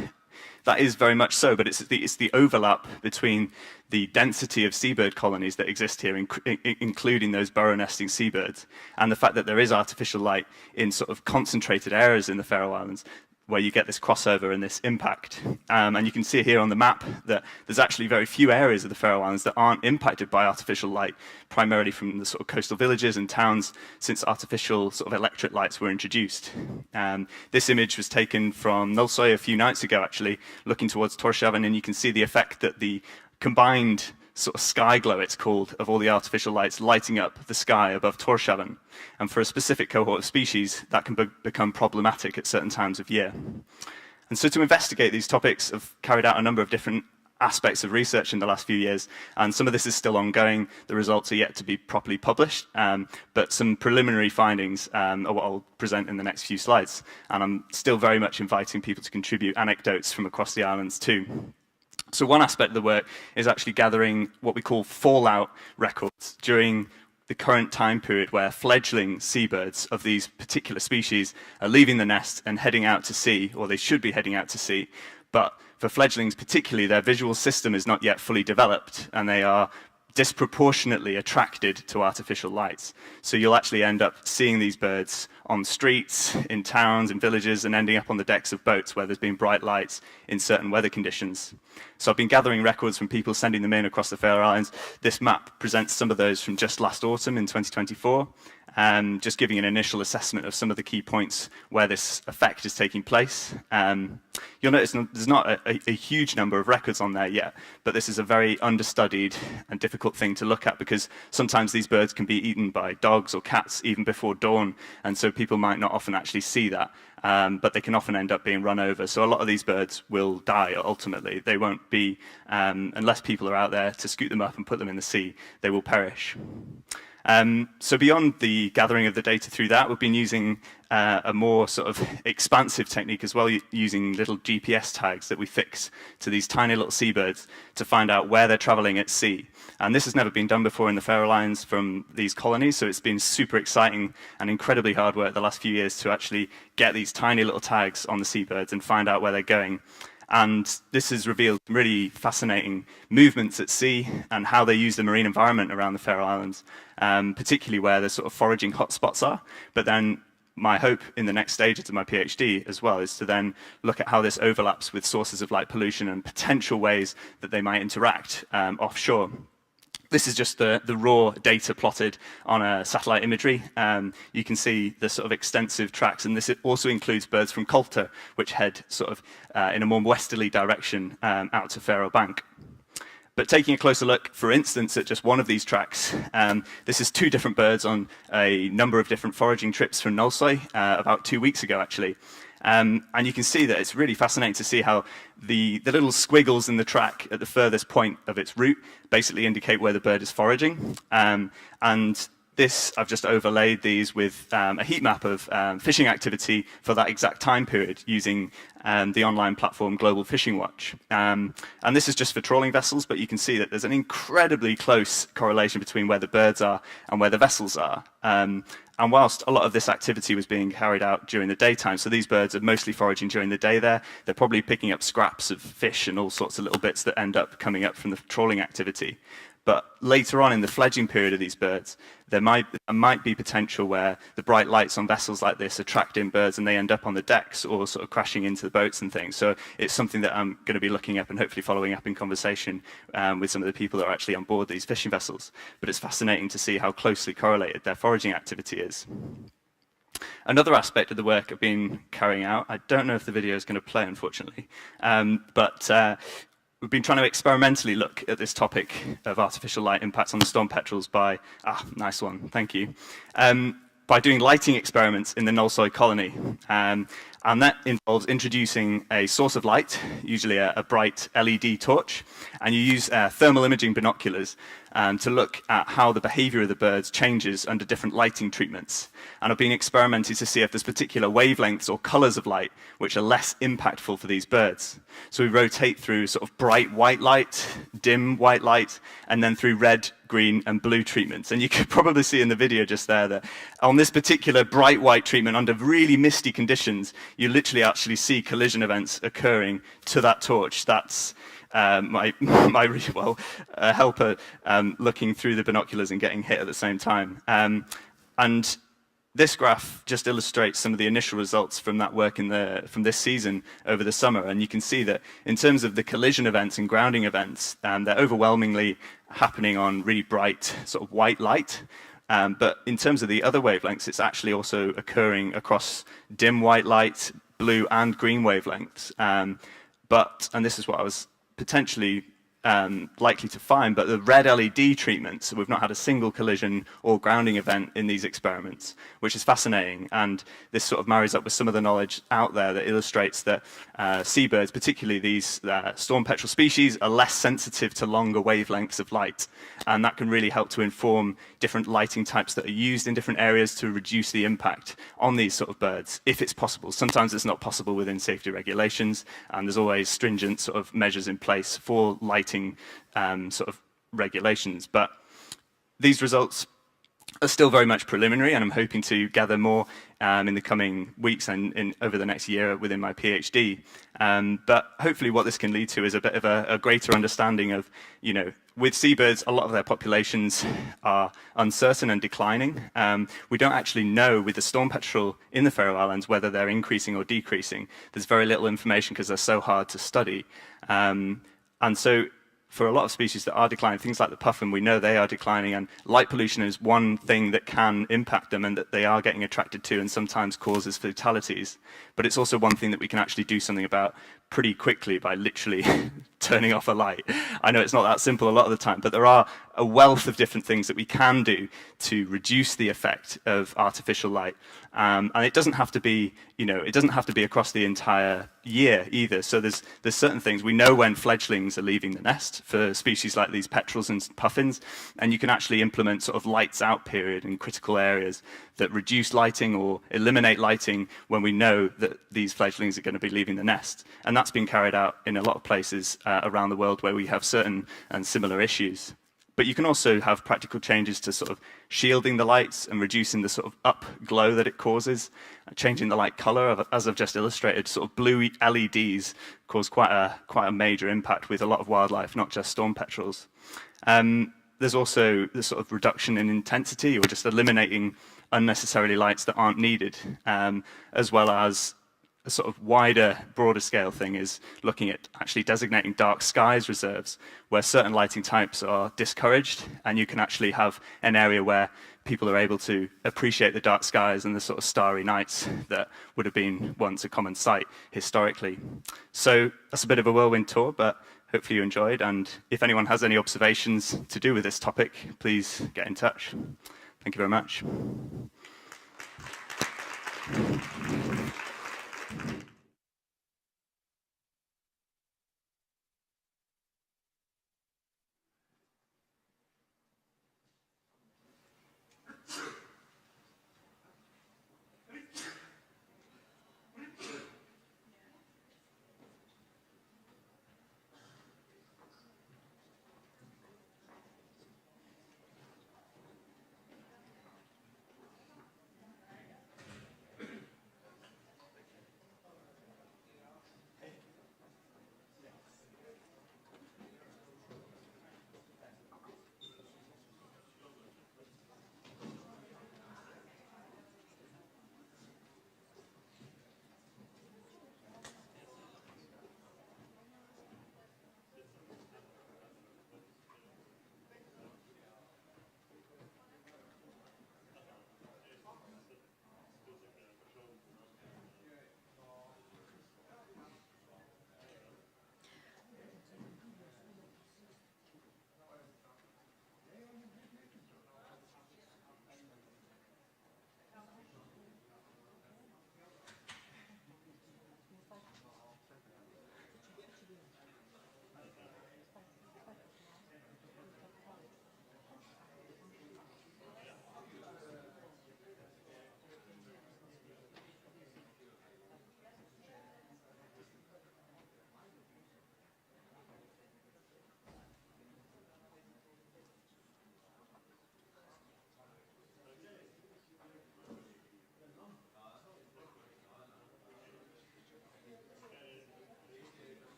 that is very much so, but it's the, it's the overlap between the density of seabird colonies that exist here, inc-, i-, i-, including those burrow nesting seabirds, and the fact that there is artificial light in sort of concentrated areas in the Faroe Islands where you get this crossover and this impact. Um, and you can see here on the map that there's actually very few areas of the Faroe Islands that aren't impacted by artificial light, primarily from the sort of coastal villages and towns, since artificial sort of electric lights were introduced. Um, this image was taken from Nólsoy a few nights ago, actually, looking towards Tórshavn, and you can see the effect that the combined sort of sky glow, it's called, of all the artificial lights lighting up the sky above Tórshavn. And for a specific cohort of species, that can be- become problematic at certain times of year. And so to investigate these topics, I've carried out a number of different aspects of research in the last few years, and some of this is still ongoing. The results are yet to be properly published, um, but some preliminary findings, um, are what I'll present in the next few slides. And I'm still very much inviting people to contribute anecdotes from across the islands too. So one aspect of the work is actually gathering what we call fallout records during the current time period where fledgling seabirds of these particular species are leaving the nest and heading out to sea, or they should be heading out to sea. But for fledglings particularly, their visual system is not yet fully developed, and they are disproportionately attracted to artificial lights. So you'll actually end up seeing these birds on streets, in towns, in villages, and ending up on the decks of boats where there's been bright lights in certain weather conditions. So I've been gathering records from people, sending them in across the Faroe Islands. This map presents some of those from just last autumn in twenty twenty-four, um, just giving an initial assessment of some of the key points where this effect is taking place. Um, you'll notice n- there's not a, a, a huge number of records on there yet, but this is a very understudied and difficult thing to look at because sometimes these birds can be eaten by dogs or cats even before dawn, and so people might not often actually see that. Um, but they can often end up being run over. So a lot of these birds will die ultimately. They won't be, um, unless people are out there to scoop them up and put them in the sea, they will perish. Um, so beyond the gathering of the data through that, we've been using, uh, a more sort of expansive technique as well, u- using little G P S tags that we fix to these tiny little seabirds to find out where they're travelling at sea. And this has never been done before in the Faroe Islands from these colonies, so it's been super exciting and incredibly hard work the last few years to actually get these tiny little tags on the seabirds and find out where they're going. And this has revealed some really fascinating movements at sea and how they use the marine environment around the Faroe Islands, um, particularly where the sort of foraging hotspots are. But then my hope in the next stages of my PhD as well is to then look at how this overlaps with sources of light pollution and potential ways that they might interact, um, offshore. This is just the, the raw data plotted on a satellite imagery. Um, you can see the sort of extensive tracks, and this also includes birds from Kolter, which head sort of, uh, in a more westerly direction, um, out to Faroe Bank. But taking a closer look, for instance, at just one of these tracks, um, this is two different birds on a number of different foraging trips from Nólsoy, uh, about two weeks ago, actually. Um, and you can see that it's really fascinating to see how the, the little squiggles in the track at the furthest point of its route basically indicate where the bird is foraging. Um, and this, I've just overlaid these with, um, a heat map of, um, fishing activity for that exact time period using, um, the online platform Global Fishing Watch. Um, and this is just for trawling vessels, but you can see that there's an incredibly close correlation between where the birds are and where the vessels are. Um, and whilst a lot of this activity was being carried out during the daytime, so these birds are mostly foraging during the day there, they're probably picking up scraps of fish and all sorts of little bits that end up coming up from the trawling activity. But later on in the fledging period of these birds, there might, there might be potential where the bright lights on vessels like this attract in birds and they end up on the decks or sort of crashing into the boats and things. So it's something that I'm gonna be looking up and hopefully following up in conversation, um, with some of the people that are actually on board these fishing vessels. But it's fascinating to see how closely correlated their foraging activity is. Another aspect of the work I've been carrying out, I don't know if the video is gonna play, unfortunately, um, but, uh, we've been trying to experimentally look at this topic of artificial light impacts on the storm petrels by, ah, nice one, thank you, um, by doing lighting experiments in the Nólsoy colony. Um, and that involves introducing a source of light, usually a, a bright L E D torch, and you use, uh, thermal imaging binoculars, um, to look at how the behaviour of the birds changes under different lighting treatments. And I've been experimenting to see if there's particular wavelengths or colours of light which are less impactful for these birds. So we rotate through sort of bright white light, dim white light, and then through red, green, and blue treatments. And you could probably see in the video just there that on this particular bright white treatment under really misty conditions, you literally actually see collision events occurring to that torch. That's, uh, my, my re-, well, a helper, um, looking through the binoculars and getting hit at the same time. Um, and this graph just illustrates some of the initial results from that work in the, from this season over the summer. And you can see that in terms of the collision events and grounding events, um, they're overwhelmingly happening on really bright sort of white light. Um, but in terms of the other wavelengths, it's actually also occurring across dim white light, blue and green wavelengths. Um, but, and this is what I was potentially, um, likely to find, but the red L E D treatments, we've not had a single collision or grounding event in these experiments, which is fascinating. And this sort of marries up with some of the knowledge out there that illustrates that, uh, seabirds, particularly these, uh, storm petrel species, are less sensitive to longer wavelengths of light. And that can really help to inform different lighting types that are used in different areas to reduce the impact on these sort of birds, if it's possible. Sometimes it's not possible within safety regulations, and there's always stringent sort of measures in place for lighting, um, sort of regulations. But these results are still very much preliminary, and I'm hoping to gather more, um, in the coming weeks and in, over the next year within my PhD. Um, but hopefully what this can lead to is a bit of a, a greater understanding of, you know, with seabirds, a lot of their populations are uncertain and declining. Um, we don't actually know with the storm petrel in the Faroe Islands whether they're increasing or decreasing. There's very little information 'cause they're so hard to study. Um, and so for a lot of species that are declining, things like the puffin, we know they are declining, and light pollution is one thing that can impact them and that they are getting attracted to and sometimes causes fatalities. But it's also one thing that we can actually do something about pretty quickly by literally turning off a light. I know it's not that simple a lot of the time, but there are a wealth of different things that we can do to reduce the effect of artificial light. Um, and it doesn't have to be, you know, it doesn't have to be across the entire year either. So there's, there's certain things. We know when fledglings are leaving the nest for species like these petrels and puffins, and you can actually implement sort of lights out period in critical areas that reduce lighting or eliminate lighting when we know that these fledglings are gonna be leaving the nest. And that's been carried out in a lot of places, uh, around the world where we have certain and similar issues. But you can also have practical changes to sort of shielding the lights and reducing the sort of up glow that it causes, uh, changing the light color, of- as I've just illustrated, sort of blue L E Ds cause quite a, quite a major impact with a lot of wildlife, not just storm petrels. Um, there's also the sort of reduction in intensity or just eliminating unnecessarily lights that aren't needed, um, as well as a sort of wider, broader scale thing is looking at actually designating dark skies reserves where certain lighting types are discouraged, and you can actually have an area where people are able to appreciate the dark skies and the sort of starry nights that would have been once a common sight historically. So that's a bit of a whirlwind tour, but hopefully you enjoyed. And if anyone has any observations to do with this topic, please get in touch. Thank you very much.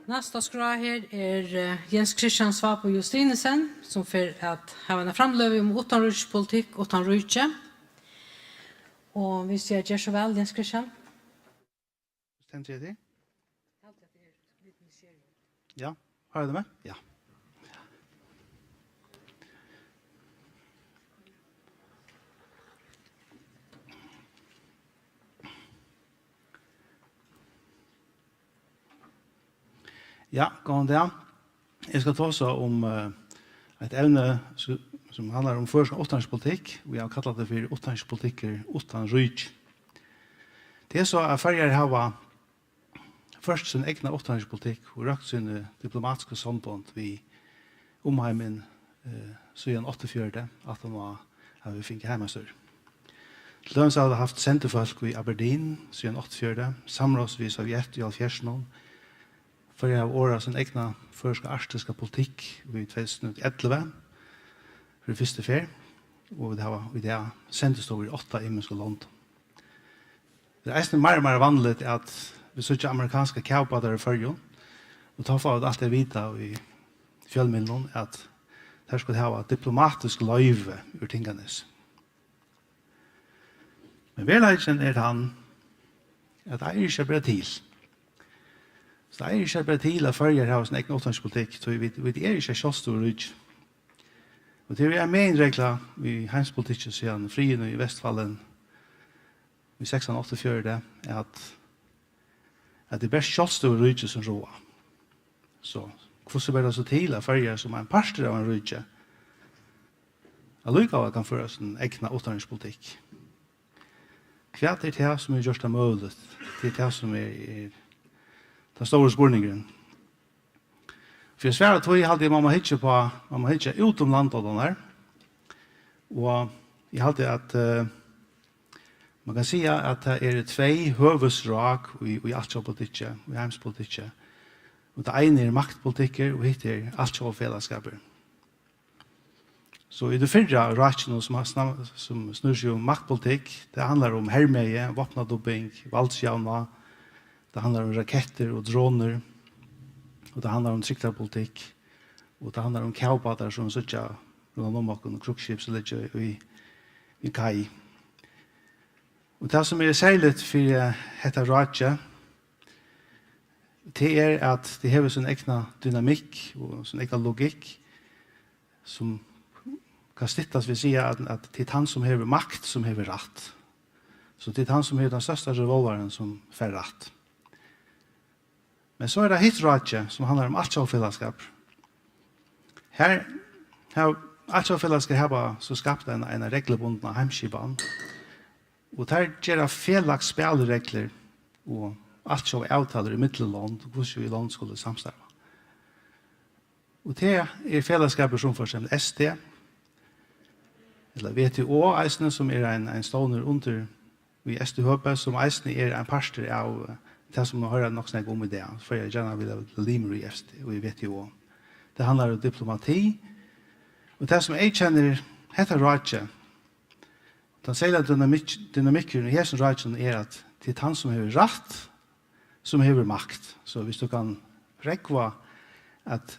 Næsta skrá her er, eh, Jens Christian Svabo Justinussen, sum fer at hava eina framløgu um uttanríkispolitikk uttan ríki. Og vit siga, ger so væl, Jens Christian. Stendur eg her? Ja, har er det med? Ja. Ja, góðan dag. Eg skal tosa um, eh, eitt evni su-, sum handlar um føroyskan uttanríkispolitikk, og eg havi kallað tað fyri uttanríkispolitikkur uttan ríki. Tað er so, at Føroyar hava ført sín egna uttanríkispolitikk og røkt síni diplomatisku sambond við umheimin, eh, síðan áttaogfjøruti, aftan á, at vit fingu heimastýri. Til dømis hava vit havt sendifólk í Aberdeen síðan áttaogfjøruti, samráðs við Sovjet í hálvfjerðsunum. Føroyar hava orðað sín egna føroyska arktiska politikk í tvey túsund og ellivu, fyri fyrstu ferð, og vit hava í dag sendistovur í átta ymiskum londum. Tað er eisini meira og meira vanligt, at vit síggja amerikanskar kavbátar í Føroyum, og tá fáa vit altíð at vita í fjølmiðlunum, at teir skulu hava diplomatisk loyvi úr Tinganesi. Men veruleikin er tann, at tað eigur ikki at bera til. So tað eigur ikki at bera til, at Føroyar hava sín egna uttanríkispolitikk, tí vit, vit eru ikki eitt sjálvstýrt ríki. Og tað er ein meginregla í heimspolitikki síðan friðin í Vestfallen í sekstan áttaogfjøruti, at, at tað er bert sjálvstýrd ríki, sum ráða. So, hvussu ber tað so til, at Føroyar sum ein partur av einum ríki allíkavæl kann føra sín egna uttanríkispolitikk? Hvat er tað, sum hevur gjørt tað møguligt? Tað er tað, sum er, er tann stóri spurningurin. Fyri at svara tí, haldi eg, man má hyggja upp á, man má hyggja út um landoddarnar. Og eg haldi, at, eh, man kann siga, at tað eru tvey høvuðsrák í, í altjóðapolitikki, í heimspolitikki. Og tað eina er maktpolitikkur, og hitt er altjóðafelagsskapur. So í tí fyrra rákinum, sum, sum snýr seg um maktpolitikk, tað handlar um hermegi, vápnadubbing, valdsjavna, tað handlar um rakettir og dronur, og tað handlar um trygdarpolitikk, og tað handlar um kavbátar, sum síggja rundan um okkum, og krígsskip, sum liggja í, í kai. Og tað, sum er serligt fyri hetta rákið, tað er, at tað hevur sín egna dynamikk og sín egna logikk, sum kann styttast við at siga, at, at tað er tann, sum hevur makt, sum hevur rætt. So tað er tann, sum hevur tann størsta revolvarin, sum fær rætt. Men so er tað hitt rákið, sum handlar um altjóðafelagsskap. Her, her altjóðafelagsskap hava so skapt eina, eina reglubundna heimsskipan, og tær gera felags spælireglur og altjóða avtalur ímillum lond, hvussu lond skulu samstarva. Og tað er felagsskapur sum for eksempel S D, ella W T O eisini, sum er ein, ein stovnur undir í S D H B, sum eisini er ein partur av, eh, tað, sum man hoyrir nokk so nógv um í dag, Føroyar gjarna vilja vera limur í S D og í W T O. Tað handlar um diplomati, og tað, sum eyðkennir hetta rákið, tann serliga dynamikk-, dynamikkurin í hesum rákinum, er, at tað er tann, sum hevur rætt, sum hevur makt. So viss tú kann rógva, at,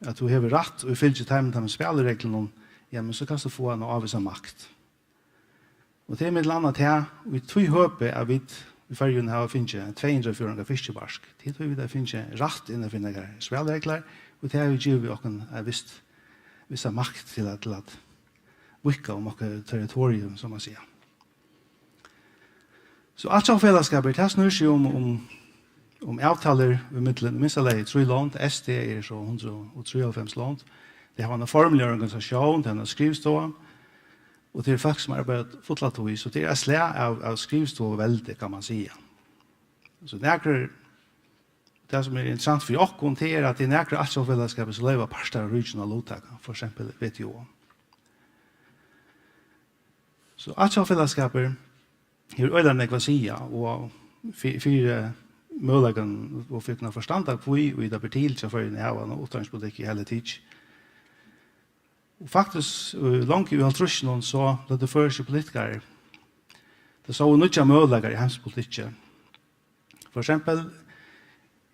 at tú hevur rætt og fylgir teimum, teimum spælireglunum, ja, men so kanst tú fáa eina ávísa makt. Og tað er millum annað tað, í tí høpi, at vit í Føroyum hava fingið tvey hundrað fjórðingar fiskibarsk. Tað er tí, vit hava fingið rætt innan fyri nakrar spælireglur, og tað hevur givið okkum eitt vist, vissa makt til at, til at víðka um okkara territorium, sum man siga. So altjóðafelagsskapur, tað snýr seg um, um, um avtalur í millum, í minsta lagi, trý lond. S D er so hundrað og trýoghálvfems lond. Tey hava eina formliga organisatión, tey hava eina skrivstovu, og tað eru fólk, sum arbeiða fulla tíð, so tað er eitt slag av, av skrivstovuveldi, kann man siga. So nakrir, tað, sum er interessant fyri okkum, tað er, at tað eru nakrir altjóðafelagsskapir, sum loyva partar av ríkinum at luttaka, for eksempel W T O. So altjóðafelagsskapur hevur øgiliga nógv at siga, og fyri, fyri, eh, møguleikan og fyri at kunna forstanda, hví, hví tað ber til hjá Føroyum at hava eina uttanríkispolitikk í heila tikið. Og faktiskt, eh, longu í hálvtrýssunum, so løgdu føroyskir politikarar, tey sóu nýggjar møguleikar í heimspolitikki. For eksempel,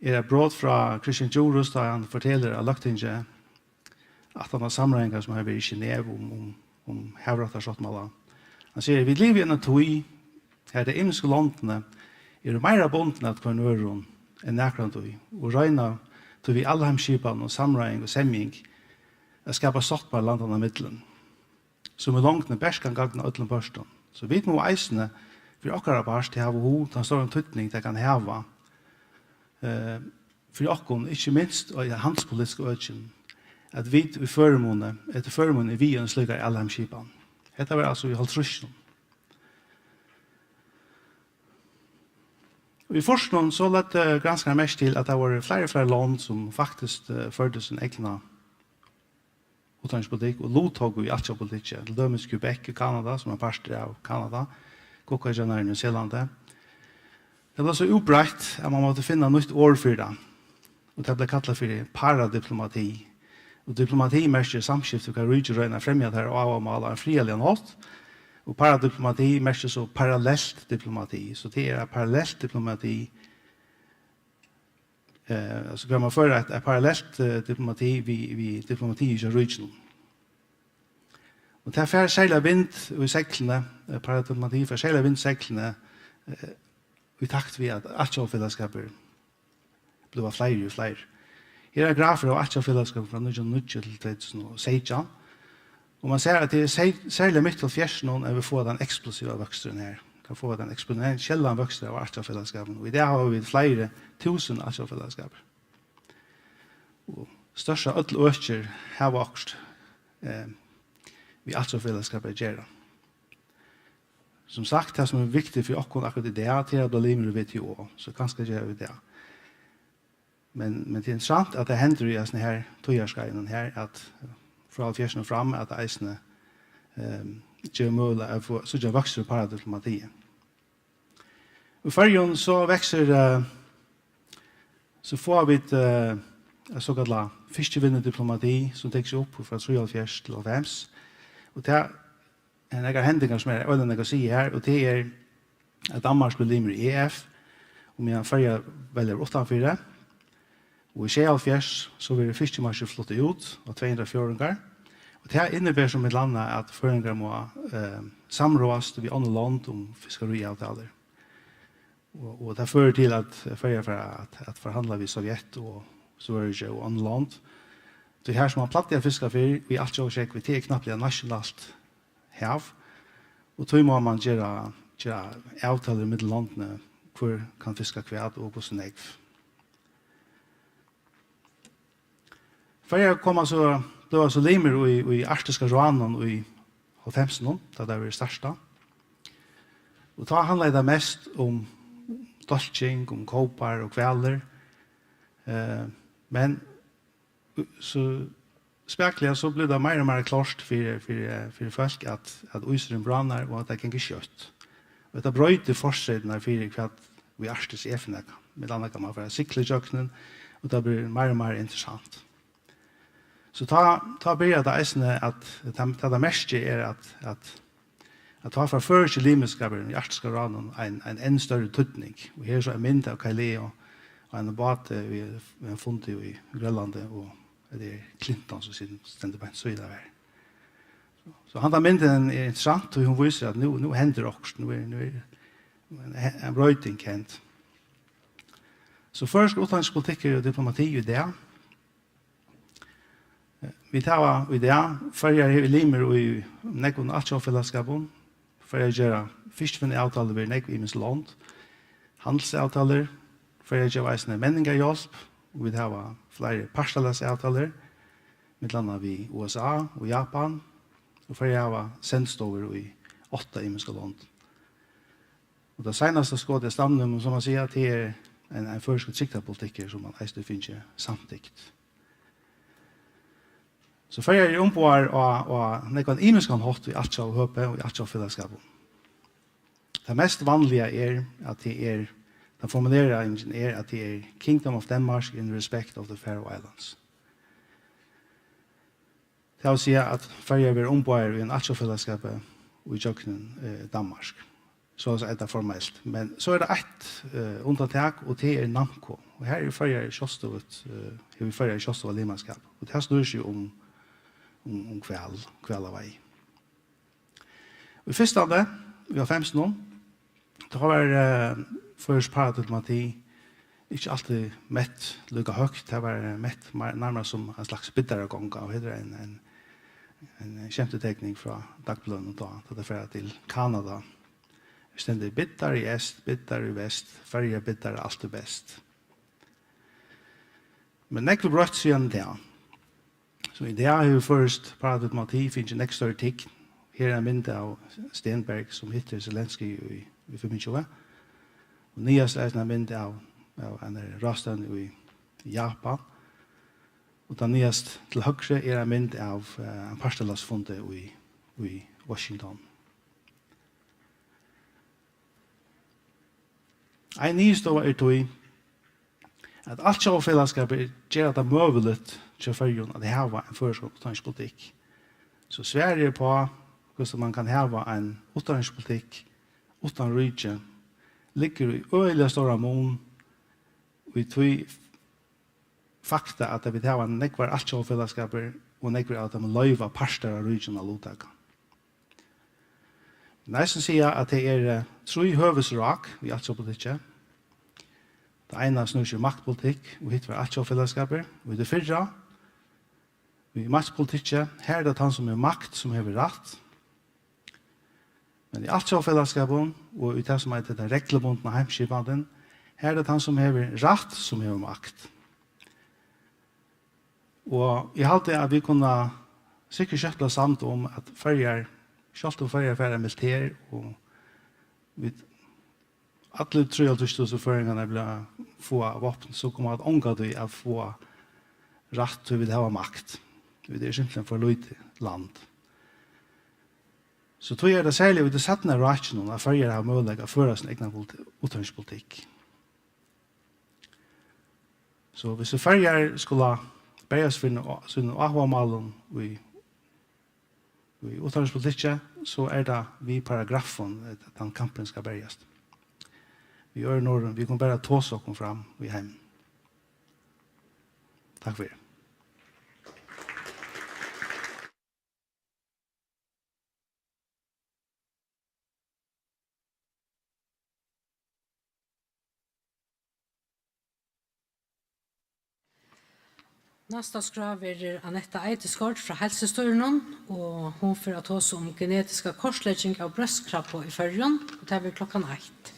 er eitt brot frá Christian Djurhuus, tá hann fortelur, at Løgtingið aftan á samráðingar, sum hava verið í Genève um, um, um havrættarsáttmála, hann sigur: "Vit liva í eini tíð, har tey ymisku londini eru meira bundin at hvørjum øðrum enn nakrantíð, og royna tí við alheimsskipan og samráðing og semjing at skapa sáttmála landanna millum, sum í longdini bert kann gagna øllum pørtum. So vit mugu eisini fyri okkara part hava í hug tann stóran týdning, tað kann hava, eh, fyri okkum, ikki minst í handilspolitiskum økjum, at vit í førimuni, eftir førimuni, eru við í eini slíkari alheimsskipan." Hetta var altso í hálvtrýssunum. Og í fýrsunum so løgdu granskarar merki til, at tað vóru fleiri og fleiri lond, sum faktiskt, eh, førdu sín egna uttanríkispolitikk og luttóku í altjóðapolitikki, til dømis Quebec í Kanada, sum er partur av Kanada, Cookaeyjarnar í Nýsælandi. Tað bleiv so útbreitt, at mann mátti finna nýtt orð fyri tað, og tað bleiv kallað fyri paradiplomati. Og diplomati merkir samskifti, har ríki royna at fremja teirra áhugamál á ein friðarligan hátt, og paradiplomati merkir so parallelt diplomati. So tað er eitt parallelt diplomati, eh, altso, kann man føra eitt, eitt parallelt, eh, diplomati við, við diplomati hjá ríkinum. Og tað fær serliga vind í seglini, eh, paradiplomati fær serliga vind í seglini, eh, í takt við, at altjóðafelagskapur blíva fleiri og fleiri. Her er grafur av altjóðafelagskapinum frá nítjan hundrað og níggju til tvey túsund og seytjan, og man sær, at tað er sey-, serliga mitt í hálvfjerðsunum, at vit fáa tann eksplosiva vøksturin her. Vit fáa tann eksponentiella vøksturin av altjóðafelagskapinum. Og í dag hava vit fleiri túsund altjóðafelagskapir. Og størsta øll økir hava okkurt, eh, við altjóðafelagskapið at gera. Sum sagt, tað sum er viktigt fyri okkum akkurát í dag, tað er at blíva limur í W T O, so kanska gera vit tað. Men, men tað er interessant, at tað hendir í hesum her tíðarskeiðinum her, at frá hálvfjerðsunum fram, at tað eisini, ehm, gevur møguleika at fáa, síggja vøkstur í paradiplomati. Í Føroyum so veksur, eh, so fáa vit, eh, eitt sokallað fiskivinnudiplomati, sum tekur seg upp frá trýoghálvfjerðs til hálvfems. Og tað eru nakrar hendingar, sum er øgiliga nógv at siga her, og tað er, at Danmark blívur limur í E F, og meðan Føroyar velja uttanfyri. Og í sjeyoghálvfjerðs, so verður fiskimarkið flutt út á tvey hundrað fjórðingar. Og tað inniber so millum annað, at føroyingar mugu, eh, samráðast við onnur lond um fiskariavtalur. Og, og tað førir til, at Føroyar fara at, at forhandla við Sovjet og Svøríki og onnur lond. Tí har, sum man plagdi at fiska fyrr, í altjóða sjógvi, tað er knappliga nationalt hav, og tí má man gera, gera avtalur millum londini, hvør kann fiska hvat og hvussu nógv. Føroyar koma so, blíva so limur í, í Arktiska ráðnum í hálvfemsunum, tá tað verður startað. Og tá handlaði tað mest um dálking, um kópar og hvalir. Eh, men so spakuliga, so blívur tað meira og meira klárt fyri, fyri, fyri fólk, at, at ísurin bráðnar, og at tað gongur skjótt. Og hetta broytir fortreytirnar fyri, hvat í Arktis er fyri nakað. Millum annað kann man fara at sigla ígjøgnum, og tað blívur meira og meira interessant. So tá, tá byrjar tað eisini at, tað, tað, tað merkið er at, at at tá fær føroyski limskapurin í Arktiska ráðnum ein, ein enn størri týdning. Og her er so ein mynd av Kaj Leo á einum báti við, við ein fundi í Grønlandi, og tað er Clinton, sum sit-, stendur beint síðan av her. So, so handan myndin er interessant, og hon vísir, at nú, nú hendir okkurt, nú er, nú er ein, ein broyting hend. So føroyskur uttanríkispolitikkur og diplomati í dag, Vit hava í dag, Føroyar eru limir í nógvum altjóðafelagsskapum. Føroyar gera fiskivinnuavtalur við nógv ymisk lond, handilsavtalur. Føroyar geva eisini menningarhjálp, og vit hava fleiri partalagavtalur, millum annað við U S A og Japan, og Føroyar hava sendstovur í átta ymisk lond. Og tað seinasta skotið á stamminum, sum man siga, tað er ein, ein føroyskur trygdarpolitikkur, sum man eisini fekk samtykt. So Føroyar eru umboðaðar á, á nógvan ymiskan hátt í altjóða høpi og í altjóða felagsskapum. Tað mest vanliga er, at tað er, tann formuleringin er, at tað er Kingdom of Denmark in respect of the Faroe Islands. Tað vil siga, at Føroyar verða umboðaðar í einum altjóða felagsskapi og í gjøgnum, eh, Danmark. So er tað formelt. Men so er tað eitt, eh, undantak, og tað er NAMMCO, Og her er Føroyar sjálvstøðugt, eh, hevur Føroyar sjálvstøðugt limaskap. Og tað snýr seg um, um, um hval, hvalaveiði. Og í fyrstani, í hálvfemsunum, tá var, eh, føroysk paradiplomati ikki altíð mett líka høgt. Tað var, eh, mett meir, nærmast sum ein slags biddaragonga, og hetta er ein, ein, ein skemtitekning frá dagbløðunum tá, tá tey fara til Kanada. Her stendur: "Biddari í eyst, biddari í vest, Føroya biddari, alt er best." Men nógv er broytt síðan tá. So í dag hevur føroyskt paradiplomati fingið nógv størri tign. Her er ein mynd av Stenberg, sum hittir Zelenskyy í, í fimmogtjúgu. Og niðast er eisini ein mynd av, av einari ráðstevnu í Japan. Og tað niðast til høgru er ein mynd av, eh, ein partalagsfundi í, í Washington. Ein niðurstøða er tí, at altjóðafelagsskapur gera tað møguligt hjá Føroyum at hava ein føroyskan uttanríkispolitikk. So svarið er uppá, hvussu mann kann hava ein uttanríkispolitikk uttan ríki, liggur í øgiliga stóran mun í tí fakta, at vit hava nógvar altjóðafelagsskapir, og nógvir av teimum loyva partar av ríkinum at luttaka. Men eisini siga, at tað eru, eh, trý høvuðsrák í altjóðapolitikki. Tað eina snýr seg um maktpolitikk, og hitt var altjóðafelagsskapir. Og í tí fyrra, í maktpolitikki, har er tað tann, sum hevur makt, sum hevur rætt. Men í altjóðafelagsskapum og í tað, sum eitur tann reglubundna heimsskipanin, har er tað tann, sum hevur rætt, sum hevur makt. Og eg haldi, at vit kunnu sikkurt skjótt blíva samd um, at Føroyar, sjálvt um Føroyar fær eitt militær, og vit allir trýoghálvtrýss túsund føroyingarnir blíva, fáa vápn, so koma vit ongantíð at fáa rætt, tí vit hava makt. Vit eru simpelthen for lítið land. So tí er tað serliga í tí seinna rákinum, at Føroyar hava møguleika at føra sín egna politi-, uttanríkispolitikk. So, hvis Føroyar skulu berjast fyri á-, sínum áhugamálum í, í uttanríkispolitikki, so er tað við paragraffum, at tann kampurin skal berjast. Við øðrum orðum, vit kunnu bara tosa okkum fram í heim. Takk fyri. Næsta skrá verður Anetta Eidesgaard frá Heilsustýrinum, og hon fer at tosa um genetiska kortlegging av brjóstkrabba í Føroyum, og tað verður klokkan eitt.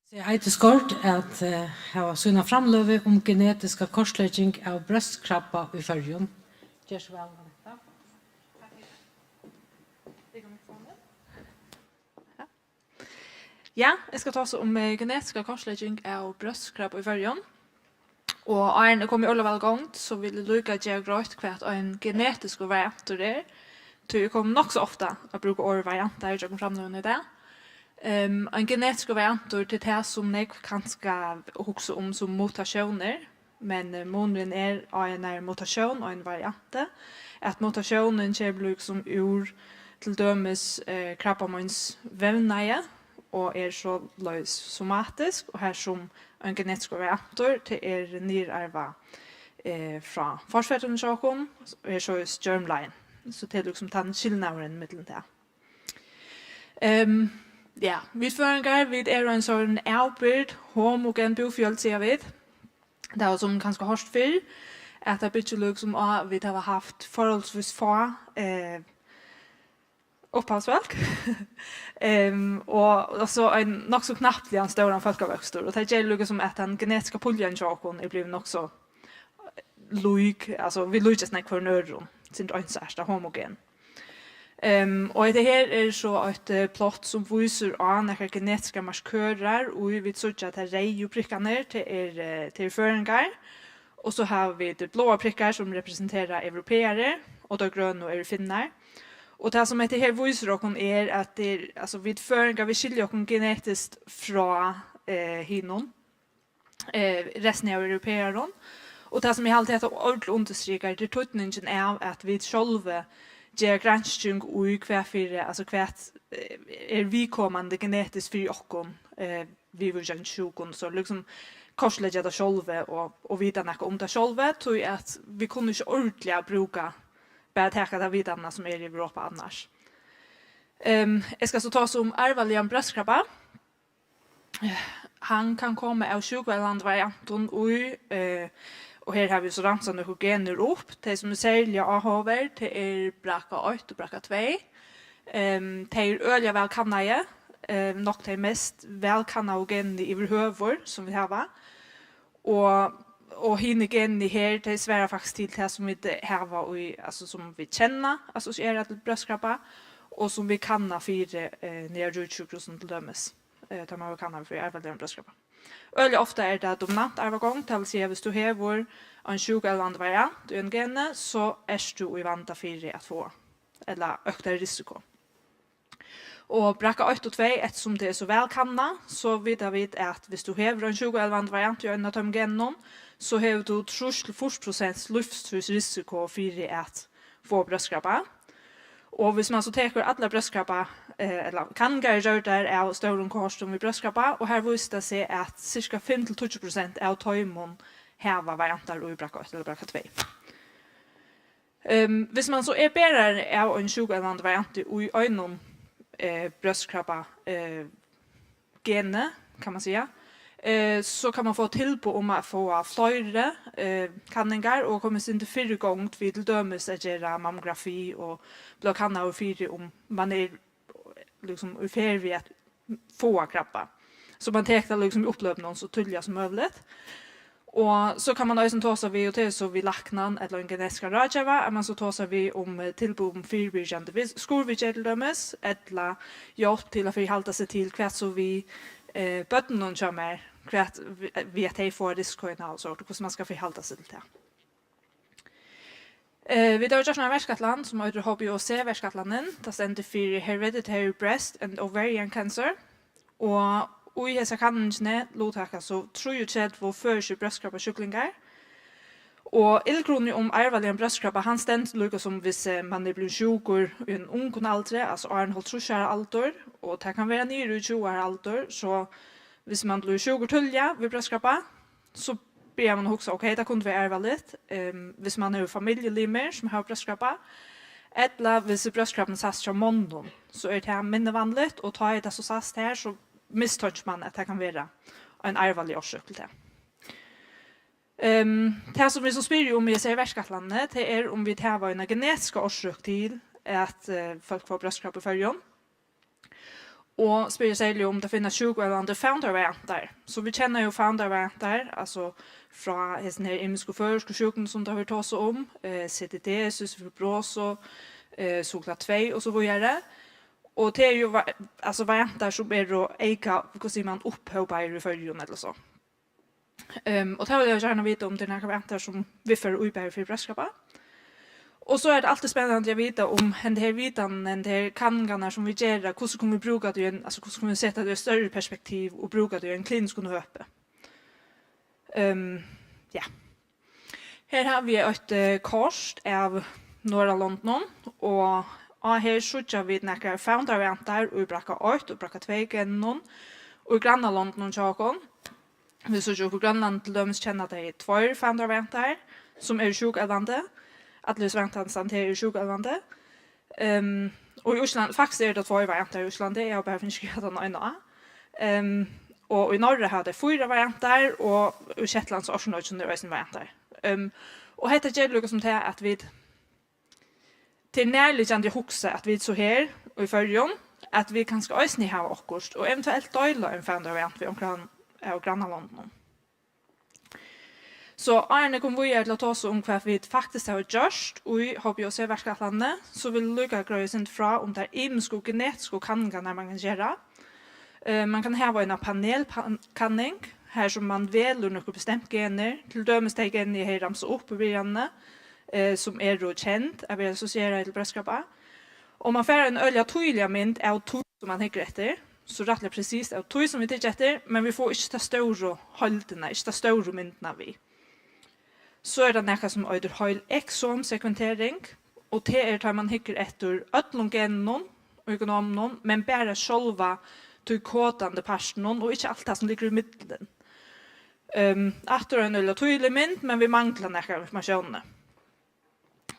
Seg Eideskort at eh, hava sína framløgu um genetiska kortlegging av brjóstkrabba í Føroyum. Ger so væl, Anetta. Ja, eg skal tosa um eh, genetiska kortlegging av brjóstkrabba í Føroyum. Og áðrenn eg komi øgiliga væl í gongd, so vil eg líka gera greitt, hvat ein genetiskur variantur er, tí eg komi nokk so ofta at brúka orðið variantar gjøgnum framløguna í dag. Um, ein genetiskur variantur, tað er tað, sum nógv kanska hugsa um sum mutasjónir, men eh, munurin er á einari mutasjón og ein varianti, at mutasjónin kemur líkasum úr til dømis eh, krabbameinsvevnaði og er soleiðis somatisk, og har sum ein genetiskur variantur, tað er niðurarvað eh, frá forfedrum hjá okkum, og er soleiðis germline. So tað er líkasum tann skilnaðurin millum tað. Um, ja, vit føroyingar, vit eru ein sånn avbyrgd, homogen búfjøld, siga vit. Tað var sum kanska hoyrt fyrr, at tað byggir líkasum á, at vit hava havt forholdsvis fá eh, upphavsfólk. um, og, og so ein nokk so knappligan stóran fólkavøkstur, og tað ger líkasum, at tann genetiska puljan hjá okkum er blivin nokk so lík, altso vit líkjast nógv hvørjum øðrum, sindur einsarta, homogen. Um, og hetta her er so eitt eh, plott, sum vísir á nakrar genetiskar markørar, og vit síggja, at tær reyðu prikkarnir, tað er, eh, tað er føroyingar, og so hava vit bláar prikkar, sum representera europearar, og tær grønu eru finnar. Og tað, sum hetta her vísir okkum, er, at tað er, altso, vit føroyingar, vit skilja okkum genetiskt frá eh, hinum, eh, restina av europearum. Og tað, sum eg haldi, hetta ordiliga undirstrikar, tað er týdningin av, at vit sjálvi gera gransking í, hvat fyri, altso, hvat eh, er viðkomandi genetiskt fyri okkum, eh, viðvíkjandi sjúkum, so líkasum kortleggja tað sjálvi og, og vita nakað um tað sjálvi, tí at vit kunnu ikki ordiliga brúka, bara taka ta vitanina, sum er í Europa annars. Um, eg skal so tosa um arvaligan brjóstkrabba. Hann kann koma av sjúkueyðilandi variantum í, eh, og her hava vit so ramsað nøkur genir upp. Tey, sum eru serliga áhugaverd, tað er braka eitt og braka tvey. Um, tey eru øgiliga væl kannaði, um, nokk tey mest væl kannaðu genini yvirhøvur, sum vit hava. Og, og hini genini her, tey svara faktiskt til tað, sum vit hava í, altso, sum vit kenna assosiera til brjóstkrabba, og sum vit kanna fyri eh, Nýggja Ríkissjúkrahúsinum til dømis, eh, tá man vil kanna fyri arvaligan brjóstkrabba. Øgiliga ofta er tað dominant arvagongd, tað vil siga, viss tú hevur ein sjúkueyðilandi variant í einum geni, so ert tú í vanda fyri at fáa, ella øktari risiko. Og braka eitt og tvey, eftirsum tað er so væl kannað, so vita vit, at viss tú hevur ein sjúkueyðilandi variant í einum av teimum genunum, so hevur tú trýss til fýrs prosent lívstíðsrisiko fyri at fáa brjóstkrabba. Og viss man so tekur allar brjóstkrabba, eh, ella kanningar gjørdar av stórum kohortum við brjóstkrabba, og har vísir tað seg, at cirka fimm til tíggju prosent av teimum hava variantar í braka eitt ella braka tvey. Um, viss man so er berari av ein sjúkueyðilandi varianti í einum eh, brjóstkrabba eh, geni, kann man siga, eh, so kann man fáa tilboð um at fáa fleiri eh, kanningar og koma eitt sindur fyrr í gongd við til dømis at gera mammografi og blíva kannaður fyri, um man er líkasum í ferð við at fáa krabba. So man tekur tað líkasum í uppløpinum so tíðliga sum møguligt. Og so kann man eisini tosa við, og tað er so við læknan ella ein genetiskan ráðgeva, at man so tosar við um eh, tilboð um fyribyrgjandi við- skurðviðgerð til dømis, ella hjálp til at fyrihalda seg til, hvat so við eh, børnunum hjá mær, hvat vi- við at tey fáa riskoina og so, hvussu man skal fyrihalda seg til tað. Eh, vit hava gjørt eina verkætlan, sum eitur H B O C-verkætlanin. Tað stendur fyri Hereditary Breast and Ovarian Cancer. Og í hesa kanningini luttaka so trýogtretivu føroyskir brjóstkrabbasjúklingar. Og illgrunur um arvaligan brjóstkrabba, hann stendur líka sum viss eh, man er blivin sjúkur í einum ungum aldri, altso áðrenn hálvtrýss ára aldur, og tað kann vera niður í tjúgu ára aldur, so viss man blívur sjúkur tíðliga við brjóstkrabba, so byrjar man at hugsa, ok, tað kundi verið arvaligt, um, viss man hevur familjulimir, sum hava brjóstkrabba, ella viss brjóstkrabban sæst hjá monnum, so er tað minni vanligt, og tá er tað so sæst her, so mistenkir man, at tað kann vera ein arvalig orsøk til tað. Um, tað, sum vit so spyrja um í hesi verkætlanini, tað er, um vit hava eina genetiska orsøk til, at uh, fólk fáa brjóstkrabba í Føroyum. Og spyrja serliga um tað finnast sjúkuevnandi founder-variantar. So vit kenna jú founder-variantar, altso frá hesum her ymisku føroysku sjúkunum, sum tað verður tosað um, eh, C D D, cystisk fibrosa, eh, SOCLA tvey og so víðari. Og tað er jú va-, altso variantar, sum eru eyka, hvat sigur man, upphópaðir í Føroyum ella so. Ehm, og tað vil eg gjarna vita, um tað eru nakrar variantar, sum viðføra íbæði fyri brjóstkrabba. Og so er tað altíð spennandi at vita, um henda her vitan, henda her kanningarnar, sum vit gera, hvussu kunnu vit brúka tað í ein, altso, hvussu kunnu vit seta tað í eitt størri perspektiv og brúka tað í einum kliniskum høpi. Ehm, ja. Her havi eg eitt, eh, kort av Norðurlondunum, og á her síggja vit nakrar founder-variantar í brakka eitt og brakka tvey genunum, og í grannalondunum hjá okkum. Vit síggja, upp í Grønlandi til dømis kenna tey tveir founder-variantar, sum eru sjúkuevnandi. Allir hesir variantarnir her eru sjúkuevnandi. Ehm, og í Íslandi, faktiskt eru tað tveir variantar í Íslandi, eg havi bara fingið skrivað tann eina á. Ehm, og í Noregi hava tey fýra variantar, og í Shetlands- og Orkneyjum eru eisini variantar. Ehm, og hetta ger líka sum tað, at vit, tað er nærliggjandi at hugsa, at vit so her í Føroyum, at vit kanska eisini hava okkurt, og eventuelt deila ein founder-variant við onkran av grannalondunum. So áðrenn eg komi víðari til at tosa um, hvat vit faktiskt hava gjørt í H B O C verkætlanini, so vil eg líka greiða eitt sindur frá um tær ymisku genetisku kanningarnar, man kann gera. Eh, man kann hava eina panelkanning, har sum man velur nøkur bestemt genir, til dømis tey genini, eg hevði ramsað upp í byrjanini, eh, sum eru kend at vera assosieraði til brjóstkrabba. Og man fær eina øgiliga týðiliga mynd av tí, sum man hyggur eftir, so rættiliga presist av tí, sum vit hyggja eftir, men vit fáa ikki ta stóru heildina, ikki ta stóru myndina við. So er tað nakað, sum eitur heil exom-sekventering, og tað er, tá man hyggur eftir øllum genunum í genominum, men bara sjálva tí kodandi partinum, og ikki alt tað, sum liggur í miðlum. Ehm, aftur ein øgiliga týðilig mynd, men vit mangla nakað av informatiónini.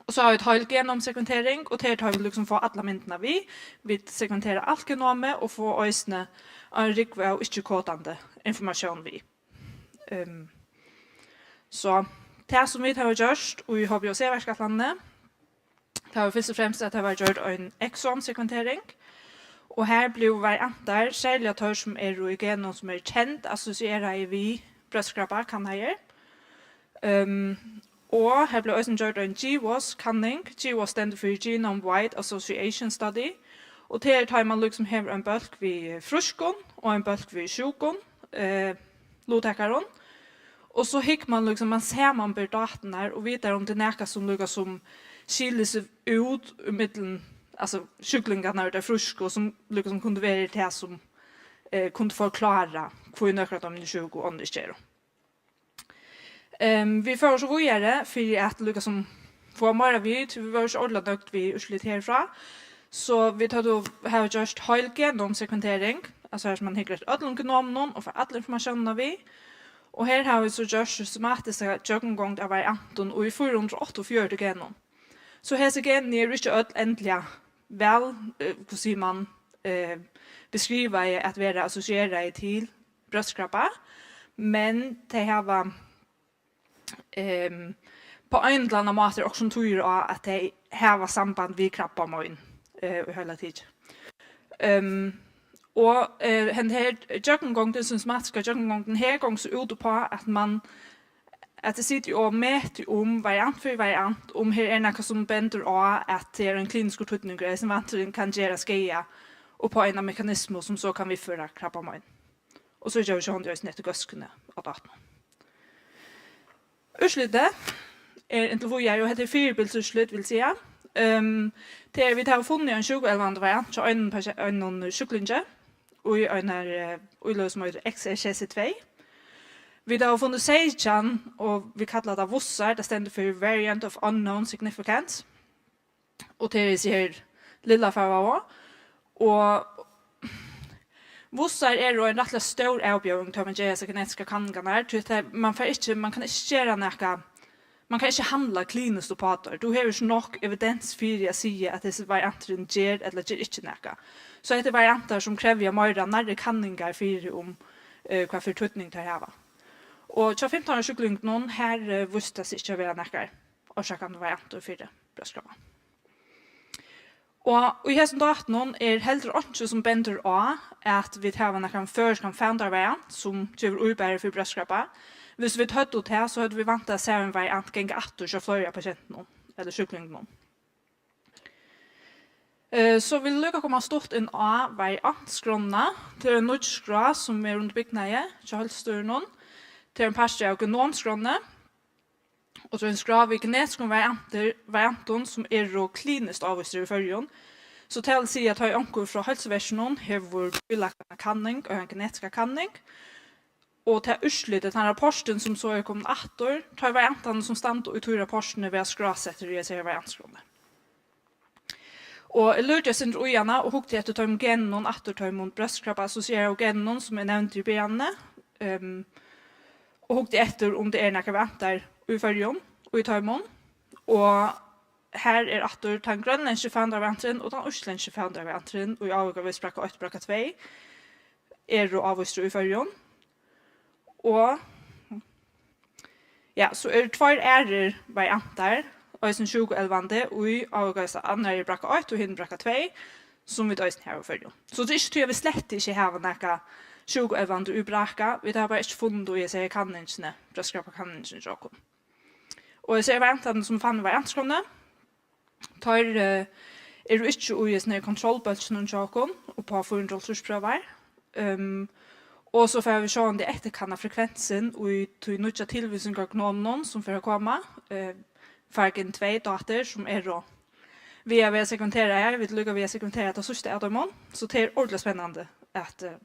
Og so hava vit heil genomsekventering, og tað er tá vit líkasum fáa alla myndina við. Vit sekventera alt genomið og fáa eisini ein rúgvu av ikki-kodandi informatión við. Ehm, so tað, sum vit hava gjørt í H B O C-verkætlanini, tað var fyrst og fremst, at tað var gjørt ein exom-sekventering, og har blivu variantar, serliga teir, sum eru í genum, sum eru kend assosieraði við brjóstkrabba, kannaðir. Ehm, og har bleiv eisini gjørd ein GWAS-kanning. GWAS stendur fyri Genome Wide Association Study, og tað er, tá man líkasum hevur ein bólk við frískum og ein bólk við sjúkum, eh, luttakarum. Og so hyggur man líkasum, man samanber dátarnar og vitar, um tað er nakað, sum líkasum skilur seg út ímillum, altso, sjúklingarnar og tey frísku, sum líkasum kundi verið tað, sum, eh, kundi forklára, hví nøkur av teimum eru sjúk og onnur ikki eru. Ehm, vit fóru so víðari fyri at líkasum fáa meira við, tí vit vóru ikki ordiliga nøgd við úrslit herfrá. So vit høvdu, hava gjørt heil genomsekventering, altso har sum man hyggur eftir øllum genomunum og fær alla informatiónina við. Og her hava vit so gjørt systematiska gjøgnumgongd av variantum í fýra hundrað og áttaogfjøruti genum. So hesi genini eru ikki øll endiliga væl, eh, hvussu sigur man, eh, beskrivaði at vera assosieraði til brjóstkrabba, men tey hava, ehm, á ein ella annan máta okkurt sum týðir á, at tey hava samband við krabbamein, eh, í heila tikið. Ehm, og, eh, henda her gjøgnumgongdin, systematiska gjøgnumgongdin her, gongur so út uppá, at man, at tey sita og meta um variant fyri variant, um her er nakað, sum bendir á, at tað er ein kliniskur týdningur, at hesin varianturin kann gera skaða upp á eina mekanismu, sum so kann viðføra krabbamein. Og so gera vit sjálvandi eisini eftir góðskuni á dátunum. Úrslitið er inntil víðari, og hetta er fyribils úrslit, vil siga. Ehm, tað er, vit hava funnið ein sjúkuevnandi variant hjá einum pasi-, einum sjúklingi í einari, eh, íløgu, sum eitur X R C C tvey. Vit hava funnið seytjan, og vit kalla tað VUSar, tað stendur fyri Variant of Unknown Significance. Og tað er hesi her lilla farvaðu. Og VUSar eru ein rættiliga stór avbjóðing, tá man ger hesar genetiskar kanningarnar, tí tað, man fær ikki, man kann ikki gera nakað, man kann ikki handla kliniskt uppá teir. Tú hevur ikki nokk evidens fyri at siga, at hesin varianturin ger ella ger ikki nakað. So hetta eru variantar, sum krevja meira nærri kanningar fyri um, eh, hvat fyri týdning teir hava. Og hjá fimtan ára sjúklingunum, har, eh, vísti tað seg ikki at vera nakar orsakandi variantur fyri brjóstkrabba. Og í hesum dátunum er heldur einki, sum bendir á, at vit hava nakran føroyskan fevndarvariant, sum gevur íbari fyri brjóstkrabba. Viss vit høvdu tað, so høvdu vit væntað sær ein variant ganga aftur hjá fleiri av patientunum, ella sjúklingunum. Eh, so vil eg líka koma stutt inn á variantskránna. Tað er ein nýggj skrá, sum er undir bygnaði hjá Heilsustýrinum. Tað er ein partur av genomskránni. Og so ein skrá við genetiskum variantir, variantum, sum eru kliniskt ávístir í Føroyum. So tað vil siga, at tá ið onkur frá heilsuverkinum hevur bílagt eina kanning, eina genetiska kanning, og tað úrslitið, tann rapportin, sum so er komin aftur, tá ið variantarnir, sum standa í tí rapportini, verða skrásettir í hesi her variantskránni. Og eg lurti eitt sindur í hana og hugdi eftir teimum genunum, aftur teimum brjóstkrabba-assosieraðu genunum, sum eg nevndi í byrjanini, ehm, og hugdi eftir, um tað er nakrar variantar í Føroyum, í teimum. Og her er aftur tann grønlendski fevndarvarianturin og tann íslendski fevndarvarianturin, í ávíkar við brakka eitt og brakka tvey, eru ávístir í Føroyum. Og, ja, so eru tveir aðrir variantar eisini sjúkuelvandi, í ávíkar við annari brakka eitt og hin brakka tvey, sum vit eisini hava í Føroyum. So tað er ikki tí, at vit slett ikki hava nakað sjúkuelvandi í brakka, vit hava bara ikki funnið tað í hesi her kanningini, brjóstkrabbakanningini hjá okkum. Og hesir variantarnir, sum vit fann í variantskránni, teir, eh, eru ikki í hesum her kontrollbólkinum hjá okkum, upp á fýra hundrað og hálvtrýss prøvar. Ehm, og so fara vit sjálvandi at eftirkanna frekvensin í tí nýggja tilvísingargenominum, sum fer at koma, eh, Fargen tvey dátur, sum eru við at verða sekventerað her. Vit líka við at sekventera tað síðsta av teimum, so tað er ordiliga spennandi at, eh,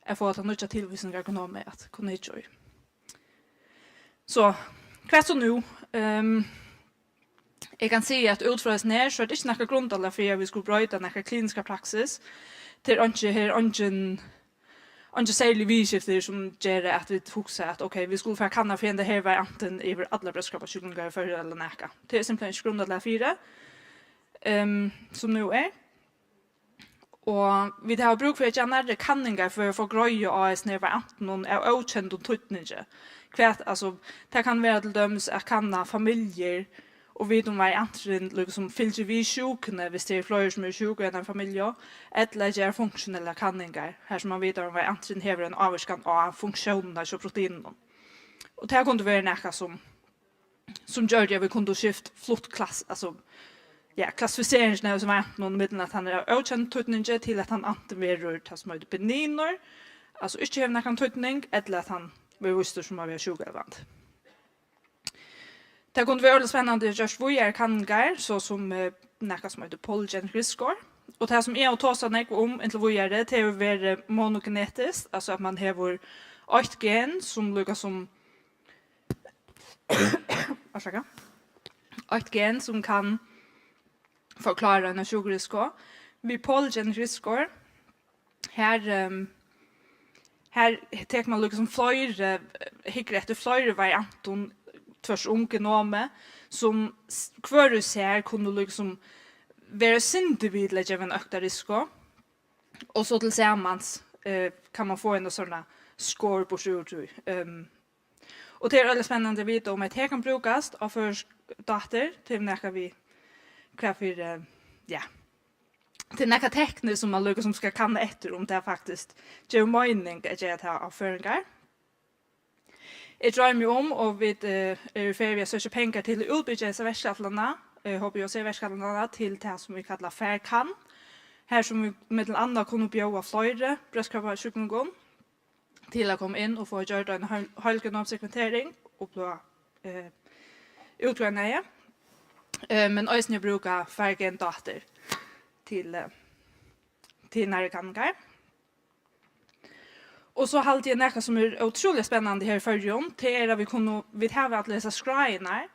at fáa tað nýggja tilvísingargenomið at kunna hyggja í. So, hvat so nú? Ehm, eg kann siga, at út frá hesum her, so er tað ikki nakað grundarlag fyri, at vit skulu broyta nakra kliniska praksis. Tað er einki, her er eingin, eingi serlig viðurskifti, sum gera, at vit hugsa, at, ok, vit skulu fara at kanna fyri henda her variantin yvir allar brjóstkrabbasjúklingar í Føroyum ella nakað. Tað er simpelthen ikki grundarlag fyri, ehm, sum nú er. Og vit hava brúk fyri at gera nærri kanningar fyri at fáa greiðu á hesum her variantunum av ókendum týdningi. Hvat, altso, tað kann vera til dømis at kanna familjur og vita, um varianturin líkasum fylgir við sjúkuni, viss tað eru fleiri, sum eru sjúk í einari familju, ella at gera funktionellar kanningar, har sum man vitar, um varianturin hevur ein ávirkan á funktiónina hjá proteinunum. Og tað kundi verið nakað, sum sum gjørdi, at vit kundu skift flutt klass-, altso, ja, klassifiseringina av hesum variantunum, millum at hann er av ókendum týdningi til at hann antin verður tað, sum eitur beninur, altso ikki hevur nakran týdning, ella at hann verður vístur sum at vera sjúkuelvandi. Tað kundi verið øgiliga spennandi at gjørt víðari kanningar, so sum, eh, nakað, sum eitur polygenic risk score. Og tað, sum eg havi tosað nógv um inntil víðari, tað hevur verið monogenetiskt, altso at man hevur eitt gen, sum líkasum Orsaka. Eitt gen, sum kann forklára eina sjúkurisiko. Við polygenic risk score, her, ehm, her tekur man líkasum fleiri, hyggur eftir fleiri variantum tvørtur um genomið, sum s-, hvør í sær kunnu líkasum vera eitt sindur við til at geva eina økta risiko. Og so til samans, eh, kann man fáa eina sovorðna score burtur úr tí. Ehm, Og tað er øgiliga spennandi at vita, um at her kann brúkast á føroysk dátur til nakað við, hvat fyri, eh, ja, til nakað tekniskt, sum man líkasum skal kanna eftir, um tað faktiskt gevur meining at gera tað á føroyingar. Eg droymi um, og vit, eh, eru í ferð við at søkja pengar til at útbyggja hesa verkætlanina, eh, H B J C-verkætlanina, til tað, sum vit kalla FARCAN, har sum vit millum annað kunnu bjóða fleiri brjóstkrabbasjúklingum til at koma inn og fáa gjørt eina heil-, heilgenomsekventering og blíva, eh, útgreinaði, eh, men eisini brúka FARCAN dátur til, eh, til nærri kanningar. Og so haldi eg, nakað sum er ótrúliga spennandi her í Føroyum, tað er, at vit kunnu, vit hava allar hesar skráirnar,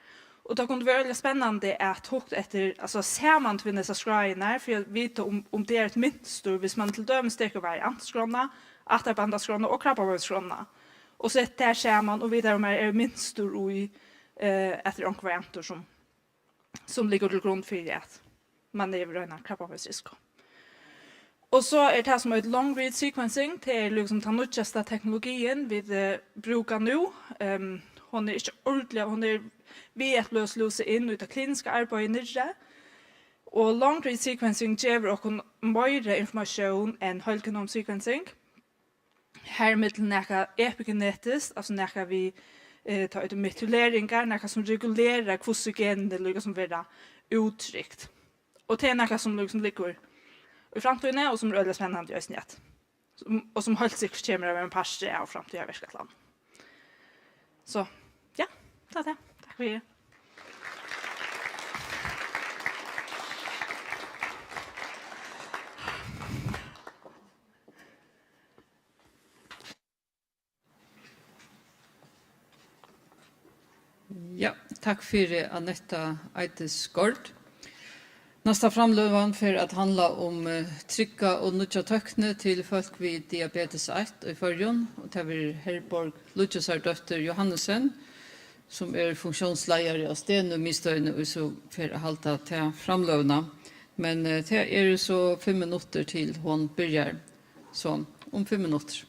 og tað kundi verið øgiliga spennandi at hugt eftir, altso, saman við hesar skráirnar, fyri at vita, um, um tað er eitt mynstur, viss man til dømis tekur variantskrána, ættarbandaskrána og krabbameinsskrána, og sett tær saman og vita, um har er mynstur í, eh, at tað er onkur variantur, sum, sum liggur til grund fyri, at man hevur eina krabbameinsrisiko. Og so er tað, sum eitur long read sequencing, tað er líkasum tann nýggjasta teknologiin, vit, eh, brúka nú. Ehm, hon er ikki ordiliga, hon er við at blíva slúsað inn í tað kliniska arbeiðið niðri. Og long read sequencing gevur okkum meira informatión enn whole genome sequencing. Har millum nakað epigenetiskt, altso nakað við, eh, tá ið metyleringar, nakað sum regulerar, hvussu genini líka sum verða úttrykt. Og tað er nakað sum líka sum liggur í framtíðini, og sum er øgiliga spennandi eisini at, sum, og sum heilt sikkurt kemur at vera ein partur av framtíðarverkætlan. So, ja, tað er tað. Takk fyri. Ja, takk fyri, Anetta Eidesgaard. Næsta framløgan fer at handla um, eh, trygga og nýggja tøkni til fólk við diabetes eitt í Føroyum, og tað verður Herborg Lúkisardóttir Johannesen, sum er funktiónsleiðari á Stenu miðstøðini, og so fer at halda ta framløguna. Men, eh, tað eru so fimm minuttir til hon byrjar. So, um fimm minuttir.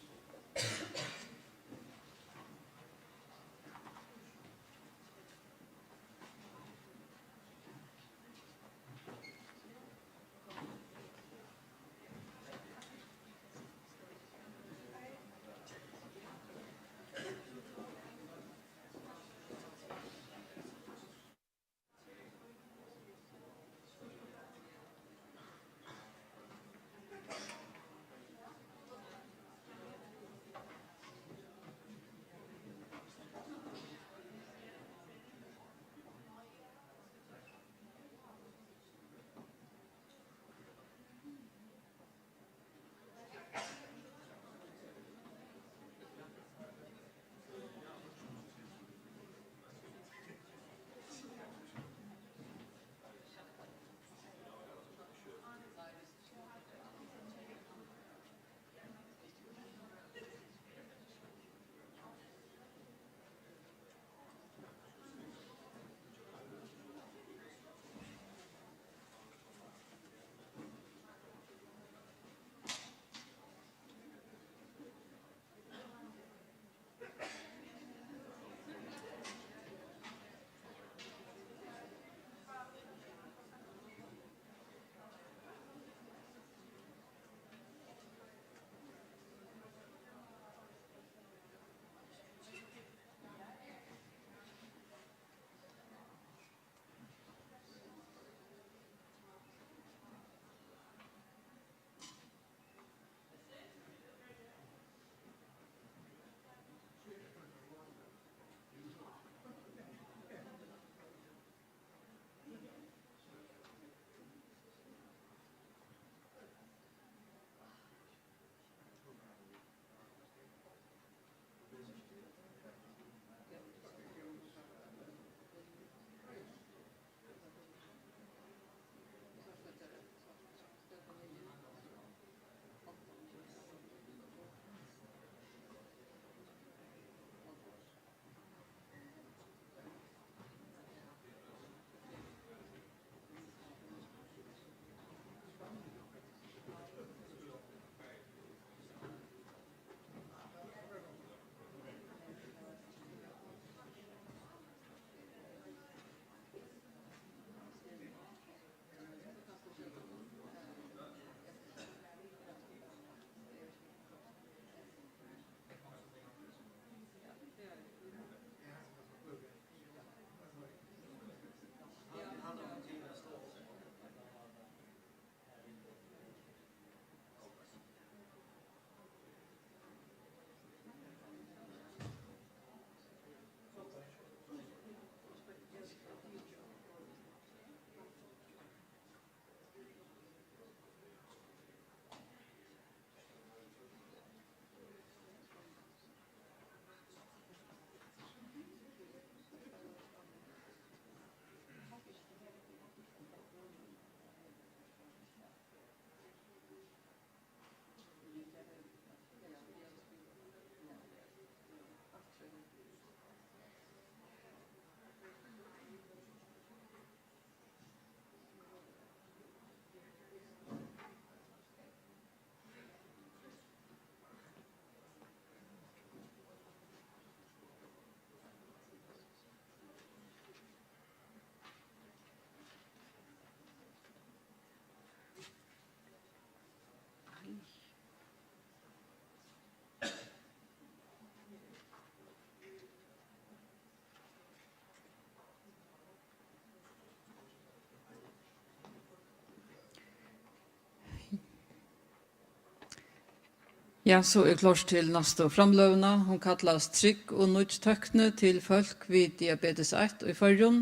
Ja, so er klárt til næstu framløguna. Hon kallast Trygg og nýggj tøkni til fólk við diabetes eitt í Føroyum,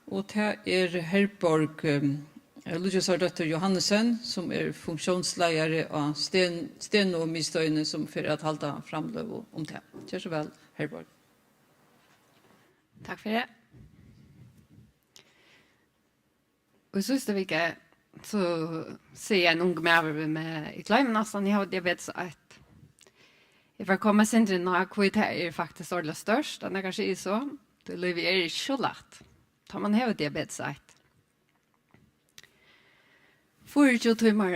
og tað er Herborg, eh, Lýggjasardóttir Johannesen, sum er funktiónsleiðari á Sten-, Steno-miðstøðini, sum fer at halda framløgu um tað. Ger so væl, Herborg. Takk fyri. Og í síðstu viku, so sigur ein ungur maður við meg, eg gloymi næstan, eg havi diabetes eitt. Eg fari at koma eitt sindur inn á, hví tað er faktiskt ordiliga stórt, at nakar sigur so. Tí lívið er ikki so lætt, tá man hevur diabetes eitt. Fýraogtjúgu tímar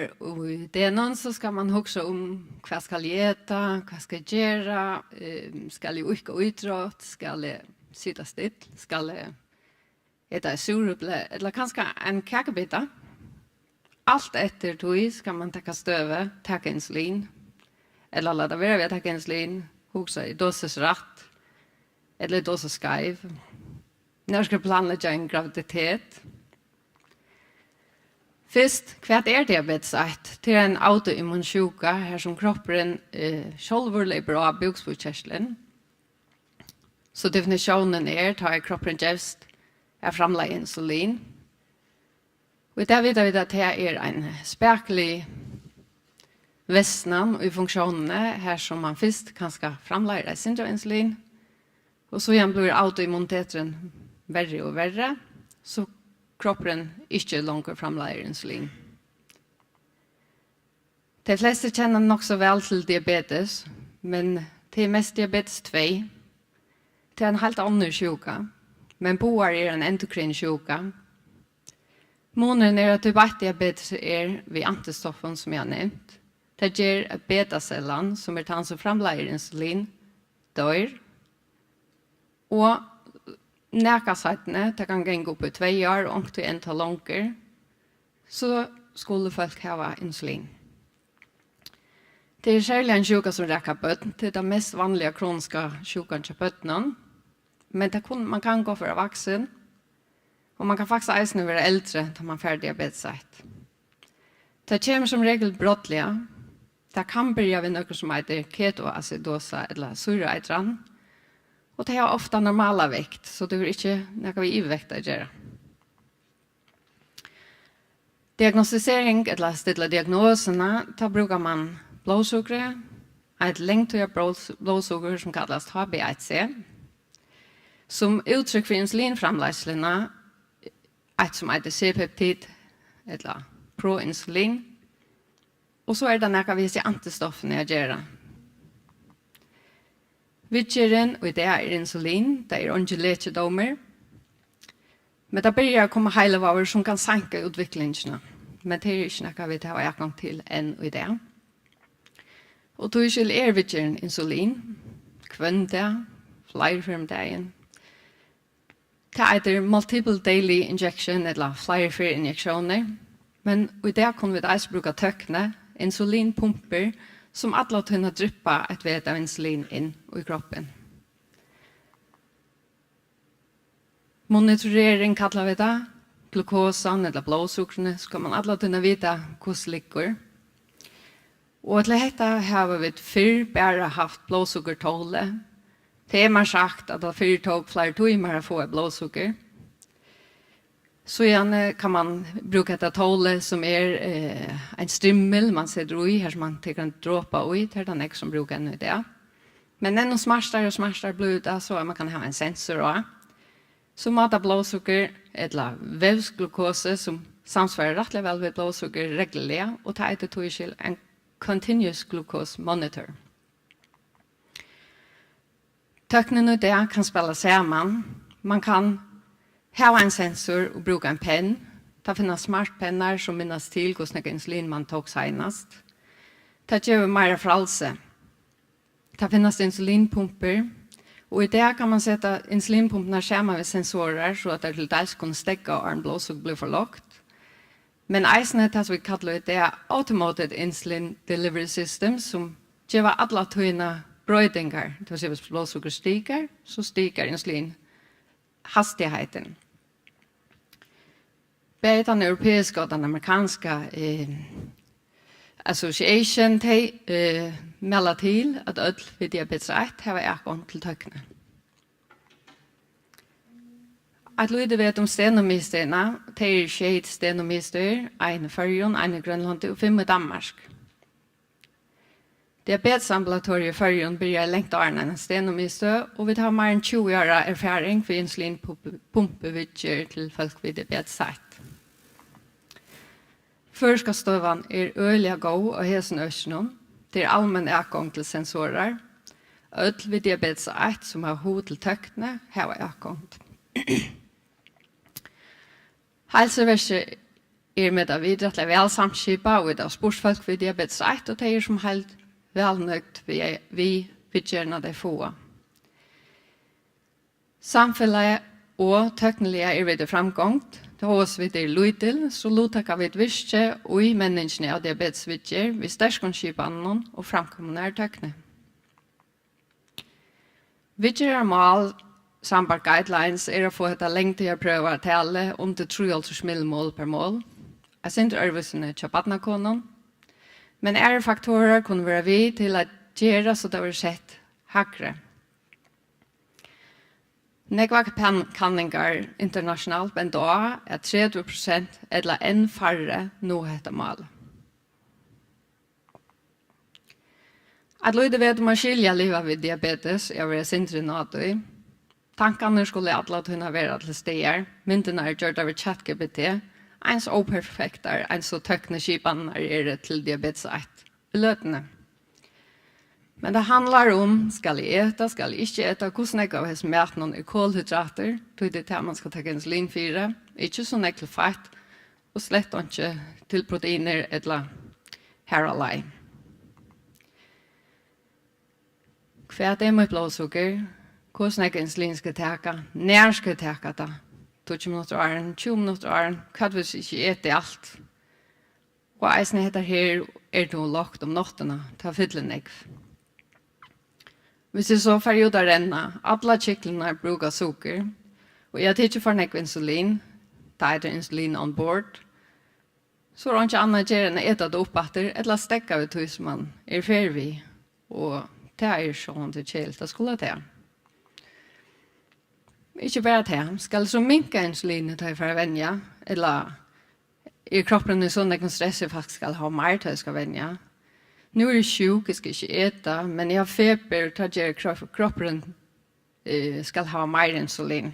í degnum, so skal man hugsa um, hvat skal eg eta, hvat skal eg gera, eh, skal eg íðka ítrótt, skal eg sita still, skal eg eta eitt súrepli, ella kanska ein kakubita. Alt eftir tí skal man taka støðu, taka insulin, ella lata vera við at taka insulin, hugsa, er dosis rætt, ella er dosis skeiv? Nær skal planleggja ein graviditet? Fyrst, hvat er diabetes eitt? Tað er ein autoimmun sjúka, har sum kroppurin, eh, sjálvur leypur á búkspýtkertilin. So definitiónin er, tá ið kroppurin gevst at framleiða insulin. Og í dag vita vit, at tað er ein spakulig versnan í funktiónini, har sum man fyrst kanska framleiðir eitt sindur av insulin, og síðan blívur autoimmuniteturin verri og verri, so kroppurin ikki longur framleiðir insulin. Tey flestu kenna nokk so væl til diabetes, men tað er mest diabetes tvey. Tað er ein heilt onnur sjúka, men báðar eru ein endokrin sjúka. Munurin er, at type eitt diabetes er við antistoffum, sum eg havi nevnt. Tað ger, at beta-sellan, sum er tann, sum framleiðir insulin, doyr. Og nakað seinni, tað kann ganga upp í tvey ár, og onkuntíð enntá longur, so skulu fólk hava insulin. Tað er serliga ein sjúka, sum rakar børn. Tað er tann mest vanliga kroniska sjúkan hjá børnum. Men tað kunnu, man kann gott vera vaksin, og man kann faktiskt eisini vera eldri, tá man fær diabetes eitt. Tað kemur sum regul brádliga. Tað kann byrja við nøkrum, sum eitur ketoacidosa ella sýrueitran, og tey hava ofta normala vekt, so tað hevur ikki nakað við yvirvekt at gera. Diagnostisering ella stilla diagnosuna, tá brúkar man blóðsukrið, eitt langtíðar blóðs-, blóðsukur, sum kallast H B eitt C, sum úttrykk fyri insulinframleiðsluna, eitt sum eitur C-peptid ella proinsulin, og so er tað nakað við hesi antistoffini at gera. Viðgerðin í dag er insulin, tað er eingin lekidómur, men tað byrjar at koma heilivágur, sum kann seinka útviklingina, men tað er ikki nakað, vit hava atgongd til enn í dag. Og tískil er viðgerðin insulin hvønn dag, fleiri ferðir um dagin. Tað eitur multiple daily injection ella fleiri ferð injektiónir, men í dag kunnu vit eisini brúka tøkni, insulinpumpur, sum alla tíðina dryppa eitt vet av insulin inn í kroppin. Monitorering kalla vit tað, glukosan ella blóðsukrini, so kann man alla tíðina vita, hvussu liggur. Og til hetta hava vit fyrr bara havt blóðsukurtólið. Tað er meir sagt, at tað fyrr tók fleiri tímar at fáa eitt blóðsukur. Síðani kann man brúka hetta tólið, sum er, eh, ein strimmil, man setur í, har sum man tekur ein dropa í, tað er tað nógv sum brúka enn í dag. Men enn smartari og smartari blívur tað, so at man kann hava ein sensor á, sum mátar blóðsukur ella vevsglukosu, sum samsvarar rættiliga væl við blóðsukur regluliga, og tað eitur tískil ein continuous glucose monitor. Tøknin í dag kann spæla saman. Man kann hava ein sensor og brúka ein penn. Tað finnast smartpennar, sum minnast til, hvussu nógv insulin man tók seinast. Tað gevur meira frælsi. Tað finnast insulinpumpur, og í dag kann man seta insulinpumpurnar saman við sensorar, so at tær til dals kunnu steðga, áðrenn blóðsukur blívur for lágt. Men eisini tað, sum vit kalla í dag automated insulin delivery system, sum geva alla tíðina broytingar. Tað vil siga, viss blóðsukur stikar, so stikar insulin hastigheitini. Bæði tann europeiska og tann amerikanska, eh, Association, tey, eh, mæla til, at øll við diabetes eitt hava atgongd til tøkni. Eitt lítið vet um stenomiðstøðina. Tey eru sjey stenomiðstøðir, ein í Føroyum, ein í Grønlandi og fimm í Danmark. Diabetesambulatoriið í Føroyum byrjaði langt áðrenn eina stenomiðstøð, og vit hava meira enn tjúgu ára erfaring við insulinpumpuviðgerð til fólk við diabetes eitt. Føroyska støðan er øgiliga góð á hesum økinum. Tað er almenn atgongd til sensorar. Øll við diabetes eitt, sum hava hug til tøkni, hava atgongd. Heilsuverkið er metavit rættiliga væl samskipað, og vit hava spurt fólk við diabetes eitt, og tey eru sum heild væl nøgd við, við viðgerðina, tey fáa. Samfelagið og tøkniliga eru vit í framgongd. Hóast vit eru lítil, so luttaka vit virki í menningini av diabetesviðgerð við sterkum skipanum og framkomnari tøkni. Viðgerðarmál sambært guidelines er at fáa hetta langtíðarprøvaða talið undir trýoghálvtrýss millimol per mol, eitt sindur øðrvísi enn hjá barnakonum, men aðrir faktorar kunnu vera við til at gera, so tað verður sett hægri. Nógvar kan-, kanningar internationalt benda á, at tretivu prosent ella enn færri náa hetta málið. Eitt lítið vet um at skilja at liva við diabetes er at vera sindri nátíð. Tankarnir skulu alla tíðina vera til staðar. Myndirnar eru gjørdar við ChatGPT, eins óperfektar, eins og tøkniskipanirnar eru til diabetes eitt í løtuni. Men tað handlar um, skal eg eta, skal eg ikki eta, hvussu nógv av hesum matinum er kolhydratir, tí tað er tað, man skal taka insulin fyri, ikki so nógv til feitt og slett einki til proteinir ella har á leið. Hvat er mítt blóðsukur? Hvussu nógv insulin skal eg taka? Nær skal eg taka tað? Tíggju minuttir áðrenn, tjúgu minuttir áðrenn, hvat hvis eg ikki eti alt? Og eisini hetta her, er tú lágt um náttina, tað fyllir nógv. Hvis eg so fari út at renna, allar kiklurnar brúka sukur, og eg havi tikið for nógv insulin, diet er insulin on board, so er einki annað at gera enn at eta tað upp aftur, ella steðga við tí, sum mann er í ferð við, og tað er sjálvandi keðiligt at skula tað. Ikki bara tað, skal so minka insulinið, tá eg fari at venja, ella er kroppurin í so nógvum stressi, faktiskt skal hava meir, tá eg skal venja. Nú eri eg sjúk, eg skal ikki eta, men eg havi fepur, tá ger krop-, kroppurin, eh, skal hava meir insulin.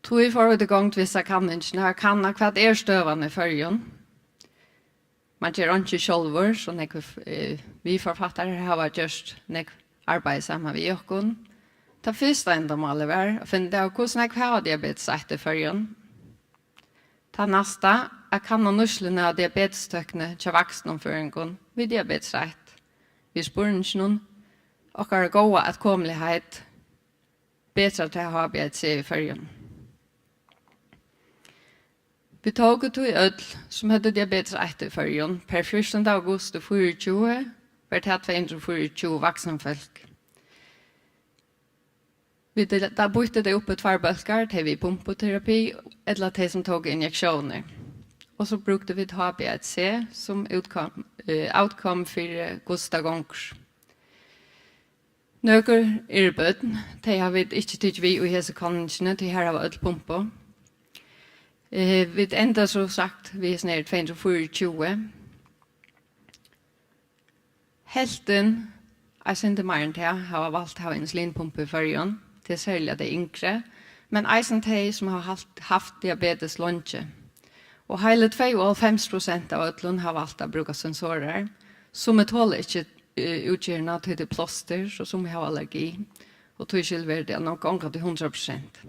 Tí fóru vit í gongd við hesa kanningina, at kanna, hvat er støðan í Føroyum. Man ger einki sjálvur, so nógvir, eh, viðforfattarar hava gjørt nógv arbeiði saman við okkum. Tað fyrsta endamálið var at finna út av, hvussu nógv hava diabetes eitt í Føroyum. Tað næsta, at kanna nýtsluna av diabetestøkni hjá vaksnum føroyingum við diabetes eitt. Við spurninginum, okkara góða atkomuligheit, betra til H B A C í Føroyum. Vit tóku tí øll, sum høvdu diabetes eitt í Føroyum, per fjúrtanda august fýraogtjúgu, var tað tvey hundrað og fýraogtjúgu vaksin fólk. Vit del-, tá býttu tey upp í tveir bólkar, tey við pumputerapi ella tey, sum tóku injektiónir. Og so brúktu vit H B A C sum útkom-, eh, outcome fyri, hvussu tað gongur. Nøkur eru børn, tey hava vit ikki tikið við í hesi kanningini, tí har hava øll pumpu. Eh, vit enda, sum sagt, við hesum her tvey hundrað og fýraogtjúgu. Helvtin, eitt sindur meir enn tað, hava valt at hava insulinpumpu í Føroyum. Tað er serliga tey yngru, men eisini tey, sum hava halt-, havt diabetes leingi. Og heili tveyoghálvfems prosent av øllum hava valt at brúka sensorar, summi tola ikki, eh, útgerðina, tí tað er plástur, so summi hava allergi, og tískil verður tað nokk ongantíð hundrað prosent.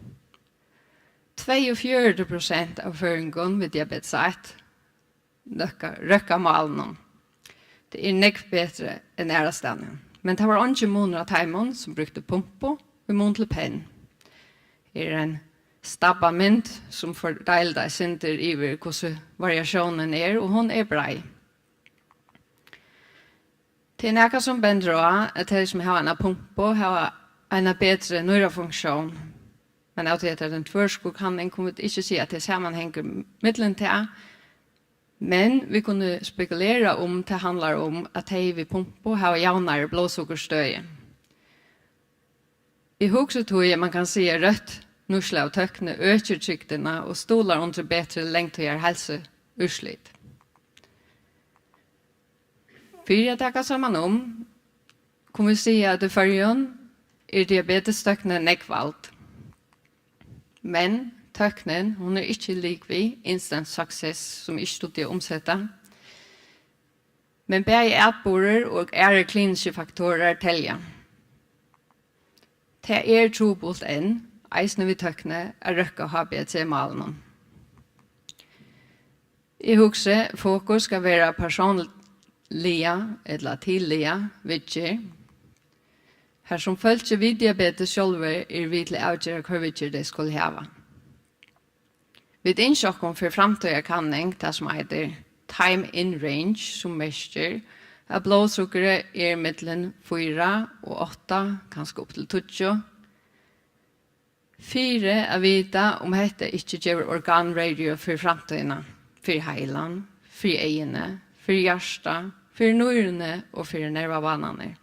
Tveyogfjøruti prosent av føroyingum við diabetes eitt røkka, røkka málinum. Tað er nógv betri enn aðrastaðni. Men tað var eingin munur á teimum, sum brúktu pumpu, í mun til penn. Her er ein stabbamynd, sum fordeilir tað eitt sindur yvir, hvussu variatiónin er, og hon er breið. Tað er nakað, sum bendir á, at tey, sum hava eina pumpu, hava eina betri nýrafunksjón. Men av tí at tað er ein tvørskoðanarkanning, kunnu vit ikki siga, at tað er samanhangur millum tað Men vit kunnu spekulera, um tað handlar um, at tey við pumpu hava javnari blóðsukurstøði. Eg hugsi tí, at mann kann siga, at røtt nýtsla av tøkni økir trygdina og stuðlar undir betri langtíðarheilsuúrslit. Fyri at taka saman um, kunnu vit siga, at í Føroyum er diabetestøknin nógv vald. Men tøknin, hon er ikki lig við instant success, sum eg ikki dugdi at umseta. Men bæði atburður og aðrir kliniskir faktorar telja. Tað er trupult enn, eisini við tøkni, at røkka H B A C-málinum. Eg hugsi, fokus skal vera persónliga ella tilliga viðgerð, har sum fólki við diabetes sjálvi eru við til at avgera, hvør viðgerð tey skulu hava. Vit ynskja okkum fyri framtíðarkanning tað, sum eitur Time in Range, sum merkir, at blóðsukurið er millum fýra og átta, kanska upp til tíggju, fyri at vita, um hetta ikki gevur organreyðrøð fyri framtíðina, fyri heilan, fyri eyguni, fyri hjartað, fyri nýruni og fyri nervabanarnar.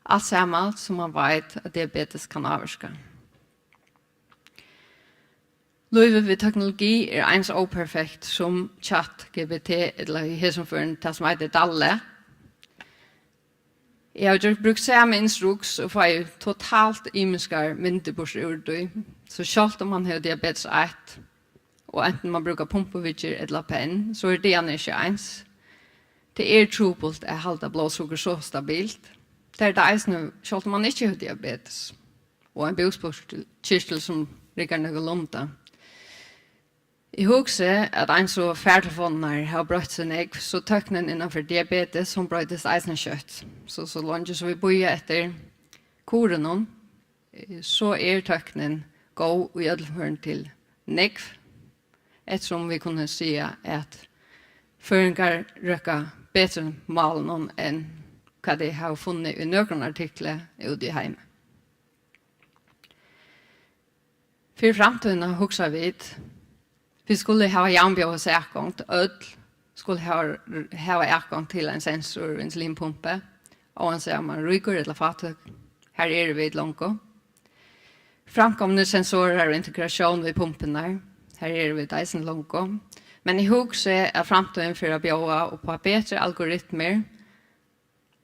Alt saman, sum mann veit, at diabetes kann ávirka. Lívið við teknologi er eins óperfekt sum ChatGPT, ella í hesum førum tað, sum eitur DALL-E. Eg havi gjørt, brúkt sama instruks og fái totalt ymiskar myndir burtur úr tí. So sjálvt um mann hevur diabetes eitt, og antin mann brúkar pumpuviðgerð ella pen, so er dagarnir ikki eins. Tað er trupult at halda blóðsukur so stabilt. Tað er tað eisini, sjálvt um mann ikki hevur diabetes og ein búkspottkirtil, sum riggar nøkulunda. Eg hugsi, at eins og fartelefonirnar hava broytt seg nógv, so tøknin innan fyri diabetes, hon broytist eisini skjótt. So, so leingi sum vit bíða eftir kurinum, eh, so er tøknin góð í øllum førum til nógv, eftirsum vit kunnu siga, at føroyingar røkka betri málunum enn hvat tey hava funnið í nøkrum artikli úti í heimi. Fyri framtíðina hugsa vit, vit skulu hava javnbjóðis atgongd, øll skulu hava, hava atgongd til ein sensor og insulinpumpu, óansæð um mann er ríkur ella fátæk. Har eru vit longu. Framkomnir sensorar og integratión við pumpurnar, har eru vit eisini longu. Men eg hugsi, at framtíðin fer at bjóða upp á betri algoritmur,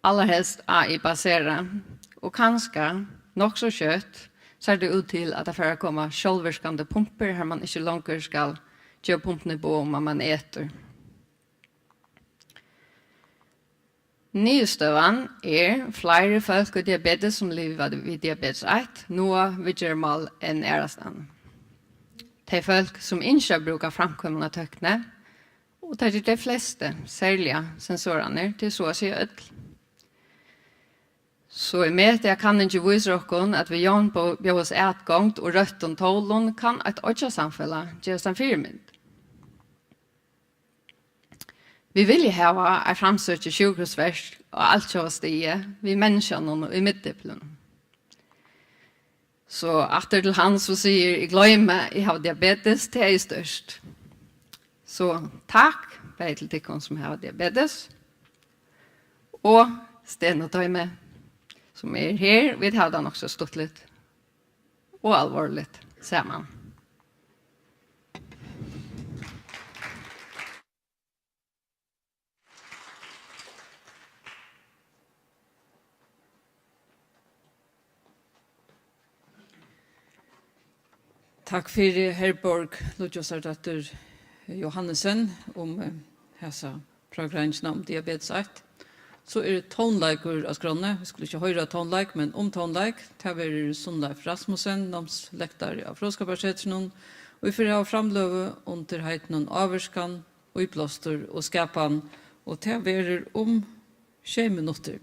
allarhelst A I-baserað, og kanska, nokk so skjótt, sær tað út til, at tað fer at koma sjálvvirkandi pumpur, har mann ikki longur skal geva pumpuni boð um, at mann etur. Niðurstøðan er, fleiri fólk við diabetes, sum liva við diabetes eitt, náa viðgerðarmál enn aðrastaðni. Tey fólk, sum ynskja at brúka framkomna tøkni, og tað eru tey flestu, serliga sensorarnir, tað er so at siga øll. So í meti, at kanningin vísir okkum, at við javnbjóðis atgongd og røttum tólum kann eitt oyggjasamfelag gerast ein fyrimynd. Vit vilja hava eitt framsøkið sjúkrahúsverk á altjóða stigi við menniskjanum í miðdeplinum. So aftur til hann, sum sigur: "Eg gloymi, eg havi diabetes, tað er stórt." So takk, bæði til tykkum, sum hava diabetes, og Stenotoymið, sum er her. Vit hava tað nokk so stuttligt og alvorligt saman. Takk fyri, Herborg Lýggjasardóttir Johannesen, um, eh, hasa frágreiðingina um diabetes eitt. So er tónleikur á skránni. Vit skulu ikki hoyra tónleik, men um tónleik. Tað verður Sunnleif Rasmussen, námslektori á Fróðskaparsetrinum, ið fer at hava framløgu undir heitinum Ávirkan, Íblástur og Skapan, og tað verður um sjey minuttir.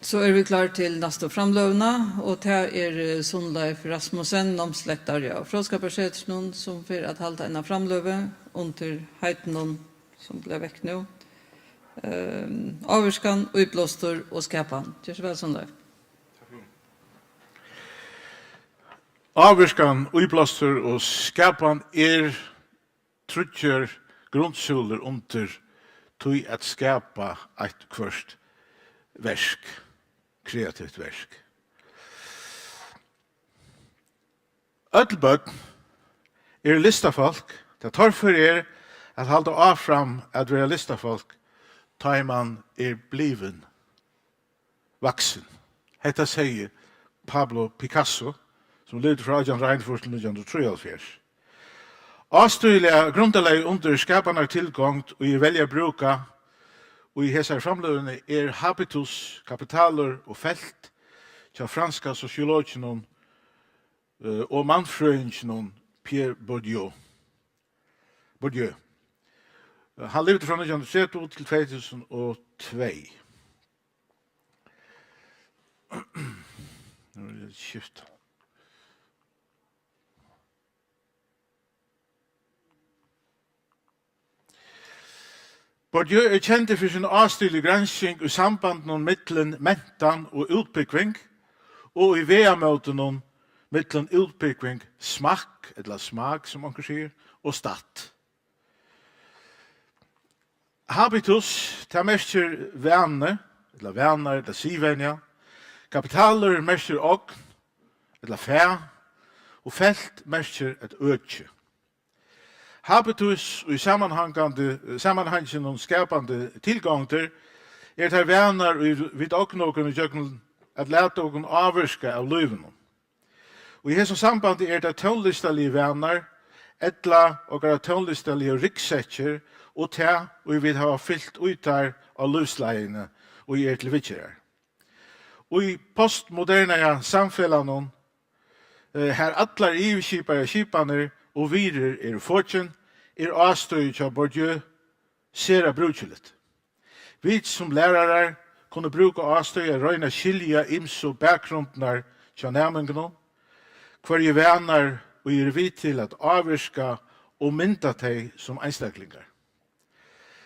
So eru vit klár til næstu framløguna, og tað er, eh, Sunnleif Rasmussen, námslektari á Fróðskaparsetrinum, sum fer at halda eina framløgu undir heitinum, sum bleiv vekk nú, ehm, ávirkan, íblástur og skapan. Ger so væl, Sunnleif. Ávirkan, íblástur og skapan er tríggjar grundsúlur undir tí at skapa eitt hvørt verk, kreativt verk. Øll børn eru listafólk, tá torført er at halda áfram at vera listafólk, tá ið mann er blivin vaksin. Hetta segði Pablo Picasso, sum livdi frá átjan hundrað og einogfýrs til nítjan hundrað og trýoghálvfjerðs. Ástøðiliga grundarlagið undir skapanartilgongd, ið eg velji at brúka í hesari framløguni, er habitus, kapitalur og felt hjá franska sosiologinum, eh, og mannfrøðinginum Pierre Bourdieu. Bourdieu. Hann livdi frá nítjan hundrað og tretivu til tvey túsund og tvey. Nú er tað skift. Bourdieu er kendur fyri sína ástøðiligu gransking í sambandinum millum mentan og útbúgving og í vegamótinum millum útbúgving, smakk, ella smak, sum onkur sigur, og statt. Habitus, tað merkir vani, ella vanar, ella siðvenja. Kapitalur merkir ogn, ella fæ, og felt merkir eitt øki. Habitus í samanhangandi, samanhanginum skapandi tilgongdir er tær vanar, ið vit ogna okkum ígjøgnum at lata okkum ávirka av lívinum. Og í hesum sambandi er tað tónlistarligu vanar, ella okkara tónlistarligu ryggsekkir, og tað, ið vit hava fylt í teir á lívsleiðini, ið er til viðgerðar. Í postmodernaða samfelagnum, eh, har allar yvirskipaðar skipanir og virðir eru fokin, er ástøðið hjá Bourdieu sera brúkiligt. Vit sum lærarar kunnu brúka ástøðið at royna at skilja ymsu bakgrundirnar hjá næmingunum, hvørji vanar, ið eru við til at ávirka og mynda tey sum einstaklingar.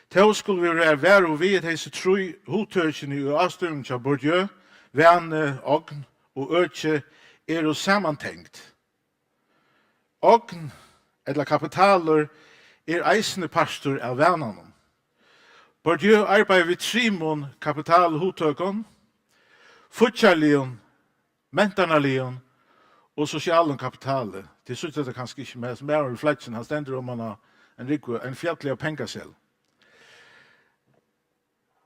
Tó skulu vit vera varug við, at hesi trý hugtøkini í ástøðunum hjá Bourdieu, vani, ogn og øki, eru samantengd. Ogn, ella kapitalur, er eisini partur av vananum. Bourdieu arbeiðir við trimum kapitalhugtøkum, fíggjarligum, mentanarligum og sosialum kapitali. Tit síggja tað kanska ikki, men hesin maðurin við flagginum, hann stendur oman á ein rúgvu, ein fjalli av pengaseðlum.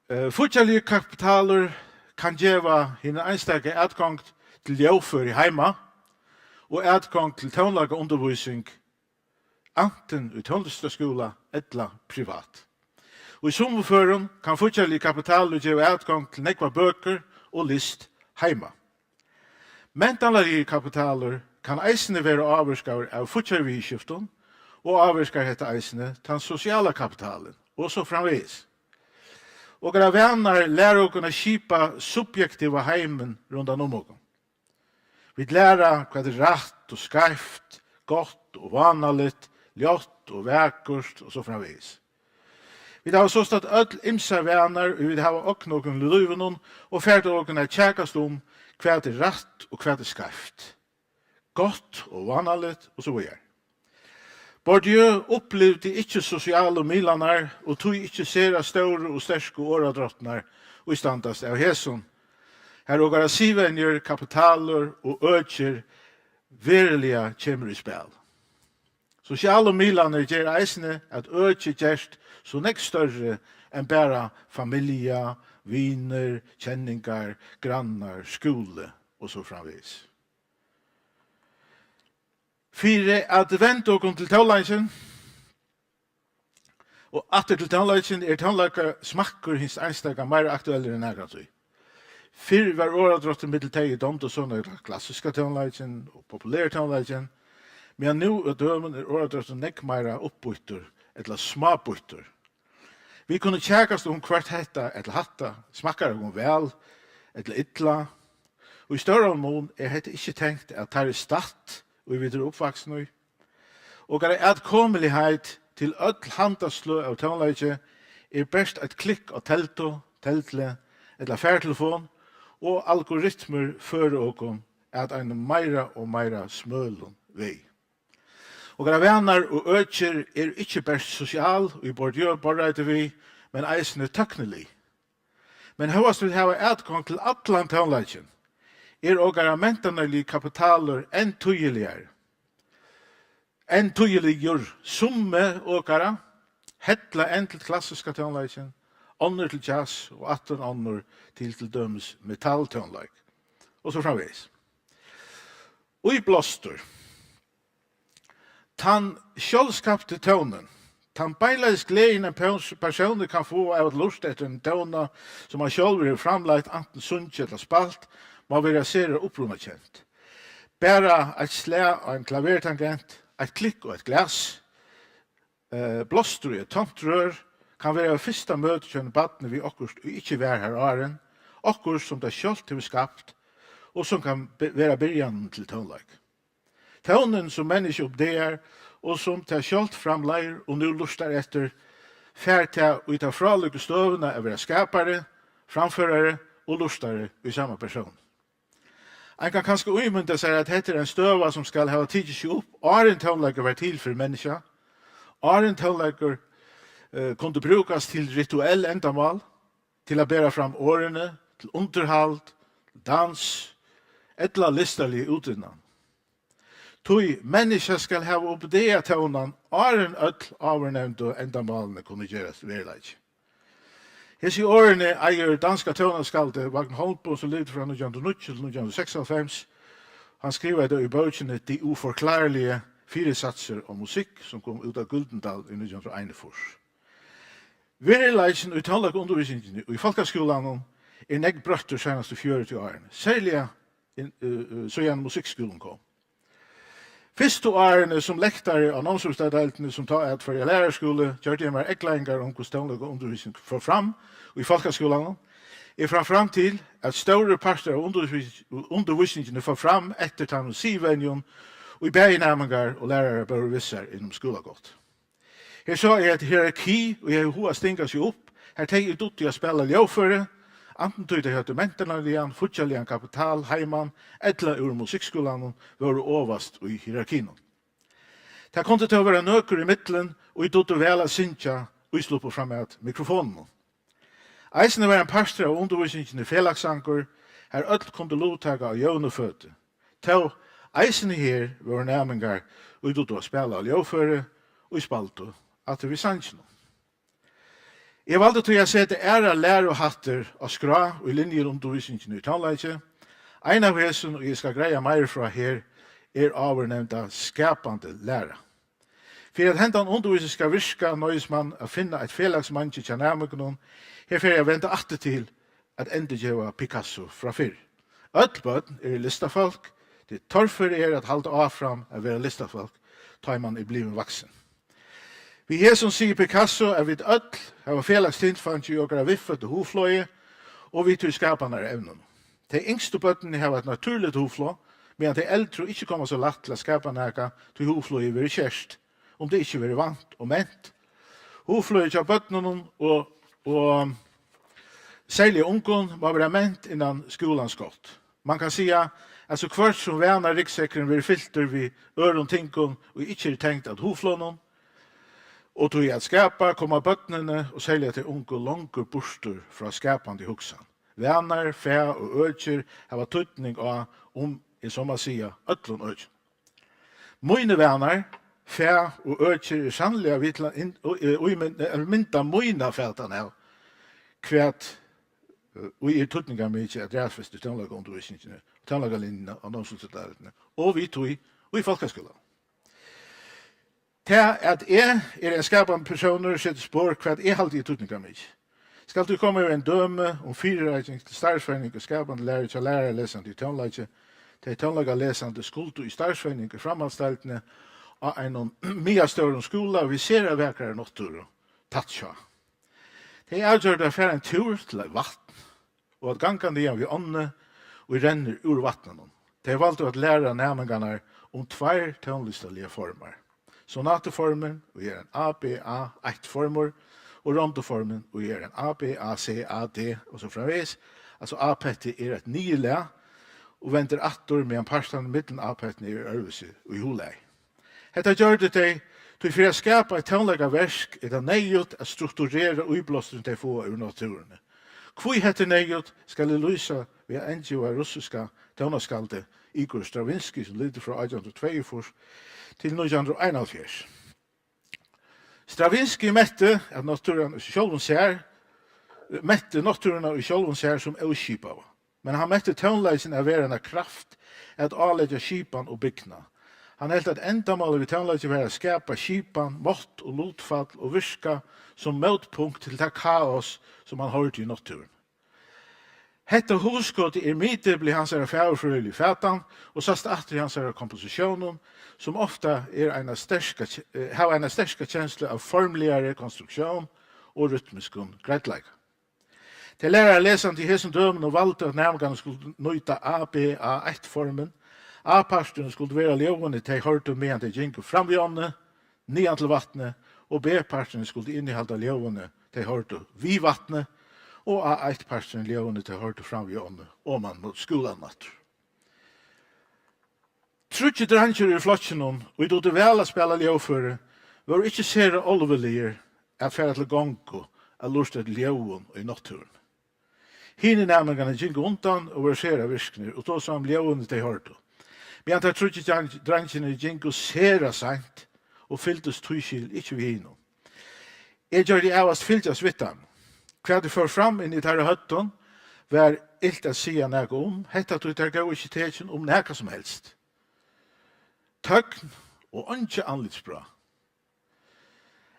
Eh, fíggjarligur kapitalur kann geva hinum einstaka atgongd til ljóðføri heima og atgongd til tónleikaundirvísing, antin í tónlistarskúla ella privat. Og í summum førum kann fíggjarligur kapitalur geva atgongd til nógvar bøkur og list heima. Mentanarligur kapitalur kann eisini vera ávirkaður av fíggjarviðurskiftum, og ávirkar hetta eisini tann sosiala kapitalin, og so framvegis. Okkara vanar læra okkum at skipa subjektiva heimin rundan um okkum. Vit læra, hvat er rætt og skeivt, gott og vánaligt, ljótt og vakurt, og so framvegis. Vit hava sostatt øll ymsar vanar, og vit hava ognað okkum í lívinum, og fær tað okkum at kjakast um, hvat er rætt og hvat er skeivt, gott og vánaligt, og so víðari. Bourdieu upplivdi ikki sosialu miðlarnar og tí ikki sera stóru og sterku orðadrottirnar, ið standast av hesum, har okkara siðvenjur, kapitalur og økir veruliga kemur í spæl. Sosialu miðlarnir gera eisini, at økið gerst so nógv størri enn bara familja, vinir, kenningar, grannar, skúli og so framvegis. Fyri at venda okkum til tónleikin, og aftur til tónleikin, er tónleikasmakkur hins einstaka meira aktuellur enn nakrantíð. Fyrr var orðadrottin millum tey, ið dámdu so nógv klassiska tónleikin og populera tónleikin, meðan nú á døgum er orðadrottin nógv meira uppbýttur ella smábýttur. Vit kunnu kjakast um, hvørt hetta ella hatta smakkar okkum væl, ella illa. Og í stóran mun er hetta ikki tengt at teirri stødd, ið vit eru uppvaksin í. Okkara atkomuligheit til øll handa sløg av tónleiki er bert eitt klikk á teldu, teldli ella fartelefon, og algoritmur føra okkum at einum meira og meira smølum vegi. Okkara vanar og økir eru ikki bert sosial, í borð-, borðreiti við, men eisini tøknilig. Men hóast vit hava atgongd til allan tónleikin, er okkara mentanarligi kapitalur enn týðiligari. Enn týðiligur. Summi okkara hella enn til klassiska tónleikin, onnur til jazz og aftur onnur til, til dømis metaltónleik, og so framvegis. Í blástur. Tann sjálvskapti tónin, tann beinleiðis gleðin, ein pers-, persónur kann fáa av at lurta eftir einum tóna, sum hann sjálvur hevur framleitt, antin sungið ella spælt, má vera sera upprunakent. Bara eitt slag á ein klavertangent, eitt klikk á eitt glas, eh, blástur í eitt tómt rør, kann vera fyrsta møti hjá einum barni við okkurt, ið ikki var har áðrenn, okkurt, sum tað sjálvt hevur skapt, og sum kann be-, vera byrjanin til tónleik. Tónin, sum menniskjað uppdagar, og sum tað sjálvt framleiðir og nú lurtar eftir, fær tað í ta frálíku støðuna at vera skapari, framførari og lurtari í sama persón. Ein kann kanska ímynda sær, at hetta er ein støða, sum skal hava tikið seg upp, áðrenn tónleikur var til fyri menniskja, áðrenn tónleikur, eh, kundi brúkast til rituell endamál, til at bera fram orðini, til undirhald, dans ella listaliga útinnan. Tí menniskjað skal hava uppdagað tónan, áðrenn øll áðurnevndu endamálini kunnu gerast veruleiki. Hesi orðini eigur danska tónaskáldið Vagn Holmboe, sum livdi frá nítjan hundrað og níggju til nítjan hundrað og seksoghálvfems. Hann skrivaði tað í bókini De uforklarlige fyrisatser og musik, sum kom út av Gyldendal í nítjan hundrað og einogfýrs. Veruleikin í tónleikundirvísingini í fólkaskúlanum er nógv broyttur seinastu fjøruti árini, serliga inn, uh, uh, síðan musikkskúlin kom. Fyrstu árini sum lektari á námsvísindadeildini, sum tá æt Føroya Læraraskúli, gjørdi eg mær eygleiðingar um, hvussu tónleikaundirvísing fór fram í fólkaskúlanum. Eg fann fram til, at stórur partur av undirvís-, undirvísingini fór fram eftir teimum siðvenjum, ið bæði næmingar og lærarar bóru við sær innan skúlagátt. Her sá eg eitt hierarki, ið hevði hug at stinga seg upp, har tey, ið dugdu at spæla ljóðføri, antin tí tey høvdu mentanarligan, fíggjaligan kapital heiman ella úr musikkskúlanum, vóru ovast í hierarkinum. Tað kundu tó vera nøkur ímillum, ið dugdu væl at syngja, ið sluppu fram at mikrofonunum. Eisini var ein partur av undirvísingini felagssangur, har øll kundu luttaka á jøvnu føti. Tó, eisini her vóru næmingar, ið dugdu at spæla á ljóðføri, ið spældu aftur við sanginum. Eg valdi tí at seta aðrar læruhættir á skrá í linjuundirvísingini í tónleiki. Ein av hesum, ið eg skal greiða meira frá her, er áðurnevnda skapandi læra. Fyri at hendan undirvísing skal virka, noyðist mann at finna eitt felagsmangi hjá næmingunum. Her fer eg at venda aftur til at endurgeva Picasso frá fyrr. Øll børn eru listafólk, tí torført er at halda áfram at vera listafólk, tá ið mann er blivin vaksin. Við hesum sigur Picasso, at vit øll hava felags tilfeingi í okkara viðføddu hugflogi og við tí skapanarevnunum. Tey yngstu børnini hava eitt natúrligt hugflog, meðan tey eldru ikki koma so lætt til at skapa nakað, tí hugflogið verður skert, um tað ikki verður vant og ment. Hugflogið hjá børnunum og, og serliga ungum má vera ment innan skúlans gátt. Man kann siga, at so hvørt sum vanaryggsekkurin verður fyltur við øðrum tingum, ið ikki eru tengd at hugflognum og tí at skapa, koma børnini, og serliga tey ungu, longur burtur frá skapandi hugsan. Vanar, fæ og økir hava týdning á, um eg so má siga, øllum økjum. Mínir vanar, fæ og økir eru sanniliga við til at inn-, og, eh, ímyn-, eh, mynda mína fatan av, hvat, eh, ið er týdningarmikið at raðfesta í tónleikaundirvísingini, tónleikalinjuni og námsvísindadeildini, og við tí í fólkaskúlanum. Tað, at eg eri ein skapandi persónur, setir spor, hvat eg haldi er týdningarmikið. Skal tí koma við einum dømi um fyrireiking til starvsroynd og skapandi læru hjá læraralesandi í tónleiki, tey tónleikalesandi skuldu í starvsroynd í framhaldsdeildini á einum miðalstórum skúla við sera vakrari náttúru tætt hjá. Tey avgjørdu at fara ein túr til eitt vatn og at ganga niðan við ánni, ið rennur úr vatninum. Tey valdu at læra næmingarnar um tveir tónlistarligar formar. Sonatuformin, ið er ein A B A eitt formur, og ronduformin, ið er ein A B A C A D, og so framvegis. Altso, A-pettið er eitt niðurlag og vendir aftur, meðan partarnir millum A-pettini eru øðrvísi í huglagi. Hetta gjørdu tey, tí fyri at skapa eitt tónleikaverk er tað neyðugt at strukturera íblásturin, tey fáa úr náttúruni. Hví hetta er neyðugt, skal eg lýsa við at endurgeva russiska tónaskaldið Igor Stravinskij, sum livdi frá átjan hundrað og tveyogfýrs til nítjan hundrað og einoghálvfjerðs. Stravinskij metti, at náttúran í sjálvum sær, metti náttúruna í sjálvum sær sum óskipaða, men hann metti tónleikin at vera eina kraft at áleggja skipan og bygnað. Hann helt, at endamálið við tónleiki var at skapa skipan, mátt og lutfall og virka sum mótpunkt til tað kaos, sum hann hoyrdi í náttúruni. Hetta hugskotið er miðdepil í hansara fagurfrøðiligu fatan og sæst aftur í hansara kompositiónum, sum ofta er eina sterka ke-, eh, hava eina sterka kenslu av formligari konstruktión og rytmiskum greiddleika. Tey læraralesandi í hesum døgum valdu, at næmingarnir skuldu nýta A B A eitt formin. A-parturin skuldi vera ljóðini, tey hoyrdu, meðan tey gingu fram við ánni, niðan til vatnið, og B-parturin skuldi innihalda ljóðini, tey hoyrdu við vatnið, og A eitt-parturin ljóðini, tey hoyrdu fram við ánni, oman móti skúlanum aftur. Tríggir dreingir í flokkinum, ið dugdu væl at spæla ljóðføri, vóru ikki sera álvarsligir at fara til gongu at lurta eftir ljóðum í náttúruni. Hinir næmingarnir gingu undan og vóru sera virknir og tosaðu um ljóðini, tey hoyrdu, meðan teir tríggir dreing-, dreingirnir gingu sera seint og fylgdust tískil ikki við hinum. Eg gjørdi avast fylgjast við teimum. Hvat ið fór fram inni í teirra høvdum, var ilt at siga nakað um, hetta tí teir góvu ikki tekin um nakað sum helst. Tøgn og eingi andlitsbrá.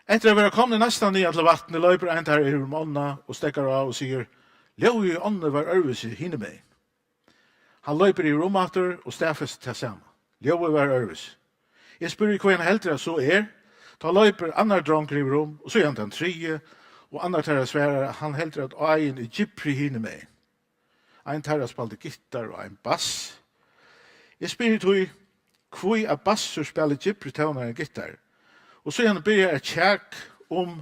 Eftir at vera komnir næstan niðan til vatnið, loypur ein teirra yvir um ánna og steðgar á og sigur: "Ljóðið í ánni var øðrvísi hinumegin." Hann loypur yvir um aftur og staðfestir tað sama. Ljóðið var øðrvísi. Eg spyrji, hvønn hann heldur, at so er. Tá loypur annar drongur yvir um, og síðan tann triði, og annar teirra svarar, at hann heldur, at áin er djúpri hinumegin. Ein teirra spældi gittar og ein bass. Eg spyrji tí, hví at bassur spælir djúpri tónar enn gittar. Og síðan byrjar at kjak um,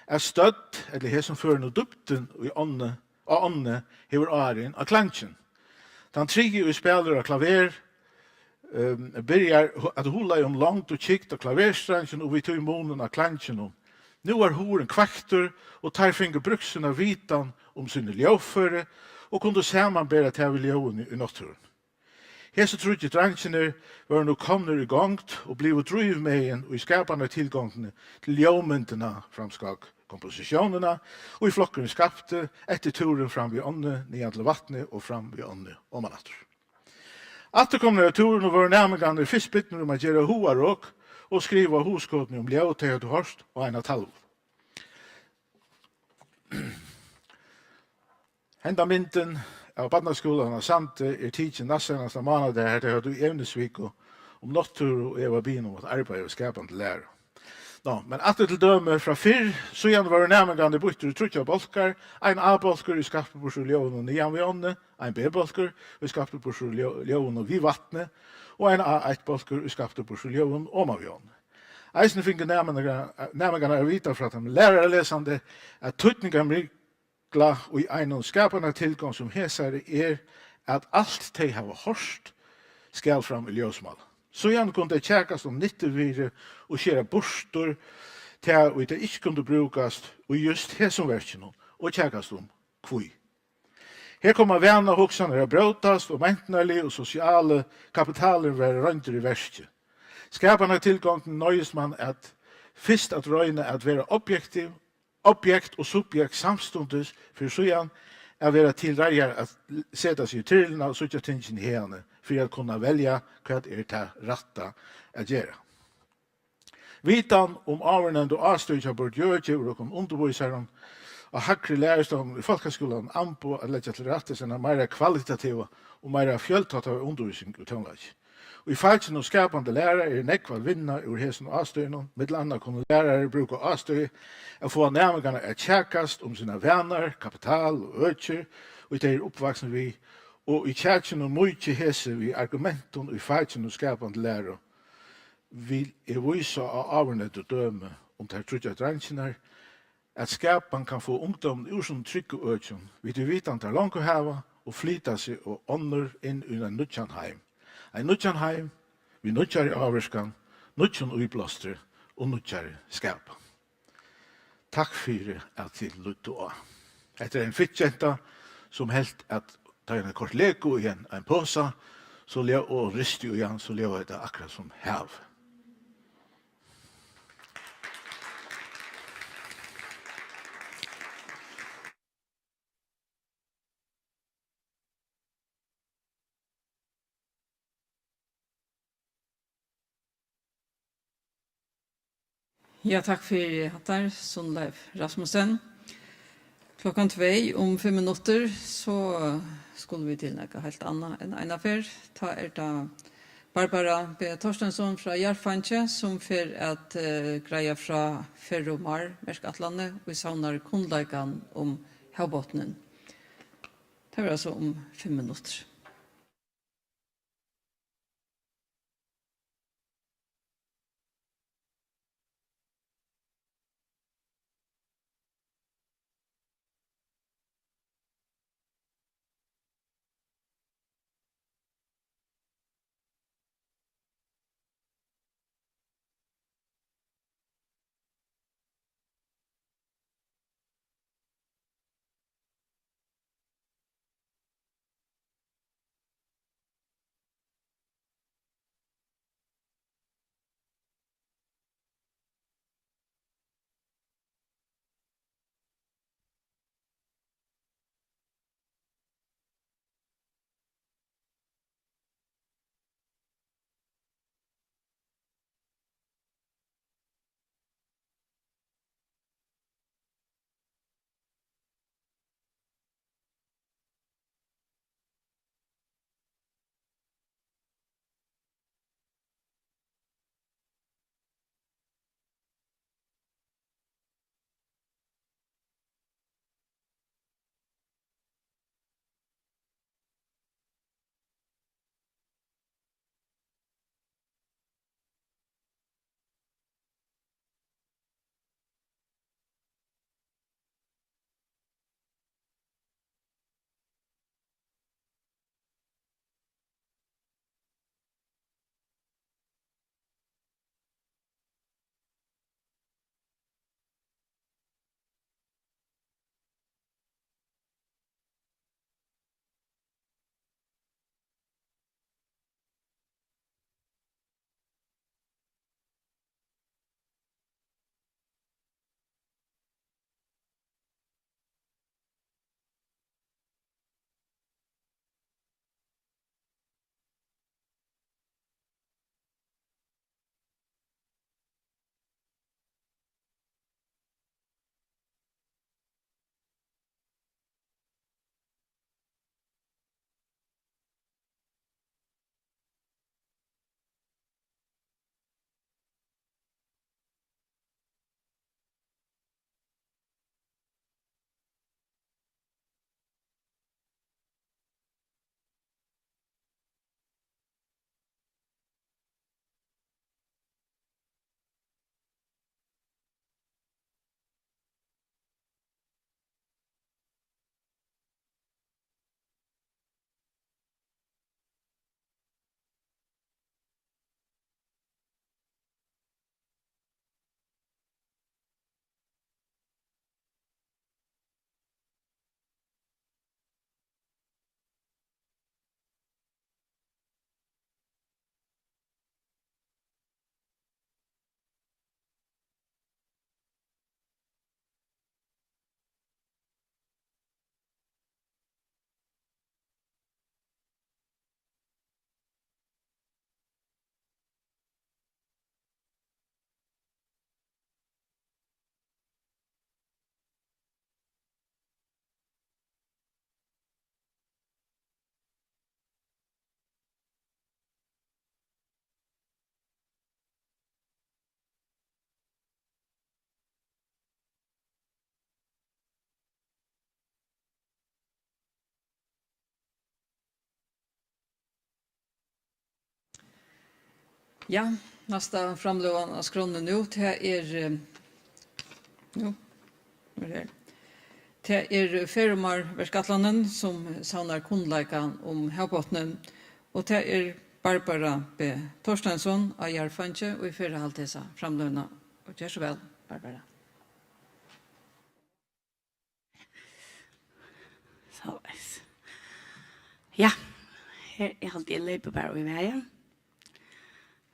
at stødd, ella í hesum førum dýpdin í ánni, á ánni, hevur áhrif á klangin. Tann triði, ið spælir á klaver, ehm, byrjar hu-, at hugleiða um longd og tjúkt á klaverstreingjum og við tí munin á klanginum. Nú var hugurin kveiktur, og teir fingu brúkt sína vitan um síni ljóðføri og kundu samanbera tað við ljóðini í náttúruni. Hesir tríggir dreingirnir vóru nú komnir í gongd og blivu drívmegin í skapanartilgongdini til ljóðmyndina, framskák kompositiónina, ið flokkurin skapti eftir túrin fram við ánni, niðan til vatnið og fram við ánni oman aftur. Afturkomnir av túrinum vóru næmingarnir fyrst bidnir um at gera hugarok og skriva hugskotini um ljóð, tey høvdu hoyrt á eina talvu. Henda myndin av barnaskúlanum á Sandi er tikin næstseinasta mánadag, har tey høvdu evnisviku um náttúru, og eg var biðin um at arbeiða við skapandi læru. Ná, men aftur til dømi frá fyrr. Síðan vóru næmingarnir býttir í tríggjar bólkar, ein A-bólkur, ið skapti burtur úr ljóðunum niðan við ánni, ein B-bólkur, ið skapti burtur úr ljó-, ljóðunum við vatnið, og ein A eitt-bólkur, ið skapti burtur úr ljóðunum oman við ánni. Eisini fingu næmingar-, næmingarnar at vita frá teimum læraralesandi, at týdningarmikla í einum skapanartilgongd sum hesari er, at alt tey hava hoyrt, skal fram í ljósmála. Síðan kunnu tey kjakast um nyttuvirði og skera burtur tað, ið tey ikki kundu brúkast í júst hesum verkinum, og kjakast um hví. Her koma vanahugsanir at brótast, og mentanarligi og sosiali kapitalurin verður royndur í verki. Skapanartilgongdin noyðist mann at fyrst at royna at vera objektiv, objekt og subjekt samstundis, fyri síðan at vera til reiðar at seta seg í tyrluna og síggja tingini haðani, fyri at kunna velja, hvat er tað rætta at gera. Vitan um áðurnevndu ástøðu hjá Bourdieu gevur okkum undirvísarum á hægri lærustovnum í fólkaskúlanum amboð at leggja til rættis eina meira kvalitativa og meira fjøltáttaða undirvísing í tónleiki. Í fakinum skapandi læra er nógv at vinna úr hesum ástøðunum. Millum annað kunnu lærarar brúka ástøðið at fáa næmingarnar at kjakast um sínar vanar, kapital og økir, ið tey eru uppvaksin við, og í kjakinum mýki hesi við argumentum í fakinum skapandi læru. Vil eg vísa á áðurnevndu dømi um tær tríggjar dreingirnar, at skapan kann fáa ungdómin úr sínum tryggu økjum, vit í vitan teir longu hava, og flyta seg og onnur inn í ein nýggjan heim. Ein nýggjan heim við nýggjari ávirkan, nýggjum íblástri og nýggjari skapan. Takk fyri, at tit lýddu á. Hetta er ein fitt genta, sum helt, at tá hon hevði koyrt Lego í ein, ein posa, so ljóð, og risti í hann, so ljóðaði tað akkurát sum hav. Ja, takk fyri hatta, Sunnleif Rasmussen. Klokkan tvey um fimm minuttir, so skulu vit til nakað heilt annað enn eina ferð. Tá er tað Barbara B. Thorsteinsson frá Jarðfeingi, sum fer at, eh, greiða frá Ferromar-verkætlanini, ið savnar kunnleikan um havbotnin. Tað verður altso um fimm minuttir. Ja, næsta framløgan á skránni nú, tað er, eh, nú, er her. Tað er Ferðamálverkætlanin, sum savnar kunnleika um havbotnin, og tað er Barbara B. Thorsteinsson á jarðfangi, ið fer at halda hesa framløguna. Og ger so væl, Barbara. Soleiðis. Ja, her, eg haldi, eg leypi bara í vegin.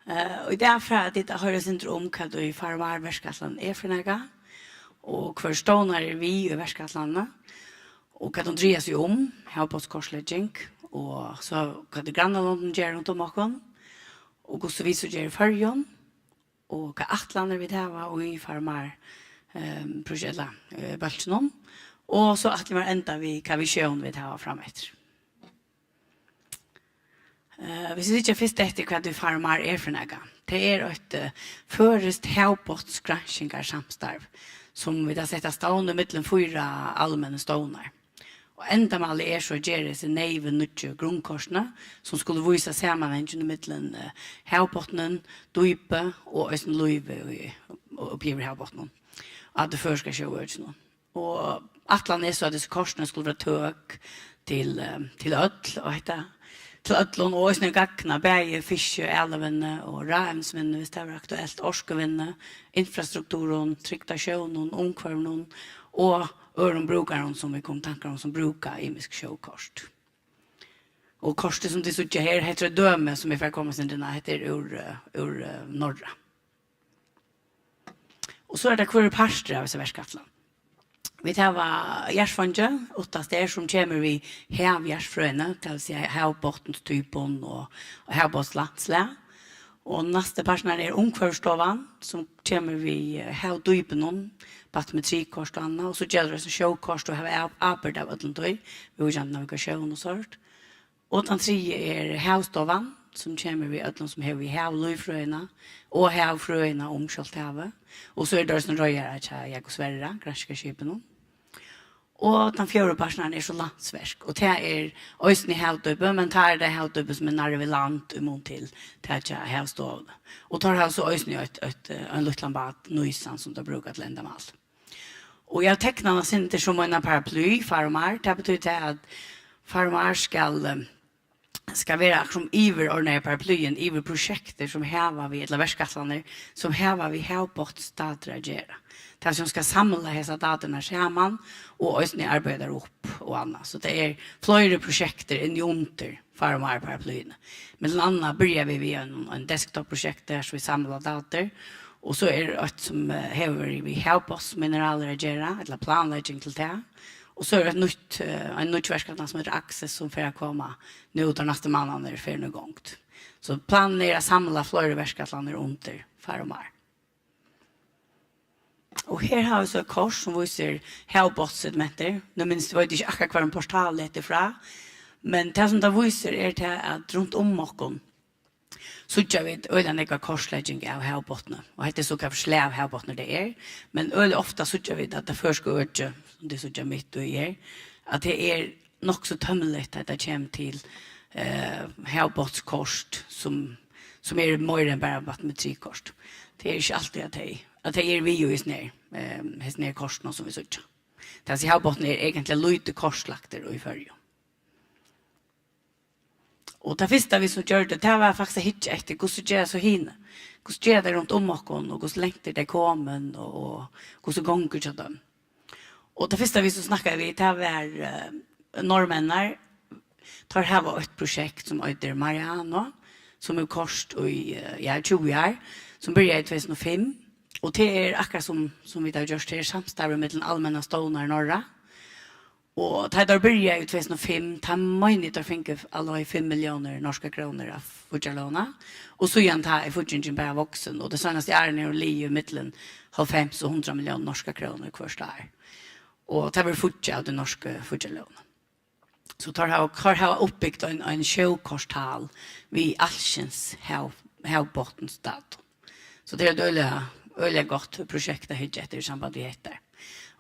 Eh, og í dag fara tit at hoyra eitt sindur um, hvat ið Farmar verkætlan er fyri nakað, og hvør stovnar er við í verkætlanini, og hvat hon dregur seg um, havbotnskortlegging, og so hvat ið grannalondini gera runt um okkum, og hvussu vit so gera í Føroyum, og hvat ætlanir vit hava í Farmar, ehm, prosjekt-, ella, eh, bólkinum. Og so ætli eg mær at enda við, hvat visjón vit hava frameftir. Eh, hvis vit síggja fyrst eftir, hvat ið Farmar er fyri nakað. Tað er eitt, eh, føroyskt havbotnsgranskingarsamstarv, sum vit hava sett av stovn ímillum fýra almennar stovnar. Og endamálið er so at gera hesi neyvu nýggju grundkortini, sum skulu vísa samanhangin ímillum, eh, havbotnin, dýpið og eisini lívið í, uppi yvir havbotninum á tí føroyska sjóøkinum. Og ætlanin er so, at hesi kortini skulu vera tøk til, eh, til øll, og hetta til øllum, og eisini gagna bæði fiski-, ælavinnu og ráevnisvinnu, hvis tað verður aktuelt, orkuvinnu, infrastrukturum, trygd á sjónum, umhvørvinum og øðrum brúkarum, sum vit koma í tankar um, sum brúka ymisk sjókort. Og kortið, sum tit síggja her, hetta er eitt dømi, sum eg fari at koma eitt sindur inn á. Hetta er úr, eh, úr, eh, Norra. Og so er tað, hvør er partur av hesi verkætlan. Vit hava Jarðfongið uttast her, sum kemur við havjarðfrøðini, tað vil siga havbotnstypum og, og havbotnslandslag. Og næsti parturin er Umhvørvisstovan, sum kemur við, eh, havdýpinum, bathymetrikort og annað, og so gera teir eisini sjókort og hava av-, ábyrgd av øllum tí, viðvíkjandi navigatión og sovorðið. Og tann triði er Havstovan, sum kemur við øllum, sum hevur við havlívfrøðina og havfrøðina um sjálvt havið. Og so eru teir eisini reiðarar hjá Jákup Sverra, granskingarskipinum. Og tann fjórði parturin er so Landsverk, og tað er eisini havdýpið, men tá er tað havdýpið, sum er nærri við land í mun til tað hjá Havstovuni. Og teir hava so eisini eitt, eitt, eh, ein lítlan bát, Nýsan, sum teir brúka til endamál. Og eg havi teknað hana eitt sindur sum eina paraply, Farmar. Tað betýður tað, at Farmar skal, eh, skal vera akkurát sum yvirordnaði paraplyin yvir prosjektir, sum hava við, ella verkætlanir, sum hava við havbotnsdátur at gera. Tað, sum skal samla hesar dáturnar saman og eisini arbeiða tær upp og annað. So tað er fleiri prosjektir inni undir Farmar-paraplyini. Millum annað byrja vit við ein, ein desktop-prosjekt har, sum vit samla dátur, og so er eitt, sum, eh, hevur við, við havbotnsmineralir at gera, ella planlegging til tað. Og so er eitt nýtt, eh, ein nýggj verkætlan, sum eitur Axis, sum fer at koma nú, teir næstu mánaðirnar fer hon í gongd. So planin er at samla fleiri verkætlanir undir Farmar. Og her hava vit so eitt kort, sum vísir havbotnssedimentir. Nú minnist, veit eg ikki akkurát, hvar ein portal er hetta frá, men tað, sum tað vísir, er tað, at runt um okkum síggja vit øgiliga nógva kortlegging av havbotni, og hetta er so, hvat slag havbotnur tað er, men øgiliga ofta síggja vit, at tað føroyska økið, sum tit síggja mitt í her, at tað er nokk so tømmerligt, at tað kemur til, eh, havbotnskort, sum, sum eru meira enn bara bathymetrikort. Tað er ikki altíð, at tey, at tey eru við í hesum her, eh, hesum her kortunum, sum vit síggja. Tað vil siga, havbotnurin er eigentliga lítið kortlagdur í Føroyum. Og tað fyrsta, vit so gjørdu, tað var faktiskt at hyggja eftir, hvussu gera so hini? Hvussu gera tey runt um okkum, og hvussu langt eru tey komin, og, og hvussu gongur hjá teimum? Og tað fyrsta, vit so snakkaðu við, tað var, eh, norðmenninar. Teir hava eitt prosjekt, sum eitur Mariano, sum er koyrt í, eh, ja, tjúgu ár, sum byrjaði í tvey túsund og fimm. Og tað er akkurát sum, sum vit hava gjørt her, samstarv millum almennar stovnar í Norra. Og tá teir byrjaðu í tvey túsund og fimm, tá meini eg, teir fingu allar fimm milliónir norskar krónur av fíggjarlógini. Og síðan tá er fíggingin bara vaksin, og tey seinastu árini er hon ligið millum hálvfems og hundrað milliónir norskar krónur hvørt ár. Og tað verður fíggjað av tí norsku fíggjarlógini. So teir hava, teir hava uppbygt ein, ein sjókortal við alskyns hav-, havbotnsdatum. So tað er eitt øgiliga, øgiliga gott prosjekt at hyggja eftir í samband við hetta.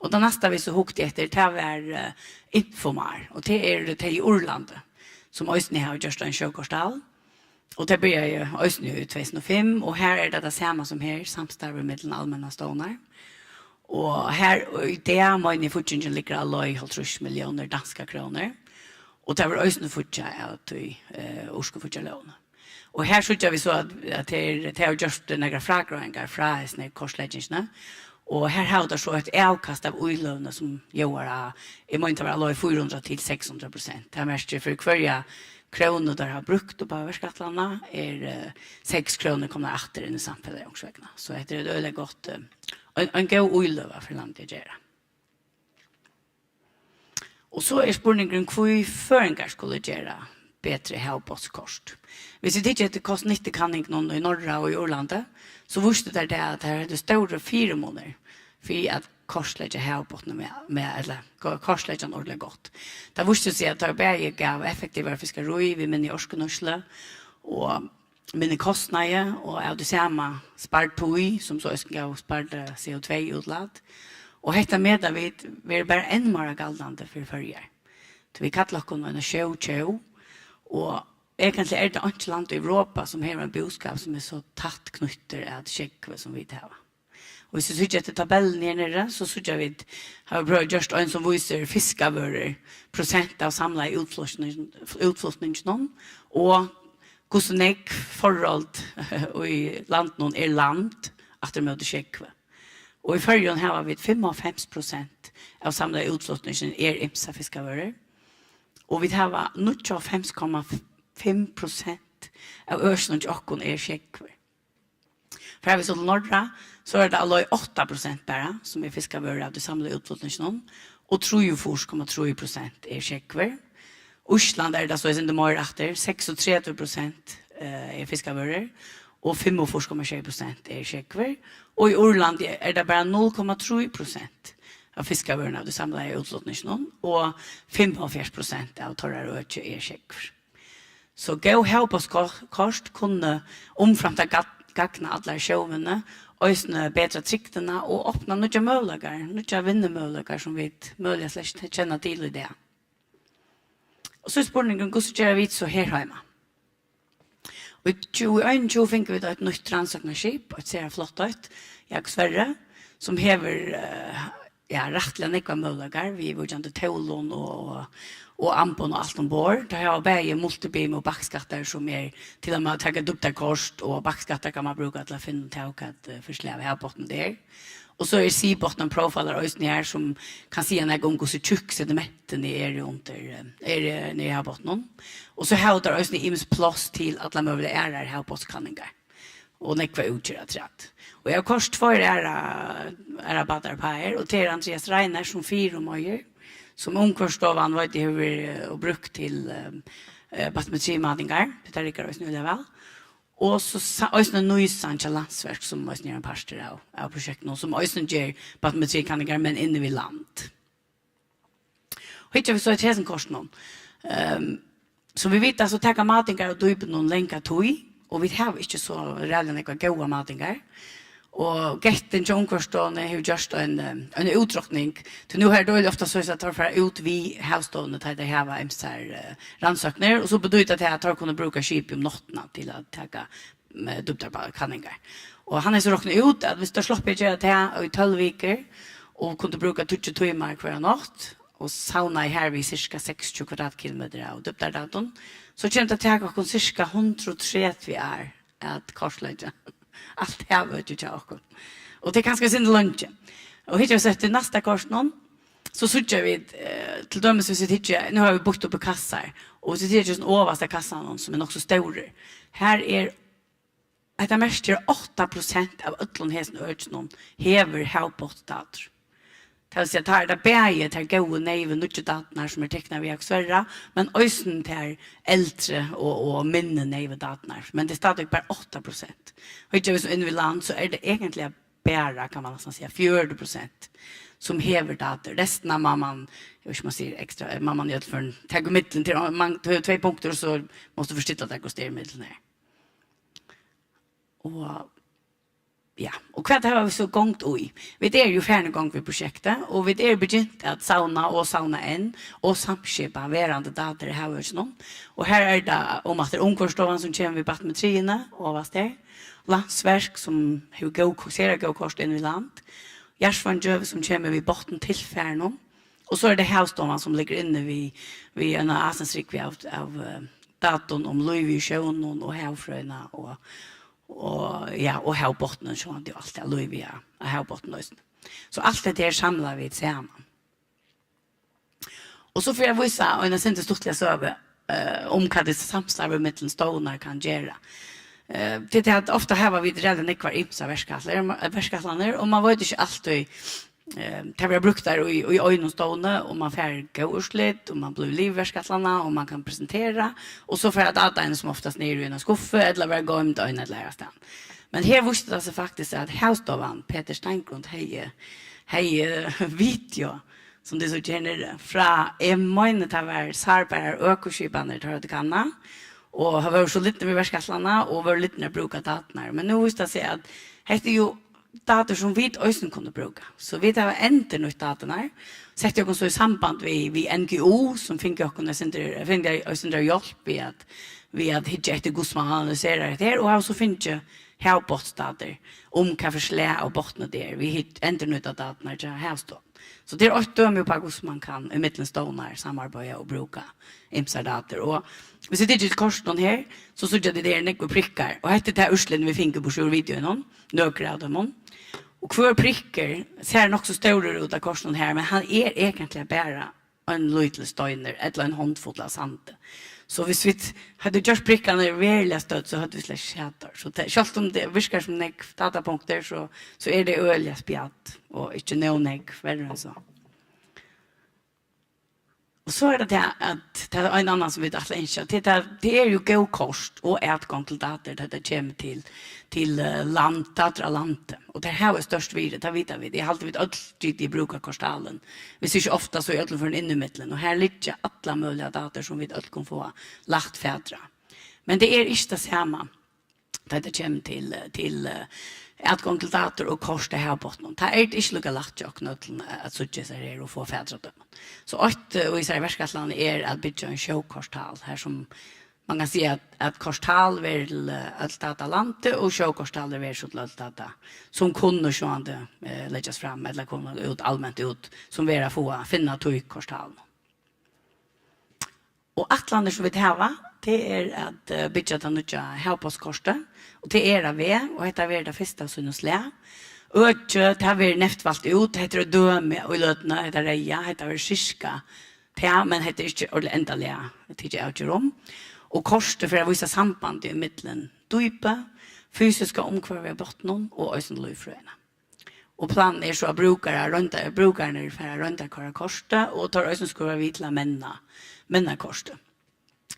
Og tað næsta, vit so hugdu eftir, tað var, eh, Infomar, og tað eru tey í Írlandi, sum eisini hava gjørt ein sjókortal. Og tað byrjaði eisini í tvey túsund og fimm, og her er tað tað sama sum her, samstarv millum almennar stovnar. Og her, og í dag, meini eg, fíggingin liggur á leið hálvtrýss milliónir danskar krónur, og tað verður eisini fíggjað av tí, eh, orkufíggjarlógini. Og her síggja vit so, at, at tey, tey hava gjørt nakrar frágreiðingar frá hesum her kortleggingini, og her hava teir so eitt avkast av íløguni sum ljóðar á, eg meini, tað var á leið fýra hundrað til seks hundrað prosent. Tað merkir, fyri hvørja krónu teir hava brúkt upp á verkætlanina, er, eh, seks krónur komnar aftur inn í samfelagið onkursvegna. So hetta er eitt øgiliga gott, eh, ein, ein góð íløga fyri landið at gera. Og so er spurningurin, hví føroyingar skulu gera betri havbotnskort. Viss vit hyggja eftir kost-nyttukanningunum í Norra og í Írlandi, so vístu tær tað, at har eru stórir fyrimunir fyri at kortleggja havbotnin, við, við, ella ko-, kortleggja hann ordiliga gott. Tað vísti seg, at tað bæði gav effektivara fiskarí við minni orkunýtslu og minni kostnaði, og av tí sama spard tíð, sum so eisini gav spard, eh, C O tvey útlát. Og hetta meta vit verður bara enn meira galdandi fyri Føroyar. Tí vit kalla okkum eina sjótjóð, og eigentliga er tað einki land í Europa, sum hevur ein búskap, sum er so tætt knýttur at sjógvi, sum vit hava. Og viss vit síggja eftir tabellini her niðri, so síggja vit, hava vit prøvað gjørt ein sum vísir fiskavørur, prosent av samlaða útflutning-, útflutninginum, og hvussu nógv forhold í landinum er land aftur móti sjógvi. Og í Føroyum hava vit fimmoghálvfems prosent av samlaða útflutninginum er ymsar fiskavørur, og vit hava níggjuoghálvfems komma fimm prosent av økinum hjá okkum er sjógvur. Fara vit so til Norra, so er tað á leið átta prosent bara, sum er fiskavørur av tí samlaða útflutninginum, og trýogfýrs komma trý prosent er sjógvur. Ísland er tað so, eg sindi meir aftur, seksogtretivu prosent, eh, er fiskavørur, og fimmogfýrs komma sjey prosent er sjógvur. Og í Írlandi er tað bara null komma trý prosent av fiskavørunum av tí samlaða útflutninginum, og fimmoghálvfjerðs prosent av teirra øki er sjógvur. So góð havbotnskort kunnu, umframt at gag-, gagna allari sjóvinnu, eisini betra trygdina og opna nýggjar møguleikar, nýggjar vinnumøguleikar, sum vit møguliga slett ikki kenna til í dag. Og so er spurningurin, hvussu gera vit so her heima? Og í tjúgu einogtjúgu fingu vit eitt nýtt rannsóknarskip, eitt sera flott eitt, Jakob Sverre, sum hevur, eh, ja, rættiliga nógvar møguleikar, viðvíkjandi tólum og, og, og amboðum og alt umborð. Teir hava bæði multibeam og bakskattar, sum er til at man taka dýpdarkort, og bakskattar kann man brúka til at finna út av hvat, eh, fyri slag av havbotn tað er. Og so er seabotn profiler eisini her, sum kann siga nakað um, hvussu tjúkk sedimentini eru undir, eh, eru, eh, niðri í havbotninum. Og so hava teir eisini ymisk pláss til allar møguligar aðrar havbotnskanningar og nógvar útgerð afturat. Og eg havi koyrt tveir aðrar, aðrar bátar upp her, og tað er Andreas Reiner sum fyrireiðir, sum Umhvørvisstovan, veit eg, hevur verið og brúkt til, eh, eh, bathymetrimátingar, tí tað riggar eisini øgiliga væl. Og so sa-, eisini Nýsan hjá Landsverk, sum eisini er ein partur av, av projektinum, sum eisini ger bathymetrikanningar, men inni við land. Hyggja vit so eftir hesum kortinum. Ehm, sum vit vita, so taka mátingar av dýpinum langa tíð, og vit hava ikki so ræðuliga nógvar góðar mátingar. Og Gettin hjá Umhvørvisstovuni hevur gjørt ein, ehm, ein útrokning. Tí nú er tað øgiliga ofta so, at teir fara út við Havstovuni, tá teir hava ymsar, eh, rannsóknir, og so betýðir tað, at teir kunnu brúka skipið um náttina til at taka, eh, dýpdarkanningar. Og hann hevur so roknað út, at viss teir sluppu at gera tað í tólv vikur, og kundu brúka tíggju tímar hvørja nátt, og savnaðu harvið sirka seksogtjúgu kvadratkilometrar av dýpdardatum, so kemur tað at taka okkum sirka hundrað og tretivu ár at kortleggja alt havøkið hjá okkum. Og tað er kanska eitt sindur leingi. Og hyggja vit eftir næsta kortinum, so síggja vit, eh, til dømis, viss vit hyggja, nú hava vit býtt upp í kassar, og viss vit hyggja í tann ovasta kassan, sum er nokk so stórur, her er, hetta merkir, átta prosent av øllum hesum økinum hevur havbotnsdatur. Tað vil siga, tað er tað bæði tær góðu, neyvu, nýggju dáturnar, sum eru tiknar við Jakob Sverre, men eisini tær eldru og, og minni neyvu dáturnar. Men tað er stadigvæk bara átta prosent. Og hyggja vit so inn við land, so er tað eigentliga bara, kann man næstan siga, fjøruti prosent, sum hevur dátur. Restina má man, eg veit ikki, um man sigur ekstra, má man í øllum førum taka í millum. Til man, tú hevur tvey punktir, so mást tú forstilla tær, hvussu tað er í millum her. Og Ja, og hvat hava vit so gongt í? Vit eru jú farin í gongd við prosjektið, og vit eru begynt at savna og savna enn, og samskipa verandi datir í havøkinum. Og her er tað um at tað er Umhvørvisstovan sum kemur við batteriini, ovast her. Landsverk sum hevur góð, sera góð kort inn í land. Jarðfeingi sum kemur við botntilfarinum. Og so er tað Havstovan sum liggur inni við, við eina asenstrúgvu av, av eh, datum um lívið í sjónum og havfrøðina og, og, ja, og havbotnin, sjálvandi og alt tað lívið, ja, á havbotninum eisini. So alt hetta her samla vit saman. Og so fyri at vísa eina sindur stuttliga søgu eh, um hvat tað samstarv millum stovnar kann gera. Eh, tí at ofta hava vit ræðuliga nógvar ymsar verkætlanir, verkætlanir, og man veit ikki altíð, eh, tað verða brúktar í, í einum stovni, og man fær góð úrslit, og man blívur liðugur verkætlana, og man kann presentera, og so fara dataini sum oftast niður í eina skuffu, ella verða goymd ein ella aðrastaðni. Men her vísti tað seg faktiskt, at Havstovan, Peter Steingrund, hevði, hevði video, sum tit síggja her niðri, frá, eg meini, tað var Sárbærar økoskipanir, teir høvdu kannað, og vóru so lidnir við verkætlanina, og vóru lidnir at brúka datarnar. Men nú vísti tað seg, at hetta er jú datir, sum vit eisini kunnu brúka. So vit hava endurnýtt datarnar, sett okkum so í samband við, við N G U, sum fingu okkum eitt sindur, fingu eitt sindur av hjálp við at, við at hyggja eftir, hvussu man analyserar hetta her, og hava so fingið havbotnsdatir um hvat fyri slag av botni tað er. Vit hyggja, endurnýta datarnar hjá Havstovu. So tað er eitt dømi upp á, hvussu man kann ímillum stovnar samarbeiða og brúka ymsar datir. Og hvis tit hyggja til kortini her, so síggja tit, tað eru nógvir prikkar. Og hetta er tað úrslitið, vit fingu burtur úr videoinum, nøkur av teimum. Og hvør prikkur sær nokk so stórur út á kortinum her, men hann er eigentliga bara ein lítil steinur ella ein hondfull av sandi. So hvis vit høvdu gjørt prikkarnar veruliga stødd, so høvdu vit slett ikki sæð teir. So tað, sjálvt um tað virkar sum nógv datapunktir, so, so er tað øgiliga spjatt og ikki nóg nógv, verri enn so. Og so er tað tað, at tað er ein annan, sum vit ætla at ynskja. Tað er, tað er jú góð kort og atgongd til datir, tá tað kemur til, til eh, land, datir á landi. Og tær hava stórt virði, tað vita vit. Eg haldi, vit øll giti brúka kortalin. Hvis ikki ofta, so í øllum førum innimillum. Og her liggja allar møguligar datir, sum vit øll kunnu fáa lætt fatur á. Men tað er ikki tað sama, tá tað kemur til, til eh, atgongd til datir og kort á havbotninum. Tað er ikki líka lætt hjá okkum øllum at síggja hesar her og fáa fatur á teimum. So eitt eh, í hesari verkætlan er at byggja ein sjókortal, har sum man kann siga, at, at kortal verður til eh, øll data á landi, og sjókortal verður so til øll data, sum kunnu sjálvandi eh, leggjast fram, ella koma út, alment út, sum verða at fáa, finna tí kortalinum. Og ætlanir, sum vit hava, tað er at eh, byggja tað nýggja havbotnskortið, og tað er á veg, og hetta verður tað fyrsta av sínum slag. Økið, tað verður neyvt valt út, hetta er eitt dømi í løtuni, hetta reyða, hetta verður sirka tað, men hetta er ikki ordiliga endaliga tikið avgerð um. Og kortið fer at vísa sambandið ímillum dýpið, fysiska umhvørvið á botninum og eisini lívfrøðina. Og planin er so, at brúkarar roynda, brúkararnir fara at royndakoyra kortið, og teir eisini skulu vera við til at menna, menna kortið.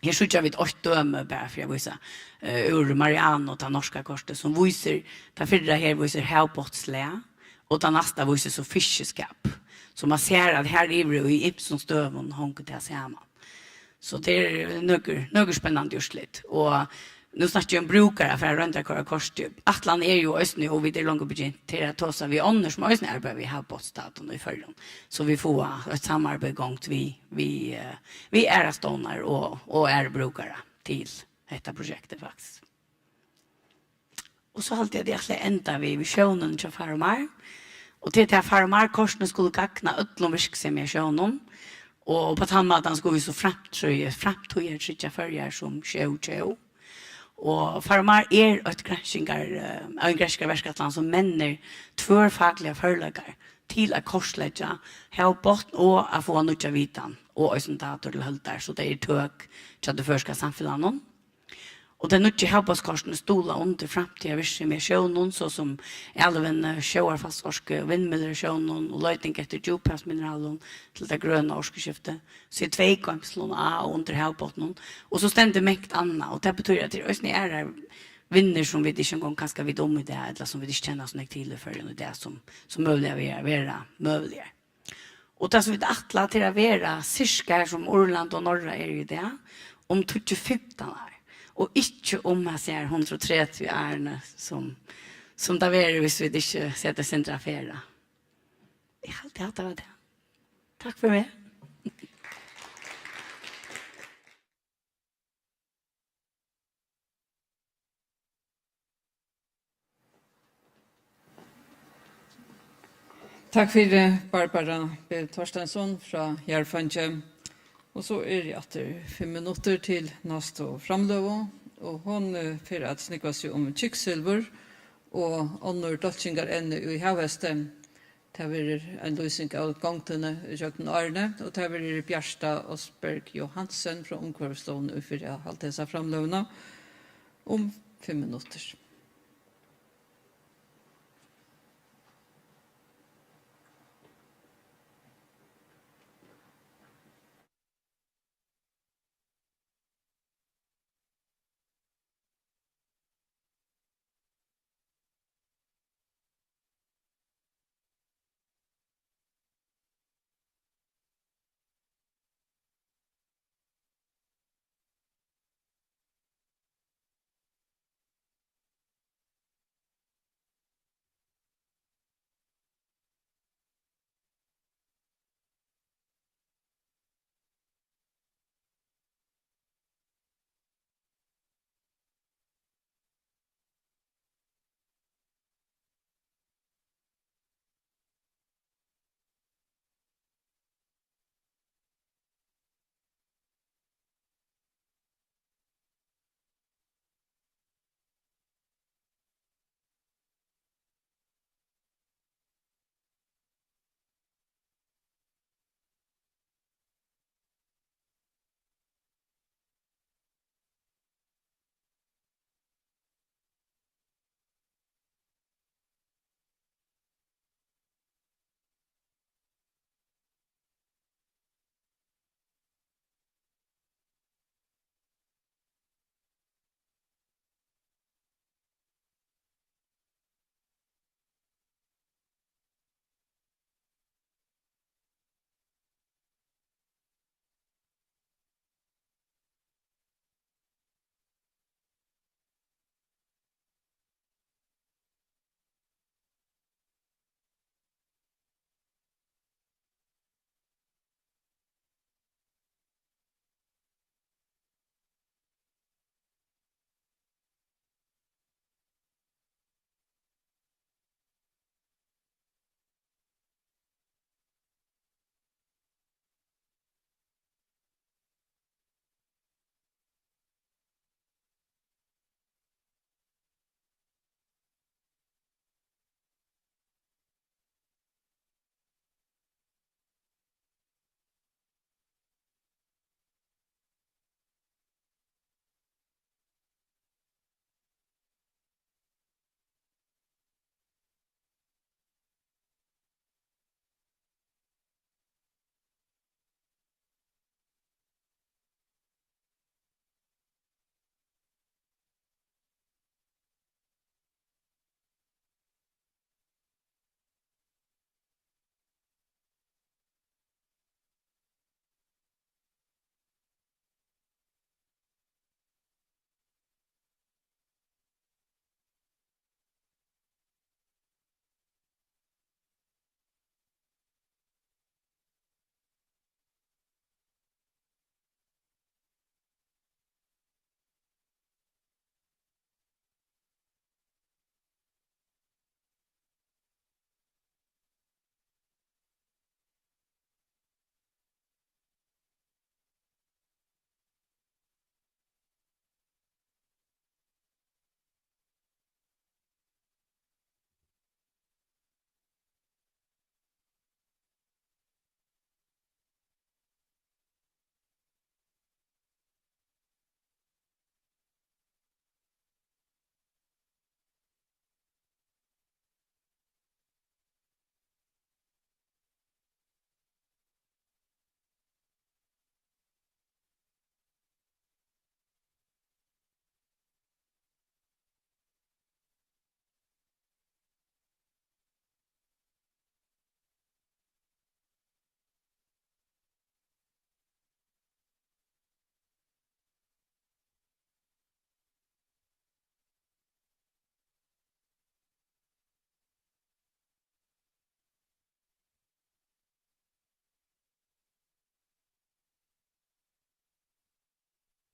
Her síggja vit eitt dømi, bara fyri at vísa, eh, úr Mariana, tað norska kortið, sum vísir, tað fyrra her vísir havbotnslag, og tað næsta vísir so fiskiskap. So man sær, at her yvir í ymsum støðum hongur tað saman. So tað er nøkur, nøkur spennandi úrslit. Og nú snakki eg um brúkarar, fara at royndakoyra kortið. Ætlanin er jú eisini, og vit eru longu begynt, til at tosa við onnur, sum eisini arbeiða við havbotnsdatum í Føroyum. So vit fáa eitt samarbeið í gongd við, við, eh, við aðrar stovnar og, og aðrar brúkarar til hetta prosjektið, faktiskt. Og so haldi eg, at eg ætli at enda við visjónin hjá Far og Mar. Og til tað, Far og Mar-kortini skulu gagna øllum virksemi á sjónum. Og á tann mátan skulu vit so framtíð-, framtíðartryggja Føroyar sum sjótjóð. Og Far og Mar er eitt granskingar-, eh, ein granskingarverkætlan, sum mennir tvørfagligar førleikar til at kortleggja havbotn og at fáa nýggja vitan og eisini datir til høldar, so tey eru tøk hjá tí føroyska samfelagnum. Og tey nýggju havbotnskortini stuðla undir framtíðarvirksemi á sjónum, so sum alivinnu, sjóvarfallsorku, vindmyllur á sjónum og leiting eftir djúphavsmineralum til tað grøna orkuskiftið, C O tvey-goymslum á og undir havbotninum. Og so stendur mangt annað, og tað betýðir, at tað eru eisini aðrar vinnur, sum vit ikki eingong kanska vita um í dag, ella sum vit ikki kenna so nógv til í Føroyum í dag, sum, sum møguliga verða, verða møguligar. Og tað, sum vit ætla til at vera sirka her, sum Írland og Norra eru í dag, um tíggju, fimtan ár, og ikki um hasi her hundrað og tretivu árini, sum, sum tað verður, viss vit ikki seta eitt sindur á ferð. Eg haldi, at tað var tað. Takk fyri meg. Takk fyri, Barbara B. Thorsteinsson frá Jarðfeingi. Og so eru aftur fimm minuttir til næstu framløgu, og hon, eh, fer at snúgva seg um kviksilvur og onnur dálkingarevni í havhesti. Tað verður ein lýsing av gongdini ígjøgnum árini, og tað verður Bjarta Osberg Johansen frá Umhvørvisstovuni, ið fer at halda hesa framløguna um fimm minuttir.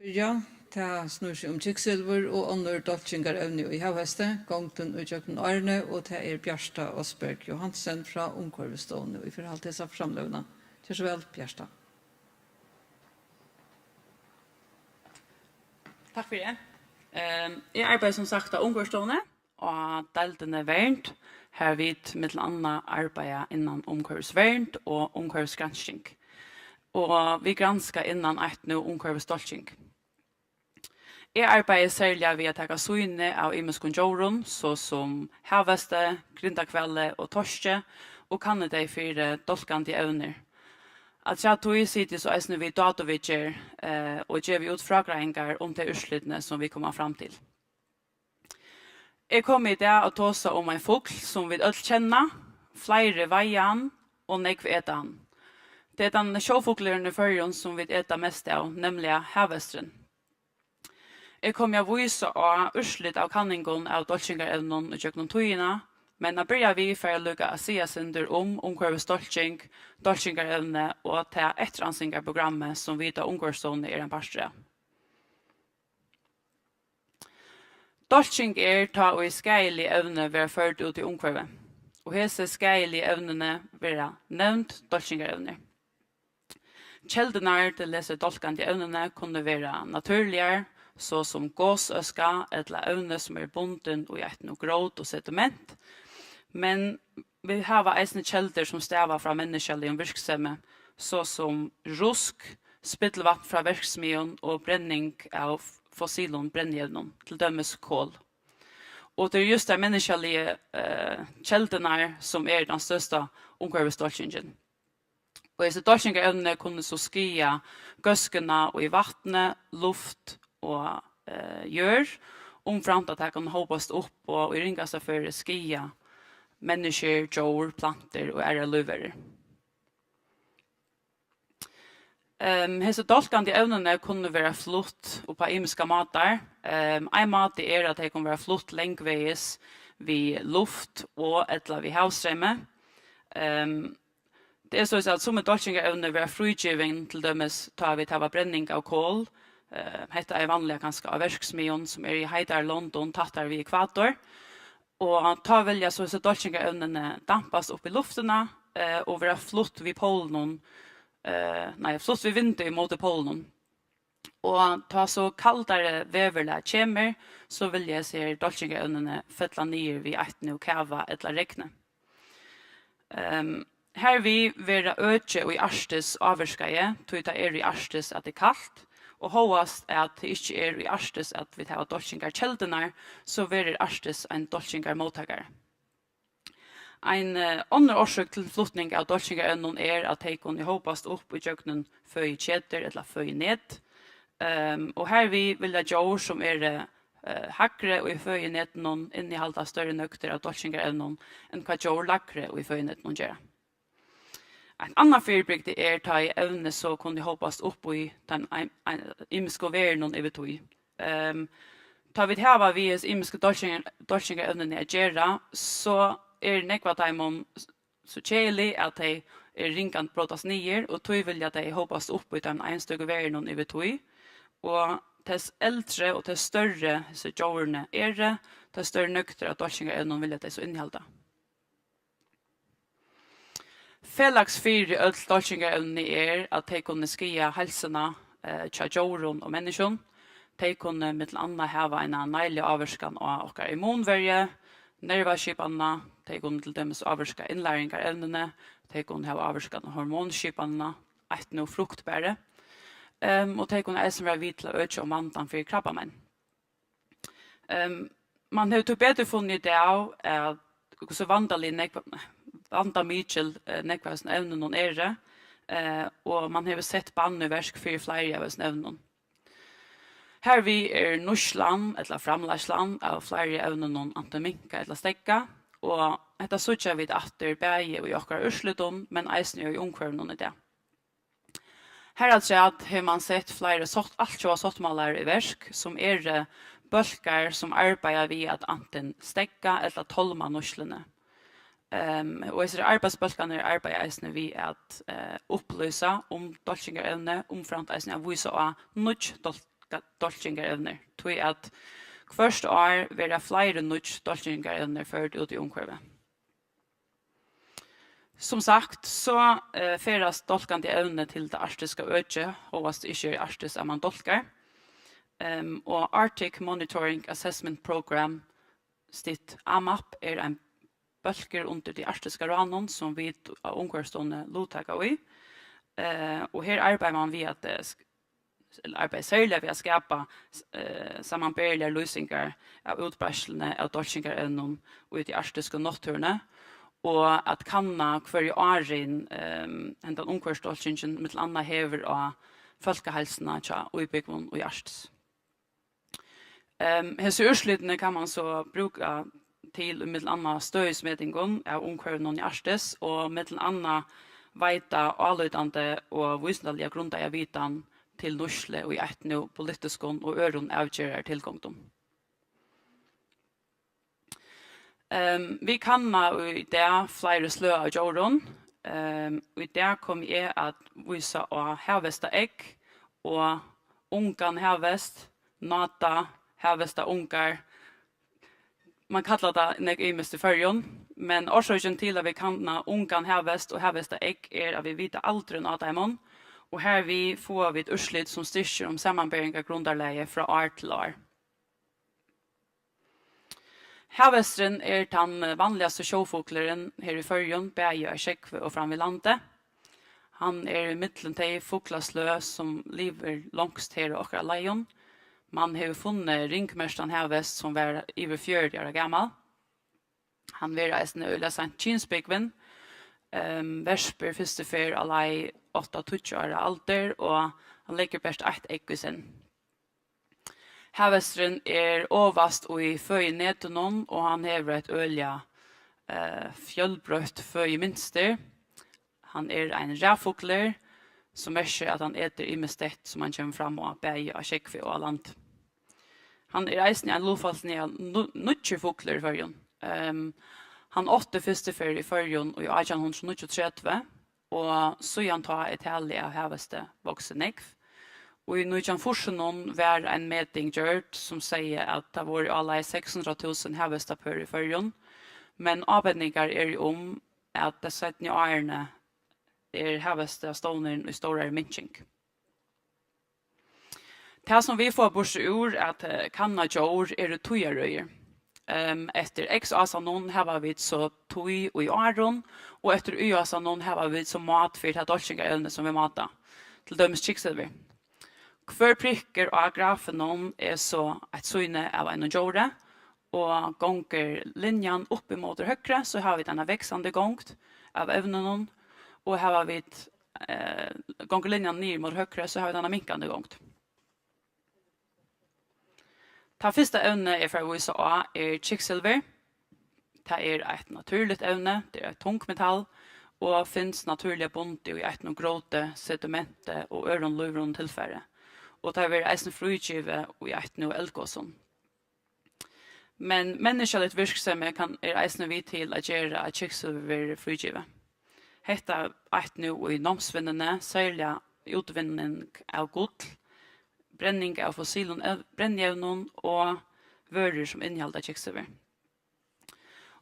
Byrja. Tað snýr seg um kviksilvur og onnur dálkingarevni í havhesti, gongdin í gjøgnum árini, og tað er Bjarta Osberg Johansen frá Umhvørvisstovuni, ið fer at halda hesa framløguna. Ger so væl, Bjarta. Takk fyri. Ehm, eg arbeiði sum sagt á Umhvørvisstovuni, á deildini Vernd, har vit millum annað arbeiða innan umhvørvisvernd og umhvørvisgransking. Og vit granska innan eitt nú umhvørvisdálking. Eg arbeiði serliga við at taka sýni av ymiskum djórum, so sum havhesti, grindahvali og toski, og kanni tey fyri dálkandi evnir. Afturat tí siti eg so eisini við dátuviðgerð, eh, og gevi út frágreiðingar um tey úrslitini, sum vit koma fram til. Eg komi í dag at tosa um ein fugl, sum vit øll kenna, fleiri veiða hann og nógv eta hann. Tað er tann sjófuglurin í Føroyum, sum vit eta mest av, nemliga havhesturin. Eg komi at vísa á úrslit av kanningum av dálkingarevnum ígjøgnum tíðina, men at byrja við fari eg líka at siga eitt sindur um umhvørvisdálking, dálkingarevni og tað eftirannsingarprogrammið, sum vit á Umhvørvisstovuni eru ein partur av. Dálking er, tá ið skaðilig evni verða førd út í umhvørvið, og hesi skaðiligu evnini verða nevnd dálkingarevnir. Keldurnar til hesi dálkandi evnini kunnu vera natúrligar, so sum gosøska ella evni, sum eru bundin í eitt nú grót og sediment, men vit hava eisini keldur, sum stava frá menniskjaligum virksemi, so sum rusk, spillvatn frá verksmiðjum og brenning av fossilum brennievnum, til dømis kol. Og tað eru júst tær menniskjaligu, eh, keldurnar, sum eru tann størsta umhvørvisdálkingin. Og hesi dálkingarevni kunnu so skaða góðskuna í vatni, luft og, eh, jørð, umframt at tað kann hópast upp og í ringasta føri skaða menniskjur, djór, plantur og aðrar lívverur. Ehm, hesi dálkandi evnini kunnu verða flutt upp á ymiskar mátar. Ehm, ein máti er, at tey kunnu verða flutt langvegis við luft og ella við havstreymi. Ehm, tað er soleiðis, at summi dálkingarevni verða frígivin, til dømis tá vit hava brenning av kol. Eh, hetta er vanliga kanska á verksmiðjum, sum eru í heitari londum, tættari við ekvator. Og tá vilja so hesi dálkingarevnini dampast upp í luftina, eh, og verða flutt við pólunum, eh, nei, flutt við vindi ímóti pólunum. Og tá so kaldari veðurlag kemur, so vilja hesi her dálkingarevnini fella niður við eitt nú kava ella regni. Ehm, hervið verða øki í Arktis ávirkaði, tí tað er í Arktis, at tað er kalt, og hóast at tað ikki er í Arktis, at vit hava dálkingarkeldurnar, so verður Arktis ein dálkingarmóttakari. Ein, eh, onnur orsøk til flutning av dálkingarevnum er, at tey kunnu hópast upp í gjøgnum føðiketur ella føðinet. Ehm, og hervið vilja djór, sum eru, eh, hægri í føðinetinum, innihalda størri nøgdir av dálkingarevnum enn hvat djór lægri í føðinetinum gera. Eitt annað fyribrigdi er, tá ið evni so kunnu hópast upp í teimum ein, ein, ymisku verunum yvir tíð. Ehm, tá vit hava við hesi ymisku dálkingar-, dálkingarevnini at gera, so er nógv av teimum s-, so keðilig, at tey eru ring at brotast niður, og tí vilja tey hópast upp í teimum einstøku verunum yvir tíð. Og tess eldri og tess størri hesi djórini eru, tess størri nøgdir av dálkingarevnum vilja tey so innihalda. Felags fyri øll dálkingarevnini er, at tey kunnu skaða heilsuna, eh, hjá djórum og menniskjum. Tey kunnu millum annað hava eina neiliga ávirkan á okkara immunverju, nervaskipanina, tey kunnu til dømis ávirka innlæringarevnini, tey kunnu hava ávirkan á hormonskipanina, eitt nú fruktbari, ehm, og tey kunnu eisini vera við til at økja um vandan fyri krabbamein. Ehm, man hevur tíbetur funnið út av, at hvussu vandalig nógv, vandamikil, eh, nógv av hesum evnunum eru, eh, og man hevur sett bann í verk fyri fleiri av hesum evnunum. Hervið er nýtslan ella framleiðslan av fleiri evnunum antin minkað ella steðgað, og hetta síggja vit aftur bæði í okkara úrslitum, men eisini í umhvørvinum í dag. Harafturat hevur man sett fleiri sátt-, altjóða sáttmálar í verk, sum eru bólkar, sum arbeiða við at antin steðga ella tálma nýtsluni. Ehm, og hesir arbeiðsbólkarnir arbeiða eisini við at, eh, upplýsa um dálkingarevni, umframt eisini at vísa á nýggj dálk-, ga-, dálkingarevnir, tí at hvørt ár verða fleiri nýggj dálkingarevnir førd út í umhvørvið. Sum sagt, so, eh, ferðast dálkandi evni til tað arktiska økið, hóast ikki er Arktis, at mann dálkar. Em, og Arctic Monitoring Assessment Program, stytt AMAP, er ein bólkur undir tí Arktiska ráðnum, sum vit á Umhvørvisstovuni luttaka í. Eh, og her arbeiðir mann við at, eh, sk-, ella arbeiðir serliga við at skapa, eh, samanberiligar lýsingar av útbreiðsluni av dálkingarevnum í tí arktisku náttúruni, og at kanna hvørji árin, ehm, hendan umhvørvisdálkingin millum annað hevur á fólkaheilsuna hjá íbúgvum í Arktis. Ehm, hesi úrslitini kann mann so brúka til í millum annað støðismetingum av umhvørvinum í Arktis og millum annað veita álítandi og vísindaliga grundaða vitan til nýtslu í eitt nú politiskum og øðrum avgerðartilgongdum. Ehm, vit kanna í dag fleiri sløg av djórum. Ehm, í dag komi eg at vísa á havhestaegg og ungan havhest, náta, havhestaungar. Mann kallar tað nógv ymiskt í Føroyum, men orsøkin til, at vit kanna ungan havhest og havhestaegg, er, at vit vita aldurin á teimum, og hervið fáa vit úrslit, sum styrkir um samanberingargrundarlagið frá ár til ár. Havhesturin er tann vanligasti sjófuglurin her í Føroyum, bæði á sjógvi og fram við landi. Hann er í millum tey fuglasløg, sum livir longst her á okkara leiðum. Mann hevur funnið ringmerktan havhest, sum var yvir fjøruti ára gamal. Hann verður eisini øgiliga seint kynsbúgvin, ehm, verpir fyrstu ferð á leið átta, tíggju ára aldur, og hann leggur bert eitt egg í senn. Havhesturin er ovast í føðinetinum, og hann hevur eitt øgiliga, eh, fjølbroytt føðimynstur. Hann er ein ræðufuglur, sum merkir, at hann etur ymiskt deytt, sum hann kemur fram á, bæði á sjógvi og á landi. Hann er eisini ein lutfalsliga nu-, nýggjur fuglur í Føroyum. Ehm, hann átti fyrstu ferð í Føroyum í átjan hundrað og níggjuogtretivu, og síðan tá er talið av havhesti vaksið nógv. Og í nítjan fýrsunum var ein meting gjørd, sum segði, at tað vóru áleið seks hundrað túsund havhestapør í Føroyum, men ábendingar eru um, at tey seinnu árini er havhestastovnurin í stórari minking. Tað, sum vit fáa burtur úr at, eh, kanna djór, eru tíðarrøðir. Ehm, eftir x-ásanum hava vit so tíð í árum, og eftir y-ásanum hava vit so mát fyri tað dálkingarevni, sum vit máta, til dømis kviksilvur. Hvør prikkur á grafinum er so eitt sýni av einum djóri, og gongur linjan upp ímóti høgru, so hava vit eina vaksandi gongd av evninum, og hava vit, eh, gongur linjan niður móti høgru, so hava vit eina minkandi gongd. Tað fyrsta evnið eg fari at vísa á, er kviksilvur. Tað er eitt natúrligt evni, tað er eitt tungmetall og finst natúrliga bundið í eitnum gróti, sedimenti og øðrum lívrugum tilfari, og tað verður eisini frígivið í eitnum eldgosum. Men menniskjaligt virksemi kann, er eisini við til at gera, at kviksilvur verður frígivið. Hetta eitt nú í námsvinnuni, serliga útvinning av gull, brenning av fossilum ev-, brennievnum og vørur, sum innihalda kviksilvur.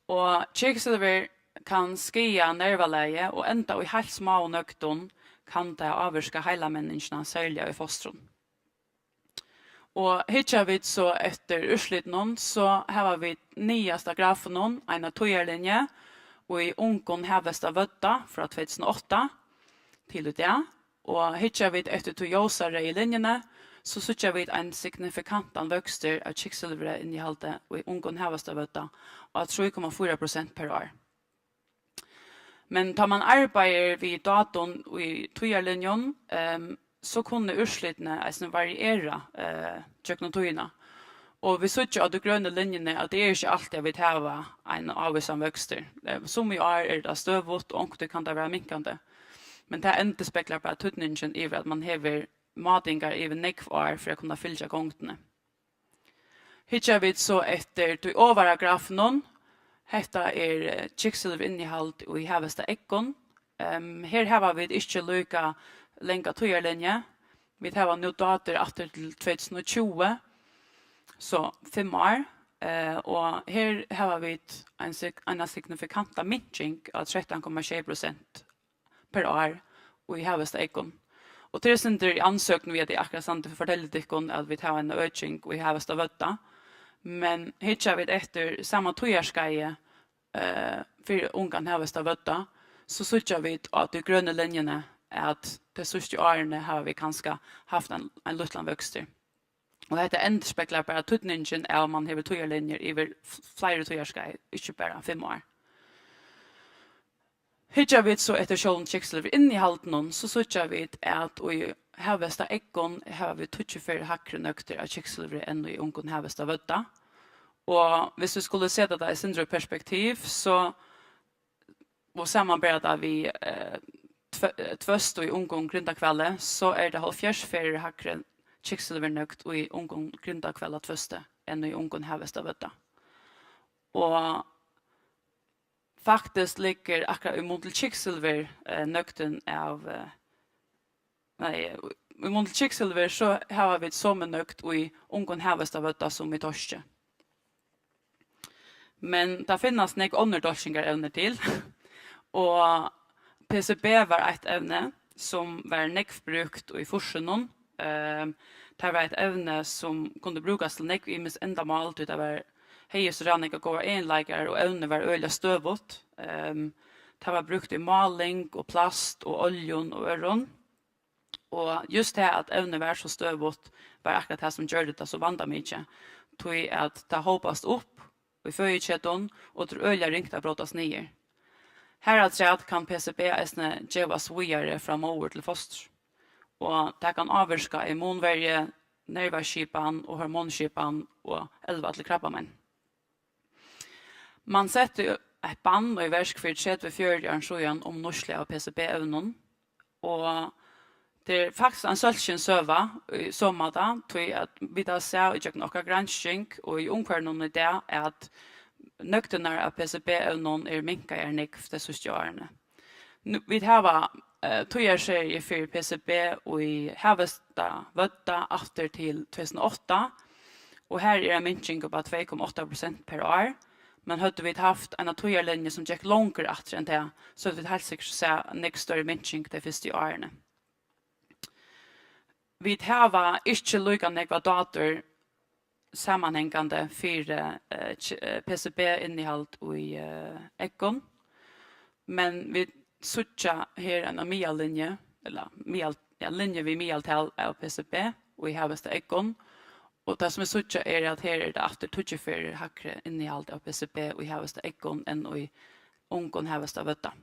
Og kviksilvur kann skaða nervalagið, og enda í heilt smáum nøgdum kann tað ávirka heilamenningina, serliga í fostrum. Og hyggja vit so eftir úrslitunum, so hava vit niðast á grafinum eina tíðarlinju í ungum havhesta vødda frá tvey túsund og átta til í dag. Og hyggja vit eftir tí ljósareyðu linjuni, so síggja vit ein signifikantan vøkstur av kviksilvuriinnihaldi í ungum havhestavødda á trý komma fýra prosent per ár. Men tá mann arbeiðir við dátum í tíðarlinjum, ehm, so kunnu úrslitini eisini variera, eh, gjøgnum tíðina. Og vit síggja á tí grønu linjuni, at tað er ikki altíð, at vit hava ein ávísan vøkstur. Eh, summi ár er tað støðugt, og onkuntíð kann tað vera minkandi. Men tað endurspeglar bara týdningin yvir, at mann hevur mátingar yvir nógv ár fyri at kunna fylgja gongdini. Hyggja vit so eftir tí ovara grafinum, hetta er, eh, kviksilvurinnihald í havhestaeggum. Ehm, her hava vit ikki líka langa tíðarlinju, Vit hava nú dátur aftur til tvey túsund og tjúgu, so fimm ár, eh, og her hava vit ein sig-, eina signifikanta minking á trettan komma sjey prosent per ár í havhestaeggum. Og tað er eitt sindur í andsøkjum við, at eg akkurát standi og fortelji tykkum, at vit hava eina øking í havhestavødda. Men hyggja vit eftir sama tíðarskeiði, eh, fyri ungan havhestavødda, so síggja vit á tí grønu linjuni, at tey síðstu árini hava vit kanska havt ein, ein lítlan vøkstur. Og hetta endurspeglar bara týdningin av, at mann hevur tíðarlinjur yvir f-, fleiri tíðarskeið, ikki bara fimm ár. Hyggja vit so eftir sjálvum kviksilvurinnihaldinum, so síggja vit, at í havhestaeggum hava vit tíggju ferðir hægri nøgdir av kviksilvuri enn í ungum havhestavødda. Og hvis vit skulu seta tað í sindur í perspektiv, so, og samanbera tað við, eh, tvø-, eh, tvøst í ungum grindahvali, so er tað hálvfjerðs ferðir hægri kviksilvurnøgd í ungum grindahvalatvøsti enn í ungum havhestavødda. Og faktiskt liggur akkurát í mun til kviksilvur, eh, nøgdin av, eh, nei, í mun til kviksilvur, so hava vit somu nøgd í ungum havhestavødda sum í toski. Men tað finnast nógv onnur dálkingarevni til, og P C B var eitt evni, sum var nógv brúkt í fýrsunum. Ehm, tað var eitt evni, sum kundi brúkast til nógv ymisk endamál, tí tað var, hevði so ræðuliga góðar eginleikar, og evnið var øgiliga støðugt. Ehm, tað var brúkt í máling og plast og oljum og øðrum. Og júst tað, at evnið var so støðugt, var akkurát tað, sum gjørdi tað so vandamikið, tí at tað hópast upp í føðiketum, og tað er øgiliga ringt at brótast niður. Harafturat kann P C B eisini gevast víðari frá móður til fostur, og tað kann ávirka immunverju, nervaskipan og hormonskipan og elva til krabbamein. Mann setti eitt bann í verk fyri tretivu, fjøruti árum síðan um nýtslu av P C B-evnum, og tað er faktiskt ein sólskinssøga í so máta, tí at vit hava sæð ígjøgnum okkara gransking og í umhvørvinum í dag, at nøgdirnar av P C B-evnum eru minkaðar nógv tey síðstu árini. Nú, vit hava, eh, tíðarseriu fyri P C B í havhesta vødda aftur til tvey túsund og átta, og har er ein minking upp á tvey komma átta prosent per ár, men høvdu vit havt eina tíðarlinju, sum gekk longur aftur enn tað, so høvdu vit heilt sikkurt sæð nógv størri minking tey fyrstu árini. Vit hava ikki líka nógvar dátur samanhangandi fyri, eh, k-, eh, P C B-innihald í, eh, eggum, men vit síggja her eina miðallinju, ella miðal-, ja, linju við miðaltal av P C B í havhestaeggum, og tað, sum vit síggja, er, at her er tað aftur tíggju ferðir hægri innihald av P C B í havhestaeggum enn í ungum havhestavødda.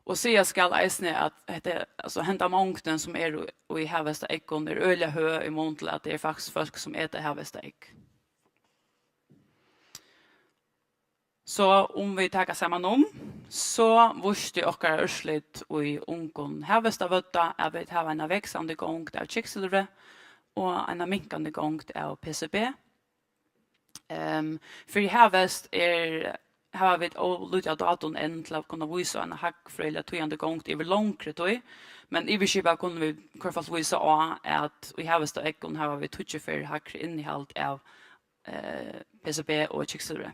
Og siga skal eisini, at hetta, altso, henda mongdin, sum er í, í havhestaeggum, er øgiliga høg í mun til, at tað er faktiskt fólk, sum eta havhestaegg. So um vit taka saman um, so vísti okkara úrslit í ungum havhestavødda, at vit hava eina vaksandi gongd av kviksilvuri og eina minkandi gongd av P C B. Ehm, fyri havhest er, hava vit ov lítið av dátum enn til at kunna vísa eina hagfrøðiliga týðandi gongd yvir longri tíð, men yvirskipað kunnu vit í hvørt fall vísa á, at í havhestaeggum hava vit tíggju ferðir hægri innihald av, eh, P C B og kviksilvuri.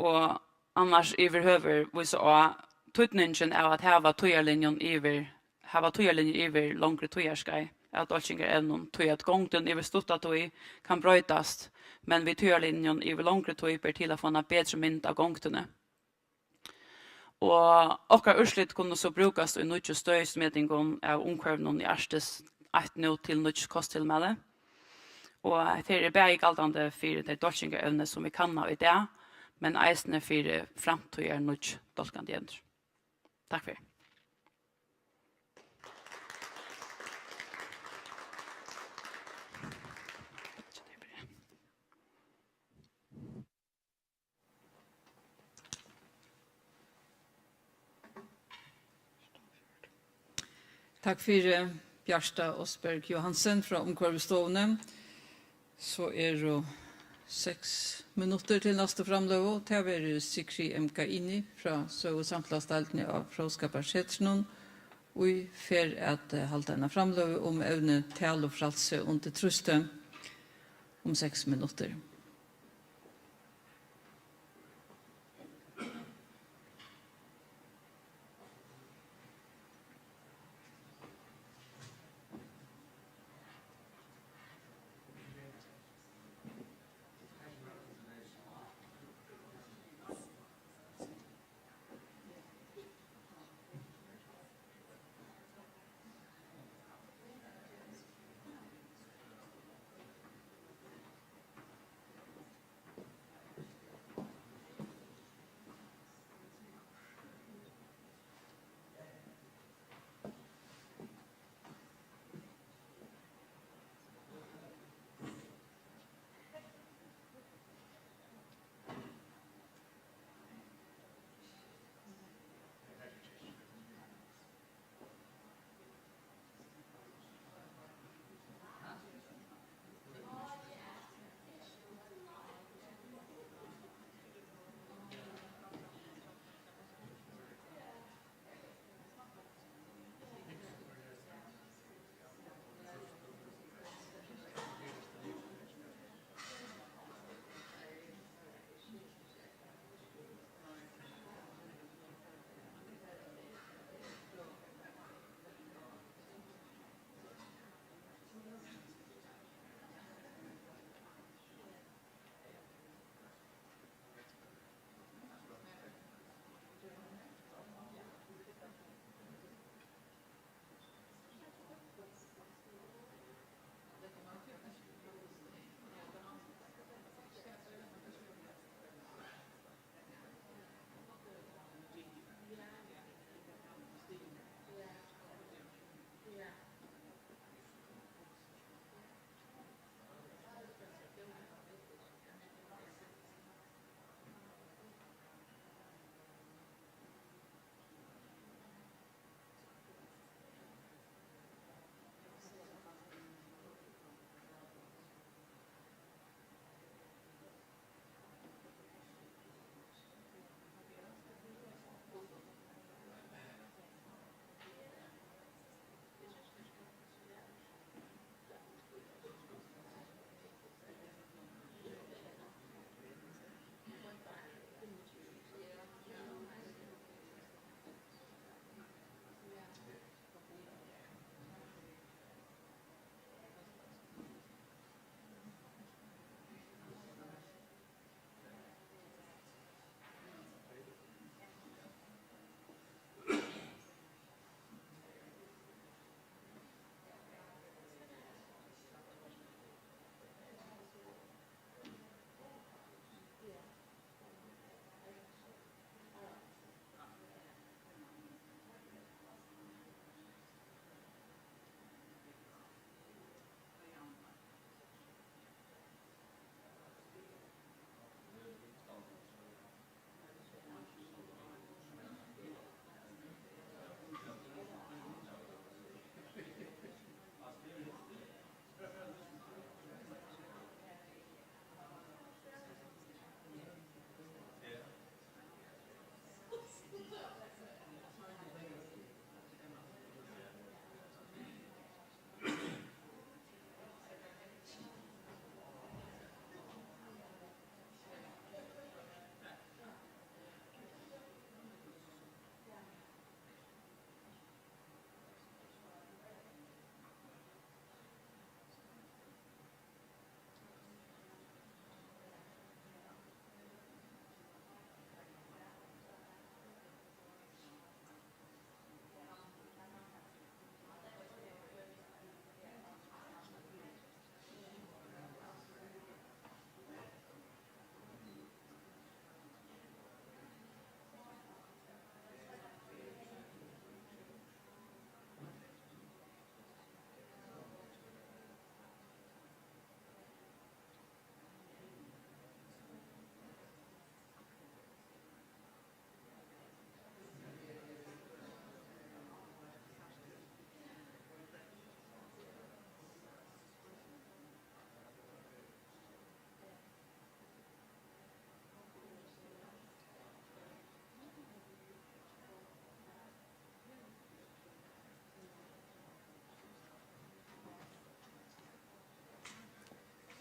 Og annars yvirhøvur vísa á týdningin av at hava tíðarlinjum yvir, hava tíðarlinjur yvir longri tíðarskeið av dálkingarevnum, tí at gongdin yvir stutta tíð kann broytast, men við tíðarlinjum yvir longri tíð ber til at fáa eina betri mynd av gongdini. Og okkara úrslit kunnu so brúkast í nýggju støðismetingum av umhvørvinum í Arktis, eitt nú til nýggj kosttilmæli. Og hetta her er bæði galdandi fyri tey dálkingarevni, sum vit kanna í dag, men eisini fyri framtíðar nýggj dálkandi evnir. Takk fyri. Takk fyri, Bjarta Osberg Johansen frá Umhvørvisstovuni. So eru seks minuttir til næstu framløgu. Tað verður Sigrid M. Gaini frá Søgu- og samfelagsdeildini á Fróðskaparsetrinum, ið fer at, eh, halda eina framløgu um evnið talufrælsi undir trýsti um seks minuttir.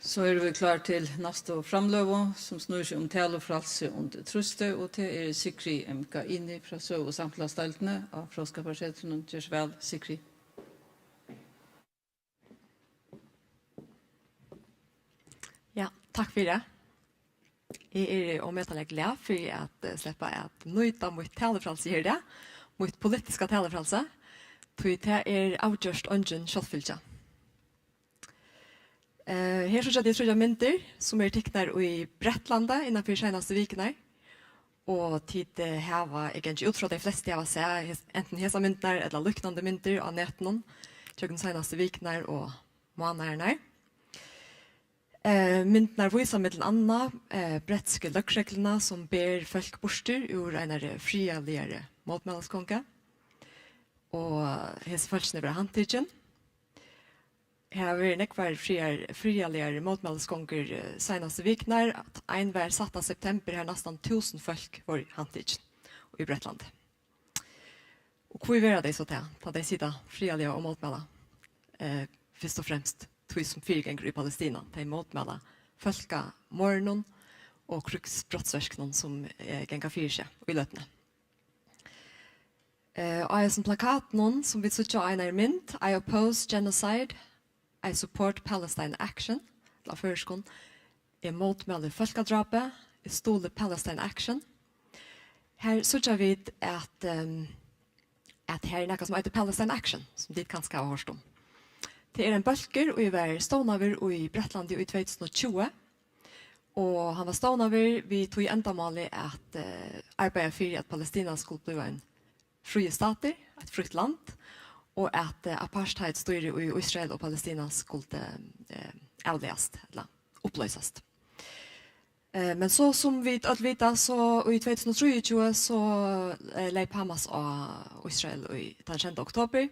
So eru vit klár til næstu framløgu, sum snýr seg um talufrælsi undir trýsti, og tað er Sigrid M. Gaini frá Søgu- og samfelagsdeildini á Fróðskaparsetrinum. Ger so væl, Sigrid. Ja, takk fyri. Eg eri ómetaliga glað fyri at, eh, sleppa at nýta mítt talufrælsi her í dag, mítt politiska talufrælsi, tí tað er avgjørt eingin sjálvfylgja. Eh, her síggja tit tríggjar myndir, sum eru tiknar í Bretlandi innan fyri seinastu vikurnar. Og tit, eh, hava, eg gangi út frá, tey flestu hava sæð hes-, antin hesar myndirnar ella líknandi myndir á netinum gjøgnum seinastu vikurnar og mánaðirnar. Eh, myndirnar vísa millum annað, eh, bretsku løgregluna, sum ber fólk burtur úr einari friðarligari mótmælisgongu. Og hesi fólkini verða handtikin. Her hava verið nógvar friðar-, friðarligar mótmælisgongur, eh, seinastu vikurnar. Ein var sætta september, har næstan túsund fólk vóru handtikin í Bretlandi. Og hví verða tey so tað, tá tey sita friðarliga og mótmæla? Eh, fyrst og fremst tí sum fyrigongur í Palestina. Tey mótmæla fólkamorðunum og krígsbrotsverkunum, sum, eh, ganga fyri seg í løtuni. Eh, á hesum plakatunum, sum vit síggja á einari mynd, "I oppose genocide, I support Palestine Action", ella á føroyskum, "Eg mótmæli fólkadrápi, eg stuðli Palestine Action." Her síggja vit, at, ehm, at her er nakað, sum eitur Palestine Action, sum tit kanska hava hoyrt um. Tað er ein bólkur, ið var stovnaður í Bretlandi í tvey túsund og tjúgu, og hann var stovnaður við tí endamáli at, eh, arbeiða fyri, at Palestina skuldi blíva ein fríur statur, eitt frítt land, og at, eh, apartheidstýrið í Ísrael og Palestina skuldi, eh, avlagast, ella upploysast. Eh, men so sum vit øll vita, so í tvey túsund og trýogtjúgu, so, eh, leyp Hamas á Ísrael í tann sjeynda oktober,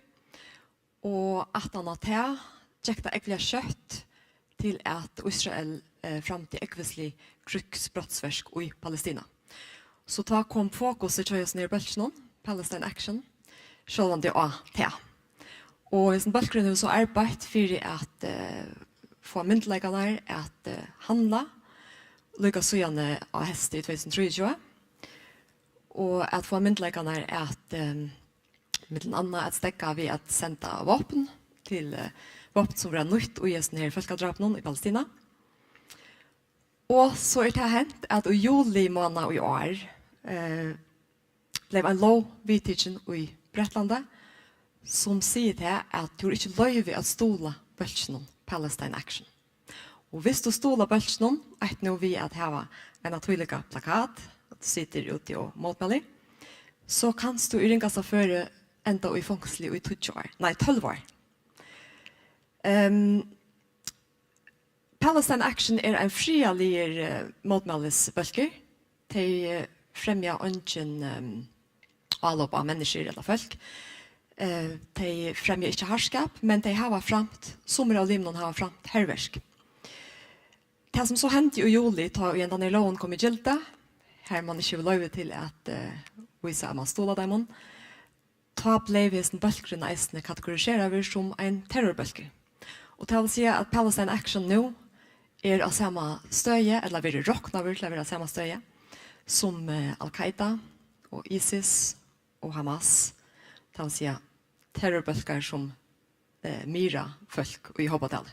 og aftan á tað gekk tað ógvuliga skjótt til, at Ísrael, eh, framdi ógvuslig krígsbrotsverk í Palestina. So tá kom fokusið hjá hesum her bólkinum, Palestine Action, sjálvandi á tað. Og hesin bólkurin hevur so arbeitt fyri at, eh, fáa myndugleikarnar at, eh, handla, líka síðani á heysti í tvey túsund og trýogtjúgu, og at fáa myndugleikarnar at, eh, millum annað at steðga við at senda vápn til, eh, vápn, sum verða nýtt í hesum her fólkadrápinum í Palestina. Og so er tað hent, at í juli mánað í ár, eh, bleiv ein lóg viðtikin í Bretlandi, sum sigur tað, at tú hevur ikki loyvi at stuðla bólkinum Palestine Action. Og viss tú stuðlar bólkinum, eitt nú við at hava eina tílíka plakat, at tú situr úti og mótmælir, so kanst tú í ringasta føri enda í fongsli í tíggju ár, nei, tólv ár. Ehm, Palestine Action er ein friðarligur, eh, mótmælisbólkur. Tey, eh, fremja eingin, ehm, álop á menniskjur ella fólk. Eh, tey fremja ikki harðskap, men tey hava framt, summir av limunum hava framt herverk. Tað, sum so hendi í juli, tá ið hendan her lógin kom í gildi, har mann ikki hevur loyvi til at, eh, vísa, at mann stuðlar teimum, tá bleiv hesin bólkurin eisini kategoriseraður sum ein terrorbólkur. Og tað vil siga, at Palestine Action nú er á sama støði, ella verður roknaður til at vera á sama støði, sum, eh, Al-Qaida og ISIS og Hamas. Tað vil siga, terrorbólkar, sum, eh, myrða fólk í hópatali.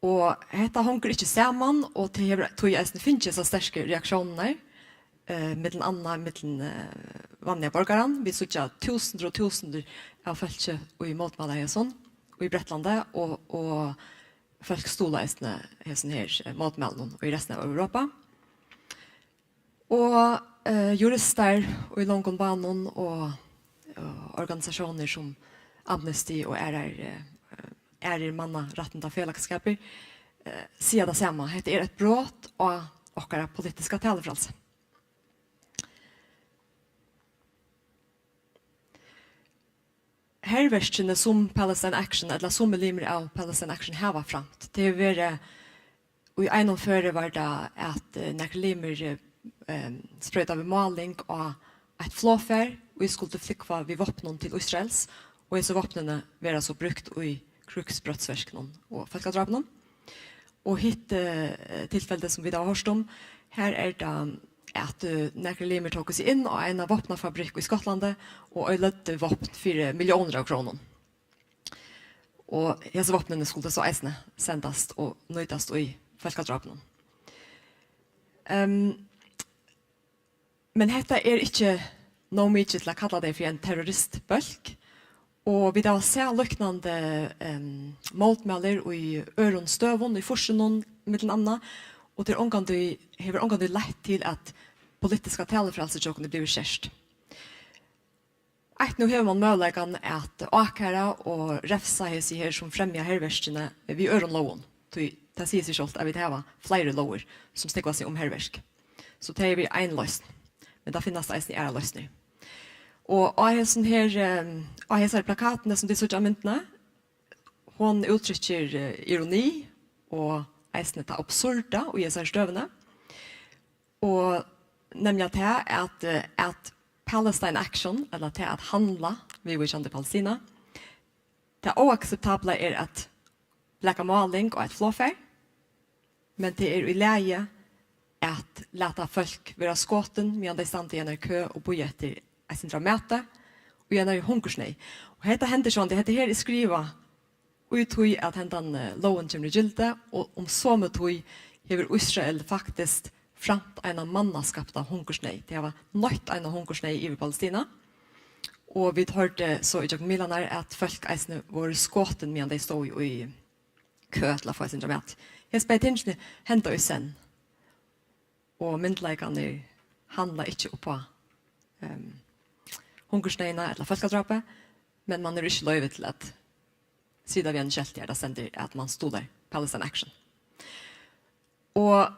Og hetta hongur ikki saman, og tað hevur tí eisini fingið so sterku reaktiónirnar, eh, millum annað millum, eh, vanliga borgaran. Vit síggja túsundir og túsundir av fólki, ið mótmæla hesum í Bretlandi, og, og fólk stuðla eisini hesum her, eh, mótmælunum í restina av Europa. Og, eh, juristar í longum bánum og, og organisatiónir sum Amnesty og aðrar, eh, aðrir mannarættindafelagsskapir, eh, siga tað sama. Hetta er eitt brot á okkara politiska talufrælsi. Herverkini, sum Palestine Action, ella summi limir av Palestine Action hava framt, tað hevur verið, í einum føri var tað, at, eh, nakrir limir, eh, sproytaðu við máling á eitt flogfar, ið skuldi flúgva við vápnum til Ísraels, og hesi vápnini verða so brúkt í krígsbrotsverkunum og fólkadrápinum. Og hitt eh, tilfeldi, sum vit hava hoyrt um, har er tað, at eh, nakrir limir tóku seg inn á eina vápnafabrikk í Skotlandi og oyðiløgdu vápn fyri milliónir av krónum. Og hesi vápnini skuldu so eisini sendast og nýtast í fólkadrápinum. Um, Men hetta er ikki nóg mikið til at kalla tey fyri ein terroristbólk, og vit hava sæð líknandi um, mótmælir í øðrum støðum, í fýrsunum millum annað, og tað er ongantíð, hevur ongantíð leitt til, at politiska talufrælsið hjá okkum er blivið skert. Eitt, nú hevur man møguleikan at ákæra og revsa hesi her, sum fremja herverkini, við øðrum lógum. Tí tað sigur seg sjálvt, at vit hava fleiri lógir, sum snúgva seg um herverk. So tað er ein loysn. Men tað finnast eisini aðrar loysnir. Og á hesum her, eh, á hesari plakatini, sum tit síggja á myndini, hon úttrykkir eh, ironi og eisini tað absurda í hesari støðuni. Og nemliga tað, at, eh, at Palestine Action, ella tað at handla viðvíkjandi Palestina, tað óakseptabla er at blaka máling á eitt flogfar, men tað er í lagi at lata fólk vera skotin, meðan tey standa í einari kø og bíða eftir eitt sindur av mati, og í einari hungursneyð. Og hetta hendir sjálvandi, hetta her er skrivað í tí, at hendan eh, lógin kemur í gildi, og um somu tíð hevur Ísrael faktiskt framt eina mannaskapta hungursneyð. Tey hava neitt eina hungursneyð yvir Palestina, og vit hoyrdu so í gjøgnum miðlarnar, at fólk eisini vóru skotin, meðan tey stóðu í kø til at fáa eitt sindur av mati. Hesi bæði tingini henda í senn, og myndugleikarnir handla ikki upp á um, hungursneyðina ella fólkadrápið, men man hevur ikki loyvi til at sita við einum skelti, har tað stendur, at man stuðlar Palestine Action. Og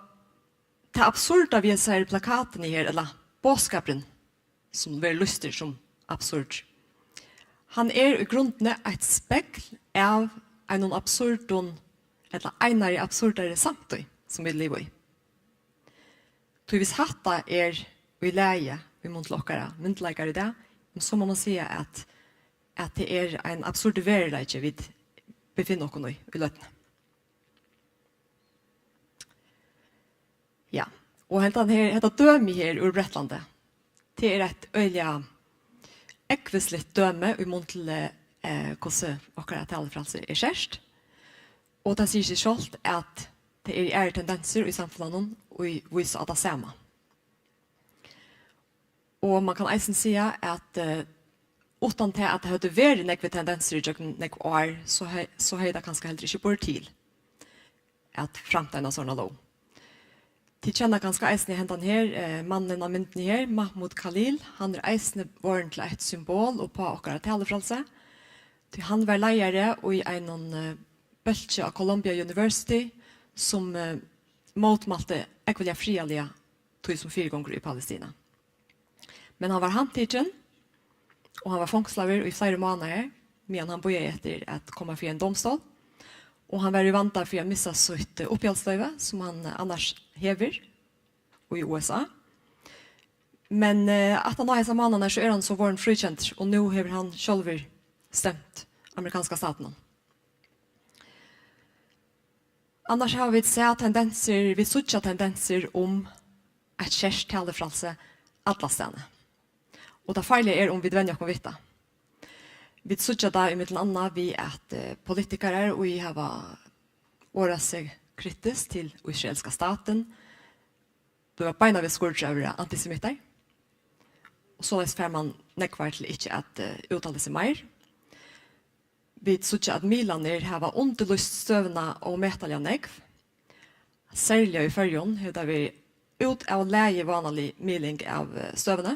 tað absurda við hesari plakatini her, ella boðskapurin, sum verður lýstur sum absurd, hann er í grundini eitt spegl av einum absurdum, ella einari absurdari samtíð, sum vit liva í. Tí hvis hatta er í lagi í mun til okkara myndugleikar í dag, so má man siga, at, at tað er ein absurdur veruleiki, vit befinna okkum í, í løtuni. Ja, og hendan her, hetta dømi her úr Bretlandi, tað er eitt øgiliga ógvusligt dømi í mun til, eh, hvussu okkara talufrælsi er skert. Og tað sigur seg sjálvt, at tað eru aðrar tendensir í samfelagnum, ið vísa á tað sama. Og man kann eisini siga, at eh, uttan tað, at tað høvdu verið nógvir tendensir í gjøgnum nógv ár, so, he, so hevði tað kanska heldur ikki borið til at framt eina sovorðna lóg. Tit kenna kanska eisini hendan her eh, mannin á myndini her, Mahmoud Khalil. Hann er eisini vorðin til eitt symbol uppá okkara talufrælsi, tí hann var leiðari í einum eh, bólki á Columbia University, sum eh, mótmælti ógvuliga friðarliga tí, sum fyrigongur í Palestina. Men hann var handtikin, og hann var fongslaður í fleiri mánaðir, meðan hann bíðaði eftir at koma fyri ein dómstól. Og hann var í vanda fyri at missa sítt eh, uppihaldsleyvi, sum hann eh, annars hevur í U S A. Men eh, aftan á hesar mánaðirnar, so er hann so vorðin fríkendur, og nú hevur hann sjálvur stemt amerikanska statinum. Annars hava vit sæð tendensir, vit síggja tendensir um eitt skert talufrælsi allastaðni. Og tað farliga er, um vit venja okkum við tað. Vit síggja tað í millum annað við, at eh, politikarar, ið hava orðað seg kritiskt til ísraelska statin, blíva beinanvegin skurdir at vera antisemitar. Og soleiðis fær man nógvar til ikki at eh, úttala seg meir. Vit síggja, at miðlarnir hava undirlýst støðuna ómetaliga nógv. Serliga í Føroyum hevur tað verið út av lagi vánalig miðling av eh, støðuni,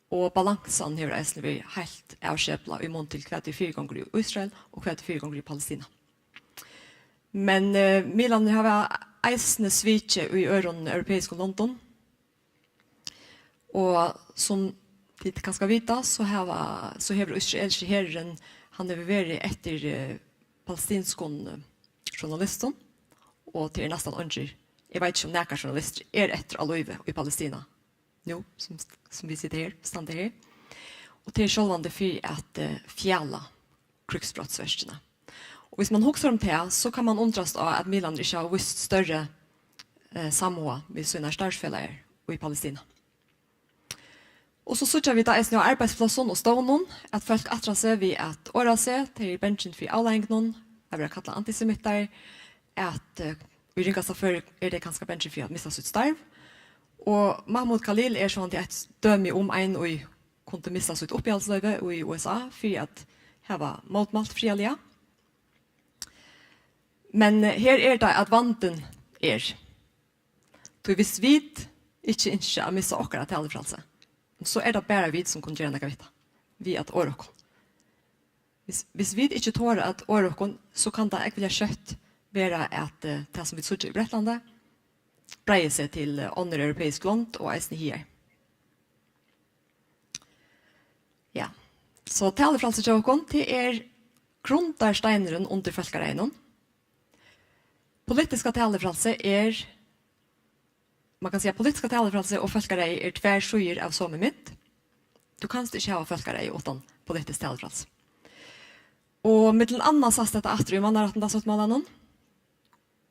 og balansan hevur eisini verið heilt avskeplað í mun til, hvat ið fyrigongur í Ísrael og hvat ið fyrigongur í Palestina. Men eh, miðlarnir hava eisini svikið í øðrum europeiskum londum. Og sum tit kanska vita, so hava, so hevur ísraelski herurin, hann hevur verið eftir eh, palestinskum eh, journalistum, og tað er næstan eingir, eg veit ikki, um nakar journalistur er eftir á lívi í Palestina nú, sum, sum vit sita her, standa her. Og tað er sjálvandi fyri at eh, fjala krígsbrotsverkini. Hvis man hugsar um tað, so kann man undrast á, at miðlarnir ikki hava víst størri, eh, samhuga við sínar starvsfelagar í Palestina. Og so síggja vit tað eisini á arbeiðsplássum og stovnum, at fólk aftra seg við at orða seg, tey eru bangin fyri avleiðingunum, at vera kallað antisemittar, at, eh, í ringasta føri eru tey kanska bangin fyri at missa sítt starv. Og Mahmoud Khalil er sjálvandi eitt dømi um ein, ið kundi missa sítt uppihaldsleyvi í U S A fyri at hava mótmælt friðarliga. Men, eh, her er tað, at vandin er. Tí hvis vit ikki ynskja at missa okkara talufrælsi, so er tað bara vit, sum kunnu gera nakað við tað, við at orða okkum. Hvis, hvis vit ikki tora at orða okkum, so kann tað ógvuliga skjótt vera, at, eh, tað, sum vit síggja í Bretlandi, breiðir seg til, eh, onnur europeisk lond og eisini higar. Ja. So talufrælsi hjá okkum, tað er grundarsteinurin undir fólkaræðinum. Politiska talufrælsi er, man kann siga, politiska talufrælsi og fólkaræði er tvær síður av somu mynt. Tú kanst ikki hava fólkaræði uttan politiskt talufrælsi. Og millum annað sæst hetta aftur í mannarættindasáttmálanum.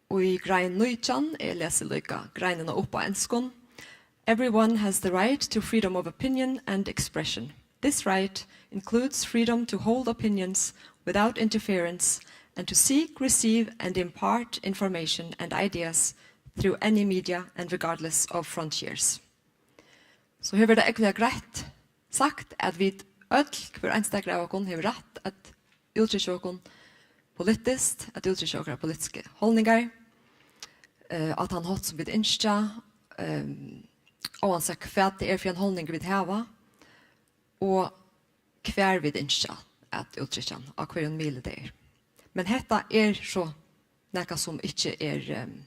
Og í grein nítjan, eg lesi líka greinina upp á enskum. Everyone has the right to freedom of opinion and expression. This right includes freedom to hold opinions without interference and to seek, receive and impart information and ideas through any media and regardless of frontiers. So her verður tað ógvuliga greitt sagt, at vit øll, hvør einstakur av okkum, hevur rætt at úttrykkja okkum politiskt, at úttrykkja okkara politisku holdningar, eh, á tann hátt, sum vit ynskja, ehm, óansett hvat tað er fyri ein holdning, vit hava, og hvar vit ynskja at úttrykkja hann, á hvørjum miðli tað er. Men hetta er so nakað, sum ikki er, ehm,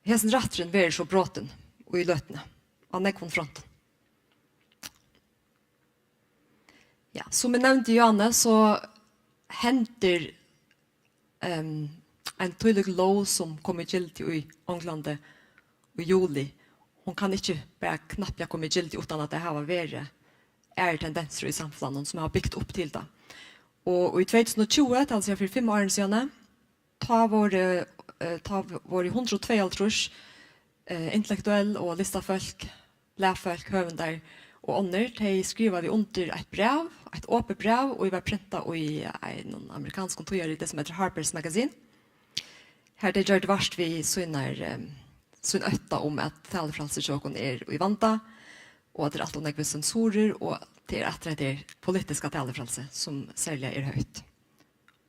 hesin rætturin verður so brotin í løtuni á nógvum frontum. Ja, sum eg nevndi, Jane, so hendir, ehm, ein tílík lóg, sum kom í gildi í Onglandi í juli. Hon kann ikki bara knappliga koma í gildi uttan at tað hava verið aðrar tendensir í samfelagnum, sum hava bygt upp til tað. Og í tvey túsund og tjúgu, tað vil siga fyri fimm árum síðani, tá vóru, eh, tá vóru hundrað og tveyoghálvtrýss, eh, intellektuell og listafólk, blaðfólk, høvundar og onnur, tey skrivaðu undir eitt bræv, eitt opið bræv, og ið var prentað í einum amerikanskum tíðarriti, sum eitur Harper's Magazine, har tey gjørdu vart við sínar, eh, sín ótta um, at talufrælsið hjá okkum er í vanda, og at tað er alt ov nógvir sensurar, og tað er aftur hetta her politiska talufrælsið, sum serliga er høgt.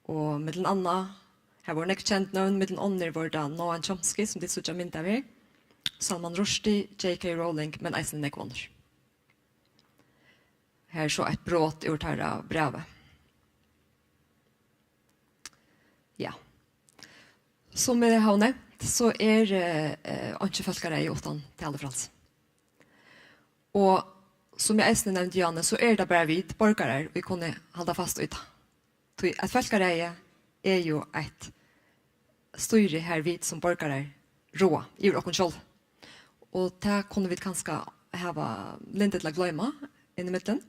Og millum annað, har vóru nógv kend nøvn, millum onnur vóru tað Noam Chomsky, sum tit síggja mynd av her, Salman Rushdie, J K Rowling, men eisini nógv onnur. Her er so eitt brot úr teirra brævi. Ja. Sum eg havi nevnt, so er, eh, eh, einki fólkaræði uttan talufrælsi. Og sum eg eisini nevndi, Jane, so eru tað bara vit borgarar, ið kunnu halda fast í tað. Tí at fólkaræði er jú eitt stýri, har vit sum borgarar ráða yvir okkum sjálv. Og tað kunnu vit kanska hava lyndi til at gloyma innimillum.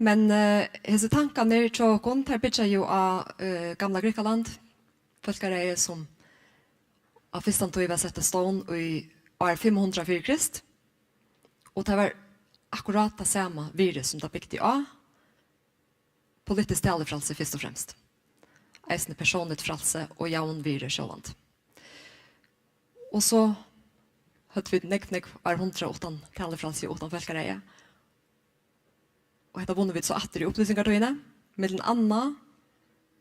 Men, eh, hesir tankarnir hjá okkum, teir byggja jú á, eh, gamla Grikkaland, fólkaræði, sum á fyrstantíð var sett á stovn í ár fimm hundrað fyri Krist, og tað var akkurát tað sama virði, sum tað bygdi á, politiskt talufrælsi fyrst og fremst. Eisini persónligt frælsi og javnvirði sjálvandi. Og so høvdu vit nógv, nógv árhundrað uttan talufrælsi og uttan fólkaræði. Og hetta vunnu vit so aftur í upplýsingartíðini. Millum annað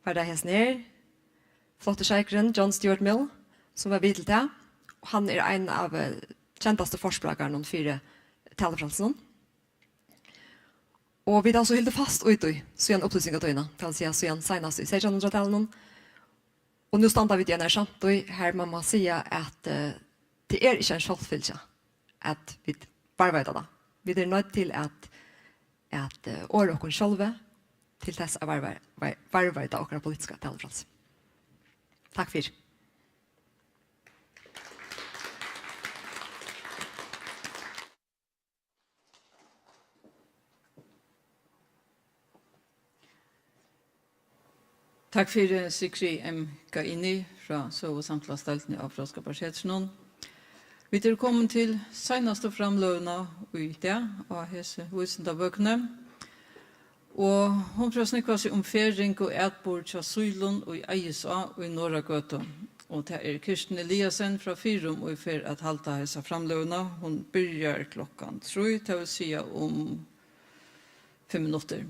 var tað hesin her, flotti sjeikurin, John Stuart Mill, sum var við til tað. Og hann er ein av, eh, kendastu forsprákarunum fyri talufrælsinum. Og vit hava so hildið fast í tí síðan upplýsingartíðina, tað vil siga, síðan seinast í seytjan hundraðtalinum. Og nú standa vit í einari samtíð, har man má siga, at, eh, tað er ikki ein sjálvfylgja, at vit varðveita tað. Vit eru noydd til at, at, eh, orða okkum sjálvi til tess at varðvei-, vei-, varðveita okkara politiska talufrælsi. Takk fyri. Takk fyri, Sigrid M. Gaini frá Søgu- og samfelagsdeildini á Fróðskaparsetrinum. Vit eru komin til seinastu framløguna í dag á hesi vísindabøkuni. Og hon fer at snúgva seg um ferðing og atburð hjá sílum í Eiðisá í Norðragøtu. Og tað er Kirsten Eliasen frá Fyrum, ið fer at halda hesa framløguna. Hon byrjar klokkan trý, tað vil siga um fimm minuttir.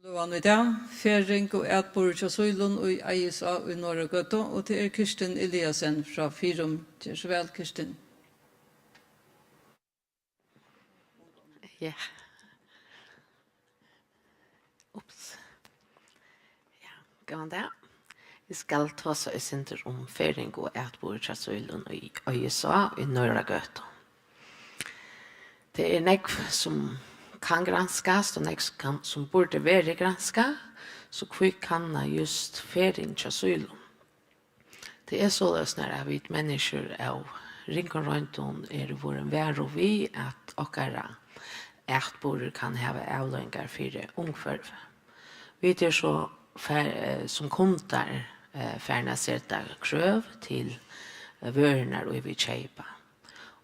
Løgan í dag, ferðing og atburður hjá sílum í Eiðisá í Norðragøtu, og tað er Kirstin Eliasen frá Fyrum. Ger so væl, Kirstin. Ja. Ups. Ja, góðan dag. Eg skal tosa eitt sindur um ferðing og atburð hjá sílum í Eiðisá í Norðragøtu. Tað er nógv, sum kann granskast, og nógv, sum kann, sum burdi verið granskað, so hví kanna just ferðing hjá sílum? Tað er soleiðis, nær at vit menniskjur av ringum royndum eru vorðin varug við, at okkara atburður kann hava avleiðingar fyri umhvørvið. Vit eru so far-, eh, sum kundar, eh, farin at seta krøv til, eh, vørurnar, ið vit keypa.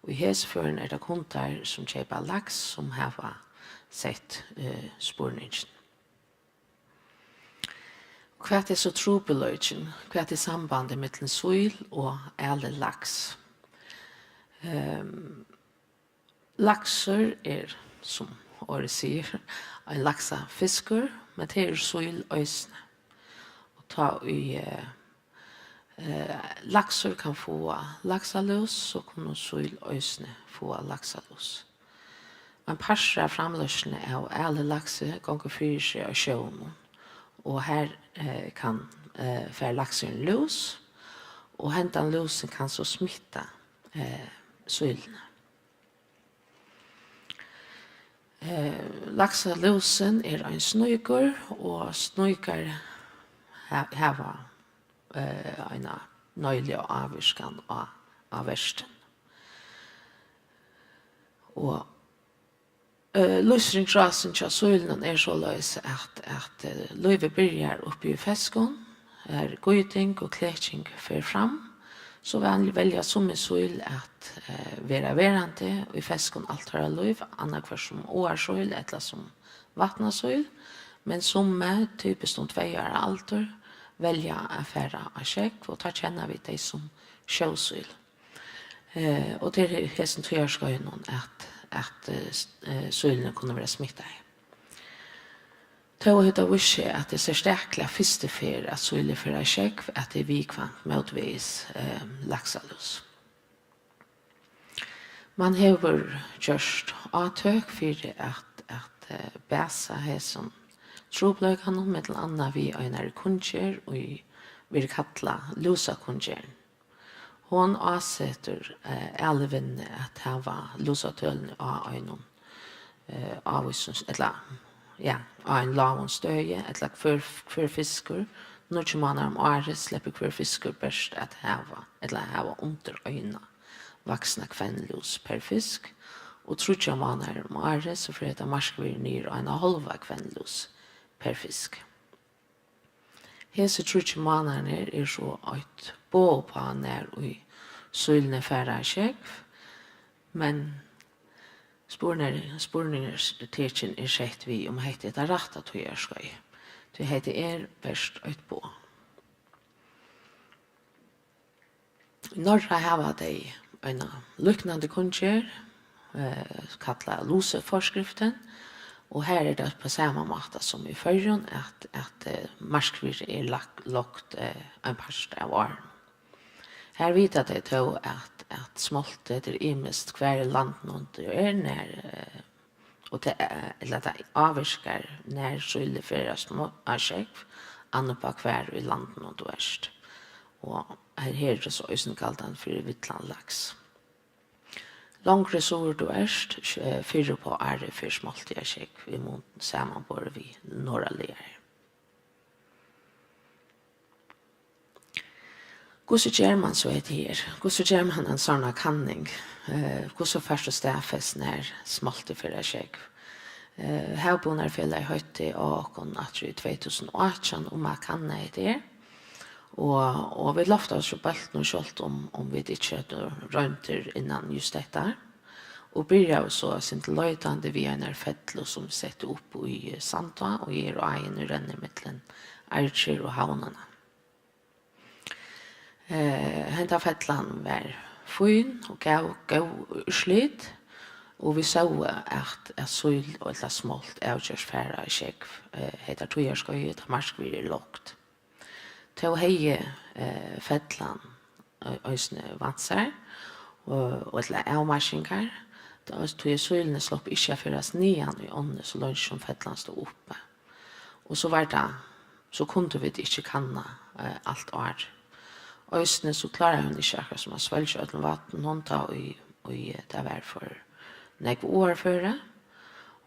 Og í hesi førum er tað kundar, sum keypa laks, sum hava sett, eh, spurningin. Hvat er so trupulleikin? Hvat er sambandið millum síl og ælið laks? Ehm, laksur er, sum orðið sigur, ein laksafiskur, men tað eru síl eisini. Og tá ið, eh, eh, laksur kann fáa laksalús, so kunnu síl eisini fáa laksalús. Ein partur av framleiðsluni av ælum laksi gongur fyri seg á sjónum, og har, eh, kann, eh, fær laksurin lús, og hendan lúsin kann so smitta, eh, sílini. Eh, laksalúsin er ein sníkur, og sníkar ha-, hava, eh, eina neyðliga ávirkan á, á vertin. Og, eh, lívsringrásin hjá sílunum er soleiðis, at, at, eh, lívið byrjar uppi í feskum, har gýting og kleking fer fram. So vel-, velja summi síl at, eh, vera verandi í feskum alt teirra lív, annaðhvørt sum áarsíl ella sum vatnasíl, men summi, typiskt um tvey ára aldur, velja at fara á sjógv, og tá kenna vit tey sum sjósíl. Eh, og tað er í hesum tíðarskeiðinum, at, at, eh, s-, eh, sílini kunnu vera smittaði. Tó hevur tað víst seg, at tað er serstakliga fyrstu ferð, at sílið fer á sjógv, at tað er viðkvæmt mótvegis, eh, laksalús. Man hevur gjørt átøk fyri at, at, eh, basa hesum trupulleikanum, millum annað við einari kunngerð, ið verður kallað lúsakunngerðin. Hon ásetir, eh, ælinum at hava lúsatølini á einum, eh, ávísum, ella, ja, á einum lágum støði, ella hvør, hvør fiskur, níggju mánaðir um árið sleppur hvør fiskur bert at hava, ella hava undir eina vaksna kvennlús per fisk, og tríggjar mánaðir um árið, so fer hetta markvirðið niður á eina hálva kvennlús per fisk. Hesir tríggir mánaðirnir er so eitt boð uppá, nær ið sílini fara á sjógv, men spurningar-, spurningartekin er sett við, um hetta er tað rætta tíðarskeiðið, tí hetta er bert eitt boð. Í Norra hava tey eina líknandi kunngerð, eh, kallað Luseforskriftin, og har er tað á sama máta sum í Føroyum, at, at, eh, markvirðið er lagt, lágt, eh, ein part av árinum. Har vita tey tó, at, at smoltið, tað er ymiskt, hvar í landinum tú ert, nær, eh, og tað, eh, ella tað ávirkar, nær sílið fer á smá-, á sjógv, annað upp á, hvar í landinum tú ert. Og her, her er tað so eisini galdandi fyri villan laks. Longri suður tú ert, eh, fyrr upp á árið fer smoltið á sjógv í mun samanborið við norðarligari. Hvussu ger mann so hetta her? Hvussu ger mann ein sånn kanning? Eh, hvussu fært tú staðfest, nær smoltið fer á sjógv? Eh, Havbúnaðarfelagið hótti á okkum aftur í tvey túsund og átjan um at kanna hetta her. Og, og vit loftaðu so bóltin, sjálvt um, um vit ikki høvdu royndir innan just hetta. Og byrjaðu so eitt sindur leitandi við einari fellu, sum vit settu upp í Sandoy, og er áin, ið rennur millum Argir og Havnina. Eh, henda fellan var fín og gav góð úrslit, Og vit sóu, at, at síl og ella smolt avgjørt fara á sjógv, eh, hetta tíðarskeiðið, tá markvirðið er lágt. Tó hevði, eh, fellan, eh, eisini vant sær, og, og ella avmarkingar, tá, tí at sílini sluppu ikki at ferðast niðan í ánni, so leingi sum fellan stóð uppi. Og so var tað, so kundu vit ikki kanna, eh, alt árið. Eisini so kláraði hon ikki akkurát sum at svølgja øllum vatninum, tá ið, ið, eh, tað var for nógv áarføði,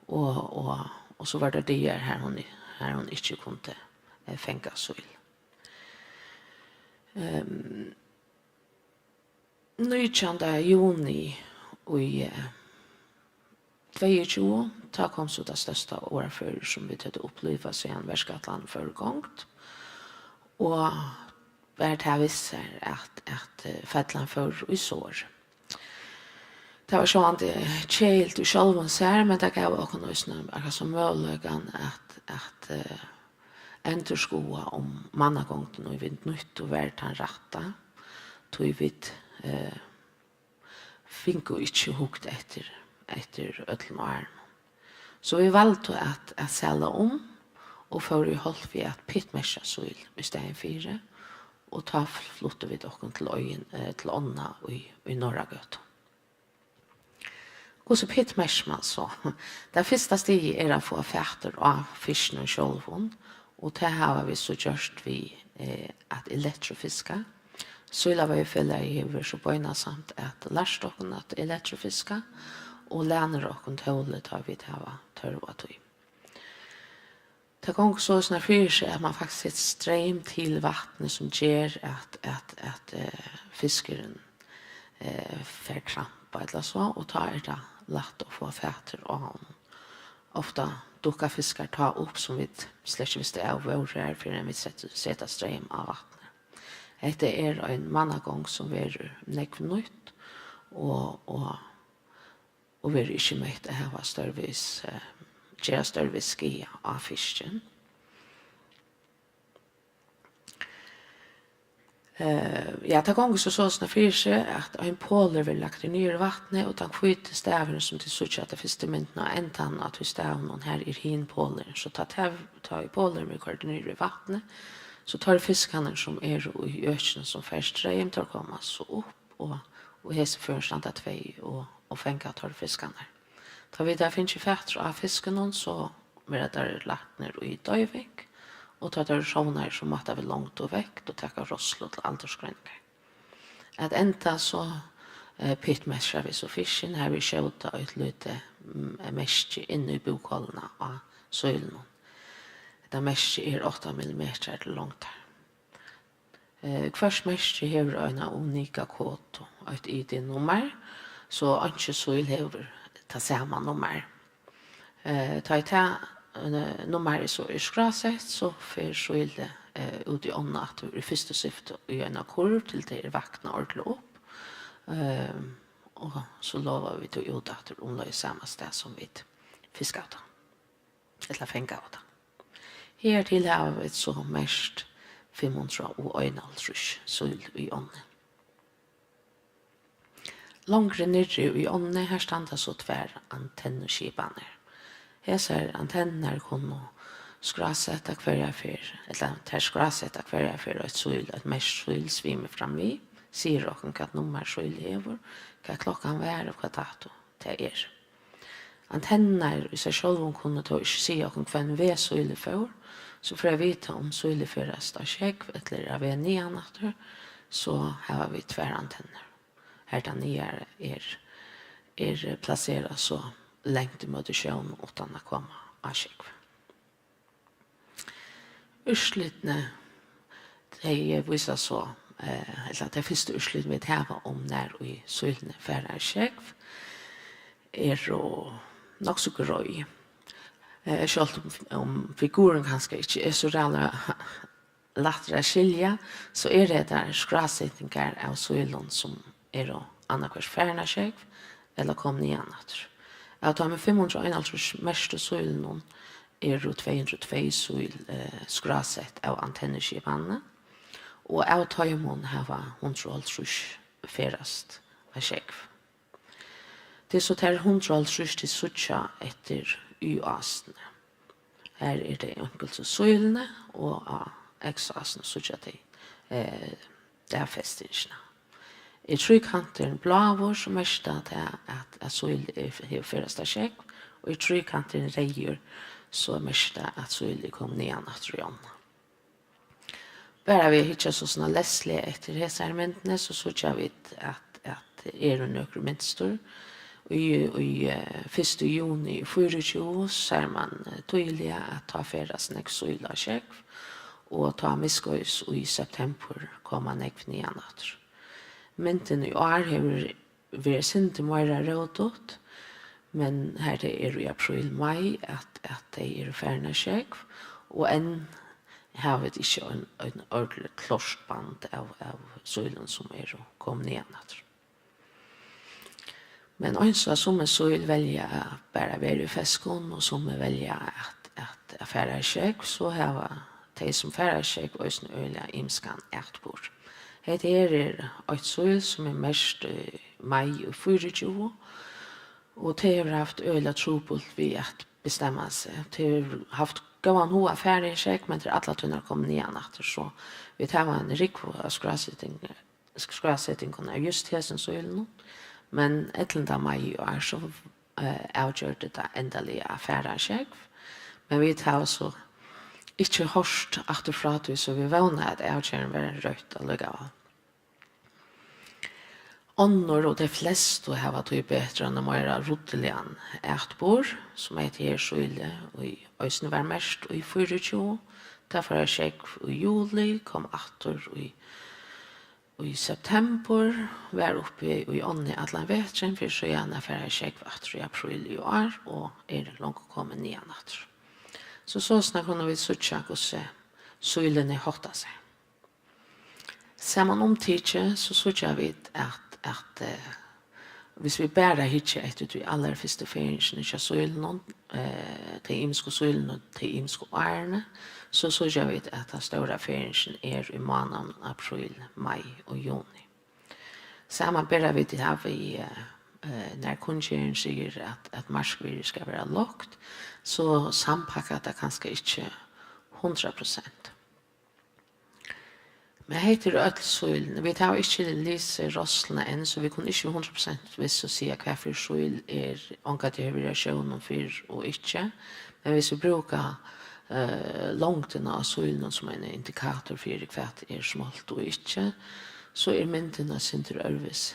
og, og, og so var tað dagar, har hon, har hon ikki kundi, eh, fanga síl. Ehm, nítjanda juni í, eh, tveyogtjúgu, tá kom so tað størsta áarføðið, sum vit høvdu upplivað, síðan verkætlanin fór í gongd, og bar tað við sær, at, at, eh, fellan fór í sor. Tað var sjálvandi keðiligt í sjálvum sær, men tað gav okkum eisini akkurát sum møguleikan at, at, eh, endurskoða, um mannagongdin, ið vit nýttu, var tann rætta, tí vit, eh, fingu ikki hugt eftir, eftir øllum árunum. So vit valdu at, at sadla um og fóru í holt við at pitmerkja síl í staðin fyri, og tá fluttu vit okkum til oyðin, eh, til ánna í, í Norðragøtu. Hvussu pitmerkir mann so? Tað fyrsta stigið er at fáa fatur á fiskinum sjálvum, og tað hava vit so gjørt við, eh, at elektrofiska. Sílaveiðifelagið hevur so beinasamt at lært okkum at elektrofiska og lænir okkum tólið, tá vit hava tørv á tí. Tað gongur soleiðis fyri seg, at mann faktiskt setir streym til vatnið, sum ger at, at, at, eh, fiskurin, eh, fær krampa ella so, og tá er tað lætt at fáa fatur á honum. Ofta dukka fiskar tá upp, sum vit slett ikki vistu av vóru har, fyrr enn vit settu, seta streym á vatnið. Hetta er ein mannagongd, sum verður nógv nýtt, og, og, og verður ikki mett at hava stórvegis, eh, gera stórvegis skaða á fiskin. Eh, ja, tað gongur so soleiðis fyri seg, at ein polur verður lagdur niður í vatnið, og tann hvíti stavurin, sum tit síggja, tað fyrstu myndina, á endanum á tí stavinum, har er hin polurin. So tá, tá, tá ið polurin verður koyrdur niður í vatnið, so teir fiskarnir, sum eru í økinum, sum fær streym, teir koma so upp, og, og í hesum førum standa tvey og, og fanga teir fiskarnar. Tá vit hava fingið fatur á fiskunum, so verða teir latnir í doyving, og tá teir eru sovnaðir, so máta vit longd og vekt og taka rørslu til aldursgreiningar. At enda so, eh, pitmerkja vit so fiskin, har vit skjóta eitt lítið, mm, merki inn í búkholuna á sílinum. Hetta merkið er átta millimetrar til longdar. Eh, hvørt merki hevur eina unika kodu, eitt I D-nummar, so einki síl hevur tað sama nummar. Eh, tá ið tað, eh, nummarið so er skrásett, so fer sílið, eh, út í ánna aftur í fyrstu syftu í eina kurv, til tað er vaknað ordiliga upp. Ehm, og so lova vit tí út aftur umleið sama stað, sum vit fiskaðu tað, ella fangaðu tað. Hertil hava vit so merkt fimm hundrað og einoghálvtrýss síl í ánni. Longri niðri í ánni, har standa so tvær antennuskipanir. Hesar antennurnar kunnu skráseta hvørja ferð, ella tær skráseta hvørja ferð eitt síl, eitt merkt síl, svimur fram við, sigur okkum, hvat nummar sílið hevur, hvat klokkan var og hvat dato tað er. Antennurnar í sær sjálvum kunnu tó ikki siga okkum, hvønn veg sílið fór, so fyri at vita, um sílið ferðast á sjógv ella er á veg niðan aftur, so hava vit tvær antennur, har tað niðara er, er plaserað so langt ímóti sjónum uttan at koma á sjógv. Úrslitini, tey vísa so, eh, ella tey fyrstu úrslit, vit hava um nær ið sílini fara á sjógv, eru nokk so greið. Eh, sjálvt um, um figurin kanska ikki er so ræðuliga lættur at skilja, so eru hetta skrásetingar av sílum, sum eru annaðhvørt farin á sjógv ella komin niðan aftur. Av teimum fimm hundrað og einoghálvtrýss merktu sílunum eru tvey hundrað og tvey síl, eh, skrásett av antennuskipanini, og av teimum hava hundrað og hálvtrýss ferðast á sjógv. Tað er so tær hundrað og hálvtrýss, tit síggja eftir Y-ásini. Her er tey einkultu sílini, og á X-ásini síggja tey, eh, dagfestingina. Er tríkanturin bláur, so merkir tað, at, at síl er, hevur ferðast á sjógv, og er tríkanturin reyður, so merkir tað, at síl er komin niðan aftur í ánna. Bara við at hyggja so, soleiðis lesliga eftir hesari myndini, so síggja vit, at, at eru nøkur mynstur. Í, í, eh, fyrsta juni í fýraogtjúgu sær mann, eh, týðiliga, at tá ferðast nógv síl á sjógv, og tá miðskeiðis í septembur koma nógv niðan aftur. Myndin í ár hevur verið sindur meira rótut, men har tað er í apríl, mai, at, at tey eru farin á sjógv, og enn hava vit ikki ein, ein ordentligt klárt band av, av sílum, sum eru komin niðan aftur. Men eins og summi síl velja at bara vera í feskum, og summi velja at, at, at fara á sjógv, so hava tey, sum fara á sjógv, eisini øgiliga ymiskan atburð. Hetta her er eitt síl, sum er merkt í mai í fýraogtjúgu, og tey hevur havt øgiliga trupult við at bestemma seg. Tey hevur havt góðan hug at fara í sjógv, men tað er alla tíðina komið niðan aftur, so vit hava eina rúgvu av skráseting-, skrásetingum av júst hesum sílunum, men ellivta mai í ár, so, eh, avgjørdi tað endaliga at fara á sjógv, men vit hava so ikki hoyrt aftur frá tí, so vit vóna, at avgerðin verður røtt allíkavæl. Onnur og tey flestu hava tíbetur ein meira ruddiligan atburð, sum hetta her sílið, ið eisini var merkt í fýraogtjúgu. Tað fór á sjógv í juli, kom aftur í, í septembur, var uppi í ánni allan veturin, fyri síðan at fara á sjógv aftur í apríl í ár og er longu komin niðan aftur. So sostatt kunnu vit síggja, hvussu sílini hátta sær. Samanumtikið, so síggja vit, at, at, eh, hvis vit bara hyggja eftir tí allarfyrstu ferðingini hjá sílunum, eh, tey ymisku sílunum, tey ymisku árini, so síggja vit, at tann stóra ferðingin er í mánaðunum apríl, mai og juni. Samanbera vit tað við, eh, eh, nær kunngerðin sigur, at, at markvirðið skal vera lágt, so sampakkar tað kanska ikki hundrað prosent. Men hetta eru øll sílini. Vit hava ikki lisið roysluna enn, so vit kunnu ikki hundrað prosent vissu siga, hvat fyri síl er, ongantíð hevur verið á sjónum fyrr og ikki. Men hvis vit brúka, eh, longdina á sílunum sum ein indikator fyri, hvat er smátt og ikki, so er myndin eitt sindur øðrvísi.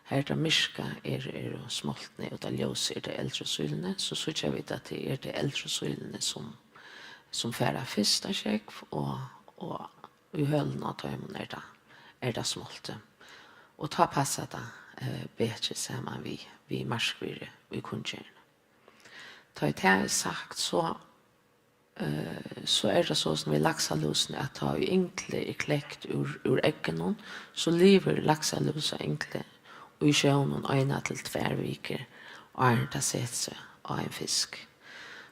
Har tað myrka er, eru smoltni, og tað ljósa er tey eldru sílini, so síggja vit, at tað er tey eldru sílini, sum, sum fara fyrst á sjógv, og, og í hølunum á teimum er tað, er tað smoltið. Og tá passar tað, eh, betri saman við, við markvirði í kunngerðini. Tá ið tað er sagt, so, eh, so er tað so sum við laksalúsini, at tá ið ynglið er klekt úr, úr egginum, so livir laksalúsayngli í sjónum eina til tvær vikur, áðrenn tað setir seg á ein fisk.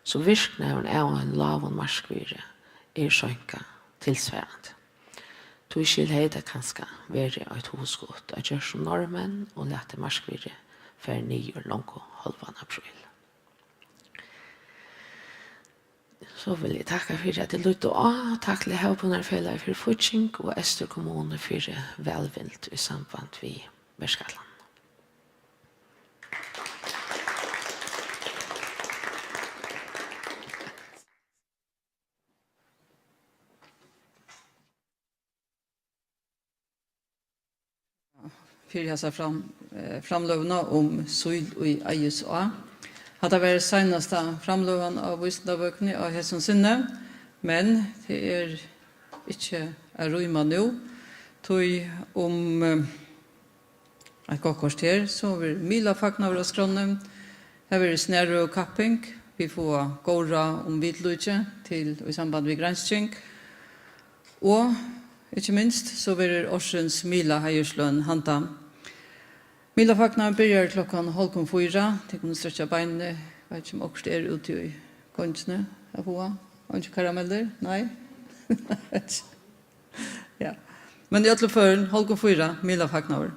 So virknaðurin av einum lágum markvirði er seinkað tilsvarandi. Tískil hevði tað kanska verið eitt hugskot at gjørt sum norðmenn og latið markvirðið farið niður longu hálvan apríl. So vil eg takka fyri, at tit líttu á. Takk til Havbúnaðarfelagið fyri fígging og Eystur kommunu fyri vælvild í samband við verkætlanina. Fyri hasa fram-, eh, framløguna um síl í Eiðisá. Hatta var seinasta framløgan av Vísindabókini á hesum sinni, men tað er ikki at rýma nú, tí um, eh, eitt gott korter, so verður miðlafagnaður á skránni. Har verður snarøðukapping. Vit fáa góð ráð um vitlíki til, í samband við gransking. Og ikki minst, so verður ársins miðlaheiðursløn handa. Miðlafagnaðurin byrjar klokkan hálvgum fýra. Tit kunnu strekkja beinini. Veit ikki, um okkurt er úti í gongini at fáa. Eingin karamellur? Nei? Ja. Men í øllum førum, hálvgum fýra, miðlafagnaður.